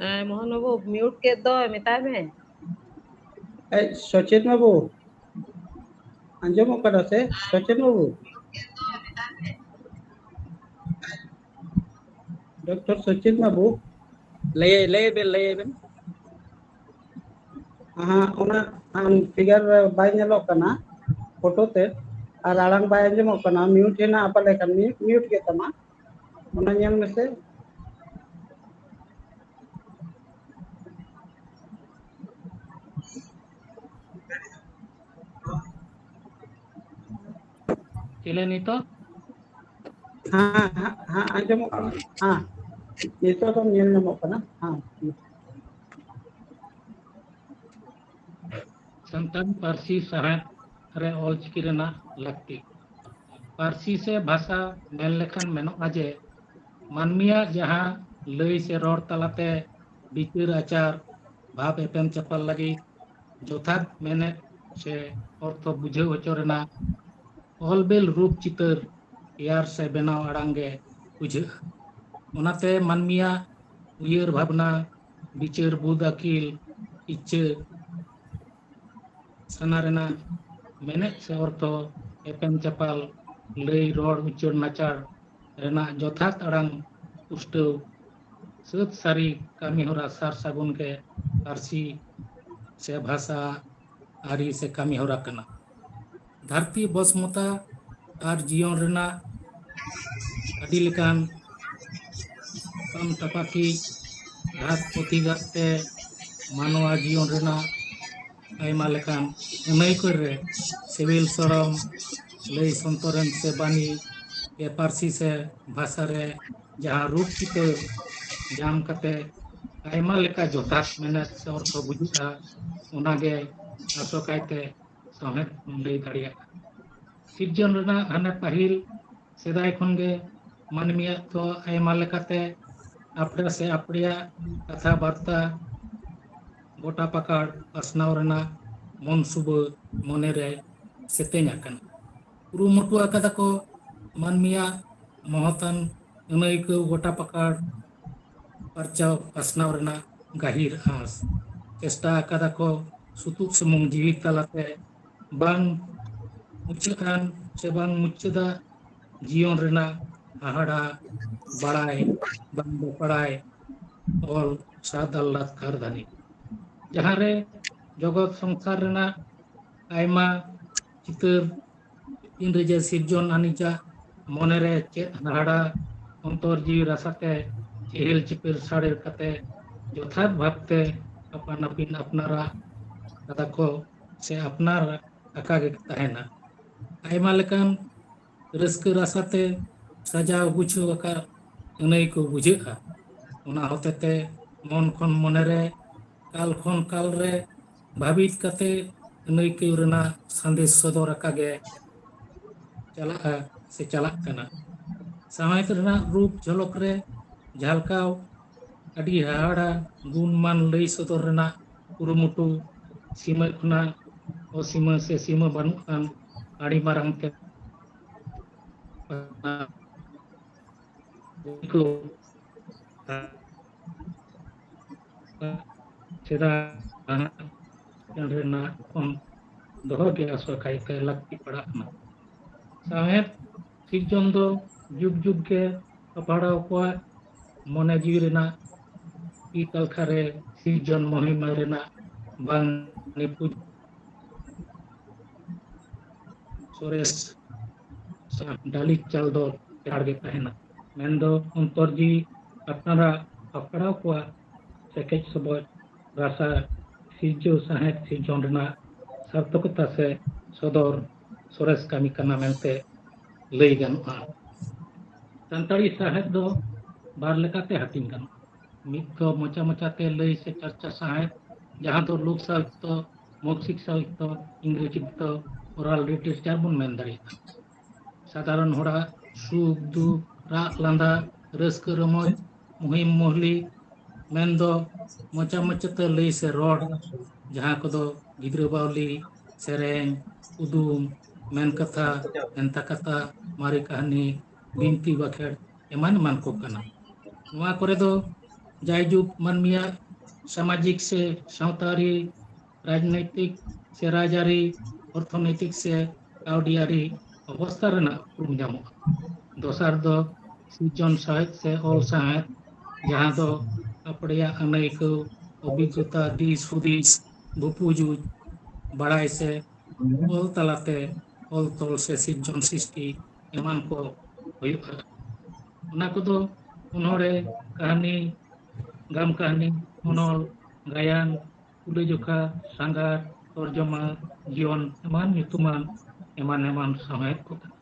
ᱦᱮᱸ, ᱢᱳᱦᱚᱱ ᱵᱟᱹᱵᱩ, ᱢᱤᱭᱩᱴ ᱠᱮᱫ ᱫᱚᱭ, ᱢᱮᱛᱟᱭ ᱢᱮ᱾ ᱮᱭ, ᱥᱚᱪᱮᱱ ᱵᱟᱹᱵᱩ, ᱟᱸᱡᱚᱢᱚᱜ ᱠᱟᱱᱟ ᱥᱮ? ᱥᱚᱪᱮᱱ ᱵᱟᱹᱵᱩ, ᱰᱚᱠᱴᱚᱨ ᱥᱚᱪᱮᱱ ᱵᱟᱹᱵᱩ᱾ ᱞᱟᱹᱭ, ᱞᱟᱹᱭ ᱵᱮᱱ, ᱞᱟᱹᱭ ᱵᱮᱱ᱾ ᱦᱮᱸ, ᱚᱱᱟ ᱯᱷᱤᱜᱟᱨ ᱵᱟᱭ ᱧᱮᱞᱚᱜ ᱠᱟᱱᱟ ᱯᱷᱳᱴᱳ ᱛᱮ, ᱟᱨ ᱟᱲᱟᱝ ᱵᱟᱭ ᱟᱸᱡᱚᱢᱚᱜ ᱠᱟᱱᱟ᱾ ᱢᱤᱭᱩᱴ ᱦᱮᱱᱟᱜᱼᱟ ᱯᱟᱞᱮ ᱠᱷᱟᱱ, ᱢᱤᱭᱩᱴ, ᱢᱤᱭᱩᱴ ᱜᱮ ᱛᱟᱢᱟ, ᱚᱱᱟ ᱧᱮᱞ ᱢᱮᱥᱮ᱾ ᱪᱮᱞᱮ ᱱᱤᱛᱚᱜ? ᱦᱮᱸ, ᱦᱮᱸ, ᱦᱮᱸ, ᱟᱸᱡᱚᱢᱚᱜ ᱠᱟᱱᱟ᱾ ᱦᱮᱸ, ᱱᱤᱛᱚᱜ ᱫᱚ ᱧᱮᱞ ᱧᱟᱢᱚᱜ ᱠᱟᱱᱟ᱾ ᱦᱮᱸ᱾ ᱥᱟᱱᱛᱟᱲ ᱯᱟᱹᱨᱥᱤ ᱥᱟᱶᱦᱮᱫ ᱨᱮ ᱚᱞᱪᱤᱠᱤ ᱨᱮᱱᱟᱜ ᱞᱟᱹᱠᱛᱤ᱾ ᱯᱟᱹᱨᱥᱤ ᱥᱮ ᱵᱷᱟᱥᱟ ᱢᱮᱱ ᱞᱮᱠᱷᱟᱱ ᱢᱮᱱᱚᱜᱼᱟ ᱡᱮ ᱢᱟᱹᱱᱢᱤᱭᱟᱜ ᱡᱟᱦᱟᱸ ᱞᱟᱹᱭ ᱥᱮ ᱨᱚᱲ ᱛᱟᱞᱟᱛᱮ ᱵᱤᱪᱟᱹᱨ ᱟᱪᱟᱨ, ᱵᱷᱟᱵᱽ ᱮᱯᱮᱢ ᱪᱟᱯᱟᱞ ᱞᱟᱹᱜᱤᱫ ᱡᱚᱛᱷᱟᱛ ᱢᱮᱱᱮᱫ ᱥᱮ ᱚᱨᱛᱷᱚ ᱵᱩᱡᱷᱟᱹᱣ ᱦᱚᱪᱚ ᱨᱮᱱᱟᱜ ᱚᱞ ᱵᱮᱞ ᱨᱩᱯ ᱪᱤᱛᱟᱹᱨ ᱛᱮᱭᱟᱨ ᱥᱮ ᱵᱮᱱᱟᱣ ᱟᱲᱟᱝ ᱜᱮ ᱵᱩᱡᱷᱟᱹᱜᱼᱟ᱾ ᱚᱱᱟᱛᱮ ᱢᱟᱹᱱᱢᱤᱭᱟᱜ ᱩᱭᱦᱟᱹᱨ ᱵᱷᱟᱵᱽᱱᱟ, ᱵᱤᱪᱟᱹᱨ ᱵᱩᱫ ᱟᱹᱠᱤᱞ, ᱤᱪᱪᱷᱟᱹ ᱥᱟᱱᱟ ᱨᱮᱱᱟᱜ ᱢᱮᱱᱮᱫ ᱥᱮ ᱚᱨᱛᱷᱚ, ᱮᱯᱮᱢ ᱪᱟᱯᱟᱞ, ᱞᱟᱹᱭ ᱨᱚᱲ ᱩᱪᱟᱹᱲ ᱱᱟᱪᱟᱲ ᱨᱮᱱᱟᱜ ᱡᱚᱛᱷᱟᱛ ᱟᱲᱟᱝ ᱯᱩᱥᱴᱟᱹᱣ, ᱥᱟᱹᱛ ᱥᱟᱹᱨᱤ ᱠᱟᱹᱢᱤ ᱦᱚᱨᱟ ᱥᱟᱨ ᱥᱟᱹᱜᱩᱱ ᱜᱮ ᱯᱟᱹᱨᱥᱤ ᱥᱮ ᱵᱷᱟᱥᱟ ᱟᱹᱨᱤ ᱥᱮ ᱠᱟᱹᱢᱤ ᱦᱚᱨᱟ ᱠᱟᱱᱟ᱾ ᱫᱷᱟᱹᱨᱛᱤ ᱵᱚᱥᱢᱚᱛᱟ ᱟᱨ ᱡᱤᱭᱚᱱ ᱨᱮᱱᱟᱜ ᱟᱹᱰᱤ ᱞᱮᱠᱟᱱ ᱥᱟᱢ ᱛᱟᱯᱟᱠᱤ ᱜᱷᱟᱛ ᱯᱩᱛᱷᱤ ᱜᱟᱛ ᱛᱮ ᱢᱟᱱᱣᱟ ᱡᱤᱭᱚᱱ ᱨᱮᱱᱟᱜ ᱟᱭᱢᱟ ᱞᱮᱠᱟᱱ ᱟᱹᱱᱟᱹᱭᱠᱟᱹ ᱨᱮ ᱥᱤᱵᱤᱞ ᱥᱚᱲᱚᱢ, ᱞᱟᱹᱭ ᱥᱚᱱᱛᱚᱨᱮᱱ ᱥᱮ ᱵᱟᱹᱱᱤ ᱮ ᱯᱟᱹᱨᱥᱤ ᱥᱮ ᱵᱷᱟᱥᱟ ᱨᱮ ᱡᱟᱦᱟᱸ ᱨᱩᱯ ᱪᱤᱛᱟᱹᱨ ᱧᱟᱢ ᱠᱟᱛᱮ ᱟᱭᱢᱟ ᱞᱮᱠᱟ ᱡᱚᱛᱷᱟᱛ ᱢᱮᱱᱮᱛ ᱥᱮ ᱚᱨᱛᱷᱚ ᱵᱩᱡᱷᱟᱹᱜᱼᱟ, ᱚᱱᱟᱜᱮ ᱟᱥᱚᱠᱟᱭᱛᱮ ᱥᱟᱶᱦᱮᱫ ᱵᱚᱱ ᱞᱟᱹᱭ ᱫᱟᱲᱮᱭᱟᱜᱼᱟ᱾ ᱥᱤᱨᱡᱚᱱ ᱨᱮᱱᱟᱜ ᱦᱟᱱᱮ ᱯᱟᱹᱦᱤᱞ ᱥᱮᱫᱟᱭ ᱠᱷᱚᱱ ᱜᱮ ᱢᱟᱹᱱᱢᱤᱭᱟᱜ ᱫᱚ ᱟᱭᱢᱟ ᱞᱮᱠᱟᱛᱮ ᱟᱯᱲᱟ ᱥᱮ ᱟᱯᱲᱮᱭᱟᱜ ᱠᱟᱛᱷᱟ ᱵᱟᱨᱛᱟ ᱜᱚᱴᱟ ᱯᱟᱠᱟᱲ ᱯᱟᱥᱱᱟᱣ ᱨᱮᱱᱟᱜ ᱢᱚᱱ ᱥᱩᱵᱟᱹ ᱢᱚᱱᱮᱨᱮ ᱥᱮᱛᱮᱧ ᱟᱠᱟᱱᱟ᱾ ᱠᱩᱨᱩᱢᱩᱴᱩ ᱟᱠᱟᱫᱟ ᱠᱚ ᱢᱟᱹᱱᱢᱤᱭᱟᱜ ᱢᱚᱦᱚᱛᱟᱱ ᱟᱹᱱᱟᱹᱭᱠᱟᱹᱣ ᱜᱚᱴᱟ ᱯᱟᱠᱟᱲ ᱯᱟᱨᱪᱟᱣ ᱯᱟᱥᱱᱟᱣ ᱨᱮᱱᱟᱜ ᱜᱟᱹᱦᱤᱨ ᱟᱸᱥ᱾ ᱪᱮᱥᱴᱟ ᱟᱠᱟᱫᱟ ᱠᱚ ᱥᱩᱛᱩᱜ ᱥᱩᱢᱩᱝ ᱡᱤᱣᱤ ᱛᱟᱞᱟᱛᱮ ᱵᱟᱝ ᱢᱩᱪᱟᱹᱫ ᱟᱱ ᱥᱮ ᱵᱟᱝ ᱢᱩᱪᱟᱹᱫᱟᱜ ᱡᱤᱭᱚᱱ ᱨᱮᱱᱟᱜ ᱦᱟᱦᱟᱲᱟ ᱵᱟᱲᱟᱭ ᱵᱟᱝ ᱵᱟᱯᱲᱟᱭ ᱚᱞ ᱥᱟᱫ ᱟᱞᱞᱟᱫ ᱠᱟᱨᱫᱷᱟᱹᱱᱤ, ᱡᱟᱦᱟᱸᱨᱮ ᱡᱚᱜᱚᱛ ᱥᱚᱝᱥᱟᱨ ᱨᱮᱱᱟᱜ ᱟᱭᱢᱟ ᱪᱤᱛᱟᱹᱨ ᱤᱱᱨᱮᱡᱮ ᱥᱤᱨᱡᱚᱱ ᱟᱹᱱᱤᱡᱟᱜ ᱢᱚᱱᱮᱨᱮ ᱪᱮᱫ ᱦᱟᱦᱟᱲᱟ ᱚᱱᱛᱚᱨ ᱡᱤᱣᱤ ᱨᱟᱥᱟᱛᱮ ᱪᱮᱦᱮᱞ ᱪᱤᱯᱮᱞ ᱥᱟᱲᱮᱨ ᱠᱟᱛᱮ ᱡᱚᱛᱷᱟᱛ ᱵᱷᱟᱵᱽᱛᱮ ᱟᱯᱟᱱ ᱟᱹᱯᱤᱱ ᱟᱯᱱᱟᱨᱟᱜ ᱠᱟᱫᱟ ᱠᱚ ᱥᱮ ᱟᱯᱱᱟᱨ ᱟᱠᱟ ᱜᱮ ᱛᱟᱦᱮᱱᱟ᱾ ᱟᱭᱢᱟ ᱞᱮᱠᱟᱱ ᱨᱟᱹᱥᱠᱟᱹ ᱨᱟᱥᱟᱛᱮ ᱥᱟᱡᱟᱣ ᱜᱩᱪᱷᱟᱹᱣ ᱟᱠᱟᱫ ᱟᱹᱱᱟᱹᱭ ᱠᱚ ᱵᱩᱡᱷᱟᱹᱜᱼᱟ᱾ ᱚᱱᱟ ᱦᱚᱛᱮᱛᱮ ᱢᱚᱱ ᱠᱷᱚᱱ ᱢᱚᱱᱮᱨᱮ ᱠᱟᱞ ᱠᱷᱚᱱ ᱠᱟᱞ ᱨᱮ ᱵᱷᱟᱹᱵᱤᱛ ᱠᱟᱛᱮ ᱟᱹᱱᱟᱹᱭᱠᱟᱹᱣ ᱨᱮᱱᱟᱜ ᱥᱟᱸᱫᱮᱥ ᱥᱚᱫᱚᱨ ᱟᱠᱟ ᱜᱮ ᱪᱟᱞᱟᱜᱼᱟ ᱥᱮ ᱪᱟᱞᱟᱜ ᱠᱟᱱᱟ᱾ ᱥᱟᱶᱦᱮᱫ ᱨᱮᱱᱟᱜ ᱨᱩᱯ ᱡᱷᱚᱞᱚᱠ ᱨᱮ ᱡᱷᱟᱞᱠᱟᱣ ᱟᱹᱰᱤ ᱦᱟᱦᱟᱲᱟ ᱜᱩᱱᱢᱟᱱ ᱞᱟᱹᱭ ᱥᱚᱫᱚᱨ ᱨᱮᱱᱟᱜ ᱠᱩᱨᱩᱢᱩᱴᱩ ᱥᱤᱢᱟᱹ ᱠᱷᱚᱱᱟᱜ ᱚᱥᱤᱢᱟᱹ ᱥᱮ ᱥᱤᱢᱟᱹ ᱵᱟᱹᱱᱩᱜ ᱟᱱ ᱟᱹᱰᱤ ᱢᱟᱨᱟᱝ ᱛᱮ ᱥᱮᱫᱟᱭ ᱨᱮᱱᱟᱜ ᱠᱷᱚᱱ ᱫᱚᱦᱚ ᱜᱮ ᱟᱥᱚᱠᱟᱭᱛᱮ ᱞᱟᱹᱠᱛᱤ ᱯᱟᱲᱟᱜ ᱠᱟᱱᱟ᱾ ᱥᱟᱶᱦᱮᱫ ᱥᱤᱨᱡᱚᱱ ᱫᱚ ᱡᱩᱜᱽ ᱡᱩᱜᱽ ᱜᱮ ᱦᱟᱯᱲᱟᱢ ᱠᱚᱣᱟᱜ ᱢᱚᱱᱮ ᱡᱤᱣᱤ ᱨᱮᱱᱟᱜ ᱛᱤ ᱛᱟᱞᱠᱷᱟ ᱨᱮ ᱥᱤᱨᱡᱚᱱ ᱢᱚᱦᱤᱢᱟ ᱨᱮᱱᱟᱜ ᱵᱟᱝ ᱱᱤᱯᱩᱡ ᱥᱚᱨᱮᱥ ᱰᱟᱹᱞᱤᱡ ᱪᱟᱞ ᱫᱚ ᱞᱮᱛᱟᱲ ᱜᱮ ᱛᱟᱦᱮᱱᱟ᱾ ᱢᱮᱱᱫᱚ ᱚᱱᱛᱚᱨ ᱡᱤᱣᱤ ᱟᱯᱱᱟᱨᱟᱜ ᱦᱟᱯᱲᱟᱢ ᱠᱚᱣᱟᱜ ᱥᱮᱠᱮᱡ ᱥᱚᱵᱚᱡ ᱨᱟᱥᱟ ᱥᱤᱨᱡᱟᱹᱣ ᱥᱟᱶᱦᱮᱫ ᱥᱤᱨᱡᱚᱱ ᱨᱮᱱᱟᱜ ᱥᱟᱨᱛᱷᱚᱠᱚᱛᱟ ᱥᱮ ᱥᱚᱫᱚᱨ ᱥᱚᱨᱮᱥ ᱠᱟᱹᱢᱤ ᱠᱟᱱᱟ ᱢᱮᱱᱛᱮ ᱞᱟᱹᱭ ᱜᱟᱱᱚᱜᱼᱟ᱾ ᱥᱟᱱᱛᱟᱲᱤ ᱥᱟᱶᱦᱮᱫ ᱫᱚ ᱵᱟᱨ ᱞᱮᱠᱟᱛᱮ ᱦᱟᱹᱴᱤᱧ ᱜᱟᱱᱚᱜᱼᱟ᱾ ᱢᱤᱫ ᱫᱚ ᱢᱚᱪᱟ ᱢᱚᱪᱟᱛᱮ ᱞᱟᱹᱭ ᱥᱮ ᱪᱟᱨᱪᱟ ᱥᱟᱶᱦᱮᱫ, ᱡᱟᱦᱟᱸ ᱫᱚ ᱞᱳᱠ ᱥᱟᱦᱤᱛᱛᱚ, ᱢᱚᱠᱥᱤᱠ ᱥᱟᱦᱤᱛᱛᱚ, ᱤᱝᱨᱮᱡᱤ ᱛᱮᱫᱚ oral literature ᱵᱚᱱ ᱢᱮᱱ ᱫᱟᱲᱮᱭᱟᱜᱼᱟ᱾ ᱥᱟᱫᱷᱟᱨᱚᱱ ᱦᱚᱲᱟᱜ ᱥᱩᱠ ᱫᱩᱠ, ᱨᱟᱜ ᱞᱟᱸᱫᱟ, ᱨᱟᱹᱥᱠᱟᱹ ᱨᱚᱢᱚᱡᱽ, ᱢᱩᱦᱤᱢ ᱢᱩᱦᱞᱤ, ᱢᱮᱱᱫᱚ ᱢᱚᱪᱟ ᱢᱚᱪᱟᱛᱮ ᱞᱟᱹᱭ ᱥᱮ ᱨᱚᱲ, ᱡᱟᱦᱟᱸ ᱠᱚᱫᱚ ᱜᱤᱫᱽᱨᱟᱹ ᱵᱟᱣᱞᱤ, ᱥᱮᱨᱮᱧ, ᱠᱩᱫᱩᱢ, ᱢᱮᱱ ᱠᱟᱛᱷᱟ, ᱵᱷᱮᱱᱛᱟ ᱠᱟᱛᱷᱟ, ᱢᱟᱨᱮ ᱠᱟᱹᱦᱱᱤ, ᱵᱤᱱᱛᱤ ᱵᱟᱠᱷᱮᱲ, ᱮᱢᱟᱱ ᱮᱢᱟᱱ ᱠᱚ ᱠᱟᱱᱟ᱾ ᱱᱚᱣᱟ ᱠᱚᱨᱮ ᱫᱚ ᱡᱟᱭᱡᱩᱜᱽ ᱢᱟᱹᱱᱢᱤᱭᱟᱜ ᱥᱟᱢᱟᱡᱤᱠ ᱥᱮ ᱥᱟᱶᱛᱟᱨᱤ, ᱨᱟᱡᱽᱱᱳᱭᱛᱤᱠ ᱥᱮ ᱨᱟᱡᱽᱟᱹᱨᱤ, ᱚᱨᱛᱷᱚᱱᱳᱭᱛᱤᱠ ᱥᱮ ᱠᱟᱹᱣᱰᱤᱭᱟᱹᱨᱤ ᱚᱵᱚᱥᱛᱷᱟ ᱨᱮᱱᱟᱜ ᱩᱯᱨᱩᱢ ᱧᱟᱢᱚᱜᱼᱟ᱾ ᱫᱚᱥᱟᱨ ᱫᱚ ᱥᱤᱨᱡᱚᱱ ᱥᱟᱶᱦᱮᱫ ᱥᱮ ᱚᱞ ᱥᱟᱶᱦᱮᱫ, ᱡᱟᱦᱟᱸ ᱫᱚ ᱟᱯᱲᱮᱭᱟᱜ ᱟᱹᱱᱟᱹᱭᱠᱟᱹᱣ, ᱚᱵᱷᱤᱜᱽᱜᱚᱛᱟ, ᱫᱤᱥ ᱦᱩᱫᱤᱥ, ᱵᱩᱯᱩᱡᱩᱡ, ᱵᱟᱲᱟᱭ ᱥᱮ ᱚᱞ ᱛᱟᱞᱟᱛᱮ ᱚᱞ ᱛᱚᱞ ᱥᱮ ᱥᱤᱨᱡᱚᱱ ᱥᱨᱤᱥᱴᱤ ᱮᱢᱟᱱ ᱠᱚ ᱦᱩᱭᱩᱜᱼᱟ᱾ ᱚᱱᱟ ᱠᱚᱫᱚ ᱚᱱᱚᱬᱦᱮ, ᱠᱟᱹᱦᱱᱤ, ᱜᱟᱢ ᱠᱟᱹᱦᱱᱤ, ᱚᱱᱚᱞ, ᱜᱟᱭᱟᱱ, ᱛᱩᱞᱟᱹᱡᱚᱠᱷᱟ, ᱥᱟᱸᱜᱟᱨ, ᱛᱚᱨᱡᱚᱢᱟ, ᱡᱤᱭᱚᱱ ᱮᱢᱟᱱ ᱧᱩᱛᱩᱢᱟᱱ ᱮᱢᱟᱱ ᱮᱢᱟᱱ ᱥᱟᱶᱦᱮᱫ ᱠᱚ ᱠᱟᱱᱟ᱾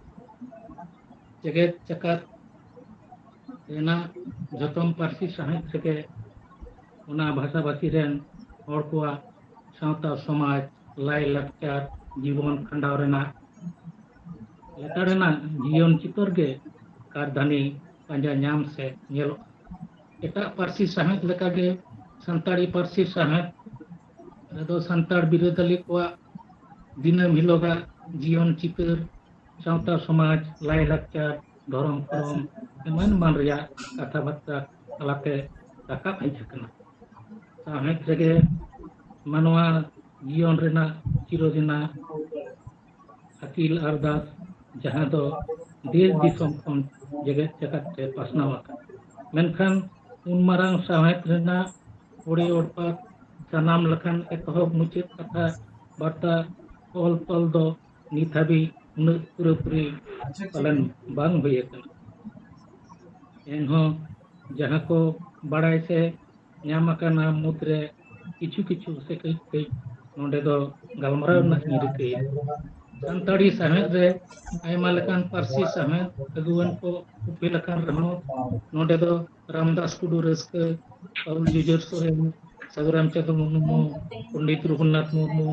ᱡᱮᱜᱮᱛ ᱡᱟᱠᱟᱛ ᱨᱮᱱᱟᱜ ᱡᱷᱚᱛᱚᱢ ᱯᱟᱹᱨᱥᱤ ᱥᱟᱶᱦᱮᱫ ᱨᱮᱜᱮ ᱚᱱᱟ ᱵᱷᱟᱥᱟᱵᱷᱟᱥᱤ ᱨᱮᱱ ᱦᱚᱲ ᱠᱚᱣᱟᱜ ᱥᱟᱶᱛᱟ ᱥᱚᱢᱟᱡᱽ, ᱞᱟᱭ ᱞᱟᱠᱪᱟᱨ, ᱡᱤᱵᱚᱱ ᱠᱷᱟᱸᱰᱟᱣ ᱨᱮᱱᱟᱜ ᱞᱮᱠᱟ ᱨᱮᱱᱟᱜ ᱡᱤᱭᱚᱱ ᱪᱤᱛᱟᱹᱨ ᱜᱮ ᱠᱟᱨᱫᱷᱟᱹᱱᱤ ᱯᱟᱸᱡᱟ ᱧᱟᱢ ᱥᱮ ᱧᱮᱞᱚᱜᱼᱟ᱾ ᱮᱴᱟᱜ ᱯᱟᱹᱨᱥᱤ ᱥᱟᱶᱦᱮᱫ ᱞᱮᱠᱟᱜᱮ ᱥᱟᱱᱛᱟᱲᱤ ᱯᱟᱹᱨᱥᱤ ᱥᱟᱶᱦᱮᱫ ᱨᱮᱫᱚ ᱥᱟᱱᱛᱟᱲ ᱵᱤᱨᱟᱹᱫᱟᱹᱞᱤ ᱠᱚᱣᱟᱜ ᱫᱤᱱᱟᱹᱢ ᱦᱤᱞᱳᱜᱟᱜ ᱡᱤᱭᱚᱱ ᱪᱤᱛᱟᱹᱨ, ᱥᱟᱶᱛᱟ ᱥᱚᱢᱟᱡᱽ, ᱞᱟᱭᱼᱞᱟᱠᱪᱟᱨ, ᱫᱷᱚᱨᱚᱢ ᱠᱚᱨᱚᱢ ᱮᱢᱟᱱ ᱮᱢᱟᱱ ᱨᱮᱭᱟᱜ ᱠᱟᱛᱷᱟ ᱵᱟᱨᱛᱟ ᱛᱟᱞᱟᱛᱮ ᱨᱟᱠᱟᱵ ᱦᱮᱡ ᱟᱠᱟᱱᱟ᱾ ᱥᱟᱶᱦᱮᱫ ᱨᱮᱜᱮ ᱢᱟᱱᱣᱟ ᱡᱤᱭᱚᱱ ᱨᱮᱱᱟᱜ ᱪᱤᱨᱚ ᱨᱮᱱᱟᱜ ᱟᱹᱠᱤᱞ ᱟᱨᱫᱟᱥ, ᱡᱟᱦᱟᱸ ᱫᱚ ᱫᱮᱥ ᱫᱤᱥᱚᱢ ᱠᱷᱚᱱ ᱡᱮᱜᱮᱛ ᱡᱟᱠᱟᱛ ᱨᱮ ᱯᱟᱥᱱᱟᱣ ᱟᱠᱟᱱᱟ᱾ ᱢᱮᱱᱠᱷᱟᱱ ᱩᱱ ᱢᱟᱨᱟᱝ ᱥᱟᱶᱦᱮᱫ ᱨᱮᱱᱟᱜ ᱚᱲᱮ ᱚᱲᱯᱟᱛ ᱥᱟᱱᱟᱢ ᱞᱮᱠᱟᱱ ᱮᱛᱚᱦᱚᱵ ᱢᱩᱪᱟᱹᱫ ᱠᱟᱛᱷᱟ ᱵᱟᱨᱛᱟ ᱚᱞ ᱛᱚᱞ ᱫᱚ ᱱᱤᱛ ᱦᱟᱹᱵᱤᱡ ᱩᱱᱟᱹᱜ ᱯᱩᱨᱟᱹᱯᱩᱨᱤ ᱯᱟᱞᱮᱱ ᱵᱟᱝ ᱦᱩᱭ ᱟᱠᱟᱱᱟ᱾ ᱮᱱᱦᱚᱸ ᱡᱟᱦᱟᱸ ᱠᱚ ᱵᱟᱲᱟᱭ ᱥᱮ ᱧᱟᱢ ᱟᱠᱟᱱᱟ ᱢᱩᱫᱽᱨᱮ ᱠᱤᱪᱷᱩ ᱠᱤᱪᱷᱩ ᱥᱮ ᱠᱟᱹᱡ ᱠᱟᱹᱡ ᱱᱚᱰᱮ ᱫᱚ ᱜᱟᱞᱢᱟᱨᱟᱣ ᱨᱮᱱᱟᱜ ᱤᱧ ᱨᱤᱠᱟᱹᱭᱟ᱾ ᱥᱟᱱᱛᱟᱲᱤ ᱥᱟᱶᱦᱮᱫ ᱨᱮ ᱟᱭᱢᱟ ᱞᱮᱠᱟᱱ ᱯᱟᱹᱨᱥᱤ ᱥᱟᱶᱦᱮᱫ ᱟᱹᱜᱩᱣᱟᱹᱱ ᱠᱚ ᱩᱯᱮᱞ ᱟᱠᱟᱱ ᱨᱮᱦᱚᱸ, ᱱᱚᱰᱮ ᱫᱚ ᱨᱟᱢᱫᱟᱥ ᱴᱩᱰᱩ ᱨᱟᱹᱥᱠᱟᱹ, ᱯᱟᱹᱣᱩᱞ ᱡᱩᱡᱷᱟᱹᱨ ᱥᱚᱨᱮᱱ, ᱥᱟᱹᱫᱷᱩ ᱨᱟᱢᱪᱟᱸᱫᱽ ᱢᱩᱨᱢᱩ, ᱯᱚᱱᱰᱤᱛ ᱨᱚᱜᱷᱩᱱᱟᱛᱷ ᱢᱩᱨᱢᱩ,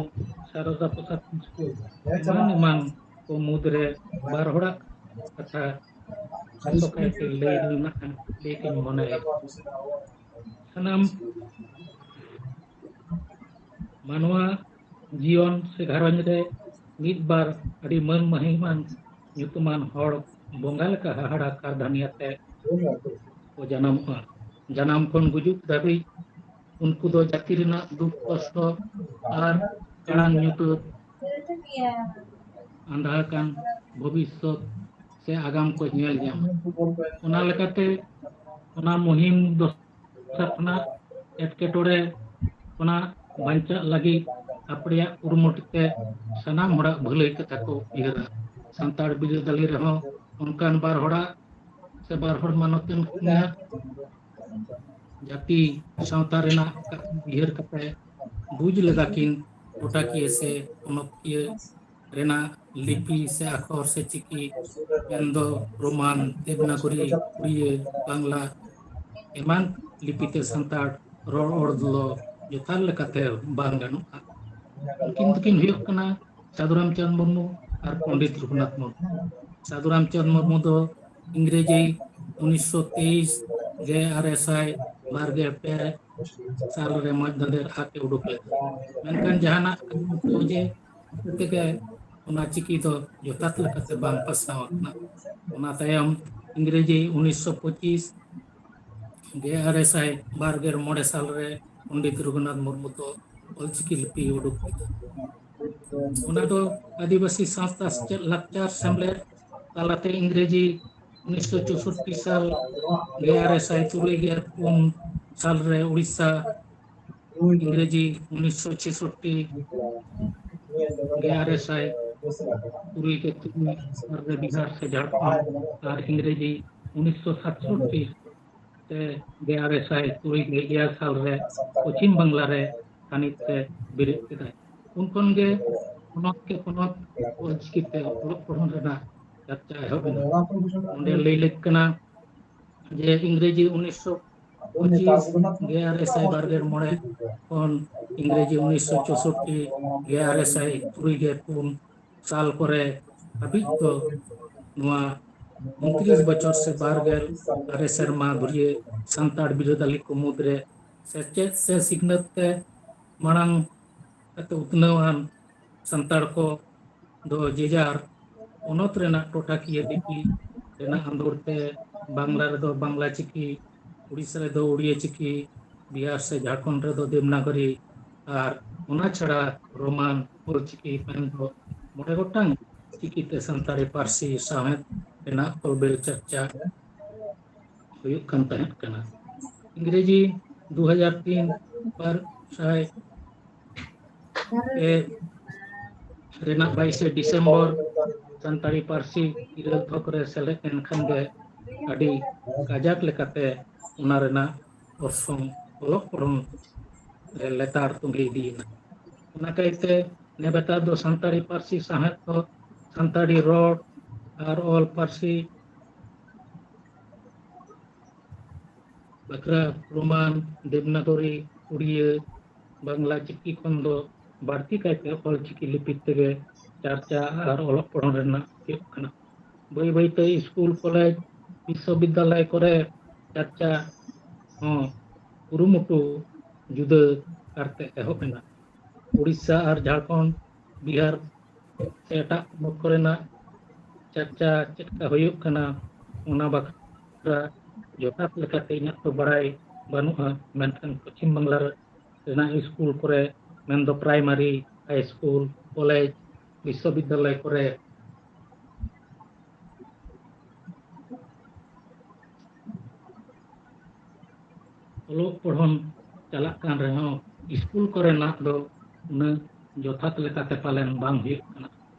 ᱥᱟᱨᱚᱫᱟ ᱯᱨᱚᱥᱟᱫᱽ ᱠᱤᱥᱠᱩ, ᱮᱢᱟᱱ ᱮᱢᱟᱱ ᱠᱚ ᱢᱩᱫᱽᱨᱮ ᱵᱟᱨ ᱦᱚᱲᱟᱜ ᱠᱟᱛᱷᱟ ᱟᱥᱚᱠᱟᱭᱛᱮ ᱞᱟᱹᱭ ᱨᱮᱱᱟᱜ ᱞᱟᱹᱭ ᱛᱤᱧ ᱢᱚᱱᱮᱭᱟ᱾ ᱥᱟᱱᱟᱢ ᱢᱟᱱᱣᱟ ᱡᱤᱭᱚᱱ ᱥᱮ ᱜᱷᱟᱨᱚᱸᱡᱽ ᱨᱮ ᱢᱤᱫ ᱵᱟᱨ ᱟᱹᱰᱤ ᱢᱟᱹᱱ ᱢᱟᱹᱦᱤᱢᱟᱱ ᱧᱩᱛᱩᱢᱟᱱ ᱦᱚᱲ ᱵᱚᱸᱜᱟ ᱞᱮᱠᱟ ᱦᱟᱦᱟᱲᱟ ᱠᱟᱨᱫᱷᱟᱹᱱᱤ ᱟᱛᱮ ᱠᱚ ᱡᱟᱱᱟᱢᱚᱜᱼᱟ᱾ ᱡᱟᱱᱟᱢ ᱠᱷᱚᱱ ᱜᱩᱡᱩᱜ ᱫᱷᱟᱹᱵᱤᱡ ᱩᱱᱠᱩ ᱫᱚ ᱡᱟᱹᱛᱤ ᱨᱮᱱᱟᱜ ᱫᱩᱠ ᱠᱚᱥᱴᱚ ᱟᱨ ᱠᱟᱲᱟᱝ ᱧᱩᱛᱟᱹᱛ ᱟᱸᱫᱷᱟ ᱟᱠᱟᱱ ᱵᱷᱚᱵᱤᱥᱥᱚᱛ ᱥᱮ ᱟᱜᱟᱢ ᱠᱚ ᱧᱮᱞ ᱧᱟᱢᱟ᱾ ᱚᱱᱟ ᱞᱮᱠᱟᱛᱮ ᱚᱱᱟ ᱢᱩᱦᱤᱢ ᱫᱚᱥᱟ ᱠᱷᱚᱱᱟᱜ ᱮᱴᱠᱮᱴᱚᱬᱮ ᱠᱷᱚᱱᱟᱜ ᱵᱟᱧᱪᱟᱜ ᱞᱟᱹᱜᱤᱫ ᱦᱟᱯᱲᱮᱭᱟᱜ ᱠᱩᱨᱩᱢᱩᱴᱩ ᱛᱮ ᱥᱟᱱᱟᱢ ᱦᱚᱲᱟᱜ ᱵᱷᱟᱹᱞᱟᱹᱭ ᱠᱟᱛᱷᱟ ᱠᱚ ᱩᱭᱦᱟᱹᱨᱟ᱾ ᱥᱟᱱᱛᱟᱲ ᱵᱤᱨᱟᱹᱫᱟᱹᱞᱤ ᱨᱮᱦᱚᱸ ᱚᱱᱠᱟᱱ ᱵᱟᱨ ᱦᱚᱲᱟᱜ ᱥᱮ ᱵᱟᱨ ᱦᱚᱲ ᱢᱟᱱᱚᱛᱟᱱ ᱠᱚ ᱢᱮᱱᱟᱜ ᱡᱟᱹᱛᱤ ᱥᱟᱶᱛᱟ ᱨᱮᱱᱟᱜ ᱠᱟᱛᱷᱟ ᱩᱭᱦᱟᱹᱨ ᱠᱟᱛᱮ ᱵᱩᱡᱽ ᱞᱮᱫᱟ ᱠᱤᱱ ᱴᱚᱴᱷᱟᱠᱤᱭᱟᱹ ᱥᱮ ᱯᱚᱱᱚᱛᱠᱤᱭᱟᱹ ᱨᱮᱱᱟᱜ ᱞᱤᱯᱤ ᱥᱮ ᱟᱠᱷᱚᱨ ᱥᱮ ᱪᱤᱠᱤ ᱢᱮᱱᱫᱚ ᱨᱳᱢᱟᱱ, ᱫᱮᱵᱽᱱᱟᱜᱚᱨᱤ, ᱩᱲᱤᱭᱟᱹ, ᱵᱟᱝᱞᱟ ᱮᱢᱟᱱ ᱞᱤᱯᱤᱛᱮ ᱥᱟᱱᱛᱟᱲ ᱨᱚᱲ ᱚᱞ ᱫᱚ ᱡᱚᱛᱷᱟᱛ ᱞᱮᱠᱟᱛᱮ ᱵᱟᱝ ᱜᱟᱱᱚᱜᱼᱟ᱾ ᱩᱱᱠᱤᱱ ᱫᱚᱠᱤᱱ ᱦᱩᱭᱩᱜ ᱠᱟᱱᱟ ᱥᱟᱹᱫᱷᱩ ᱨᱟᱢᱪᱟᱸᱫᱽ ᱢᱩᱨᱢᱩ ᱟᱨ ᱯᱚᱱᱰᱤᱛ ᱨᱚᱜᱷᱩᱱᱟᱛᱷ ᱢᱩᱨᱢᱩ᱾ ᱥᱟᱹᱫᱷᱩ ᱨᱟᱢᱪᱟᱸᱫᱽ ᱢᱩᱨᱢᱩ ᱫᱚ ᱤᱝᱨᱮᱡᱤ ᱩᱱᱤᱥᱥᱚ ᱛᱮᱭᱤᱥ ᱜᱮ ᱟᱨᱮ ᱥᱟᱭ ᱵᱟᱨ ᱜᱮᱞ ᱯᱮ ᱥᱟᱞ ᱨᱮ ᱢᱚᱸᱡᱽ ᱫᱟᱸᱫᱮᱨ ᱟᱜ ᱮ ᱩᱰᱩᱠ ᱞᱮᱫᱟ᱾ ᱢᱮᱱᱠᱷᱟᱱ ᱡᱟᱦᱟᱱᱟᱜ ᱠᱟᱨᱚᱱ ᱛᱮ ᱚᱡᱮ ᱛᱮᱜᱮ ᱚᱱᱟ ᱪᱤᱠᱤ ᱫᱚ ᱡᱚᱛᱷᱟᱛ ᱞᱮᱠᱟᱛᱮ ᱵᱟᱝ ᱯᱟᱥᱱᱟᱣ ᱟᱠᱟᱱᱟ᱾ ᱚᱱᱟ ᱛᱟᱭᱚᱢ ᱤᱝᱨᱮᱡᱤ ᱩᱱᱤᱥᱥᱚ ᱯᱚᱸᱪᱤᱥ ᱜᱮ ᱟᱨᱮ ᱥᱟᱭ ᱵᱟᱨ ᱜᱮᱞ ᱢᱚᱬᱮ ᱥᱟᱞ ᱨᱮ ᱯᱚᱱᱰᱤᱛ ᱨᱚᱜᱷᱩᱱᱟᱛᱷ ᱢᱩᱨᱢᱩ ᱫᱚ ᱚᱞᱪᱤᱠᱤ ᱞᱤᱯᱤ ᱩᱰᱩᱠ ᱠᱮᱫᱟ᱾ ᱚᱱᱟ ᱫᱚ ᱟᱹᱫᱤᱵᱟᱹᱥᱤ ᱥᱟᱶᱛᱟ ᱥᱮᱪᱮᱫ ᱞᱟᱠᱪᱟᱨ ᱥᱮᱢᱞᱮᱫ ᱛᱟᱞᱟᱛᱮ ᱤᱝᱨᱮᱡᱤ ᱩᱱᱤᱥᱥᱚ ᱪᱳᱥᱳᱴᱴᱤ ᱥᱟᱞ ᱜᱮ ᱟᱨᱮ ᱥᱟᱭ ᱛᱩᱨᱩᱭ ᱜᱮᱞ ᱯᱩᱱ ᱥᱟᱞ ᱨᱮ ᱩᱲᱤᱥᱥᱟ, ᱤᱝᱨᱮᱡᱤ ᱩᱱᱤᱥᱥᱚ ᱪᱷᱮᱥᱳᱴᱴᱤ ᱜᱮ ᱟᱨᱮ ᱥᱟᱭ ᱛᱩᱨᱩᱭ ᱜᱮᱞ ᱛᱩᱨᱩᱭ ᱥᱟᱞ ᱨᱮ ᱵᱤᱦᱟᱨ ᱥᱮ ᱡᱷᱟᱲᱠᱷᱚᱸᱰ ᱟᱨ ᱤᱝᱨᱮᱡᱤ ᱩᱱᱤᱥᱥᱚ ᱥᱟᱛᱥᱚᱴᱴᱤ ᱛᱮ ᱜᱮ ᱟᱨᱮ ᱥᱟᱭ ᱛᱩᱨᱩᱭ ᱜᱮᱞ ᱮᱭᱟᱭ ᱥᱟᱞ ᱨᱮ ᱯᱚᱪᱷᱤᱢ ᱵᱟᱝᱞᱟ ᱨᱮ ᱛᱷᱟᱹᱱᱤᱛ ᱛᱮ ᱵᱮᱨᱮᱫ ᱠᱮᱫᱟᱭ᱾ ᱩᱱ ᱠᱷᱚᱱ ᱜᱮ ᱯᱚᱱᱚᱛ ᱠᱮ ᱯᱚᱱᱚᱛ ᱚᱞᱪᱤᱠᱤ ᱛᱮ ᱚᱞᱚᱜ ᱯᱚᱲᱦᱚᱱ ᱨᱮᱱᱟᱜ ᱪᱟᱨᱪᱟ ᱮᱦᱚᱵ ᱮᱱᱟ᱾ ᱚᱸᱰᱮ ᱞᱟᱹᱭ ᱞᱮᱠ ᱠᱟᱱᱟ ᱡᱮ ᱤᱝᱨᱮᱡᱤ ᱩᱱᱤᱥᱥᱚ ᱯᱚᱸᱪᱤᱥ ᱜᱮ ᱟᱨᱮ ᱥᱟᱭ ᱵᱟᱨ ᱜᱮᱞ ᱢᱚᱬᱮ ᱠᱷᱚᱱ ᱤᱝᱨᱮᱡᱤ ᱩᱱᱤᱥᱥᱚ ᱪᱳᱥᱳᱴᱴᱤ ᱜᱮ ᱟᱨᱮ ᱥᱟᱭ ᱛᱩᱨᱩᱭ ᱜᱮᱞ ᱯᱩᱱ ᱥᱟᱞ ᱠᱚᱨᱮ ᱦᱟᱹᱵᱤᱡ ᱫᱚ ᱱᱚᱣᱟ ᱩᱱᱛᱨᱤᱥ ᱵᱚᱪᱷᱚᱨ ᱥᱮ ᱵᱟᱨ ᱜᱮᱞ ᱟᱨᱮ ᱥᱮᱨᱢᱟ ᱫᱷᱩᱨᱤᱭᱟᱹ ᱥᱟᱱᱛᱟᱲ ᱵᱤᱨᱟᱹᱫᱟᱹᱞᱤ ᱠᱚ ᱢᱩᱫᱽᱨᱮ ᱥᱮᱪᱮᱫ ᱥᱮ ᱥᱤᱠᱷᱱᱟᱹᱛ ᱛᱮ ᱢᱟᱲᱟᱝ ᱠᱟᱛᱮ ᱩᱛᱱᱟᱹᱣᱟᱱ ᱥᱟᱱᱛᱟᱲ ᱠᱚ ᱫᱚ ᱡᱮᱡᱟᱨ ᱯᱚᱱᱚᱛ ᱨᱮᱱᱟᱜ ᱴᱚᱴᱷᱟᱠᱤᱭᱟᱹ ᱞᱤᱯᱤ ᱨᱮᱱᱟᱜ ᱟᱸᱫᱳᱲ ᱛᱮ ᱵᱟᱝᱞᱟ ᱨᱮᱫᱚ ᱵᱟᱝᱞᱟ ᱪᱤᱠᱤ, ᱩᱲᱤᱥᱥᱟ ᱨᱮᱫᱚ ᱩᱲᱤᱭᱟ ᱪᱤᱠᱤ, ᱵᱤᱦᱟᱨ ᱥᱮ ᱡᱷᱟᱲᱠᱷᱚᱸᱰ ᱨᱮᱫᱚ ᱫᱮᱵᱽᱱᱟᱜᱚᱨᱤ, ᱟᱨ ᱚᱱᱟ ᱪᱷᱟᱲᱟ ᱨᱳᱢᱟᱱ ᱚᱞᱪᱤᱠᱤ ᱢᱮᱱᱫᱚ ᱢᱚᱬᱮ ᱜᱚᱴᱟᱝ ᱪᱤᱠᱤᱛᱮ ᱥᱟᱱᱛᱟᱲᱤ ᱯᱟᱹᱨᱥᱤ ᱥᱟᱶᱦᱮᱫ ᱨᱮᱱᱟᱜ ᱠᱚᱞᱵᱮᱞ ᱪᱟᱨᱪᱟ ᱦᱩᱭᱩᱜ ᱠᱟᱱ ᱛᱟᱦᱮᱸᱫ ᱠᱟᱱᱟ᱾ ᱤᱝᱨᱮᱡᱤ ᱫᱩ ᱦᱟᱡᱟᱨ ᱛᱤᱱ ᱵᱟᱨ ᱥᱟᱭ ᱮ ᱨᱮᱱᱟᱜ ᱵᱟᱭᱤᱥᱮ ᱰᱤᱥᱮᱢᱵᱚᱨ ᱥᱟᱱᱛᱟᱲᱤ ᱯᱟᱹᱨᱥᱤ ᱤᱨᱟᱹᱞ ᱛᱷᱚᱠ ᱨᱮ ᱥᱮᱞᱮᱫ ᱮᱱ ᱠᱷᱟᱱ ᱜᱮ ᱟᱹᱰᱤ ᱠᱟᱡᱟᱠ ᱞᱮᱠᱟᱛᱮ ᱚᱱᱟ ᱨᱮᱱᱟᱜ ᱚᱨᱥᱚᱝ ᱚᱞᱚᱜ ᱯᱚᱲᱦᱚᱱ ᱨᱮ ᱞᱮᱛᱟᱲ ᱛᱚᱸᱜᱮ ᱤᱫᱤᱭᱮᱱᱟ᱾ ᱚᱱᱟ ᱠᱟᱭᱛᱮ ᱱᱮᱵᱮᱛᱟᱨ ᱫᱚ ᱥᱟᱱᱛᱟᱲᱤ ᱯᱟᱹᱨᱥᱤ ᱥᱟᱶᱦᱮᱫ ᱫᱚ ᱥᱟᱱᱛᱟᱲᱤ ᱨᱚᱲ ᱟᱨ ᱚᱞ ᱯᱟᱹᱨᱥᱤ ᱵᱟᱠᱷᱨᱟ ᱨᱳᱢᱟᱱ, ᱫᱮᱵᱽᱱᱟᱜᱚᱨᱤ, ᱩᱲᱤᱭᱟᱹ, ᱵᱟᱝᱞᱟ ᱪᱤᱠᱤ ᱠᱷᱚᱱ ᱫᱚ ᱵᱟᱹᱲᱛᱤ ᱠᱟᱭᱛᱮ ᱚᱞ ᱪᱤᱠᱤ ᱞᱤᱯᱤ ᱛᱮᱜᱮ ᱪᱟᱨᱪᱟ ᱟᱨ ᱚᱞᱚᱜ ᱯᱚᱲᱦᱚᱱ ᱨᱮᱱᱟᱜ ᱦᱩᱭᱩᱜ ᱠᱟᱱᱟ᱾ ᱵᱟᱹᱭ ᱵᱟᱹᱭᱛᱮ ᱥᱠᱩᱞ, ᱠᱚᱞᱮᱡᱽ, ᱵᱤᱥᱥᱚᱵᱤᱫᱽᱫᱟᱞᱚᱭ ᱠᱚᱨᱮ ᱪᱟᱨᱪᱟ ᱦᱚᱸ ᱠᱩᱨᱩᱢᱩᱴᱩ ᱡᱩᱫᱟᱹ ᱠᱟᱨᱛᱮ ᱮᱦᱚᱵ ᱮᱱᱟ᱾ ᱩᱲᱤᱥᱥᱟ ᱟᱨ ᱡᱷᱟᱲᱠᱷᱚᱸᱰ, ᱵᱤᱦᱟᱨ ᱥᱮ ᱮᱴᱟᱜ ᱯᱚᱱᱚᱛ ᱠᱚᱨᱮᱱᱟᱜ ᱪᱟᱨᱪᱟ ᱪᱮᱫ ᱞᱮᱠᱟ ᱦᱩᱭᱩᱜ ᱠᱟᱱᱟ, ᱚᱱᱟ ᱵᱟᱠᱷᱨᱟ ᱡᱚᱛᱷᱟᱛ ᱞᱮᱠᱟᱛᱮ ᱤᱧᱟᱹᱜ ᱫᱚ ᱵᱟᱲᱟᱭ ᱵᱟᱹᱱᱩᱜᱼᱟ, ᱢᱮᱱᱠᱷᱟᱱ ᱯᱚᱪᱷᱤᱢ ᱵᱟᱝᱞᱟ ᱨᱮᱱᱟᱜ ᱥᱠᱩᱞ ᱠᱚᱨᱮ, ᱢᱮᱱᱫᱚ ᱯᱨᱟᱭᱢᱟᱨᱤ, ᱦᱟᱭ ᱥᱠᱩᱞ, ᱠᱚᱞᱮᱡᱽ, ᱵᱤᱥᱥᱚᱵᱤᱫᱽᱫᱟᱞᱚᱭ ᱠᱚᱨᱮ ᱚᱞᱚᱜ ᱯᱚᱲᱦᱚᱱ ᱪᱟᱞᱟᱜ ᱠᱟᱱ ᱨᱮᱦᱚᱸ ᱥᱠᱩᱞ ᱠᱚᱨᱮᱱᱟᱜ ᱫᱚ ᱩᱱᱟᱹᱜ ᱡᱚᱛᱷᱟᱛ ᱞᱮᱠᱟᱛᱮ ᱯᱟᱞᱮᱱ ᱵᱟᱝ ᱦᱩᱭᱩᱜ ᱠᱟᱱᱟ᱾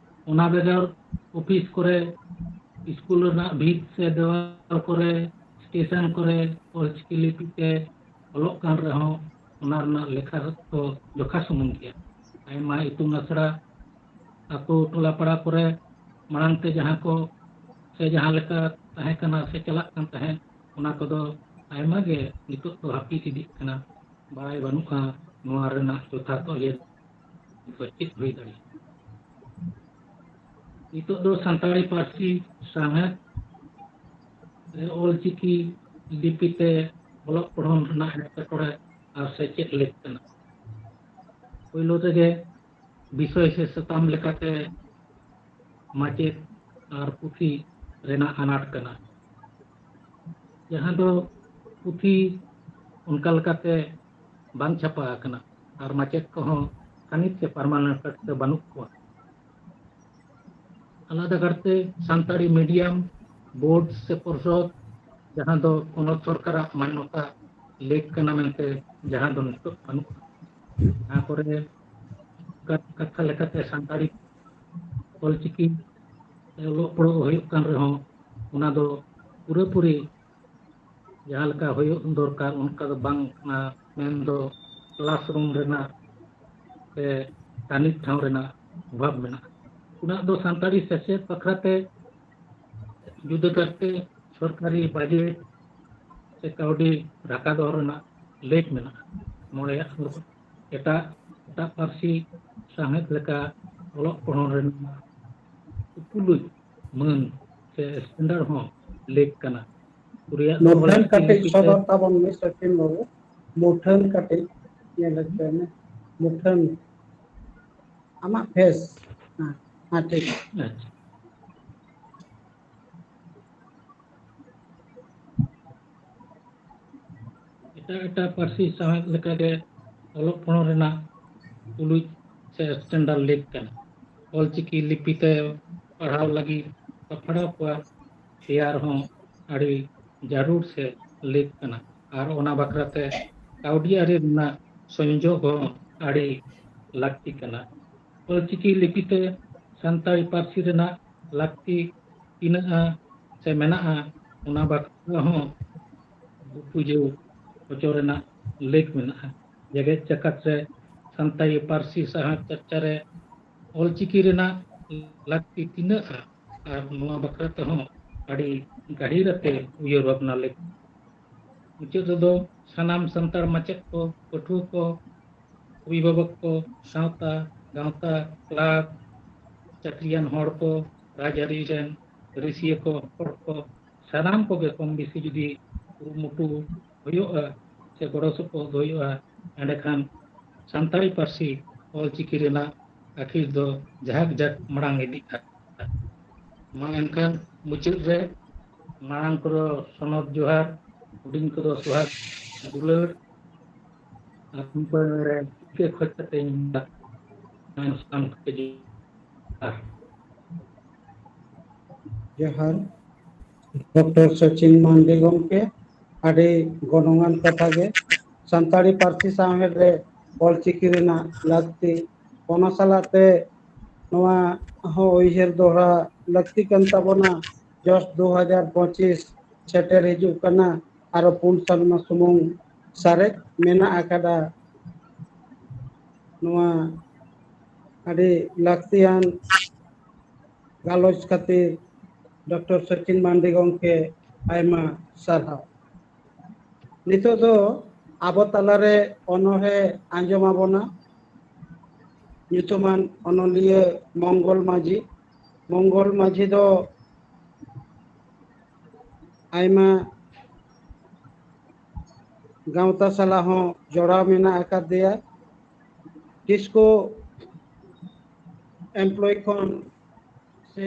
ᱚᱱᱟ ᱵᱮᱜᱚᱨ ᱚᱯᱷᱤᱥ ᱠᱚᱨᱮ, ᱥᱠᱩᱞ ᱨᱮᱱᱟᱜ ᱵᱷᱤᱛ ᱥᱮ ᱫᱮᱣᱟᱞ ᱠᱚᱨᱮ, ᱥᱴᱮᱥᱚᱱ ᱠᱚᱨᱮ ᱚᱞᱪᱤᱠᱤ ᱞᱤᱯᱤ ᱛᱮ ᱚᱞᱚᱜ ᱠᱟᱱ ᱨᱮᱦᱚᱸ ᱚᱱᱟ ᱨᱮᱱᱟᱜ ᱞᱮᱠᱷᱟ ᱫᱚ ᱡᱚᱠᱷᱟ ᱥᱩᱢᱩᱝ ᱜᱮᱭᱟ᱾ ᱟᱭᱢᱟ ᱤᱛᱩᱱ ᱟᱥᱲᱟ ᱟᱛᱳ ᱴᱚᱞᱟ ᱯᱟᱲᱟ ᱠᱚᱨᱮ ᱢᱟᱲᱟᱝ ᱛᱮ ᱡᱟᱦᱟᱸ ᱠᱚ ᱥᱮ ᱡᱟᱦᱟᱸ ᱞᱮᱠᱟ ᱛᱟᱦᱮᱸ ᱠᱟᱱᱟ ᱥᱮ ᱪᱟᱞᱟᱜ ᱠᱟᱱ ᱛᱟᱦᱮᱸᱫ, ᱚᱱᱟ ᱠᱚᱫᱚ ᱟᱭᱢᱟ ᱜᱮ ᱱᱤᱛᱚᱜ ᱫᱚ ᱦᱟᱹᱯᱤᱫ ᱤᱫᱤᱜ ᱠᱟᱱᱟ᱾ ᱵᱟᱲᱟᱭ ᱵᱟᱹᱱᱩᱜᱼᱟ ᱱᱚᱣᱟ ᱨᱮᱱᱟᱜ ᱡᱚᱛᱷᱟᱛ ᱚᱡᱮ ᱫᱚ ᱪᱮᱫ ᱦᱩᱭ ᱫᱟᱲᱮᱭᱟᱜᱼᱟ᱾ ᱱᱤᱛᱚᱜ ᱫᱚ ᱥᱟᱱᱛᱟᱲᱤ ᱯᱟᱹᱨᱥᱤ ᱥᱟᱶᱦᱮᱫ ᱨᱮ ᱚᱞᱪᱤᱠᱤ ᱞᱤᱯᱤ ᱛᱮ ᱚᱞᱚᱜ ᱯᱚᱲᱦᱚᱱ ᱨᱮᱱᱟᱜ ᱮᱴᱠᱮᱴᱚᱬᱮ ᱟᱨ ᱥᱮᱪᱮᱫ ᱞᱮᱠ ᱠᱟᱱᱟ᱾ ᱯᱳᱭᱞᱳ ᱨᱮᱜᱮ ᱵᱤᱥᱚᱭ ᱥᱮ ᱥᱟᱛᱟᱢ ᱞᱮᱠᱟᱛᱮ ᱢᱟᱪᱮᱫ ᱟᱨ ᱯᱩᱛᱷᱤ ᱨᱮᱱᱟᱜ ᱟᱱᱟᱴ ᱠᱟᱱᱟ, ᱡᱟᱦᱟᱸ ᱫᱚ ᱯᱩᱛᱷᱤ ᱚᱱᱠᱟ ᱞᱮᱠᱟᱛᱮ ᱵᱟᱝ ᱪᱷᱟᱯᱟ ᱟᱠᱟᱱᱟ, ᱟᱨ ᱢᱟᱪᱮᱫ ᱠᱚᱦᱚᱸ ᱛᱷᱟᱱᱤᱛ ᱥᱮ ᱯᱟᱨᱢᱟᱱᱮᱱᱴ ᱠᱟᱨᱛᱮ ᱵᱟᱹᱱᱩᱜ ᱠᱚᱣᱟ᱾ ᱟᱞᱟᱫᱟ ᱠᱟᱨᱛᱮ ᱥᱟᱱᱛᱟᱲᱤ ᱢᱤᱰᱤᱭᱟᱢ ᱵᱳᱨᱰ ᱥᱮ ᱯᱚᱨᱥᱚᱫ, ᱡᱟᱦᱟᱸ ᱫᱚ ᱯᱚᱱᱚᱛ ᱥᱚᱨᱠᱟᱨᱟᱜ ᱢᱟᱱᱱᱚᱛᱟ ᱞᱮᱠ ᱠᱟᱱᱟ ᱢᱮᱱᱛᱮ, ᱡᱟᱦᱟᱸ ᱫᱚ ᱱᱤᱛᱚᱜ ᱵᱟᱹᱱᱩᱜᱼᱟ᱾ ᱡᱟᱦᱟᱸ ᱠᱚᱨᱮ ᱠᱟ- ᱠᱟᱛᱷᱟ ᱞᱮᱠᱟᱛᱮ ᱥᱟᱱᱛᱟᱲᱤ ᱚᱞᱪᱤᱠᱤ ᱛᱮ ᱚᱞᱚᱜ ᱯᱚᱲᱦᱚᱜ ᱦᱩᱭᱩᱜ ᱠᱟᱱ ᱨᱮᱦᱚᱸ, ᱚᱱᱟ ᱫᱚ ᱯᱩᱨᱟᱹᱯᱩᱨᱤ ᱡᱟᱦᱟᱸ ᱞᱮᱠᱟ ᱦᱩᱭᱩᱜ ᱫᱚᱨᱠᱟᱨ ᱚᱱᱠᱟ ᱫᱚ ᱵᱟᱝ ᱠᱟᱱᱟ, ᱢᱮᱱᱫᱚ ᱠᱞᱟᱥᱨᱩᱢ ᱨᱮᱱᱟᱜ ᱥᱮ ᱛᱟᱹᱱᱤᱡ ᱴᱷᱟᱶ ᱨᱮᱱᱟᱜ ᱚᱵᱷᱟᱵᱽ ᱢᱮᱱᱟᱜᱼᱟ᱾ ᱩᱱᱟᱹᱜ ᱫᱚ ᱥᱟᱱᱛᱟᱲᱤ ᱥᱮᱪᱮᱫ ᱵᱟᱠᱷᱨᱟᱛᱮ ᱡᱩᱫᱟᱹ ᱠᱟᱨᱛᱮ ᱥᱚᱨᱠᱟᱨᱤ ᱵᱟᱡᱮᱴ ᱥᱮ ᱠᱟᱹᱣᱰᱤ ᱨᱟᱠᱟ ᱫᱚᱦᱚ ᱨᱮᱱᱟᱜ ᱞᱮᱠ ᱢᱮᱱᱟᱜᱼᱟ᱾ ᱢᱚᱬᱮᱭᱟᱜ ᱮᱴᱟᱜ ᱮᱴᱟᱜ ᱯᱟᱹᱨᱥᱤ ᱥᱟᱶᱦᱮᱫ ᱞᱮᱠᱟ ᱚᱞᱚᱜ ᱯᱚᱲᱦᱚᱱ ᱨᱮᱱᱟᱜ ᱩᱯᱩᱞᱩᱡ ᱢᱟᱹᱱ ᱥᱮ ᱥᱴᱮᱱᱰᱟᱨᱰ ᱦᱚᱸ ᱞᱮᱠ ᱠᱟᱱᱟ᱾ ᱠᱩᱨᱤᱭᱟᱜ ᱫᱚ ᱢᱩᱴᱷᱟᱹᱱ ᱚᱞᱪᱤᱠᱤ ᱠᱟᱹᱴᱤᱡ ᱞᱤᱯᱤ ᱛᱮ ᱥᱚᱫᱚᱨ ᱛᱟᱵᱚᱱ ᱢᱮ ᱥᱚᱪᱤᱱ ᱵᱟᱹᱵᱩ, ᱢᱩᱴᱷᱟᱹᱱ ᱠᱟᱹᱴᱤᱡ ᱧᱮᱞ ᱦᱚᱪᱚᱭ ᱢᱮ, ᱢᱩᱴᱷᱟᱹᱱ ᱟᱢᱟᱜ ᱯᱷᱮᱥ᱾ ᱦᱮᱸ, ᱦᱮᱸ, ᱴᱷᱤᱠ᱾ ᱟᱪᱪᱷᱟ᱾ ᱮᱴᱟᱜ ᱮᱴᱟᱜ ᱯᱟᱹᱨᱥᱤ ᱥᱟᱶᱦᱮᱫ ᱞᱮᱠᱟᱜᱮ ᱚᱞᱚᱜ ᱯᱚᱲᱦᱚᱱ ᱨᱮᱱᱟᱜ ᱛᱩᱞᱩᱡ ᱥᱮ ᱥᱴᱮᱱᱰᱟᱨᱰ ᱞᱮᱠ ᱠᱟᱱᱟ᱾ ᱚᱞᱪᱤᱠᱤ ᱞᱤᱯᱤ ᱛᱮ ᱯᱟᱲᱦᱟᱣ ᱞᱟᱹᱜᱤᱫ ᱯᱟᱲᱦᱟᱣ ᱠᱚᱣᱟᱜ ᱛᱮᱭᱟᱨ ᱦᱚᱸ ᱟᱹᱰᱤ ᱡᱟᱹᱨᱩᱲ ᱥᱮ ᱞᱮᱠ ᱠᱟᱱᱟ, ᱟᱨ ᱚᱱᱟ ᱵᱟᱠᱷᱨᱟᱛᱮ ᱠᱟᱹᱣᱰᱤ ᱟᱹᱨᱤ ᱨᱮᱱᱟᱜ ᱥᱚᱝᱡᱳᱜᱽ ᱦᱚᱸ ᱟᱹᱰᱤ ᱞᱟᱹᱠᱛᱤ ᱠᱟᱱᱟ᱾ ᱚᱞᱪᱤᱠᱤ ᱞᱤᱯᱤ ᱛᱮ ᱥᱟᱱᱛᱟᱲᱤ ᱯᱟᱹᱨᱥᱤ ᱨᱮᱱᱟᱜ ᱞᱟᱹᱠᱛᱤ ᱛᱤᱱᱟᱹᱜᱼᱟ ᱥᱮ ᱢᱮᱱᱟᱜᱼᱟ, ᱚᱱᱟ ᱵᱟᱠᱷᱨᱟ ᱦᱚᱸ ᱵᱩᱡᱷᱟᱹᱣ ᱦᱚᱪᱚ ᱨᱮᱱᱟᱜ ᱞᱮᱠ ᱢᱮᱱᱟᱜᱼᱟ᱾ ᱡᱮᱜᱮᱛ ᱡᱟᱠᱟᱛ ᱨᱮ ᱥᱟᱱᱛᱟᱲᱤ ᱯᱟᱹᱨᱥᱤ ᱥᱟᱶᱦᱮᱫ ᱪᱟᱨᱪᱟ ᱨᱮ ᱚᱞᱪᱤᱠᱤ ᱨᱮᱱᱟᱜ ᱞᱟᱹᱠᱛᱤ ᱛᱤᱱᱟᱹᱜᱼᱟ, ᱟᱨ ᱱᱚᱣᱟ ᱵᱟᱠᱷᱨᱟ ᱛᱮᱦᱚᱸ ᱟᱹᱰᱤ ᱜᱟᱹᱦᱤᱨ ᱟᱛᱮ ᱩᱭᱦᱟᱹᱨ ᱵᱷᱟᱵᱽᱱᱟ ᱞᱮᱠ᱾ ᱢᱩᱪᱟᱹᱫ ᱨᱮᱫᱚ ᱥᱟᱱᱟᱢ ᱥᱟᱱᱛᱟᱲ ᱢᱟᱪᱮᱫ ᱠᱚ, ᱯᱟᱹᱴᱷᱩᱣᱟᱹ ᱠᱚ, ᱚᱵᱷᱤᱵᱷᱟᱵᱚᱠ ᱠᱚ, ᱥᱟᱶᱛᱟ, ᱜᱟᱶᱛᱟ, ᱠᱞᱟᱵᱽ, ᱪᱟᱹᱠᱨᱤᱭᱟᱱ ᱦᱚᱲ ᱠᱚ, ᱨᱟᱡᱽᱟᱹᱨᱤ ᱨᱮᱱ ᱨᱟᱹᱥᱤᱭᱟᱹ ᱠᱚ, ᱦᱚᱲ ᱠᱚ, ᱥᱟᱱᱟᱢ ᱠᱚᱜᱮ ᱠᱚᱢ ᱵᱮᱥᱤ ᱡᱩᱫᱤ ᱠᱩᱨᱩᱢᱩᱴᱩ ᱦᱩᱭᱩᱜᱼᱟ ᱥᱮ ᱜᱚᱲᱚ ᱥᱚᱯᱚᱦᱚᱫ ᱦᱩᱭᱩᱜᱼᱟ, ᱮᱸᱰᱮᱠᱷᱟᱱ ᱥᱟᱱᱛᱟᱲᱤ ᱯᱟᱹᱨᱥᱤ ᱚᱞᱪᱤᱠᱤ ᱨᱮᱱᱟᱜ ᱟᱹᱠᱷᱤᱨ ᱫᱚ ᱡᱟᱦᱟᱸ ᱡᱟᱠ ᱢᱟᱲᱟᱝ ᱤᱫᱤᱜᱼᱟ᱾ ᱢᱟ ᱮᱱᱠᱷᱟᱱ ᱢᱩᱪᱟᱹᱫ ᱨᱮ ᱢᱟᱲᱟᱝ ᱠᱚᱫᱚ ᱥᱚᱱᱚᱛ ᱡᱚᱦᱟᱨ, ᱦᱩᱰᱤᱧ ᱠᱚᱫᱚ ᱥᱚᱦᱟᱜ ᱫᱩᱞᱟᱹᱲ ᱟᱨ ᱨᱩᱯᱟᱹ ᱨᱮ ᱤᱠᱟᱹ ᱠᱷᱚᱡ ᱠᱟᱛᱮ ᱤᱧ ᱢᱮᱱ ᱥᱟᱱᱟᱢ ᱠᱚ ᱡᱚᱦᱟᱨ᱾ ᱡᱚᱦᱟᱨ᱾ ᱰᱚᱠᱴᱚᱨ ᱥᱚᱪᱤᱱ ᱢᱟᱱᱰᱤ ᱜᱚᱢᱠᱮ, ᱟᱹᱰᱤ ᱜᱚᱱᱚᱝᱟᱱ ᱠᱟᱛᱷᱟ ᱜᱮ᱾ ᱥᱟᱱᱛᱟᱲᱤ ᱯᱟᱹᱨᱥᱤ ᱥᱟᱶᱦᱮᱫ ᱨᱮ ᱚᱞᱪᱤᱠᱤ ᱨᱮᱱᱟᱜ ᱞᱟᱹᱠᱛᱤ, ᱚᱱᱟ ᱥᱟᱞᱟᱜ ᱛᱮ ᱱᱚᱣᱟ ᱦᱚᱸ ᱩᱭᱦᱟᱹᱨ ᱫᱚᱦᱲᱟ ᱞᱟᱹᱠᱛᱤ ᱠᱟᱱ ᱛᱟᱵᱚᱱᱟ᱾ ᱡᱚᱥ ᱫᱩ ᱦᱟᱡᱟᱨ ᱯᱚᱸᱪᱤᱥ ᱥᱮᱴᱮᱨ ᱦᱤᱡᱩᱜ ᱠᱟᱱᱟ, ᱟᱨᱚ ᱯᱩᱱ ᱥᱮᱨᱢᱟ ᱥᱩᱢᱩᱝ ᱥᱟᱨᱮᱡ ᱢᱮᱱᱟᱜ ᱟᱠᱟᱫᱟ᱾ ᱱᱚᱣᱟ ᱟᱹᱰᱤ ᱞᱟᱹᱠᱛᱤᱭᱟᱱ ᱜᱟᱞᱚᱪ ᱠᱷᱟᱹᱛᱤᱨ ᱰᱚᱠᱴᱚᱨ ᱥᱚᱪᱤᱱ ᱢᱟᱱᱰᱤ ᱜᱚᱢᱠᱮ ᱟᱭᱢᱟ ᱥᱟᱨᱦᱟᱣ᱾ ᱱᱤᱛᱚᱜ ᱫᱚ ᱟᱵᱚ ᱛᱟᱞᱟᱨᱮ ᱚᱱᱚᱬᱦᱮ ᱟᱸᱡᱚᱢ ᱟᱵᱚᱱᱟ ᱧᱩᱛᱩᱢᱟᱱ ᱚᱱᱚᱞᱤᱭᱟᱹ ᱢᱚᱝᱜᱚᱞ ᱢᱟᱹᱡᱷᱤ᱾ ᱢᱚᱝᱜᱚᱞ ᱢᱟᱹᱡᱷᱤ ᱫᱚ ᱟᱭᱢᱟ ᱜᱟᱶᱛᱟ ᱥᱟᱞᱟᱜ ᱦᱚᱸ ᱡᱚᱲᱟᱣ ᱢᱮᱱᱟᱜ ᱟᱠᱟᱫᱮᱭᱟ᱾ ᱴᱤᱥᱠᱳ ᱮᱢᱯᱞᱚᱭ ᱠᱷᱚᱱ ᱥᱮ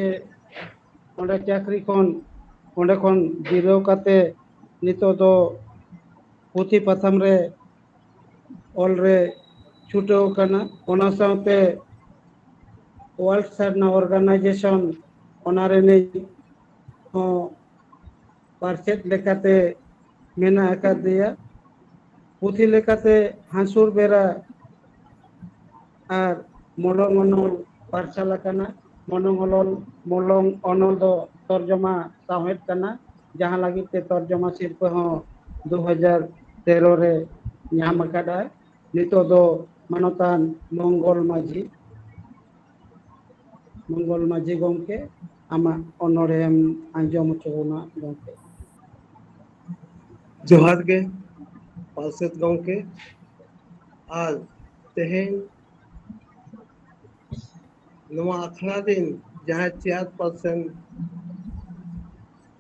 ᱚᱸᱰᱮ ᱪᱟᱹᱠᱨᱤ ᱠᱷᱚᱱ, ᱚᱸᱰᱮ ᱠᱷᱚᱱ ᱡᱤᱨᱟᱹᱣ ᱠᱟᱛᱮ ᱱᱤᱛᱚᱜ ᱫᱚ ᱯᱩᱛᱷᱤ ᱯᱟᱛᱷᱟᱢ ᱨᱮ ᱚᱞ ᱨᱮ ᱪᱷᱩᱴᱟᱹᱣ ᱠᱟᱱᱟ᱾ ᱚᱱᱟ ᱥᱟᱶᱛᱮ ᱣᱟᱨᱞᱰ ᱥᱟᱨᱱᱟ ᱚᱨᱜᱟᱱᱟᱭᱡᱮᱥᱚᱱ, ᱚᱱᱟ ᱨᱤᱱᱤᱡ ᱦᱚᱸ ᱯᱟᱨᱥᱮᱛ ᱞᱮᱠᱟᱛᱮ ᱢᱮᱱᱟᱜ ᱟᱠᱟᱫᱮᱭᱟ᱾ ᱯᱩᱛᱷᱤ ᱞᱮᱠᱟᱛᱮ ᱦᱟᱹᱥᱩᱨ ᱵᱮᱲᱟ ᱟᱨ ᱢᱚᱞᱚᱝ ᱚᱱᱚᱞ ᱯᱟᱨᱥᱟᱞ ᱟᱠᱟᱱᱟ᱾ ᱢᱚᱞᱚᱝ ᱚᱱᱚᱞ, ᱢᱚᱞᱚᱝ ᱚᱱᱚᱞ ᱫᱚ ᱛᱚᱨᱡᱚᱢᱟ ᱥᱟᱶᱦᱮᱫ ᱠᱟᱱᱟ, ᱡᱟᱦᱟᱸ ᱞᱟᱹᱜᱤᱫ ᱛᱮ ᱛᱚᱨᱡᱚᱢᱟ ᱥᱤᱨᱯᱟᱹ ᱦᱚᱸ ᱫᱩ ᱦᱟᱡᱟᱨ ᱛᱮᱨᱚ ᱨᱮ ᱧᱟᱢ ᱟᱠᱟᱫᱟᱭ᱾ ᱱᱤᱛᱚᱜ ᱫᱚ ᱢᱟᱱᱚᱛᱟᱱ ᱢᱚᱝᱜᱚᱞ ᱢᱟᱹᱡᱷᱤ, ᱢᱚᱝᱜᱚᱞ ᱢᱟᱹᱡᱷᱤ ᱜᱚᱢᱠᱮ, ᱟᱢᱟᱜ ᱚᱱᱚᱬᱦᱮᱢ ᱟᱸᱡᱚᱢ ᱦᱚᱪᱚ ᱵᱚᱱᱟ ᱜᱚᱢᱠᱮ᱾ ᱡᱚᱦᱟᱨ ᱜᱮ ᱯᱟᱨᱥᱮᱛ ᱜᱚᱢᱠᱮ, ᱟᱨ ᱛᱮᱦᱮᱧ ᱱᱚᱣᱟ ᱟᱠᱷᱲᱟ ᱨᱤᱱ ᱡᱟᱦᱟᱸᱭ ᱪᱮᱭᱟᱨ ᱯᱟᱨᱥᱮᱱ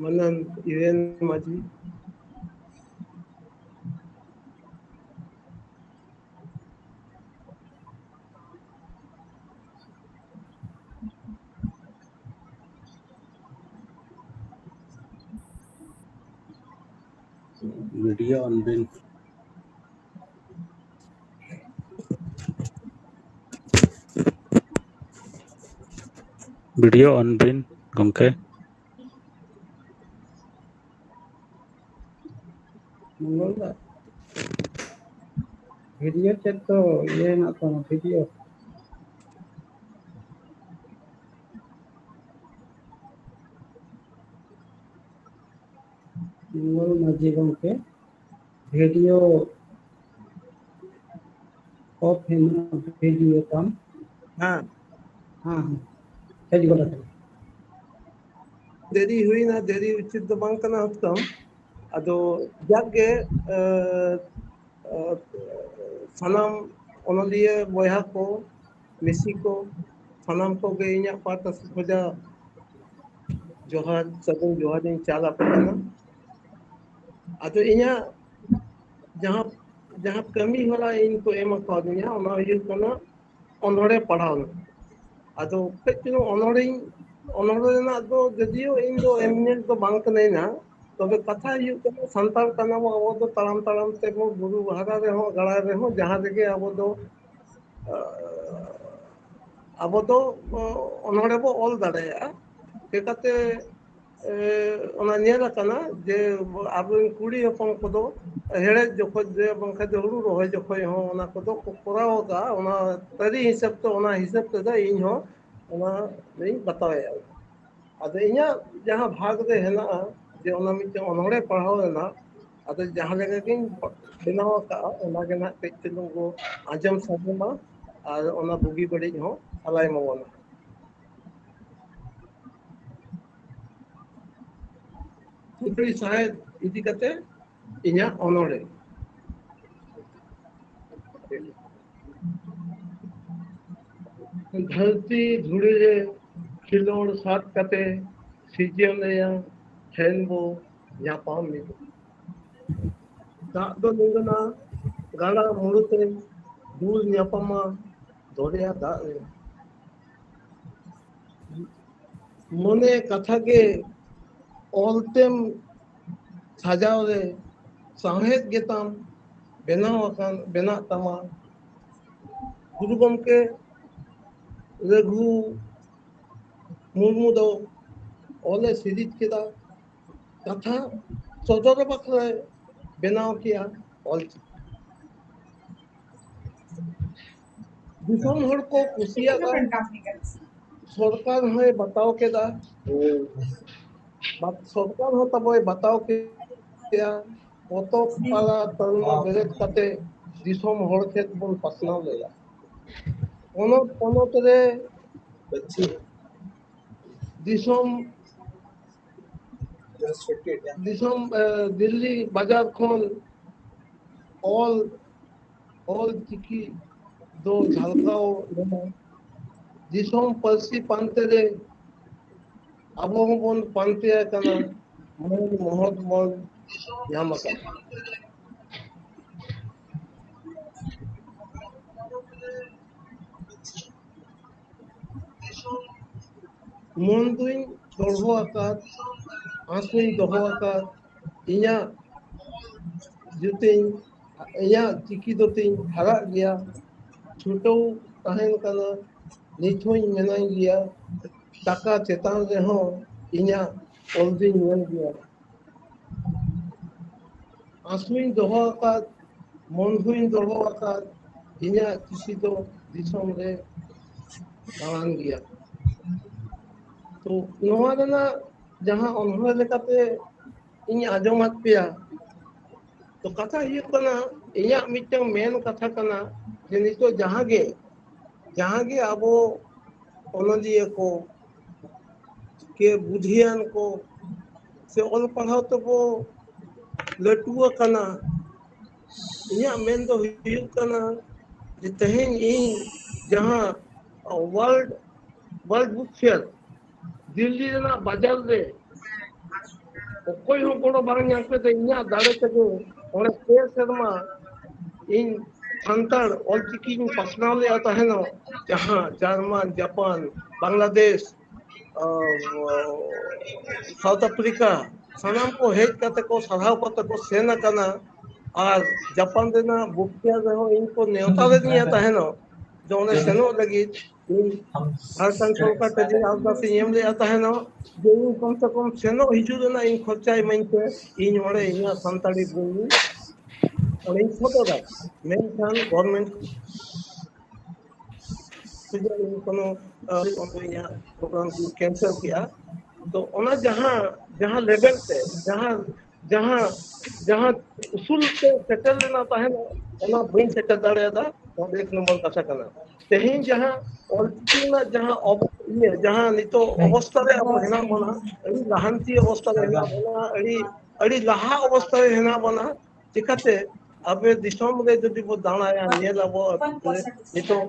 ᱢᱟᱱᱟᱱ ᱤᱨᱮᱱ ᱢᱟᱹᱡᱷᱤ, video on bin. Video on ᱵᱤᱱ, ᱜᱚᱢᱠᱮ᱾ ᱢᱚᱝᱜᱚᱞ ᱫᱟ, video ᱪᱮᱫ ᱛᱚ ᱤᱭᱟᱹ ᱦᱮᱱᱟᱜ ᱛᱟᱢᱟ, video᱾ ᱢᱚᱝᱜᱚᱞ ᱢᱟᱹᱡᱷᱤ ᱜᱚᱢᱠᱮ, video off ᱦᱮᱱᱟᱜ, video ᱛᱟᱢ᱾ ᱦᱮᱸ᱾ ᱦᱮᱸ, ᱦᱮᱸ᱾ ᱦᱮᱡ ᱜᱚᱫ ᱟᱠᱟᱱᱟ᱾ ᱫᱮᱨᱤ ᱦᱩᱭᱱᱟ, ᱫᱮᱨᱤ ᱩᱪᱤᱛ ᱫᱚ ᱵᱟᱝ ᱠᱟᱱᱟ ᱦᱩᱛᱠᱟᱹᱢ᱾ ᱟᱫᱚ ᱡᱟᱠ ᱜᱮ, ᱮ, ᱮ, ᱥᱟᱱᱟᱢ ᱚᱱᱚᱞᱤᱭᱟᱹ ᱵᱚᱭᱦᱟ ᱠᱚ, ᱢᱤᱥᱤ ᱠᱚ, ᱥᱟᱱᱟᱢ ᱠᱚᱜᱮ ᱤᱧᱟᱹᱜ ᱯᱟᱦᱴᱟ ᱥᱮᱫ ᱠᱷᱚᱱᱟᱜ ᱡᱚᱦᱟᱨ, ᱥᱟᱹᱜᱩᱱ ᱡᱚᱦᱟᱨ ᱤᱧ ᱪᱟᱞ ᱟᱯᱮ ᱠᱟᱱᱟ᱾ ᱟᱫᱚ ᱤᱧᱟᱹᱜ ᱡᱟᱦᱟᱸ, ᱡᱟᱦᱟᱸ ᱠᱟᱹᱢᱤ ᱦᱚᱨᱟ ᱤᱧ ᱠᱚ ᱮᱢ ᱟᱠᱟᱣᱫᱤᱧᱟ, ᱚᱱᱟ ᱦᱩᱭᱩᱜ ᱠᱟᱱᱟ ᱚᱱᱚᱬᱦᱮ ᱯᱟᱲᱦᱟᱣ ᱨᱮᱱᱟᱜ᱾ ᱟᱫᱚ ᱠᱟᱹᱡ ᱪᱩᱞᱩᱝ ᱚᱱᱚᱬᱦᱮᱧ, ᱚᱱᱚᱬᱦᱮ ᱨᱮᱱᱟᱜ ᱫᱚ ᱡᱚᱫᱤᱭᱳ ᱤᱧ ᱫᱚ ᱮᱢᱱᱮᱴ ᱫᱚ ᱵᱟᱝ ᱠᱟᱹᱱᱟᱹᱧ ᱱᱟ, ᱛᱚᱵᱮ ᱠᱟᱛᱷᱟ ᱦᱩᱭᱩᱜ ᱠᱟᱱᱟ, ᱥᱟᱱᱛᱟᱲ ᱠᱟᱱᱟ ᱵᱚ, ᱟᱵᱚ ᱫᱚ ᱛᱟᱲᱟᱢ ᱛᱟᱲᱟᱢ ᱛᱮᱵᱚ ᱵᱩᱨᱩ ᱦᱟᱨᱟ ᱨᱮᱦᱚᱸ, ᱜᱟᱲᱟ ᱨᱮᱦᱚᱸ, ᱡᱟᱦᱟᱸ ᱨᱮᱜᱮ ᱟᱵᱚ ᱫᱚ, ᱟᱵᱚ ᱫᱚ, ᱚᱱᱚᱬᱦᱮ ᱵᱚ ᱚᱞ ᱫᱟᱲᱮᱭᱟᱜᱼᱟ᱾ ᱪᱮᱠᱟᱛᱮ, ᱮ, ᱚᱱᱟ ᱧᱮᱞ ᱟᱠᱟᱱᱟ ᱡᱮ ᱟᱵᱚᱨᱮᱱ ᱠᱩᱲᱤ ᱦᱚᱯᱚᱱ ᱠᱚᱫᱚ ᱦᱮᱲᱦᱮᱫ ᱡᱚᱠᱷᱚᱡ ᱡᱮ ᱵᱟᱝᱠᱷᱟᱱ ᱫᱚ ᱦᱩᱲᱩ ᱨᱚᱦᱚᱭ ᱡᱚᱠᱷᱚᱡ ᱦᱚᱸ ᱚᱱᱟ ᱠᱚᱫᱚ ᱠᱚ ᱠᱚᱨᱟᱣ ᱟᱠᱟᱫᱼᱟ᱾ ᱚᱱᱟ ᱛᱟᱹᱨᱤ ᱦᱤᱥᱟᱹᱵ ᱛᱮ, ᱚᱱᱟ ᱦᱤᱥᱟᱹᱵ ᱛᱮᱫᱚ ᱤᱧ ᱦᱚᱸ ᱚᱱᱟ ᱞᱤᱧ ᱵᱟᱛᱟᱣᱮᱫᱼᱟ᱾ ᱟᱫᱚ ᱤᱧᱟᱹᱜ ᱡᱟᱦᱟᱸ ᱵᱷᱟᱜᱽ ᱨᱮ ᱦᱮᱱᱟᱜᱼᱟ ᱡᱮ ᱚᱱᱟ ᱢᱤᱫᱴᱮᱱ ᱚᱱᱚᱬᱦᱮ ᱯᱟᱲᱦᱟᱣ ᱨᱮᱱᱟᱜ, ᱟᱫᱚ ᱡᱟᱦᱟᱸ ᱞᱮᱠᱟ ᱜᱤᱧ ᱵᱮᱱᱟᱣ ᱟᱠᱟᱫᱼᱟ, ᱚᱱᱟ ᱜᱮ ᱱᱟᱦᱟᱜ ᱠᱟᱹᱡ ᱪᱩᱞᱩᱝ ᱵᱚ ᱟᱸᱡᱚᱢ ᱥᱟᱰᱮᱢᱟ ᱟᱨ ᱚᱱᱟ ᱵᱩᱜᱤ ᱵᱟᱹᱲᱤᱡ ᱦᱚᱸ ᱟᱞᱟᱭ ᱢᱟᱵᱚᱱᱟ᱾ ᱥᱩᱠᱨᱤ ᱥᱟᱦᱮᱫ ᱤᱫᱤ ᱠᱟᱛᱮ ᱤᱧᱟᱹᱜ ᱚᱱᱚᱬᱦᱮ᱾ ᱫᱷᱟᱹᱨᱛᱤ ᱫᱷᱩᱲᱤ ᱨᱮ ᱠᱷᱮᱞᱳᱰ ᱥᱟᱵ ᱠᱟᱛᱮ ᱥᱤᱨᱡᱚᱱ ᱨᱮᱭᱟᱜ ᱴᱷᱮᱱ ᱵᱚ ᱧᱟᱯᱟᱢ ᱢᱤᱫ᱾ ᱫᱟᱜ ᱫᱚ ᱞᱤᱸᱜᱤᱱᱟ ᱜᱟᱰᱟ ᱢᱩᱲᱩᱛᱮ, ᱫᱩᱞ ᱧᱟᱯᱟᱢᱟ ᱫᱚᱨᱭᱟ ᱫᱟᱜ ᱨᱮ᱾ ᱢᱚᱱᱮ ᱠᱟᱛᱷᱟ ᱜᱮ ᱚᱞᱛᱮᱢ ᱥᱟᱡᱟᱣ ᱨᱮ, ᱥᱟᱶᱦᱮᱫ ᱜᱮᱛᱟᱢ ᱵᱮᱱᱟᱣ ᱟᱠᱟᱱ, ᱵᱮᱱᱟᱜ ᱛᱟᱢᱟ᱾ ᱜᱩᱨᱩ ᱜᱚᱢᱠᱮ ᱨᱟᱹᱜᱷᱩ ᱢᱩᱨᱢᱩ ᱫᱚ ᱚᱞᱮ ᱥᱤᱨᱤᱡ ᱠᱮᱫᱟ, ᱠᱟᱛᱷᱟ ᱥᱚᱫᱚᱨ ᱵᱟᱠᱷᱨᱟᱭ ᱵᱮᱱᱟᱣ ᱠᱮᱜᱼᱟ ᱚᱞᱪᱤᱠᱤ᱾ ᱫᱤᱥᱚᱢ ᱦᱚᱲ ᱠᱚ ᱠᱩᱥᱤᱭᱟᱫᱟ, ᱥᱚᱨᱠᱟᱨ ᱦᱚᱸᱭ ᱵᱟᱛᱟᱣ ᱠᱮᱫᱟ, ᱵᱟ-, ᱥᱚᱨᱠᱟᱨ ᱦᱚᱸ ᱛᱟᱵᱚᱭ ᱵᱟᱛᱟᱣ ᱠᱮᱫᱟ᱾ ᱯᱚᱛᱚᱵ, ᱯᱟᱲᱟ, ᱛᱟᱞᱢᱟ ᱵᱮᱨᱮᱫ ᱠᱟᱛᱮ ᱫᱤᱥᱚᱢ ᱦᱚᱲ ᱴᱷᱮᱱ ᱵᱚᱱ ᱯᱟᱥᱱᱟᱣ ᱞᱮᱫᱟ᱾ ᱯᱚᱱᱚᱛ ᱯᱚᱱᱚᱛ ᱨᱮ ᱫᱤᱥᱚᱢ, ᱫᱤᱥᱚᱢ, ᱮ, ᱫᱤᱞᱞᱤ ᱵᱟᱡᱟᱨ ᱠᱷᱚᱱ ᱚᱞ, ᱚᱞ ᱪᱤᱠᱤ ᱫᱚ ᱡᱷᱟᱞᱠᱟᱣ ᱞᱮᱱᱟ᱾ ᱫᱤᱥᱚᱢ ᱯᱟᱹᱨᱥᱤ ᱯᱟᱱᱛᱮ ᱨᱮ ᱟᱵᱚ ᱦᱚᱸᱵᱚᱱ ᱯᱟᱱᱛᱮ ᱟᱠᱟᱱᱟ, ᱢᱟᱹᱱ ᱢᱚᱦᱚᱛ ᱵᱚᱱ ᱧᱟᱢ ᱟᱠᱟᱫᱟ᱾ ᱢᱚᱱ ᱫᱩᱧ ᱫᱚᱦᱚ ᱟᱠᱟᱫ, ᱟᱸᱥ ᱫᱩᱧ ᱫᱚᱦᱚ ᱟᱠᱟᱫ, ᱤᱧᱟᱹᱜ ᱡᱩᱛᱤᱧ, ᱤᱧᱟᱹᱜ ᱪᱤᱠᱤ ᱫᱚᱛᱤᱧ ᱦᱟᱨᱟᱜ ᱜᱮᱭᱟ, ᱪᱷᱩᱴᱟᱹᱣ ᱛᱟᱦᱮᱱ ᱠᱟᱱᱟ, ᱱᱤᱛ ᱦᱚᱸᱧ ᱢᱮᱱᱟᱧ ᱜᱮᱭᱟ, ᱴᱟᱠᱟ ᱪᱮᱛᱟᱱ ᱨᱮᱦᱚᱸ ᱤᱧᱟᱹᱜ ᱚᱞ ᱫᱩᱧ ᱧᱮᱞ ᱜᱮᱭᱟ᱾ ᱟᱸᱥ ᱦᱚᱸᱧ ᱫᱚᱦᱚ ᱟᱠᱟᱫ, ᱢᱚᱱ ᱦᱚᱸᱧ ᱫᱚᱦᱚ ᱟᱠᱟᱫ, ᱤᱧᱟᱹᱜ ᱪᱤᱠᱤ ᱫᱚ ᱫᱤᱥᱚᱢ ᱨᱮ ᱫᱟᱬᱟᱱ ᱜᱮᱭᱟ᱾ ᱛᱚ ᱱᱚᱣᱟ ᱨᱮᱱᱟᱜ ᱡᱟᱦᱟᱸ ᱚᱱᱚᱬᱦᱮ ᱞᱮᱠᱟᱛᱮ ᱤᱧ ᱟᱸᱡᱚᱢᱟᱫ ᱯᱮᱭᱟ, ᱛᱚ ᱠᱟᱛᱷᱟ ᱦᱩᱭᱩᱜ ᱠᱟᱱᱟ, ᱤᱧᱟᱹᱜ ᱢᱤᱫᱴᱟᱝ ᱢᱮᱱ ᱠᱟᱛᱷᱟ ᱠᱟᱱᱟ ᱡᱮ ᱱᱤᱛᱚᱜ ᱡᱟᱦᱟᱸ ᱜᱮ, ᱡᱟᱦᱟᱸ ᱜᱮ ᱟᱵᱚ ᱚᱱᱚᱞᱤᱭᱟᱹ ᱠᱚ, ᱠᱮ ᱵᱩᱫᱷᱤᱭᱟᱱ ᱠᱚ, ᱥᱮ ᱚᱞ ᱯᱟᱲᱦᱟᱣ ᱛᱮᱵᱚ ᱞᱟᱹᱴᱩ ᱟᱠᱟᱱᱟ, ᱤᱧᱟᱹᱜ ᱢᱮᱱ ᱫᱚ ᱦᱩᱭᱩᱜ ᱠᱟᱱᱟ ᱡᱮ ᱛᱮᱦᱮᱧ ᱤᱧ ᱡᱟᱦᱟᱸ World, World Book Fair Delhi ᱨᱮᱱᱟᱜ ᱵᱟᱡᱟᱨ ᱨᱮ ᱚᱠᱚᱭ ᱦᱚᱸ ᱜᱚᱲᱚ ᱵᱟᱝ ᱧᱟᱢ ᱠᱟᱛᱮ ᱤᱧᱟᱹᱜ ᱫᱟᱲᱮ ᱛᱮᱜᱮ ᱚᱸᱰᱮ ᱯᱮ ᱥᱮᱨᱢᱟ ᱤᱧ ᱥᱟᱱᱛᱟᱲ ᱚᱞᱪᱤᱠᱤᱧ ᱯᱟᱥᱱᱟᱣ ᱞᱮᱫᱼᱟ ᱛᱟᱦᱮᱱᱚᱜ, ᱡᱟᱦᱟᱸ ᱡᱟᱨᱢᱟᱱ, ᱡᱟᱯᱟᱱ, ᱵᱟᱝᱞᱟᱫᱮᱥ, ᱟᱸ, ᱥᱟᱣᱩᱛᱷ ᱟᱯᱷᱨᱤᱠᱟ, ᱥᱟᱱᱟᱢ ᱠᱚ ᱦᱮᱡ ᱠᱟᱛᱮ ᱠᱚ ᱥᱟᱨᱦᱟᱣ ᱠᱟᱛᱮ ᱠᱚ ᱥᱮᱱ ᱟᱠᱟᱱᱟ᱾ ᱟᱨ ᱡᱟᱯᱟᱱ ᱨᱮᱱᱟᱜ ᱵᱩᱫᱷ ᱵᱤᱦᱟᱨ ᱨᱮᱦᱚᱸ ᱤᱧ ᱠᱚ ᱱᱮᱣᱛᱟ ᱞᱮᱫᱤᱧᱟ ᱛᱟᱦᱮᱱᱚᱜ, ᱡᱮ ᱚᱸᱰᱮ ᱥᱮᱱᱚᱜ ᱞᱟᱹᱜᱤᱫ ᱤᱧ ᱡᱷᱟᱲᱠᱷᱚᱸᱰ ᱥᱚᱨᱠᱟᱨ ᱴᱷᱮᱱ ᱤᱧ ᱟᱨᱫᱟᱥ ᱤᱧ ᱮᱢ ᱞᱮᱫᱼᱟ ᱛᱟᱦᱮᱱᱚᱜ, ᱡᱮ ᱤᱧ ᱠᱚᱢ ᱥᱮ ᱠᱚᱢ ᱥᱮᱱᱚᱜ ᱦᱤᱡᱩᱜ ᱨᱮᱱᱟᱜ ᱤᱧ ᱠᱷᱚᱨᱪᱟ ᱤᱢᱟᱹᱧ ᱯᱮ, ᱤᱧ ᱚᱸᱰᱮ ᱤᱧᱟᱹᱜ ᱥᱟᱱᱛᱟᱲᱤ ᱵᱳᱭ ᱚᱸᱰᱮᱧ ᱥᱚᱫᱚᱨᱟ᱾ ᱢᱮᱱᱠᱷᱟᱱ ᱜᱚᱵᱷᱚᱨᱱᱢᱮᱱᱴ ᱠᱷᱚᱱᱟᱜ ᱤᱧ ᱠᱳᱱᱳ, ᱟᱸ, ᱤᱧᱟᱹᱜ ᱯᱨᱳᱜᱨᱟᱢ ᱠᱚ ᱠᱮᱱᱥᱮᱞ ᱠᱮᱜᱼᱟ᱾ ᱛᱚ ᱚᱱᱟ ᱡᱟᱦᱟᱸ, ᱡᱟᱦᱟᱸ ᱞᱮᱵᱮᱞ ᱛᱮ, ᱡᱟᱦᱟᱸ, ᱡᱟᱦᱟᱸ, ᱡᱟᱦᱟᱸ ᱩᱥᱩᱞ ᱛᱮ ᱥᱮᱴᱮᱨ ᱞᱮᱱᱟ ᱛᱟᱦᱮᱸᱱ, ᱚᱱᱟ ᱵᱟᱹᱧ ᱥᱮᱴᱮᱨ ᱫᱟᱲᱮᱭᱟᱫᱟ᱾ ᱱᱚᱣᱟ ᱫᱚ ᱮᱠ ᱱᱚᱢᱵᱚᱨ ᱠᱟᱛᱷᱟ ᱠᱟᱱᱟ᱾ ᱛᱮᱦᱮᱧ ᱡᱟᱦᱟᱸ ᱚᱞᱪᱤᱠᱤ ᱨᱮᱱᱟᱜ ᱡᱟᱦᱟᱸ ᱚᱵ-, ᱤᱭᱟᱹ, ᱡᱟᱦᱟᱸ ᱱᱤᱛᱚᱜ ᱚᱵᱚᱥᱛᱟ ᱨᱮ ᱟᱵᱚ ᱦᱮᱱᱟᱜ ᱵᱚᱱᱟ, ᱟᱹᱰᱤ ᱞᱟᱦᱟᱱᱛᱤ ᱚᱵᱚᱥᱛᱟ ᱨᱮ ᱦᱮᱱᱟᱜ ᱵᱚᱱᱟ, ᱟᱹᱰᱤ, ᱟᱹᱰᱤ ᱞᱟᱦᱟ ᱚᱵᱚᱥᱛᱟ ᱨᱮ ᱦᱮᱱᱟᱜ ᱵᱚᱱᱟ᱾ ᱪᱤᱠᱟᱹᱛᱮ ᱟᱯᱮ ᱫᱤᱥᱚᱢ ᱨᱮ ᱡᱩᱫᱤ ᱵᱚ ᱫᱟᱬᱟᱭᱟ, ᱧᱮᱞ ᱟᱵᱚ ᱱᱤᱛᱚᱜ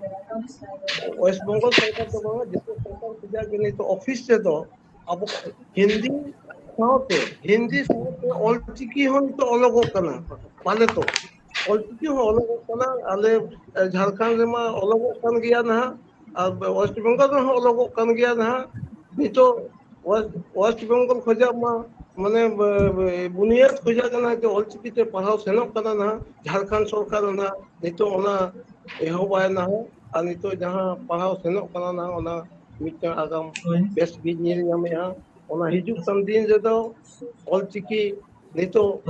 ᱣᱮᱥᱴ ᱵᱮᱝᱜᱚᱞ ᱥᱚᱨᱠᱟᱨ ᱫᱚ ᱵᱟᱝᱟ, ᱡᱚᱛᱚ ᱥᱚᱨᱠᱟᱨ ᱠᱷᱚᱡᱟᱜ ᱜᱮ ᱱᱤᱛᱚᱜ ᱚᱯᱷᱤᱥ ᱨᱮᱫᱚ ᱟᱵᱚ ᱦᱤᱱᱫᱤ ᱥᱟᱶᱛᱮ, ᱦᱤᱱᱫᱤ ᱥᱟᱶᱛᱮ ᱚᱞᱪᱤᱠᱤ ᱦᱚᱸ ᱱᱤᱛᱚᱜ ᱚᱞᱚᱜᱚᱜ ᱠᱟᱱᱟ᱾ ᱯᱟᱞᱮ ᱛᱚ ᱚᱞᱪᱤᱠᱤ ᱦᱚᱸ ᱚᱞᱚᱜᱚᱜ ᱠᱟᱱᱟ᱾ ᱟᱞᱮ, ᱮ, ᱡᱷᱟᱲᱠᱷᱚᱸᱰ ᱨᱮᱢᱟ ᱚᱞᱚᱜᱚᱜ ᱠᱟᱱ ᱜᱮᱭᱟ ᱱᱟᱦᱟᱜ, ᱟᱨ ᱣᱮᱥᱴ ᱵᱮᱝᱜᱚᱞ ᱨᱮᱦᱚᱸ ᱚᱞᱚᱜᱚᱜ ᱠᱟᱱ ᱜᱮᱭᱟ ᱱᱟᱦᱟᱜ᱾ ᱱᱤᱛᱚᱜ ᱣᱮᱥᱴ, ᱣᱮᱥᱴ ᱵᱮᱝᱜᱚᱞ ᱠᱷᱚᱡᱟᱜ ᱢᱟ, ᱢᱟᱱᱮ, ᱵ-, ᱵ-, ᱵᱩᱱᱤᱭᱟᱹᱫ ᱠᱷᱚᱡᱟᱜ ᱠᱟᱱᱟ ᱡᱮ ᱚᱞᱪᱤᱠᱤ ᱛᱮ ᱯᱟᱲᱦᱟᱣ ᱥᱮᱱᱚᱜ ᱠᱟᱱᱟ ᱱᱟᱦᱟᱜ᱾ ᱡᱷᱟᱲᱠᱷᱚᱸᱰ ᱥᱚᱨᱠᱟᱨ ᱱᱟᱦᱟᱜ ᱱᱤᱛᱚᱜ ᱚᱱᱟ ᱮᱦᱚᱵᱟᱭ ᱱᱟᱦᱟᱜ, ᱟᱨ ᱱᱤᱛᱚᱜ ᱡᱟᱦᱟᱸ ᱯᱟᱲᱦᱟᱣ ᱥᱮᱱᱚᱜ ᱠᱟᱱᱟ ᱱᱟᱦᱟᱜ, ᱚᱱᱟ ᱢᱤᱫᱴᱟᱝ ᱟᱜᱟᱢ ᱵᱮᱥ ᱜᱮ ᱧᱮᱞ ᱧᱟᱢᱮᱜᱼᱟ᱾ ᱚᱱᱟ ᱦᱤᱡᱩᱜ ᱠᱟᱱ ᱫᱤᱱ ᱨᱮᱫᱚ ᱚᱞᱪᱤᱠᱤ ᱱᱤᱛᱚᱜ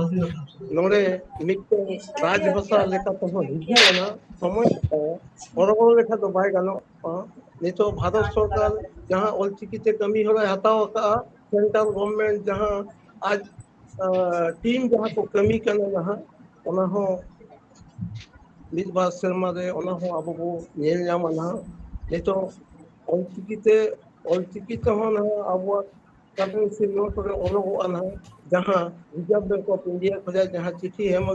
ᱱᱚᱰᱮ ᱢᱤᱫᱴᱟᱝ ᱨᱟᱡᱽ ᱵᱷᱟᱥᱟ ᱞᱮᱠᱟ ᱛᱮᱦᱚᱸ ᱦᱤᱡᱩᱜ ᱠᱟᱱᱟ᱾ ᱥᱚᱢᱚᱭ ᱦᱚᱨᱚᱵᱚᱨᱚ ᱞᱮᱠᱷᱟᱱ ᱫᱚ ᱵᱟᱭ ᱜᱟᱱᱚᱜᱼᱟ᱾ ᱱᱤᱛᱚᱜ ᱵᱷᱟᱨᱚᱛ ᱥᱚᱨᱠᱟᱨ ᱡᱟᱦᱟᱸ ᱚᱞᱪᱤᱠᱤ ᱛᱮ ᱠᱟᱹᱢᱤ ᱦᱚᱨᱟᱭ ᱦᱟᱛᱟᱣ ᱟᱠᱟᱫᱼᱟ, ᱥᱮᱱᱴᱨᱟᱞ ᱜᱚᱵᱷᱚᱨᱱᱢᱮᱱᱴ ᱡᱟᱦᱟᱸ ᱟᱡ, ᱟᱸ, ᱴᱤᱢ ᱡᱟᱦᱟᱸ ᱠᱚ ᱠᱟᱹᱢᱤ ᱠᱟᱱᱟ ᱱᱟᱦᱟᱜ, ᱚᱱᱟ ᱦᱚᱸ ᱢᱤᱫ ᱵᱟᱨ ᱥᱮᱨᱢᱟ ᱨᱮ ᱚᱱᱟ ᱦᱚᱸ ᱟᱵᱚ ᱵᱚ ᱧᱮᱞ ᱧᱟᱢᱟ ᱱᱟᱦᱟᱜ᱾ ᱱᱤᱛᱚᱜ ᱚᱞᱪᱤᱠᱤ ᱛᱮ, ᱚᱞᱪᱤᱠᱤ ᱛᱮᱦᱚᱸ ᱱᱟᱦᱟᱜ ᱟᱵᱚᱣᱟᱜ ᱠᱟᱹᱢᱤ ᱥᱤᱨᱡᱚᱱ ᱠᱚᱨᱮ ᱚᱞᱚᱜᱚᱜᱼᱟ ᱱᱟᱦᱟᱜ, ᱡᱟᱦᱟᱸ ᱨᱤᱡᱟᱨᱵᱷ ᱵᱮᱝᱠ ᱚᱯᱷ ᱤᱱᱰᱤᱭᱟ ᱠᱷᱚᱱᱟᱜ ᱡᱟᱦᱟᱸ ᱪᱤᱴᱷᱤ ᱮᱢ,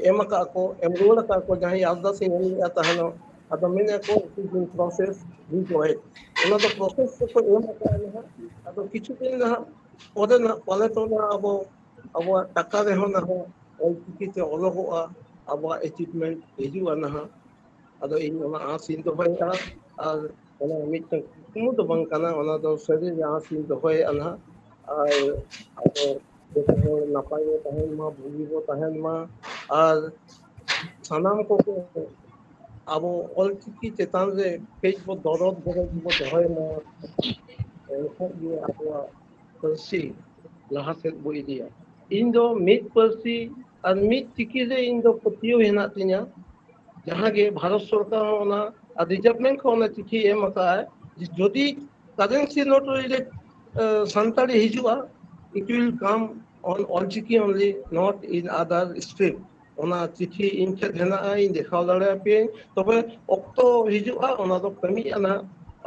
ᱮᱢ ᱟᱠᱟᱫ ᱠᱚ, ᱮᱢ ᱨᱩᱣᱟᱹᱲ ᱟᱠᱟᱫ ᱠᱚ, ᱡᱟᱦᱟᱸᱭ ᱟᱨᱫᱟᱥ ᱤᱧ ᱮᱢ ᱞᱮᱫᱼᱟ ᱛᱟᱦᱮᱱᱚᱜ, ᱟᱫᱚ ᱢᱮᱱᱮᱫ ᱠᱚ, "It is in process, we go ahead." ᱚᱱᱟ ᱫᱚ ᱯᱨᱚᱥᱮᱥ ᱨᱮᱠᱚ ᱮᱢ ᱟᱠᱟᱫᱼᱟ ᱱᱟᱦᱟᱜ᱾ ᱟᱫᱚ ᱠᱤᱪᱷᱩ ᱫᱤᱱ ᱱᱟᱦᱟᱜ ᱯᱚᱨᱮ ᱱᱟᱦᱟᱜ ᱯᱟᱞᱮ ᱛᱚ ᱱᱟᱦᱟᱜ ᱟᱵᱚ, ᱟᱵᱚᱣᱟᱜ ᱴᱟᱠᱟ ᱨᱮᱦᱚᱸ ᱱᱟᱦᱟᱜ ᱚᱞᱪᱤᱠᱤ ᱛᱮ ᱚᱞᱚᱜᱚᱜᱼᱟ, ᱟᱵᱚᱣᱟᱜ ᱮᱪᱤᱵᱷᱢᱮᱱᱴ ᱦᱤᱡᱩᱜᱼᱟ ᱱᱟᱦᱟᱜ᱾ ᱟᱫᱚ ᱤᱧ ᱚᱱᱟ ᱟᱸᱥ ᱤᱧ ᱫᱚᱦᱚᱭᱮᱫᱼᱟ, ᱟᱨ ᱚᱱᱟ ᱢᱤᱫᱴᱟᱝ ᱠᱩᱠᱢᱩ ᱫᱚ ᱵᱟᱝ ᱠᱟᱱᱟ, ᱚᱱᱟ ᱫᱚ ᱥᱟᱹᱨᱤ ᱜᱮ ᱟᱸᱥ ᱤᱧ ᱫᱚᱦᱚᱭᱮᱫᱼᱟ ᱱᱟᱦᱟᱜ᱾ ᱟᱨ ᱟᱫᱚ ᱡᱚᱛᱚ ᱦᱚᱲ ᱱᱟᱯᱟᱭ ᱵᱚ ᱛᱟᱦᱮᱱ ᱢᱟ, ᱵᱩᱜᱤ ᱵᱚ ᱛᱟᱦᱮᱱ ᱢᱟ᱾ ᱟᱨ ᱥᱟᱱᱟᱢ ᱠᱚᱜᱮ ᱟᱵᱚ ᱚᱞᱪᱤᱠᱤ ᱪᱮᱛᱟᱱ ᱨᱮ ᱠᱟᱹᱡ ᱵᱚ ᱫᱚᱨᱚᱫ ᱜᱚᱨᱚᱡᱽ ᱵᱚ ᱫᱚᱦᱚᱭ ᱢᱟ, ᱮᱱᱠᱷᱟᱱ ᱜᱮ ᱟᱵᱚᱣᱟᱜ ᱯᱟᱹᱨᱥᱤ ᱞᱟᱦᱟ ᱥᱮᱫ ᱵᱚ ᱤᱫᱤᱭᱟ᱾ ᱤᱧ ᱫᱚ ᱢᱤᱫ ᱯᱟᱹᱨᱥᱤ ᱟᱨ ᱢᱤᱫ ᱪᱤᱠᱤ ᱨᱮ ᱤᱧ ᱫᱚ ᱯᱟᱹᱛᱭᱟᱹᱣ ᱦᱮᱱᱟᱜ ᱛᱤᱧᱟ᱾ ᱡᱟᱦᱟᱸ ᱜᱮ ᱵᱷᱟᱨᱚᱛ ᱥᱚᱨᱠᱟᱨ ᱦᱚᱸ ᱚᱱᱟ ᱟᱨ ᱨᱤᱡᱟᱨᱵᱷ ᱵᱮᱝᱠ ᱦᱚᱸ ᱚᱱᱟ ᱪᱤᱴᱷᱤ ᱮᱢ ᱟᱠᱟᱫᱼᱟᱭ ᱡᱮ ᱡᱩᱫᱤ currency note ᱨᱮ ᱥᱟᱱᱛᱟᱲᱤ ᱦᱤᱡᱩᱜᱼᱟ, it will come on Ol Chiki only, not in other script᱾ ᱚᱱᱟ ᱪᱤᱴᱷᱤ ᱤᱧ ᱴᱷᱮᱱ ᱦᱮᱱᱟᱜᱼᱟ, ᱤᱧ ᱫᱮᱠᱷᱟᱣ ᱫᱟᱲᱮᱭᱟᱯᱮᱭᱟᱹᱧ᱾ ᱛᱚᱵᱮ ᱚᱠᱛᱚ ᱦᱤᱡᱩᱜᱼᱟ, ᱚᱱᱟ ᱫᱚ ᱠᱟᱹᱢᱤᱜᱼᱟ ᱱᱟᱦᱟᱜ᱾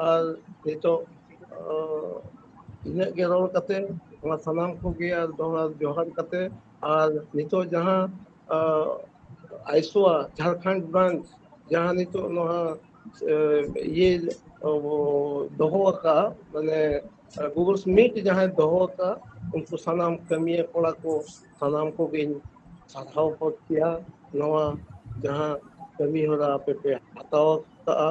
ᱟᱨ ᱱᱤᱛᱚᱜ ᱟᱸ, ᱤᱱᱟᱹᱜ ᱜᱮ ᱨᱚᱲ ᱠᱟᱛᱮ, ᱚᱱᱟ ᱥᱟᱱᱟᱢ ᱠᱚᱜᱮ ᱟᱨ ᱫᱚᱦᱲᱟ ᱡᱚᱦᱟᱨ ᱠᱟᱛᱮ, ᱟᱨ ᱱᱤᱛᱚᱜ ᱡᱟᱦᱟᱸ ᱟᱸ, ᱟᱭᱥᱳᱣᱟ ᱡᱷᱟᱲᱠᱷᱚᱸᱰ ᱵᱨᱟᱧᱪ ᱡᱟᱦᱟᱸ ᱱᱤᱛᱚᱜ ᱱᱚᱣᱟ ᱟᱸ, ᱤᱭᱟᱹ ᱟᱵᱚ ᱫᱚᱦᱚ ᱟᱠᱟᱫᱼᱟ, ᱢᱟᱱᱮ Google Meet ᱡᱟᱦᱟᱸᱭ ᱫᱚᱦᱚ ᱟᱠᱟᱫᱼᱟ, ᱩᱱᱠᱩ ᱥᱟᱱᱟᱢ ᱠᱟᱹᱢᱤᱭᱟᱹ ᱠᱚᱲᱟ ᱠᱚ ᱥᱟᱱᱟᱢ ᱠᱚᱜᱮᱧ ᱥᱟᱨᱦᱟᱣ ᱯᱟᱹᱨᱥᱤᱭᱟ᱾ ᱱᱚᱣᱟ ᱡᱟᱦᱟᱸ ᱠᱟᱹᱢᱤ ᱦᱚᱨᱟ ᱟᱯᱮ ᱯᱮ ᱦᱟᱛᱟᱣ ᱟᱠᱟᱫᱼᱟ,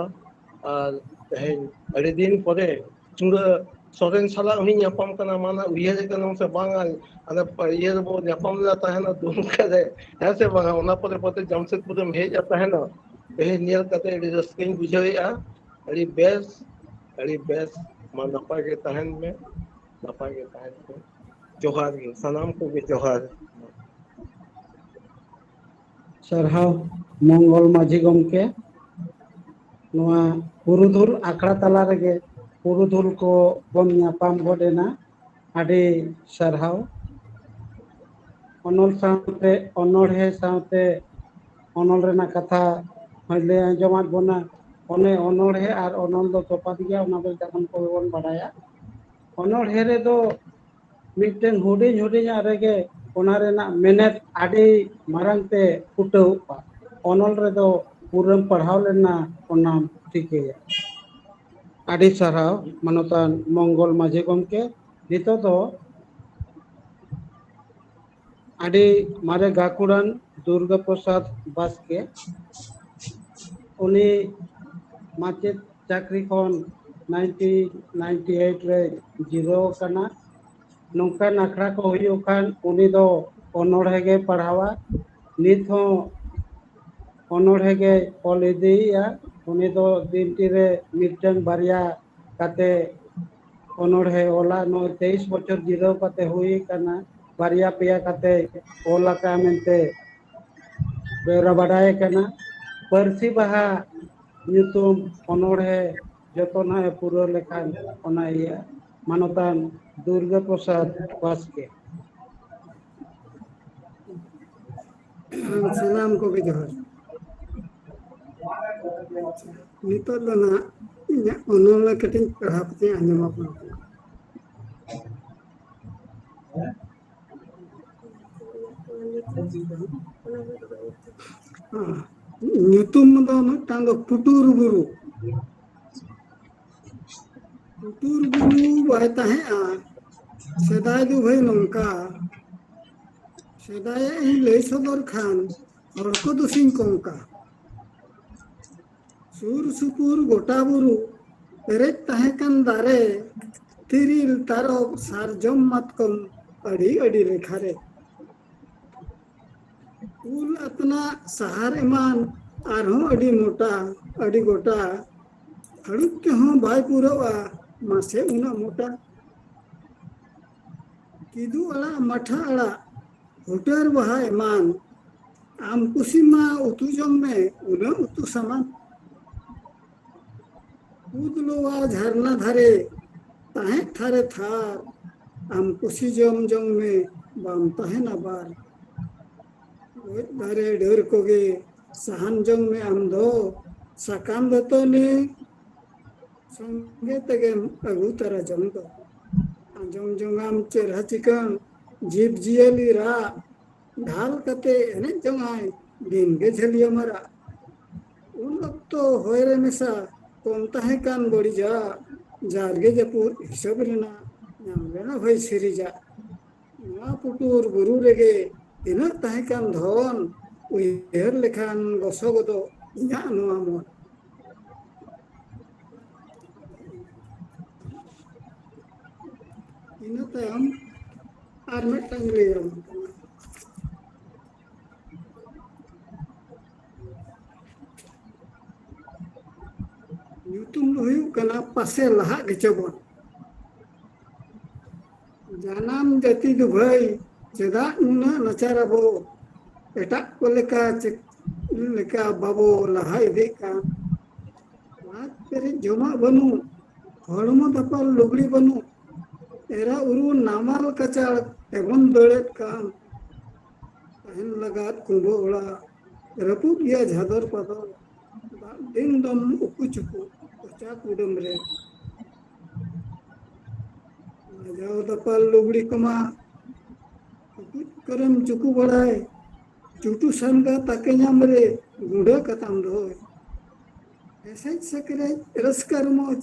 ᱟᱨ ᱛᱮᱦᱮᱧ ᱟᱹᱰᱤ ᱫᱤᱱ ᱯᱚᱨᱮ ᱪᱩᱲᱟᱹ ᱥᱚᱨᱮᱱ ᱥᱟᱞᱟᱜ ᱦᱚᱸᱧ ᱧᱟᱯᱟᱢ ᱠᱟᱱᱟ, ᱢᱟ ᱱᱟ ᱩᱭᱦᱟᱹᱨᱮ ᱠᱟᱱᱟᱢ ᱥᱮ ᱵᱟᱝᱟ? ᱟᱫᱚ ᱤᱭᱟᱹ ᱨᱮᱵᱚ ᱧᱟᱯᱟᱢ ᱞᱮᱱᱟ ᱛᱟᱦᱮᱱᱟ ᱫᱩᱢᱠᱟ ᱨᱮ, ᱦᱮᱸ ᱥᱮ ᱵᱟᱝᱟ? ᱚᱱᱟ ᱯᱚᱨᱮ ᱯᱚᱨᱮ ᱡᱟᱢᱥᱮᱫᱽᱯᱩᱨ ᱮᱢ ᱦᱮᱡ ᱟ ᱛᱟᱦᱮᱱᱟ᱾ ᱛᱮᱦᱮᱧ ᱧᱮᱞ ᱠᱟᱛᱮ ᱟᱹᱰᱤ ᱨᱟᱹᱥᱠᱟᱹᱧ ᱵᱩᱡᱷᱟᱹᱣᱮᱫᱼᱟ᱾ ᱟᱹᱰᱤ ᱵᱮᱥ, ᱟᱹᱰᱤ ᱵᱮᱥ᱾ ᱢᱟ ᱱᱟᱯᱟᱭ ᱜᱮ ᱛᱟᱦᱮᱱ ᱢᱮ, ᱱᱟᱯᱟᱭ ᱜᱮ ᱛᱟᱦᱮᱱ ᱯᱮ᱾ ᱡᱚᱦᱟᱨ ᱜᱮ, ᱥᱟᱱᱟᱢ ᱠᱚᱜᱮ ᱡᱚᱦᱟᱨ᱾ ᱥᱟᱨᱦᱟᱣ ᱢᱚᱝᱜᱚᱞ ᱢᱟᱹᱡᱷᱤ ᱜᱚᱢᱠᱮ, ᱱᱚᱣᱟ ᱯᱩᱨᱩᱫᱷᱩᱞ ᱟᱠᱷᱲᱟ ᱛᱟᱞᱟ ᱨᱮᱜᱮ ᱯᱩᱨᱩᱫᱷᱩᱞ ᱠᱚ ᱵᱚᱱ ᱧᱟᱯᱟᱢ ᱜᱚᱫ ᱮᱱᱟ᱾ ᱟᱹᱰᱤ ᱥᱟᱨᱦᱟᱣ᱾ ᱚᱱᱚᱞ ᱥᱟᱶᱛᱮ ᱚᱱᱚᱬᱦᱮ ᱥᱟᱶᱛᱮ ᱚᱱᱚᱞ ᱨᱮᱱᱟᱜ ᱠᱟᱛᱷᱟ ᱦᱚᱸᱭ ᱞᱟᱹᱭ ᱟᱸᱡᱚᱢᱟᱫ ᱵᱚᱱᱟ᱾ ᱚᱱᱮ ᱚᱱᱚᱬᱦᱮ ᱟᱨ ᱚᱱᱚᱞ ᱫᱚ ᱛᱚᱯᱟᱛ ᱜᱮᱭᱟ, ᱚᱱᱟ ᱫᱚ ᱡᱟᱦᱟᱸ ᱠᱚᱜᱮ ᱵᱚᱱ ᱵᱟᱰᱟᱭᱟ᱾ ᱚᱱᱚᱬᱦᱮ ᱨᱮᱫᱚ ᱢᱤᱫᱴᱮᱱ ᱦᱩᱰᱤᱧ ᱦᱩᱰᱤᱧᱟᱜ ᱨᱮᱜᱮ ᱚᱱᱟ ᱨᱮᱱᱟᱜ ᱢᱮᱱᱮᱛ ᱟᱹᱰᱤ ᱢᱟᱨᱟᱝ ᱛᱮ ᱯᱷᱩᱴᱟᱹᱣᱜᱼᱟ᱾ ᱚᱱᱚᱞ ᱨᱮᱫᱚ ᱯᱩᱨᱟᱹᱢ ᱯᱟᱲᱦᱟᱣ ᱞᱮᱱᱟ, ᱚᱱᱟᱢ ᱴᱷᱤᱠᱟᱹᱭᱟ᱾ ᱟᱹᱰᱤ ᱥᱟᱨᱦᱟᱣ ᱢᱟᱱᱚᱛᱟᱱ ᱢᱚᱝᱜᱚᱞ ᱢᱟᱹᱡᱷᱤ ᱜᱚᱢᱠᱮ᱾ ᱱᱤᱛᱚᱜ ᱫᱚ ᱟᱹᱰᱤ ᱢᱟᱨᱮ ᱜᱟᱹᱠᱷᱩᱲᱟᱱ ᱫᱩᱨᱜᱟ ᱯᱨᱚᱥᱟᱫᱽ ᱵᱟᱥᱠᱮ, ᱩᱱᱤ ᱢᱟᱪᱮᱫ ᱪᱟᱹᱠᱨᱤ ᱠᱷᱚᱱ nineteen ninety eight ᱨᱮ ᱡᱤᱨᱟᱹᱣ ᱟᱠᱟᱱᱟ᱾ ᱱᱚᱝᱠᱟᱱ ᱟᱠᱷᱲᱟ ᱠᱚ ᱦᱩᱭᱩᱜ ᱠᱷᱟᱱ ᱩᱱᱤ ᱫᱚ ᱚᱱᱚᱬᱦᱮ ᱜᱮ ᱯᱟᱲᱦᱟᱣᱟ᱾ ᱱᱤᱛ ᱦᱚᱸ ᱚᱱᱚᱬᱦᱮ ᱜᱮ ᱚᱞ ᱤᱫᱤᱭᱮᱫᱼᱟ᱾ ᱩᱱᱤ ᱫᱚ ᱫᱤᱱᱴᱤ ᱨᱮ ᱢᱤᱫᱴᱟᱝ ᱵᱟᱨᱭᱟ ᱠᱟᱛᱮ ᱚᱱᱚᱬᱦᱮ ᱚᱞᱟ᱾ ᱱᱚᱜᱼᱚᱭ ᱛᱮᱭᱤᱥ ᱵᱚᱪᱷᱚᱨ ᱡᱤᱨᱟᱹᱣ ᱠᱟᱛᱮ ᱦᱩᱭ ᱠᱟᱱᱟ, ᱵᱟᱨᱭᱟ ᱯᱮᱭᱟ ᱠᱟᱛᱮ ᱚᱞ ᱟᱠᱟᱫᱼᱟ ᱢᱮᱱᱛᱮ ᱵᱮᱣᱨᱟ ᱵᱟᱰᱟᱭ ᱠᱟᱱᱟ᱾ ᱯᱟᱹᱨᱥᱤ ᱵᱟᱦᱟ ᱧᱩᱛᱩᱢ ᱚᱱᱚᱬᱦᱮ ᱡᱚᱛᱚ ᱱᱟᱜ ᱮ ᱯᱩᱨᱟᱹᱣ ᱞᱮᱠᱷᱟᱱ ᱚᱱᱟ ᱤᱭᱟᱹ ᱢᱟᱱᱚᱛᱟᱱ ᱫᱩᱨᱜᱟᱹ ᱯᱨᱚᱥᱟᱫᱽ ᱵᱟᱥᱠᱮ᱾ ᱥᱟᱱᱟᱢ ᱠᱚᱜᱮ ᱡᱚᱦᱟᱨ᱾ ᱱᱤᱛᱚᱜ ᱫᱚ ᱱᱟᱦᱟᱜ ᱤᱧᱟᱹᱜ ᱚᱱᱚᱬᱦᱮ ᱠᱟᱹᱴᱤᱡ ᱯᱟᱲᱦᱟᱣ ᱠᱟᱛᱮ ᱟᱸᱡᱚᱢ ᱟᱵᱚᱱ ᱠᱟᱱᱟ᱾ ᱧᱩᱛᱩᱢ ᱫᱚ ᱢᱤᱫᱴᱟᱝ ᱫᱚ ᱯᱩᱴᱩᱨ ᱵᱩᱨᱩ᱾ ᱯᱩᱴᱩᱨ ᱵᱩᱨᱩ ᱵᱟᱭ ᱛᱟᱦᱮᱸᱜᱼᱟ ᱥᱮᱫᱟᱭ ᱫᱚ ᱵᱷᱟᱹᱭ ᱱᱚᱝᱠᱟ᱾ ᱥᱮᱫᱟᱭᱟᱜ ᱤᱧ ᱞᱟᱹᱭ ᱥᱚᱫᱚᱨ ᱠᱷᱟᱱ ᱦᱚᱲ ᱠᱚ ᱫᱩᱥᱤᱧ ᱠᱚᱝᱠᱟ᱾ ᱥᱩᱨ ᱥᱩᱯᱩᱨ ᱜᱚᱴᱟ ᱵᱩᱨᱩ ᱯᱮᱨᱮᱡ ᱛᱟᱦᱮᱸ ᱠᱟᱱ ᱫᱟᱨᱮ, ᱛᱤᱨᱤᱞ, ᱛᱟᱨᱚᱵ, ᱥᱟᱨᱡᱚᱢ, ᱢᱟᱛᱠᱚᱢ ᱟᱹᱰᱤ ᱟᱹᱰᱤ ᱞᱮᱠᱷᱟ ᱨᱮ᱾ ᱩᱞ, ᱟᱛᱱᱟᱜ, ᱥᱟᱦᱟᱨ ᱮᱢᱟᱱ ᱟᱨᱦᱚᱸ ᱟᱹᱰᱤ ᱢᱚᱴᱟ, ᱟᱹᱰᱤ ᱜᱚᱴᱟ᱾ ᱦᱟᱹᱲᱩᱵ ᱛᱮᱦᱚᱸ ᱵᱟᱭ ᱯᱩᱨᱟᱹᱣᱼᱟ ᱢᱟᱥᱮ ᱩᱱᱟᱹᱜ ᱢᱚᱴᱟ᱾ ᱠᱤᱫᱩ ᱟᱲᱟᱜ, ᱢᱟᱴᱷᱟ ᱟᱲᱟᱜ, ᱦᱩᱴᱟᱹᱨ ᱵᱟᱦᱟ ᱮᱢᱟᱱ᱾ ᱟᱢ ᱠᱩᱥᱤ ᱢᱟ ᱩᱛᱩ ᱡᱚᱢ ᱢᱮ ᱩᱱᱟᱹᱜ ᱩᱛᱩ ᱥᱟᱢᱟᱱ᱾ ᱠᱩᱫ ᱞᱚᱣᱟ ᱡᱷᱟᱨᱱᱟ ᱫᱷᱟᱨᱮ ᱛᱟᱦᱮᱸᱫ ᱛᱷᱟᱨᱮ ᱛᱷᱟᱨ᱾ ᱟᱢ ᱠᱩᱥᱤ ᱡᱚᱢ ᱡᱚᱝ ᱢᱮ ᱵᱟᱢ ᱛᱟᱦᱮᱱᱟ ᱵᱟᱨ᱾ ᱜᱚᱡ ᱫᱟᱨᱮ ᱰᱟᱹᱨ ᱠᱚᱜᱮ ᱥᱟᱦᱟᱱ ᱡᱚᱝ ᱢᱮ ᱟᱢ ᱫᱚ᱾ ᱥᱟᱠᱟᱢ ᱫᱟᱹᱛᱟᱹᱱᱤ ᱥᱚᱸᱜᱮ ᱛᱮᱜᱮᱢ ᱟᱹᱜᱩ ᱛᱟᱨᱟ ᱡᱚᱝ ᱫᱚ᱾ ᱟᱸᱡᱚᱢ ᱡᱚᱝᱟᱢ ᱪᱮᱨᱦᱟ ᱪᱤᱠᱟᱹᱬ ᱡᱤᱵᱽ ᱡᱤᱭᱟᱹᱞᱤ ᱨᱟᱜ᱾ ᱰᱷᱟᱞ ᱠᱟᱛᱮ ᱮᱱᱮᱡ ᱡᱚᱝᱟᱭ ᱫᱤᱱ ᱜᱮ ᱡᱷᱟᱹᱞᱤᱭᱟᱹ ᱢᱟᱨᱟᱜ᱾ ᱩᱱ ᱚᱠᱛᱚ ᱦᱚᱭ ᱨᱮ ᱢᱮᱥᱟ ᱠᱚᱢ ᱛᱟᱦᱮᱸ ᱠᱟᱱ ᱵᱟᱹᱲᱤᱡᱟᱜ᱾ ᱡᱟᱨᱜᱮ ᱡᱟᱹᱯᱩᱫ ᱦᱤᱥᱟᱹᱵ ᱨᱮᱱᱟᱜ ᱧᱟᱢ ᱞᱮᱱᱟ ᱦᱚᱭ ᱥᱤᱨᱤᱡᱟᱜ᱾ ᱱᱚᱣᱟ ᱯᱩᱴᱩᱨ ᱵᱩᱨᱩ ᱨᱮᱜᱮ ᱛᱤᱱᱟᱹᱜ ᱛᱟᱦᱮᱸ ᱠᱟᱱ ᱫᱷᱚᱱ, ᱩᱭᱦᱟᱹᱨ ᱞᱮᱠᱷᱟᱱ ᱜᱚᱥᱚ ᱜᱚᱫᱚᱜ ᱤᱧᱟᱹᱜ ᱱᱚᱣᱟ ᱢᱚᱱ᱾ ᱤᱱᱟᱹ ᱛᱟᱭᱚᱢ ᱟᱨ ᱢᱤᱫᱴᱟᱝ ᱞᱟᱹᱭ ᱟᱵᱚᱱ ᱠᱟᱱᱟ᱾ ᱧᱩᱛᱩᱢ ᱫᱚ ᱦᱩᱭᱩᱜ ᱠᱟᱱᱟ ᱯᱟᱥᱮ ᱞᱟᱦᱟᱜ ᱜᱮᱪᱚ ᱵᱚᱱ᱾ ᱡᱟᱱᱟᱢ ᱡᱟᱹᱛᱤ ᱫᱚ ᱵᱷᱟᱹᱭ, ᱪᱮᱫᱟᱜ ᱱᱩᱱᱟᱹᱜ ᱱᱟᱪᱟᱨ ᱟᱵᱚ? ᱮᱴᱟᱜ ᱠᱚ ᱞᱮᱠᱟ ᱪᱮ-, ᱞᱮᱠᱟ ᱵᱟᱵᱚ ᱞᱟᱦᱟ ᱤᱫᱤᱜ ᱠᱟᱱ᱾ ᱞᱟᱡ ᱯᱮᱨᱮᱡ ᱡᱚᱢᱟᱜ ᱵᱟᱹᱱᱩᱜ, ᱦᱚᱲᱢᱚ ᱫᱟᱯᱟᱞ ᱞᱩᱜᱽᱲᱤ ᱵᱟᱹᱱᱩᱜ, ᱮᱨᱟ ᱩᱨᱩ ᱱᱟᱢᱟᱞ ᱠᱟᱪᱟᱲ ᱛᱮᱵᱚᱱ ᱫᱟᱹᱲᱮᱫ ᱠᱟᱱ᱾ ᱛᱟᱦᱮᱱ ᱞᱟᱜᱟᱫ ᱠᱩᱸᱵᱟᱹ ᱚᱲᱟᱜ, ᱨᱟᱹᱯᱩᱫ ᱜᱮᱭᱟ ᱡᱷᱟᱫᱚᱨ ᱯᱟᱫᱚᱨ, ᱫᱟᱜ ᱫᱤᱱ ᱫᱚᱢ ᱩᱠᱩ ᱪᱩᱠᱩ ᱠᱚᱪᱟ ᱠᱩᱰᱟᱹᱢ ᱨᱮ᱾ ᱞᱟᱡᱟᱣ ᱫᱟᱯᱟᱞ ᱞᱩᱜᱽᱲᱤ ᱠᱚᱢᱟ ᱴᱩᱠᱩᱡ ᱠᱚᱨᱮᱢ ᱪᱩᱠᱩ ᱵᱟᱲᱟᱭ, ᱪᱩᱴᱩ ᱥᱟᱱᱜᱟ ᱛᱟᱠᱮ ᱧᱟᱢ ᱨᱮ ᱜᱩᱸᱰᱟᱹ ᱠᱟᱛᱟᱢ ᱫᱚᱦᱚᱭ᱾ ᱦᱮᱥᱮᱡ ᱥᱮᱠᱨᱮᱡ ᱨᱟᱹᱥᱠᱟᱹ ᱨᱚᱢᱚᱡᱽ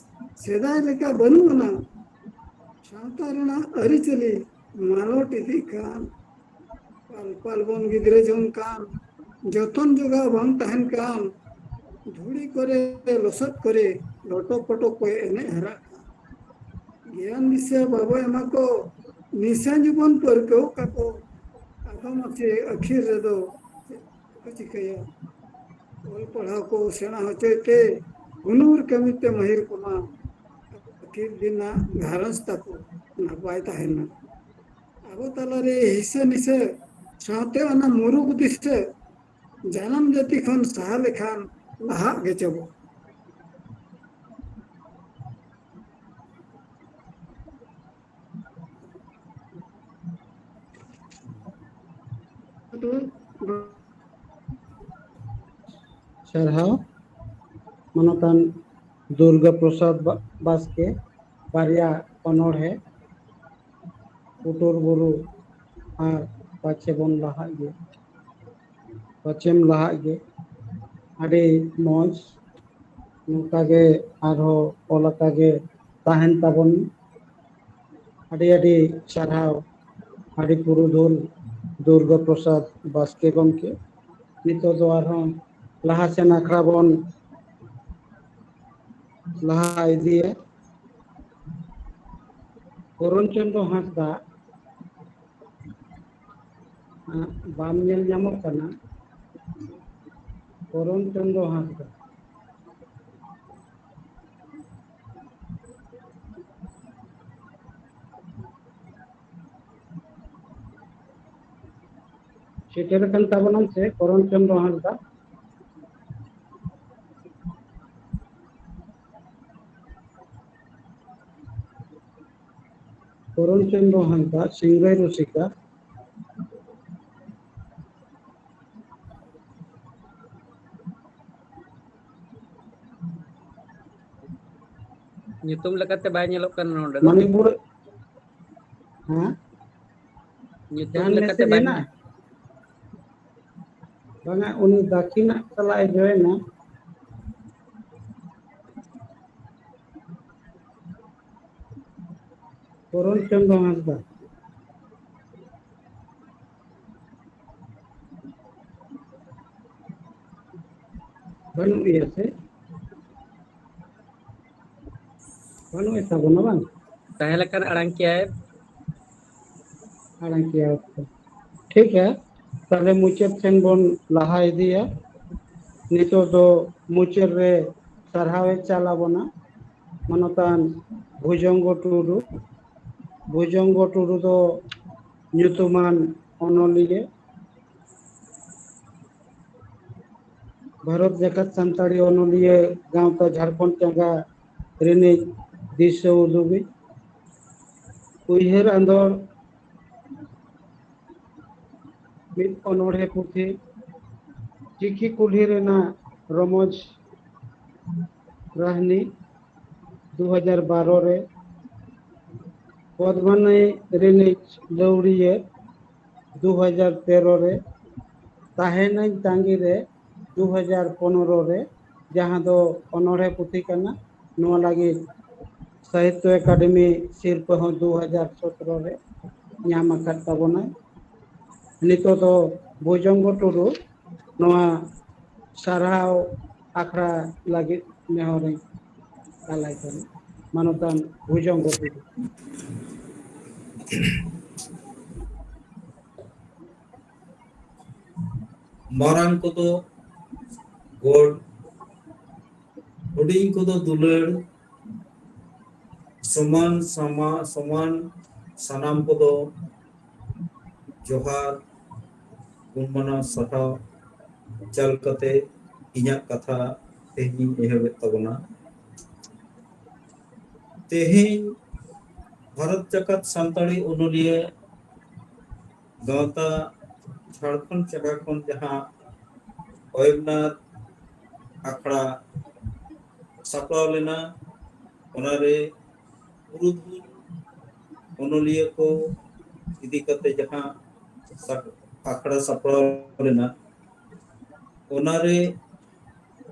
ᱥᱮᱫᱟᱭ ᱞᱮᱠᱟ ᱵᱟᱹᱱᱩᱜ ᱟᱱᱟ᱾ ᱥᱟᱶᱛᱟ ᱨᱮᱱᱟᱜ ᱟᱹᱨᱤᱪᱟᱹᱞᱤ ᱢᱟᱞᱚᱴ ᱤᱫᱤᱜ ᱠᱟᱱ᱾ ᱯᱟᱞ ᱯᱟᱞ ᱵᱚᱱ ᱜᱤᱫᱽᱨᱟᱹ ᱡᱚᱝ ᱠᱟᱱ, ᱡᱚᱛᱚᱱ ᱡᱚᱜᱟᱣ ᱵᱟᱝ ᱛᱟᱦᱮᱱ ᱠᱟᱱ᱾ ᱫᱷᱩᱲᱤ ᱠᱚᱨᱮ ᱞᱚᱥᱚᱫ ᱠᱚᱨᱮ ᱞᱚᱴᱚ ᱯᱚᱴᱚ ᱠᱚ ᱮᱱᱮᱡ ᱦᱟᱨᱟᱜ ᱠᱟᱱ᱾ ᱜᱮᱭᱟᱱ ᱫᱤᱥᱟᱹ ᱵᱟᱵᱚ ᱮᱢᱟ ᱠᱚ, ᱱᱤᱥᱟᱹ ᱧᱩ ᱵᱚᱱ ᱯᱟᱹᱨᱠᱟᱹᱣ ᱠᱟᱠᱚ᱾ ᱟᱫᱚ ᱢᱟᱥᱮ ᱟᱹᱠᱷᱤᱨ ᱨᱮᱫᱚ ᱪᱮᱫ ᱠᱚ ᱪᱤᱠᱟᱹᱭᱟ? ᱚᱞ ᱯᱟᱲᱦᱟᱣ ᱠᱚ ᱥᱮᱬᱟ ᱦᱚᱪᱚᱭ ᱛᱮ, ᱦᱩᱱᱟᱹᱨ ᱠᱟᱹᱢᱤ ᱛᱮ ᱢᱟᱹᱦᱤᱨ ᱠᱚᱢᱟ᱾ ᱟᱹᱠᱷᱤᱨ ᱫᱤᱱᱟᱜ ᱜᱷᱟᱨᱚᱸᱡᱽ ᱛᱟᱠᱚ ᱱᱟᱯᱟᱭ ᱛᱟᱦᱮᱱᱟ᱾ ᱟᱵᱚ ᱛᱟᱞᱟᱨᱮ ᱦᱤᱥᱟᱹ ᱱᱤᱥᱟᱹ ᱥᱟᱶᱛᱮ ᱚᱱᱟ ᱢᱩᱨᱩᱠ ᱫᱤᱥᱟᱹ ᱡᱟᱱᱟᱢ ᱡᱟᱹᱛᱤ ᱠᱷᱚᱱ ᱥᱟᱦᱟ ᱞᱮᱠᱷᱟᱱ ᱞᱟᱦᱟᱜ ᱜᱮᱪᱚ ᱵᱚ᱾ ᱥᱟᱨᱦᱟᱣ ᱢᱟᱱᱚᱛᱟᱱ ᱫᱩᱨᱜᱟ ᱯᱨᱚᱥᱟᱫᱽ ᱵᱟ-, ᱵᱟᱥᱠᱮ, ᱵᱟᱨᱭᱟ ᱚᱱᱚᱬᱦᱮ, ᱯᱩᱴᱩᱨ ᱵᱩᱨᱩ ᱟᱨ ᱯᱟᱪᱷᱮ ᱵᱚᱱ ᱞᱟᱦᱟᱜ ᱜᱮ, ᱯᱟᱪᱷᱮᱢ ᱞᱟᱦᱟᱜ ᱜᱮ᱾ ᱟᱹᱰᱤ ᱢᱚᱡᱽ, ᱱᱚᱝᱠᱟ ᱜᱮ ᱟᱨᱦᱚᱸ ᱚᱞ ᱟᱠᱟ ᱜᱮ ᱛᱟᱦᱮᱱ ᱛᱟᱵᱚᱱ᱾ ᱟᱹᱰᱤ ᱟᱹᱰᱤ ᱥᱟᱨᱦᱟᱣ, ᱟᱹᱰᱤ ᱯᱩᱨᱩᱫᱷᱩᱞ ᱫᱩᱨᱜᱟ ᱯᱨᱚᱥᱟᱫᱽ ᱵᱟᱥᱠᱮ ᱜᱚᱢᱠᱮ᱾ ᱱᱤᱛᱚᱜ ᱫᱚ ᱟᱨᱦᱚᱸ ᱞᱟᱦᱟ ᱥᱮᱱ ᱟᱠᱷᱲᱟ ᱵᱚᱱ ᱞᱟᱦᱟ ᱤᱫᱤᱭᱟ᱾ ᱠᱚᱨᱚᱱ ᱪᱚᱸᱫᱽᱨᱚ ᱦᱟᱸᱥᱫᱟ, ᱵᱟᱢ ᱧᱮᱞ ᱧᱟᱢᱚᱜ ᱠᱟᱱᱟ᱾ ᱠᱚᱨᱚᱱ ᱪᱚᱸᱫᱽᱨᱚ ᱦᱟᱸᱥᱫᱟ᱾ ᱥᱮᱴᱮᱨ ᱟᱠᱟᱱ ᱛᱟᱵᱚᱱᱟᱢ ᱥᱮ, ᱠᱚᱨᱚᱱ ᱪᱚᱸᱫᱽᱨᱚ ᱦᱟᱸᱥᱫᱟ? ᱠᱚᱨᱚᱱ ᱪᱚᱸᱫᱽᱨᱚ ᱦᱟᱸᱥᱫᱟ, ᱥᱤᱝᱨᱟᱹᱭ ᱨᱩᱥᱤᱠᱟ᱾ ᱧᱩᱛᱩᱢ ᱞᱮᱠᱟᱛᱮ ᱵᱟᱭ ᱧᱮᱞᱚᱜ ᱠᱟᱱᱟ ᱱᱚᱰᱮ ᱫᱚ᱾ ᱢᱚᱱᱤᱯᱩᱨ, ᱦᱮᱸ? ᱧᱩᱛᱩᱢ ᱡᱟᱦᱟᱱ ᱞᱮᱠᱟᱛᱮ ᱢᱮᱥᱮᱡᱽ ᱵᱟᱭ ᱦᱮᱱᱟᱜ? ᱵᱟᱝᱟ, ᱩᱱᱤ ᱫᱟᱹᱠᱷᱤᱱᱟᱜ ᱥᱟᱞᱟᱜ ᱮ ᱡᱚᱭᱮᱱᱟ᱾ ᱠᱚᱨᱚᱱ ᱪᱚᱸᱫᱽᱨᱚ ᱦᱟᱸᱥᱫᱟ᱾ ᱵᱟᱹᱱᱩᱜ ᱮᱭᱟ ᱥᱮ? ᱵᱟᱹᱱᱩᱜ ᱮ ᱛᱟᱵᱚᱱᱟ ᱵᱟᱝ? ᱛᱟᱦᱮᱸ ᱞᱮᱠᱷᱟᱱ ᱟᱲᱟᱝ ᱠᱮᱭᱟᱭ᱾ ᱟᱲᱟᱝ ᱠᱮᱭᱟ᱾ ᱴᱷᱤᱠ ᱜᱮᱭᱟ, ᱛᱟᱦᱞᱮ ᱢᱩᱪᱟᱹᱫ ᱥᱮᱱ ᱵᱚᱱ ᱞᱟᱦᱟ ᱤᱫᱤᱭᱟ᱾ ᱱᱤᱛᱚᱜ ᱫᱚ ᱢᱩᱪᱟᱹᱫ ᱨᱮ ᱥᱟᱨᱦᱟᱣ ᱮ ᱪᱟᱞ ᱟᱵᱚᱱᱟ ᱢᱟᱱᱚᱛᱟᱱ ᱵᱷᱩᱡᱚᱝᱜᱚ ᱴᱩᱰᱩ᱾ ᱵᱷᱩᱡᱚᱝᱜᱚ ᱴᱩᱰᱩ ᱫᱚ ᱧᱩᱛᱩᱢᱟᱱ ᱚᱱᱚᱞᱤᱭᱟᱹ, ᱵᱷᱟᱨᱚᱛ ᱡᱟᱠᱟᱛ ᱥᱟᱱᱛᱟᱲᱤ ᱚᱱᱚᱞᱤᱭᱟᱹ ᱜᱟᱶᱛᱟ ᱡᱷᱟᱲᱠᱷᱚᱸᱰ ᱪᱟᱸᱜᱟ ᱨᱤᱱᱤᱡ ᱫᱤᱥᱟᱹ ᱩᱫᱩᱜᱤᱡ᱾ ᱩᱭᱦᱟᱹᱨ ᱟᱸᱫᱳᱲ, ᱢᱤᱫ ᱚᱱᱚᱬᱦᱮ ᱯᱩᱛᱷᱤ, ᱪᱤᱠᱤ ᱠᱩᱞᱦᱤ ᱨᱮᱱᱟᱜ ᱨᱚᱢᱚᱡᱽ ᱨᱟᱦᱱᱤ, ᱫᱩ ᱦᱟᱡᱟᱨ ᱵᱟᱨᱚ ᱨᱮ, ᱯᱚᱫᱽᱢᱟᱱᱤ ᱨᱤᱱᱤᱡ ᱞᱟᱹᱣᱲᱤᱭᱟᱹ, ᱫᱩ ᱦᱟᱡᱟᱨ ᱛᱮᱨᱚ ᱨᱮ, ᱛᱟᱦᱮᱱᱟᱹᱧ ᱛᱟᱺᱜᱤ ᱨᱮ, ᱫᱩ ᱦᱟᱡᱟᱨ ᱯᱚᱱᱨᱚ ᱨᱮ, ᱡᱟᱦᱟᱸ ᱫᱚ ᱚᱱᱚᱬᱦᱮ ᱯᱩᱛᱷᱤ ᱠᱟᱱᱟ᱾ ᱱᱚᱣᱟ ᱞᱟᱹᱜᱤᱫ ᱥᱟᱦᱤᱛᱛᱚ ᱮᱠᱟᱰᱮᱢᱤ ᱥᱤᱨᱯᱟᱹ ᱦᱚᱸ ᱫᱩ ᱦᱟᱡᱟᱨ ᱥᱚᱛᱨᱚ ᱨᱮ ᱧᱟᱢ ᱟᱠᱟᱫ ᱛᱟᱵᱚᱱᱟᱭ᱾ ᱱᱤᱛᱚᱜ ᱫᱚ ᱵᱷᱩᱡᱚᱝᱜᱚ ᱴᱩᱰᱩ ᱱᱚᱣᱟ ᱥᱟᱨᱦᱟᱣ ᱟᱠᱷᱲᱟ ᱞᱟᱹᱜᱤᱫ ᱱᱮᱦᱚᱨᱤᱧ ᱟᱞᱟᱭ ᱠᱟᱱᱟ᱾ ᱢᱟᱱᱚᱛᱟᱱ ᱵᱷᱩᱡᱚᱝᱜᱚ ᱴᱩᱰᱩ᱾ ᱢᱟᱨᱟᱝ ᱠᱚᱫᱚ ᱜᱚᱰ, ᱦᱩᱰᱤᱧ ᱠᱚᱫᱚ ᱫᱩᱞᱟᱹᱲ, ᱥᱚᱢᱟᱱ ᱥᱟᱢᱟ-, ᱥᱚᱢᱟᱱ ᱥᱟᱱᱟᱢ ᱠᱚᱫᱚ ᱡᱚᱦᱟᱨ, ᱜᱩᱱ ᱢᱟᱱᱟᱣ ᱥᱟᱨᱦᱟᱣ ᱪᱟᱞ ᱠᱟᱛᱮ ᱤᱧᱟᱹᱜ ᱠᱟᱛᱷᱟ ᱛᱮᱦᱮᱧ ᱤᱧ ᱮᱦᱚᱵᱮᱫ ᱛᱟᱵᱚᱱᱟ᱾ ᱛᱮᱦᱮᱧ ᱵᱷᱟᱨᱚᱛ ᱡᱟᱠᱟᱛ ᱥᱟᱱᱛᱟᱲᱤ ᱚᱱᱚᱞᱤᱭᱟᱹ ᱜᱟᱶᱛᱟ ᱡᱷᱟᱲᱠᱷᱚᱸᱰ ᱡᱟᱭᱜᱟ ᱠᱷᱚᱱ ᱡᱟᱦᱟᱸ ᱚᱭᱮᱵᱱᱟᱛᱷ ᱟᱠᱷᱲᱟ ᱥᱟᱯᱲᱟᱣ ᱞᱮᱱᱟ, ᱚᱱᱟᱨᱮ ᱯᱩᱨᱩᱫᱷᱩᱞ ᱚᱱᱚᱞᱤᱭᱟᱹ ᱠᱚ ᱤᱫᱤ ᱠᱟᱛᱮ ᱡᱟᱦᱟᱸ ᱥᱟ-, ᱟᱠᱷᱲᱟ ᱥᱟᱯᱲᱟᱣ ᱞᱮᱱᱟ, ᱚᱱᱟᱨᱮ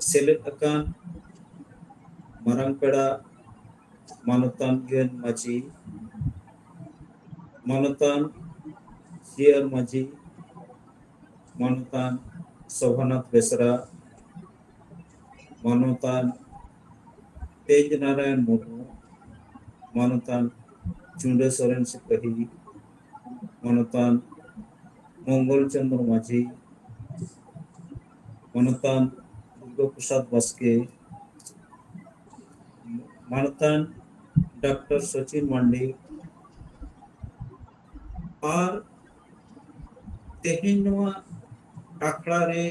ᱥᱮᱞᱮᱫ ᱟᱠᱟᱱ ᱢᱟᱨᱟᱝ ᱯᱮᱲᱟ ᱢᱟᱱᱚᱛᱟᱱ ᱤᱭᱩ ᱮᱱ ᱢᱟᱹᱡᱷᱤ, ᱢᱟᱱᱚᱛᱟᱱ ᱥᱤ ᱟᱨ ᱢᱟᱹᱡᱷᱤ, ᱢᱟᱱᱚᱛᱟᱱ ᱥᱳᱵᱷᱟᱱᱟᱛᱷ ᱵᱮᱥᱨᱟ, ᱢᱟᱱᱚᱛᱟᱱ ᱛᱮᱡᱽ ᱱᱟᱨᱟᱭᱚᱱ ᱢᱩᱨᱢᱩ, ᱢᱟᱱᱚᱛᱟᱱ ᱪᱩᱸᱰᱟᱹ ᱥᱚᱨᱮᱱ ᱥᱤᱯᱟᱹᱦᱤ, ᱢᱟᱱᱚᱛᱟᱱ ᱢᱚᱝᱜᱚᱞ ᱪᱚᱸᱫᱽᱨᱚ ᱢᱟᱹᱡᱷᱤ, ᱢᱟᱱᱚᱛᱟᱱ ᱫᱩᱨᱜᱟ ᱯᱨᱚᱥᱟᱫᱽ ᱵᱟᱥᱠᱮ, ᱢᱟᱱᱚᱛᱟᱱ ᱰᱟᱠᱛᱟᱨ ᱥᱚᱪᱤᱱ ᱢᱟᱱᱰᱤ, ᱟᱨ ᱛᱮᱦᱮᱧ ᱱᱚᱣᱟ ᱟᱠᱷᱲᱟ ᱨᱮ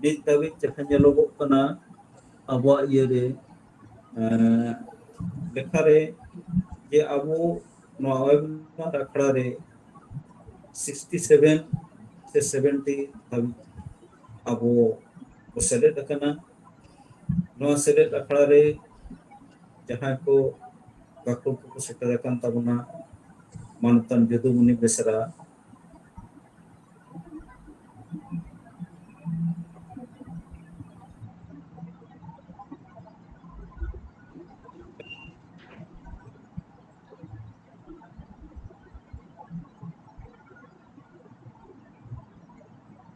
ᱱᱤᱛ ᱫᱷᱟᱹᱵᱤᱡ ᱡᱟᱦᱟᱸ ᱧᱮᱞᱚᱜᱚᱜ ᱠᱟᱱᱟ ᱟᱵᱚᱣᱟᱜ ᱤᱭᱟᱹ ᱨᱮ, ᱮᱸ, ᱞᱮᱠᱷᱟ ᱨᱮ, ᱡᱮ ᱟᱵᱚ ᱱᱚᱣᱟ ᱣᱮᱵᱤᱱᱟᱨ ᱟᱠᱷᱲᱟ ᱨᱮ ᱥᱤᱠᱥᱴᱤ ᱥᱮᱵᱷᱮᱱ ᱥᱮ ᱥᱮᱵᱷᱮᱱᱴᱤ ᱫᱷᱟᱹᱵᱤᱡ ᱟᱵᱚ ᱠᱚ ᱥᱮᱞᱮᱫ ᱟᱠᱟᱱᱟ᱾ ᱱᱚᱣᱟ ᱥᱮᱞᱮᱫ ᱟᱠᱷᱲᱟ ᱨᱮ ᱡᱟᱦᱟᱸᱭ ᱠᱚ ᱜᱟᱹᱠᱷᱩᱲ ᱠᱚᱠᱚ ᱥᱮᱴᱮᱨ ᱟᱠᱟᱱ ᱛᱟᱵᱚᱱᱟ, ᱢᱟᱱᱚᱛᱟᱱ ᱡᱚᱫᱩᱢᱩᱱᱤ ᱵᱮᱥᱨᱟ,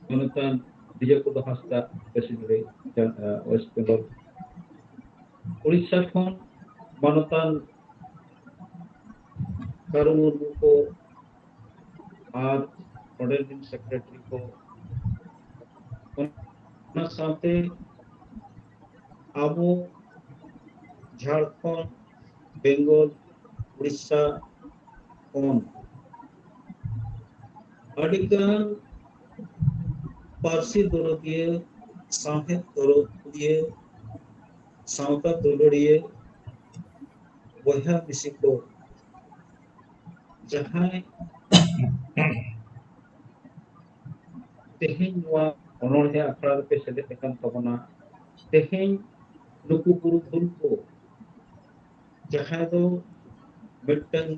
ᱢᱟᱱᱚᱛᱟᱱ ᱵᱤᱡᱚᱭ ᱯᱚᱫᱚ ᱦᱟᱸᱥᱫᱟ, ᱯᱚᱥᱪᱤᱢ ᱨᱮ, ᱡᱷᱟᱲ-, ᱟᱸ, ᱳᱭᱮᱥᱴ ᱵᱮᱝᱜᱚᱞ᱾ ᱩᱲᱤᱥᱥᱟ ᱠᱷᱚᱱ ᱢᱟᱱᱚᱛᱟᱱ ᱠᱟᱹᱨᱩ ᱢᱩᱨᱢᱩ ᱠᱚ ᱟᱨ ᱱᱚᱰᱮ ᱨᱮᱱ ᱥᱮᱠᱨᱮᱴᱟᱨᱤ ᱠᱚ, ᱚᱱᱟ ᱥᱟᱶᱛᱮ ᱟᱵᱚ ᱡᱷᱟᱲᱠᱷᱚᱸᱰ, ᱵᱮᱝᱜᱚᱞ, ᱩᱲᱤᱥᱥᱟ ᱠᱷᱚᱱ ᱟᱹᱰᱤᱜᱟᱱ ᱯᱟᱹᱨᱥᱤ ᱫᱚᱨᱚᱫᱤᱭᱟᱹ, ᱥᱟᱶᱦᱮᱫ ᱫᱚᱨᱚᱫᱤᱭᱟᱹ, ᱥᱟᱶᱛᱟ ᱫᱩᱞᱟᱹᱲᱤᱭᱟᱹ ᱵᱚᱭᱦᱟ ᱢᱤᱥᱤ ᱠᱚ, ᱡᱟᱦᱟᱸᱭ ᱛᱮᱦᱮᱧ ᱱᱚᱣᱟ ᱚᱱᱚᱬᱦᱮ ᱟᱠᱷᱲᱟ ᱨᱮᱯᱮ ᱥᱮᱞᱮᱫ ᱟᱠᱟᱱ ᱛᱟᱵᱚᱱᱟ, ᱛᱮᱦᱮᱧ ᱱᱩᱠᱩ ᱯᱩᱨᱩᱫᱷᱩᱞ ᱠᱚ, ᱡᱟᱦᱟᱸᱭ ᱫᱚ ᱢᱤᱫᱴᱟᱝ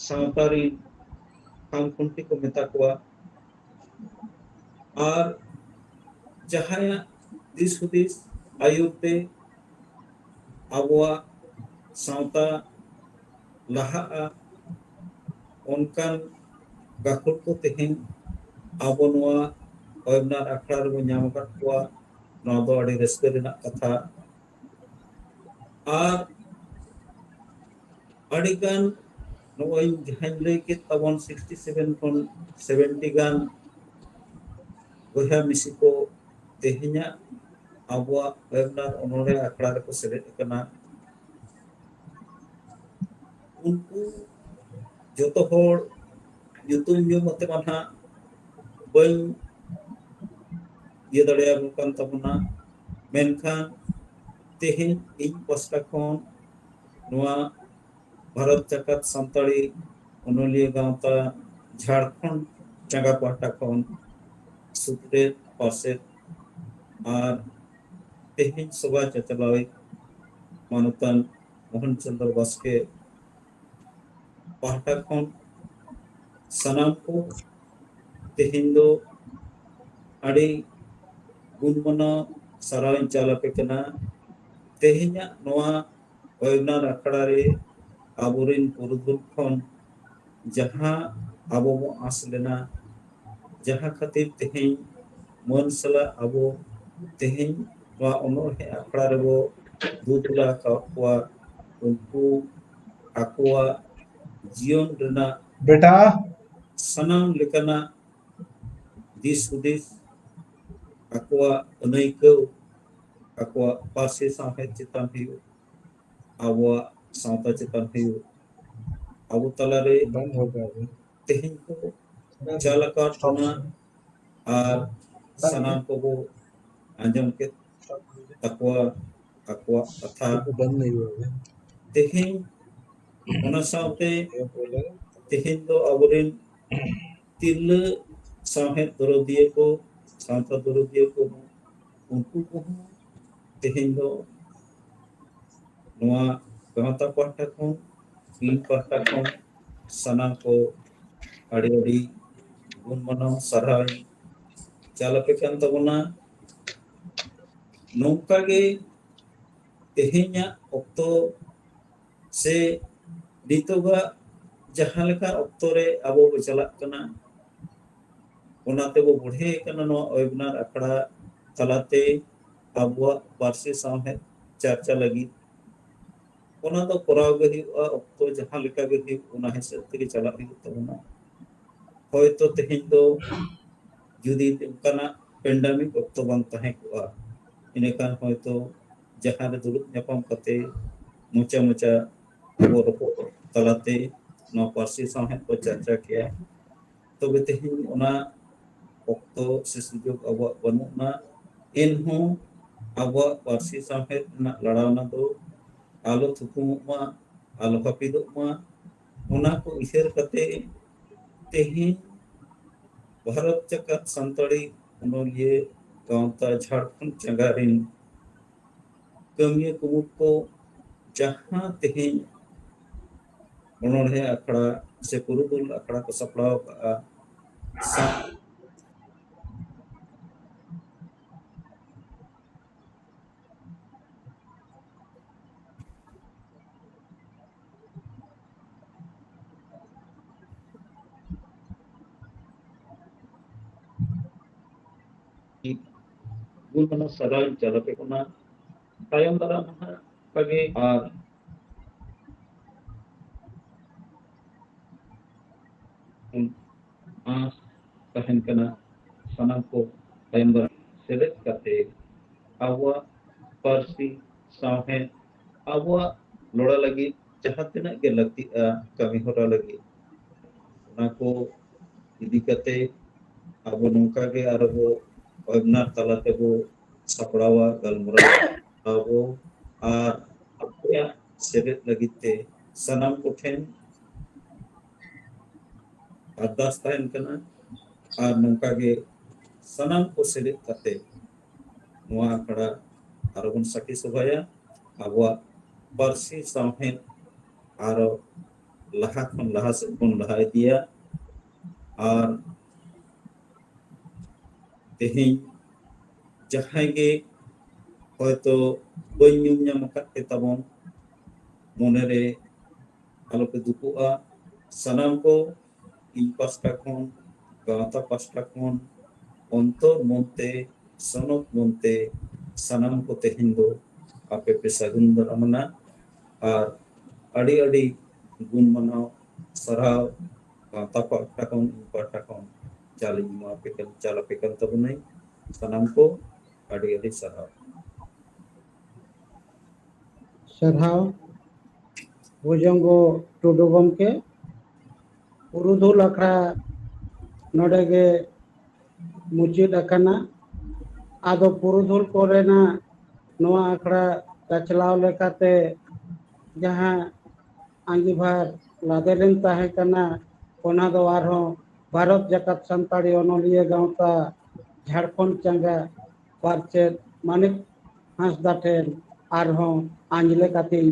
ᱥᱟᱶᱛᱟ ᱨᱤᱱ ᱠᱷᱟᱢ ᱠᱷᱩᱱᱴᱤ ᱠᱚ ᱢᱮᱛᱟ ᱠᱚᱣᱟ, ᱟᱨ ᱡᱟᱦᱟᱸᱭᱟᱜ ᱫᱤᱥ ᱦᱩᱫᱤᱥ ᱟᱹᱭᱩᱨ ᱛᱮ ᱟᱵᱚᱣᱟᱜ ᱥᱟᱶᱛᱟ ᱞᱟᱦᱟᱜᱼᱟ, ᱚᱱᱠᱟᱱ ᱜᱟᱹᱠᱷᱩᱲ ᱠᱚ ᱛᱮᱦᱮᱧ ᱟᱵᱚ ᱱᱚᱣᱟ ᱚᱭᱮᱵᱱᱟᱨ ᱟᱠᱷᱲᱟ ᱨᱮᱵᱚᱱ ᱧᱟᱢ ᱟᱠᱟᱫ ᱠᱚᱣᱟ᱾ ᱱᱚᱣᱟ ᱫᱚ ᱟᱹᱰᱤ ᱨᱟᱹᱥᱠᱟᱹ ᱨᱮᱱᱟᱜ ᱠᱟᱛᱷᱟ᱾ ᱟᱨ ᱟᱹᱰᱤᱜᱟᱱ ᱱᱚᱜᱼᱚᱭ ᱡᱟᱦᱟᱸᱧ ᱞᱟᱹᱭ ᱠᱮᱫ ᱛᱟᱵᱚᱱ, ᱥᱤᱠᱥᱴᱤ ᱥᱮᱵᱷᱮᱱ ᱠᱷᱚᱱ ᱥᱮᱵᱷᱮᱱᱴᱤ ᱜᱟᱱ ᱵᱚᱭᱦᱟ ᱢᱤᱥᱤ ᱠᱚ ᱛᱮᱦᱮᱧᱟᱜ ᱟᱵᱚᱣᱟᱜ ᱚᱭᱮᱵᱱᱟᱨ ᱚᱱᱚᱬᱦᱮ ᱟᱠᱷᱲᱟ ᱨᱮᱠᱚ ᱥᱮᱞᱮᱫ ᱟᱠᱟᱱᱟ᱾ ᱩᱱᱠᱩ ᱡᱚᱛᱚ ᱦᱚᱲ ᱧᱩᱛᱩᱢ ᱧᱩᱢ ᱟᱛᱮ ᱢᱟ ᱱᱟᱦᱟᱜ ᱵᱟᱹᱧ ᱤᱭᱟᱹ ᱫᱟᱲᱮᱭᱟᱵᱚᱱ ᱠᱟᱱ ᱛᱟᱵᱚᱱᱟ, ᱢᱮᱱᱠᱷᱟᱱ ᱛᱮᱦᱮᱧ ᱤᱧ ᱯᱟᱥᱴᱟ ᱠᱷᱚᱱ ᱱᱚᱣᱟ ᱵᱷᱟᱨᱚᱛ ᱡᱟᱠᱟᱛ ᱥᱟᱱᱛᱟᱲᱤ ᱚᱱᱚᱞᱤᱭᱟᱹ ᱜᱟᱶᱛᱟ ᱡᱷᱟᱲᱠᱷᱚᱸᱰ ᱪᱟᱸᱜᱟ ᱯᱟᱦᱴᱟ ᱠᱷᱚᱱ ᱥᱩᱛᱨᱮᱛ, ᱯᱟᱨᱥᱮᱛ ᱟᱨ ᱛᱮᱦᱮᱧ ᱥᱚᱵᱷᱟ ᱪᱟᱪᱞᱟᱣᱤᱡ ᱢᱟᱱᱚᱛᱟᱱ ᱢᱳᱦᱚᱱ ᱪᱚᱸᱫᱽᱨᱚ ᱵᱟᱥᱠᱮ ᱯᱟᱦᱴᱟ ᱠᱷᱚᱱ ᱥᱟᱱᱟᱢ ᱠᱚ ᱛᱮᱦᱮᱧ ᱫᱚ ᱟᱹᱰᱤ ᱜᱩᱱᱢᱟᱱᱟᱣ ᱥᱟᱨᱦᱟᱣ ᱤᱧ ᱪᱟᱞ ᱟᱯᱮ ᱠᱟᱱᱟ᱾ ᱛᱮᱦᱮᱧᱟᱜ ᱱᱚᱣᱟ ᱚᱭᱮᱵᱱᱟᱨ ᱟᱠᱷᱲᱟ ᱨᱮ ᱟᱵᱚᱨᱮᱱ ᱯᱩᱨᱩᱫᱷᱩᱞ ᱠᱷᱚᱱ ᱡᱟᱦᱟᱸ ᱟᱵᱚ ᱵᱚ ᱟᱸᱥ ᱞᱮᱱᱟ, ᱡᱟᱦᱟᱸ ᱠᱷᱟᱹᱛᱤᱨ ᱛᱮᱦᱮᱧ ᱢᱟᱹᱱ ᱥᱟᱞᱟᱜ ᱟᱵᱚ ᱛᱮᱦᱮᱧ ᱱᱚᱣᱟ ᱚᱱᱚᱬᱦᱮ ᱟᱠᱷᱲᱟ ᱨᱮᱵᱚ ᱫᱩᱞᱟᱹᱲ ᱟᱠᱟᱫ ᱠᱚᱣᱟ, ᱩᱱᱠᱩ ᱟᱠᱚᱣᱟᱜ ᱡᱤᱭᱚᱱ ᱨᱮᱱᱟᱜ ᱵᱮᱴᱟ ᱥᱟᱱᱟᱢ ᱞᱮᱠᱟᱱᱟᱜ ᱫᱤᱥ ᱦᱩᱫᱤᱥ ᱟᱠᱚᱣᱟᱜ ᱟᱹᱱᱟᱹᱭᱠᱟᱹᱣ, ᱟᱠᱚᱣᱟᱜ ᱯᱟᱹᱨᱥᱤ ᱥᱟᱶᱦᱮᱫ ᱪᱮᱛᱟᱱ ᱦᱩᱭᱩᱜ, ᱟᱵᱚᱣᱟᱜ ᱥᱟᱶᱛᱟ ᱪᱮᱛᱟᱱ ᱦᱩᱭᱩᱜ, ᱟᱵᱚ ᱛᱟᱞᱟᱨᱮ ᱛᱮᱦᱮᱧ ᱠᱚ ᱪᱟᱞ ᱟᱠᱟᱫ ᱵᱚᱱᱟ ᱟᱨ ᱥᱟᱱᱟᱢ ᱠᱚᱵᱚ ᱟᱸᱡᱚᱢ ᱠᱮᱫ ᱛᱟᱠᱚᱣᱟ ᱟᱠᱚᱣᱟᱜ ᱠᱟᱛᱷᱟ᱾ ᱛᱮᱦᱮᱧ ᱚᱱᱟ ᱥᱟᱶᱛᱮ ᱛᱮᱦᱮᱧ ᱫᱚ ᱟᱵᱚᱨᱮᱱ ᱛᱤᱨᱞᱟᱹ ᱥᱟᱶᱦᱮᱫ ᱫᱚᱨᱚᱫᱤᱭᱟᱹ ᱠᱚ, ᱥᱟᱶᱛᱟ ᱫᱚᱨᱚᱫᱤᱭᱟᱹ ᱠᱚ, ᱩᱱᱠᱩ ᱠᱚᱦᱚᱸ ᱛᱮᱦᱮᱧ ᱫᱚ ᱱᱚᱣᱟ ᱜᱟᱶᱛᱟ ᱯᱟᱦᱴᱟ ᱠᱷᱚᱱ, ᱤᱧ ᱯᱟᱦᱴᱟ ᱠᱷᱚᱱ ᱥᱟᱱᱟᱢ ᱠᱚ ᱟᱹᱰᱤ ᱟᱹᱰᱤ ᱜᱩᱱ ᱢᱟᱱᱟᱣ ᱥᱟᱨᱦᱟᱣ ᱤᱧ ᱪᱟᱞ ᱟᱯᱮ ᱠᱟᱱ ᱛᱟᱵᱚᱱᱟ᱾ ᱱᱚᱝᱠᱟ ᱜᱮ ᱛᱮᱦᱮᱧᱟᱜ ᱚᱠᱛᱚ ᱥᱮ ᱱᱤᱛᱚᱜᱟᱜ ᱡᱟᱦᱟᱸ ᱞᱮᱠᱟ ᱚᱠᱛᱚ ᱨᱮ ᱟᱵᱚ ᱵᱚ ᱪᱟᱞᱟᱜ ᱠᱟᱱᱟ, ᱚᱱᱟ ᱛᱮᱵᱚ ᱵᱚᱲᱦᱮ ᱠᱟᱱᱟ ᱱᱚᱣᱟ webinar ᱟᱠᱷᱲᱟ ᱛᱟᱞᱟᱛᱮ ᱟᱵᱚᱣᱟᱜ ᱯᱟᱹᱨᱥᱤ ᱥᱟᱶᱦᱮᱫ ᱪᱟᱨᱪᱟ ᱞᱟᱹᱜᱤᱫ᱾ ᱚᱱᱟ ᱫᱚ ᱠᱚᱨᱟᱣ ᱜᱮ ᱦᱩᱭᱩᱜᱼᱟ, ᱚᱠᱛᱚ ᱡᱟᱦᱟᱸ ᱞᱮᱠᱟ ᱜᱮ ᱦᱩᱭᱩᱜ, ᱚᱱᱟ ᱦᱤᱥᱟᱹᱵ ᱛᱮᱜᱮ ᱪᱟᱞᱟᱜ ᱦᱩᱭᱩᱜ ᱛᱟᱵᱚᱱᱟ᱾ ᱦᱚᱭᱛᱚ ᱛᱮᱦᱮᱧ ᱫᱚ ᱡᱩᱫᱤ ᱚᱱᱠᱟᱱᱟᱜ pandemic ᱚᱠᱛᱚ ᱵᱟᱝ ᱛᱟᱦᱮᱸ ᱠᱚᱜᱼᱟ, ᱤᱱᱟᱹᱠᱷᱟᱱ ᱦᱚᱭᱛᱚ ᱡᱟᱦᱟᱸ ᱨᱮ ᱫᱩᱲᱩᱵ ᱧᱟᱯᱟᱢ ᱠᱟᱛᱮ ᱢᱚᱪᱟ ᱢᱚᱪᱟ ᱟᱵᱚ ᱨᱚᱯᱚᱲ ᱛᱟᱞᱟᱛᱮ ᱱᱚᱣᱟ ᱯᱟᱹᱨᱥᱤ ᱥᱟᱶᱦᱮᱫ ᱠᱚ ᱪᱟᱨᱪᱟ ᱠᱮᱭᱟ᱾ ᱛᱚᱵᱮ ᱛᱮᱦᱮᱧ ᱚᱱᱟ ᱚᱠᱛᱚ ᱥᱮ ᱥᱩᱡᱳᱜᱽ ᱟᱵᱚᱣᱟᱜ ᱵᱟᱹᱱᱩᱜᱼᱟ, ᱮᱱᱦᱚᱸ ᱟᱵᱚᱣᱟᱜ ᱯᱟᱹᱨᱥᱤ ᱥᱟᱶᱦᱮᱫ ᱨᱮᱱᱟᱜ ᱞᱟᱲᱟᱣᱱᱟ ᱫᱚ ᱟᱞᱚ ᱛᱷᱩᱠᱩᱢᱚᱜ ᱢᱟ, ᱟᱞᱚ ᱦᱟᱹᱯᱤᱫᱚᱜ ᱢᱟ, ᱚᱱᱟ ᱠᱚ ᱩᱭᱦᱟᱹᱨ ᱠᱟᱛᱮ ᱛᱮᱦᱮᱧ ᱵᱷᱟᱨᱚᱛ ᱡᱟᱠᱟᱛ ᱥᱟᱱᱛᱟᱲᱤ ᱚᱱᱚᱞᱤᱭᱟᱹ ᱜᱟᱶᱛᱟ ᱡᱷᱟᱲᱠᱷᱚᱸᱰ ᱪᱟᱸᱜᱟ ᱨᱤᱱ ᱠᱟᱹᱢᱤᱭᱟᱹ ᱠᱩᱢᱩᱴ ᱠᱚ ᱡᱟᱦᱟᱸ ᱛᱮᱦᱮᱧ ᱚᱱᱚᱬᱦᱮ ᱟᱠᱷᱲᱟ ᱥᱮ ᱯᱩᱨᱩᱫᱷᱩᱞ ᱟᱠᱷᱲᱟ ᱠᱚ ᱥᱟᱯᱲᱟᱣ ᱟᱠᱟᱫᱼᱟ, ᱥᱟ- ᱜᱩᱱ ᱢᱟᱱᱟᱣ ᱥᱟᱨᱦᱟᱣ ᱤᱧ ᱪᱟᱞ ᱟᱯᱮ ᱠᱟᱱᱟ᱾ ᱛᱟᱭᱚᱢ ᱫᱟᱨᱟᱢ ᱦᱟᱸᱜ ᱚᱱᱠᱟᱜᱮ ᱟᱨ ᱟᱸᱥ ᱛᱟᱦᱮᱱ ᱠᱟᱱᱟ ᱥᱟᱱᱟᱢ ᱠᱚ ᱛᱟᱭᱚᱢ ᱫᱟᱨᱟᱢ ᱥᱮᱞᱮᱫ ᱠᱟᱛᱮ ᱟᱵᱚᱣᱟᱜ ᱯᱟᱹᱨᱥᱤ, ᱥᱟᱶᱦᱮᱫ, ᱟᱵᱚᱣᱟᱜ ᱞᱚᱲᱟ ᱞᱟᱹᱜᱤᱫ ᱡᱟᱦᱟᱸ ᱛᱤᱱᱟᱹᱜ ᱜᱮ ᱞᱟᱹᱠᱛᱤᱜᱼᱟ ᱠᱟᱹᱢᱤ ᱦᱚᱨᱟ ᱞᱟᱹᱜᱤᱫ, ᱚᱱᱟ ᱠᱚ ᱤᱫᱤ ᱠᱟᱛᱮ ᱟᱵᱚ ᱱᱚᱝᱠᱟ ᱜᱮ ᱟᱨᱚ ᱵᱚ webinar ᱛᱟᱞᱟ ᱛᱮᱵᱚ ᱥᱟᱯᱲᱟᱣᱟ, ᱜᱟᱞᱢᱟᱨᱟᱣ ᱟᱵᱚ᱾ ᱟᱨ ᱟᱯᱮᱭᱟᱜ ᱥᱮᱞᱮᱫ ᱞᱟᱹᱜᱤᱫ ᱛᱮ ᱥᱟᱱᱟᱢ ᱠᱚᱴᱷᱮᱱ ᱟᱨᱫᱟᱥ ᱛᱟᱦᱮᱱ ᱠᱟᱱᱟ᱾ ᱟᱨ ᱱᱚᱝᱠᱟ ᱜᱮ ᱥᱟᱱᱟᱢ ᱠᱚ ᱥᱮᱞᱮᱫ ᱠᱟᱛᱮ ᱱᱚᱣᱟ ᱟᱠᱷᱲᱟ ᱟᱨᱚ ᱵᱚᱱ ᱥᱟᱹᱠᱷᱤ ᱥᱚᱵᱷᱟᱭᱟ, ᱟᱵᱚᱣᱟᱜ ᱯᱟᱹᱨᱥᱤ ᱥᱟᱶᱦᱮᱫ ᱟᱨᱚ ᱞᱟᱦᱟ ᱠᱷᱚᱱ ᱞᱟᱦᱟ ᱥᱮᱫ ᱵᱚᱱ ᱞᱟᱦᱟ ᱤᱫᱤᱭᱟ᱾ ᱟᱨ ᱛᱮᱦᱮᱧ ᱡᱟᱦᱟᱸᱭ ᱜᱮ ᱦᱚᱭᱛᱚ ᱵᱟᱹᱧ ᱧᱩᱢ ᱧᱟᱢ ᱟᱠᱟᱫ ᱯᱮ ᱛᱟᱵᱚᱱ, ᱢᱚᱱᱮᱨᱮ ᱟᱞᱚᱯᱮ ᱫᱩᱠᱩᱜᱼᱟ᱾ ᱥᱟᱱᱟᱢ ᱠᱚ ᱤᱧ ᱯᱟᱥᱴᱟ ᱠᱷᱚᱱ, ᱜᱟᱶᱛᱟ ᱯᱟᱥᱴᱟ ᱠᱷᱚᱱ, ᱚᱱᱛᱚᱨ ᱢᱚᱱᱛᱮ ᱥᱚᱱᱚᱛ ᱢᱚᱱᱛᱮ ᱥᱟᱱᱟᱢ ᱠᱚ ᱛᱮᱦᱮᱧ ᱫᱚ ᱟᱯᱮ ᱯᱮ ᱥᱟᱹᱜᱩᱱ ᱫᱟᱨᱟᱢᱟᱱᱟ᱾ ᱟᱨ ᱟᱹᱰᱤ ᱟᱹᱰᱤ ᱜᱩᱱ ᱢᱟᱱᱟᱣ ᱥᱟᱨᱦᱟᱣ ᱜᱟᱶᱛᱟ ᱯᱟᱦᱴᱟ ᱠᱷᱚᱱ, ᱤᱧ ᱯᱟᱦᱴᱟ ᱠᱷᱚᱱ ᱪᱟᱞ ᱤᱧ ᱮᱢᱟ ᱯᱮ ᱠᱟᱱ, ᱪᱟᱞ ᱟᱯᱮ ᱠᱟᱱ ᱛᱟᱵᱚᱱᱟᱹᱧ᱾ ᱥᱟᱱᱟᱢ ᱠᱚ ᱟᱹᱰᱤ ᱟᱹᱰᱤ ᱥᱟᱨᱦᱟᱣ᱾ ᱥᱟᱨᱦᱟᱣ ᱵᱷᱩᱡᱚᱝᱜᱚ ᱴᱩᱰᱩ ᱜᱚᱢᱠᱮ᱾ ᱯᱩᱨᱩᱫᱷᱩᱞ ᱟᱠᱷᱲᱟ ᱱᱚᱰᱮ ᱜᱮ ᱢᱩᱪᱟᱹᱫ ᱟᱠᱟᱱᱟ᱾ ᱟᱫᱚ ᱯᱩᱨᱩᱫᱷᱩᱞ ᱠᱚᱨᱮᱱᱟᱜ ᱱᱚᱣᱟ ᱟᱠᱷᱲᱟ ᱪᱟᱪᱞᱟᱣ ᱞᱮᱠᱟᱛᱮ ᱡᱟᱦᱟᱸ ᱟᱸᱜᱤᱵᱷᱟᱨ ᱞᱟᱫᱮ ᱞᱮᱱ ᱛᱟᱦᱮᱸ ᱠᱟᱱᱟ, ᱚᱱᱟ ᱫᱚ ᱟᱨᱦᱚᱸ ᱵᱷᱟᱨᱚᱛ ᱡᱟᱠᱟᱛ ᱥᱟᱱᱛᱟᱲᱤ ᱚᱱᱚᱞᱤᱭᱟᱹ ᱜᱟᱶᱛᱟ ᱡᱷᱟᱲᱠᱷᱚᱸᱰ ᱪᱟᱸᱜᱟ ᱯᱟᱨᱪᱮᱛ ᱢᱟᱱᱤᱠ ᱦᱟᱸᱥᱫᱟ ᱴᱷᱮᱱ ᱟᱨᱦᱚᱸ ᱟᱸᱡᱽᱞᱮ ᱠᱟᱛᱮᱧ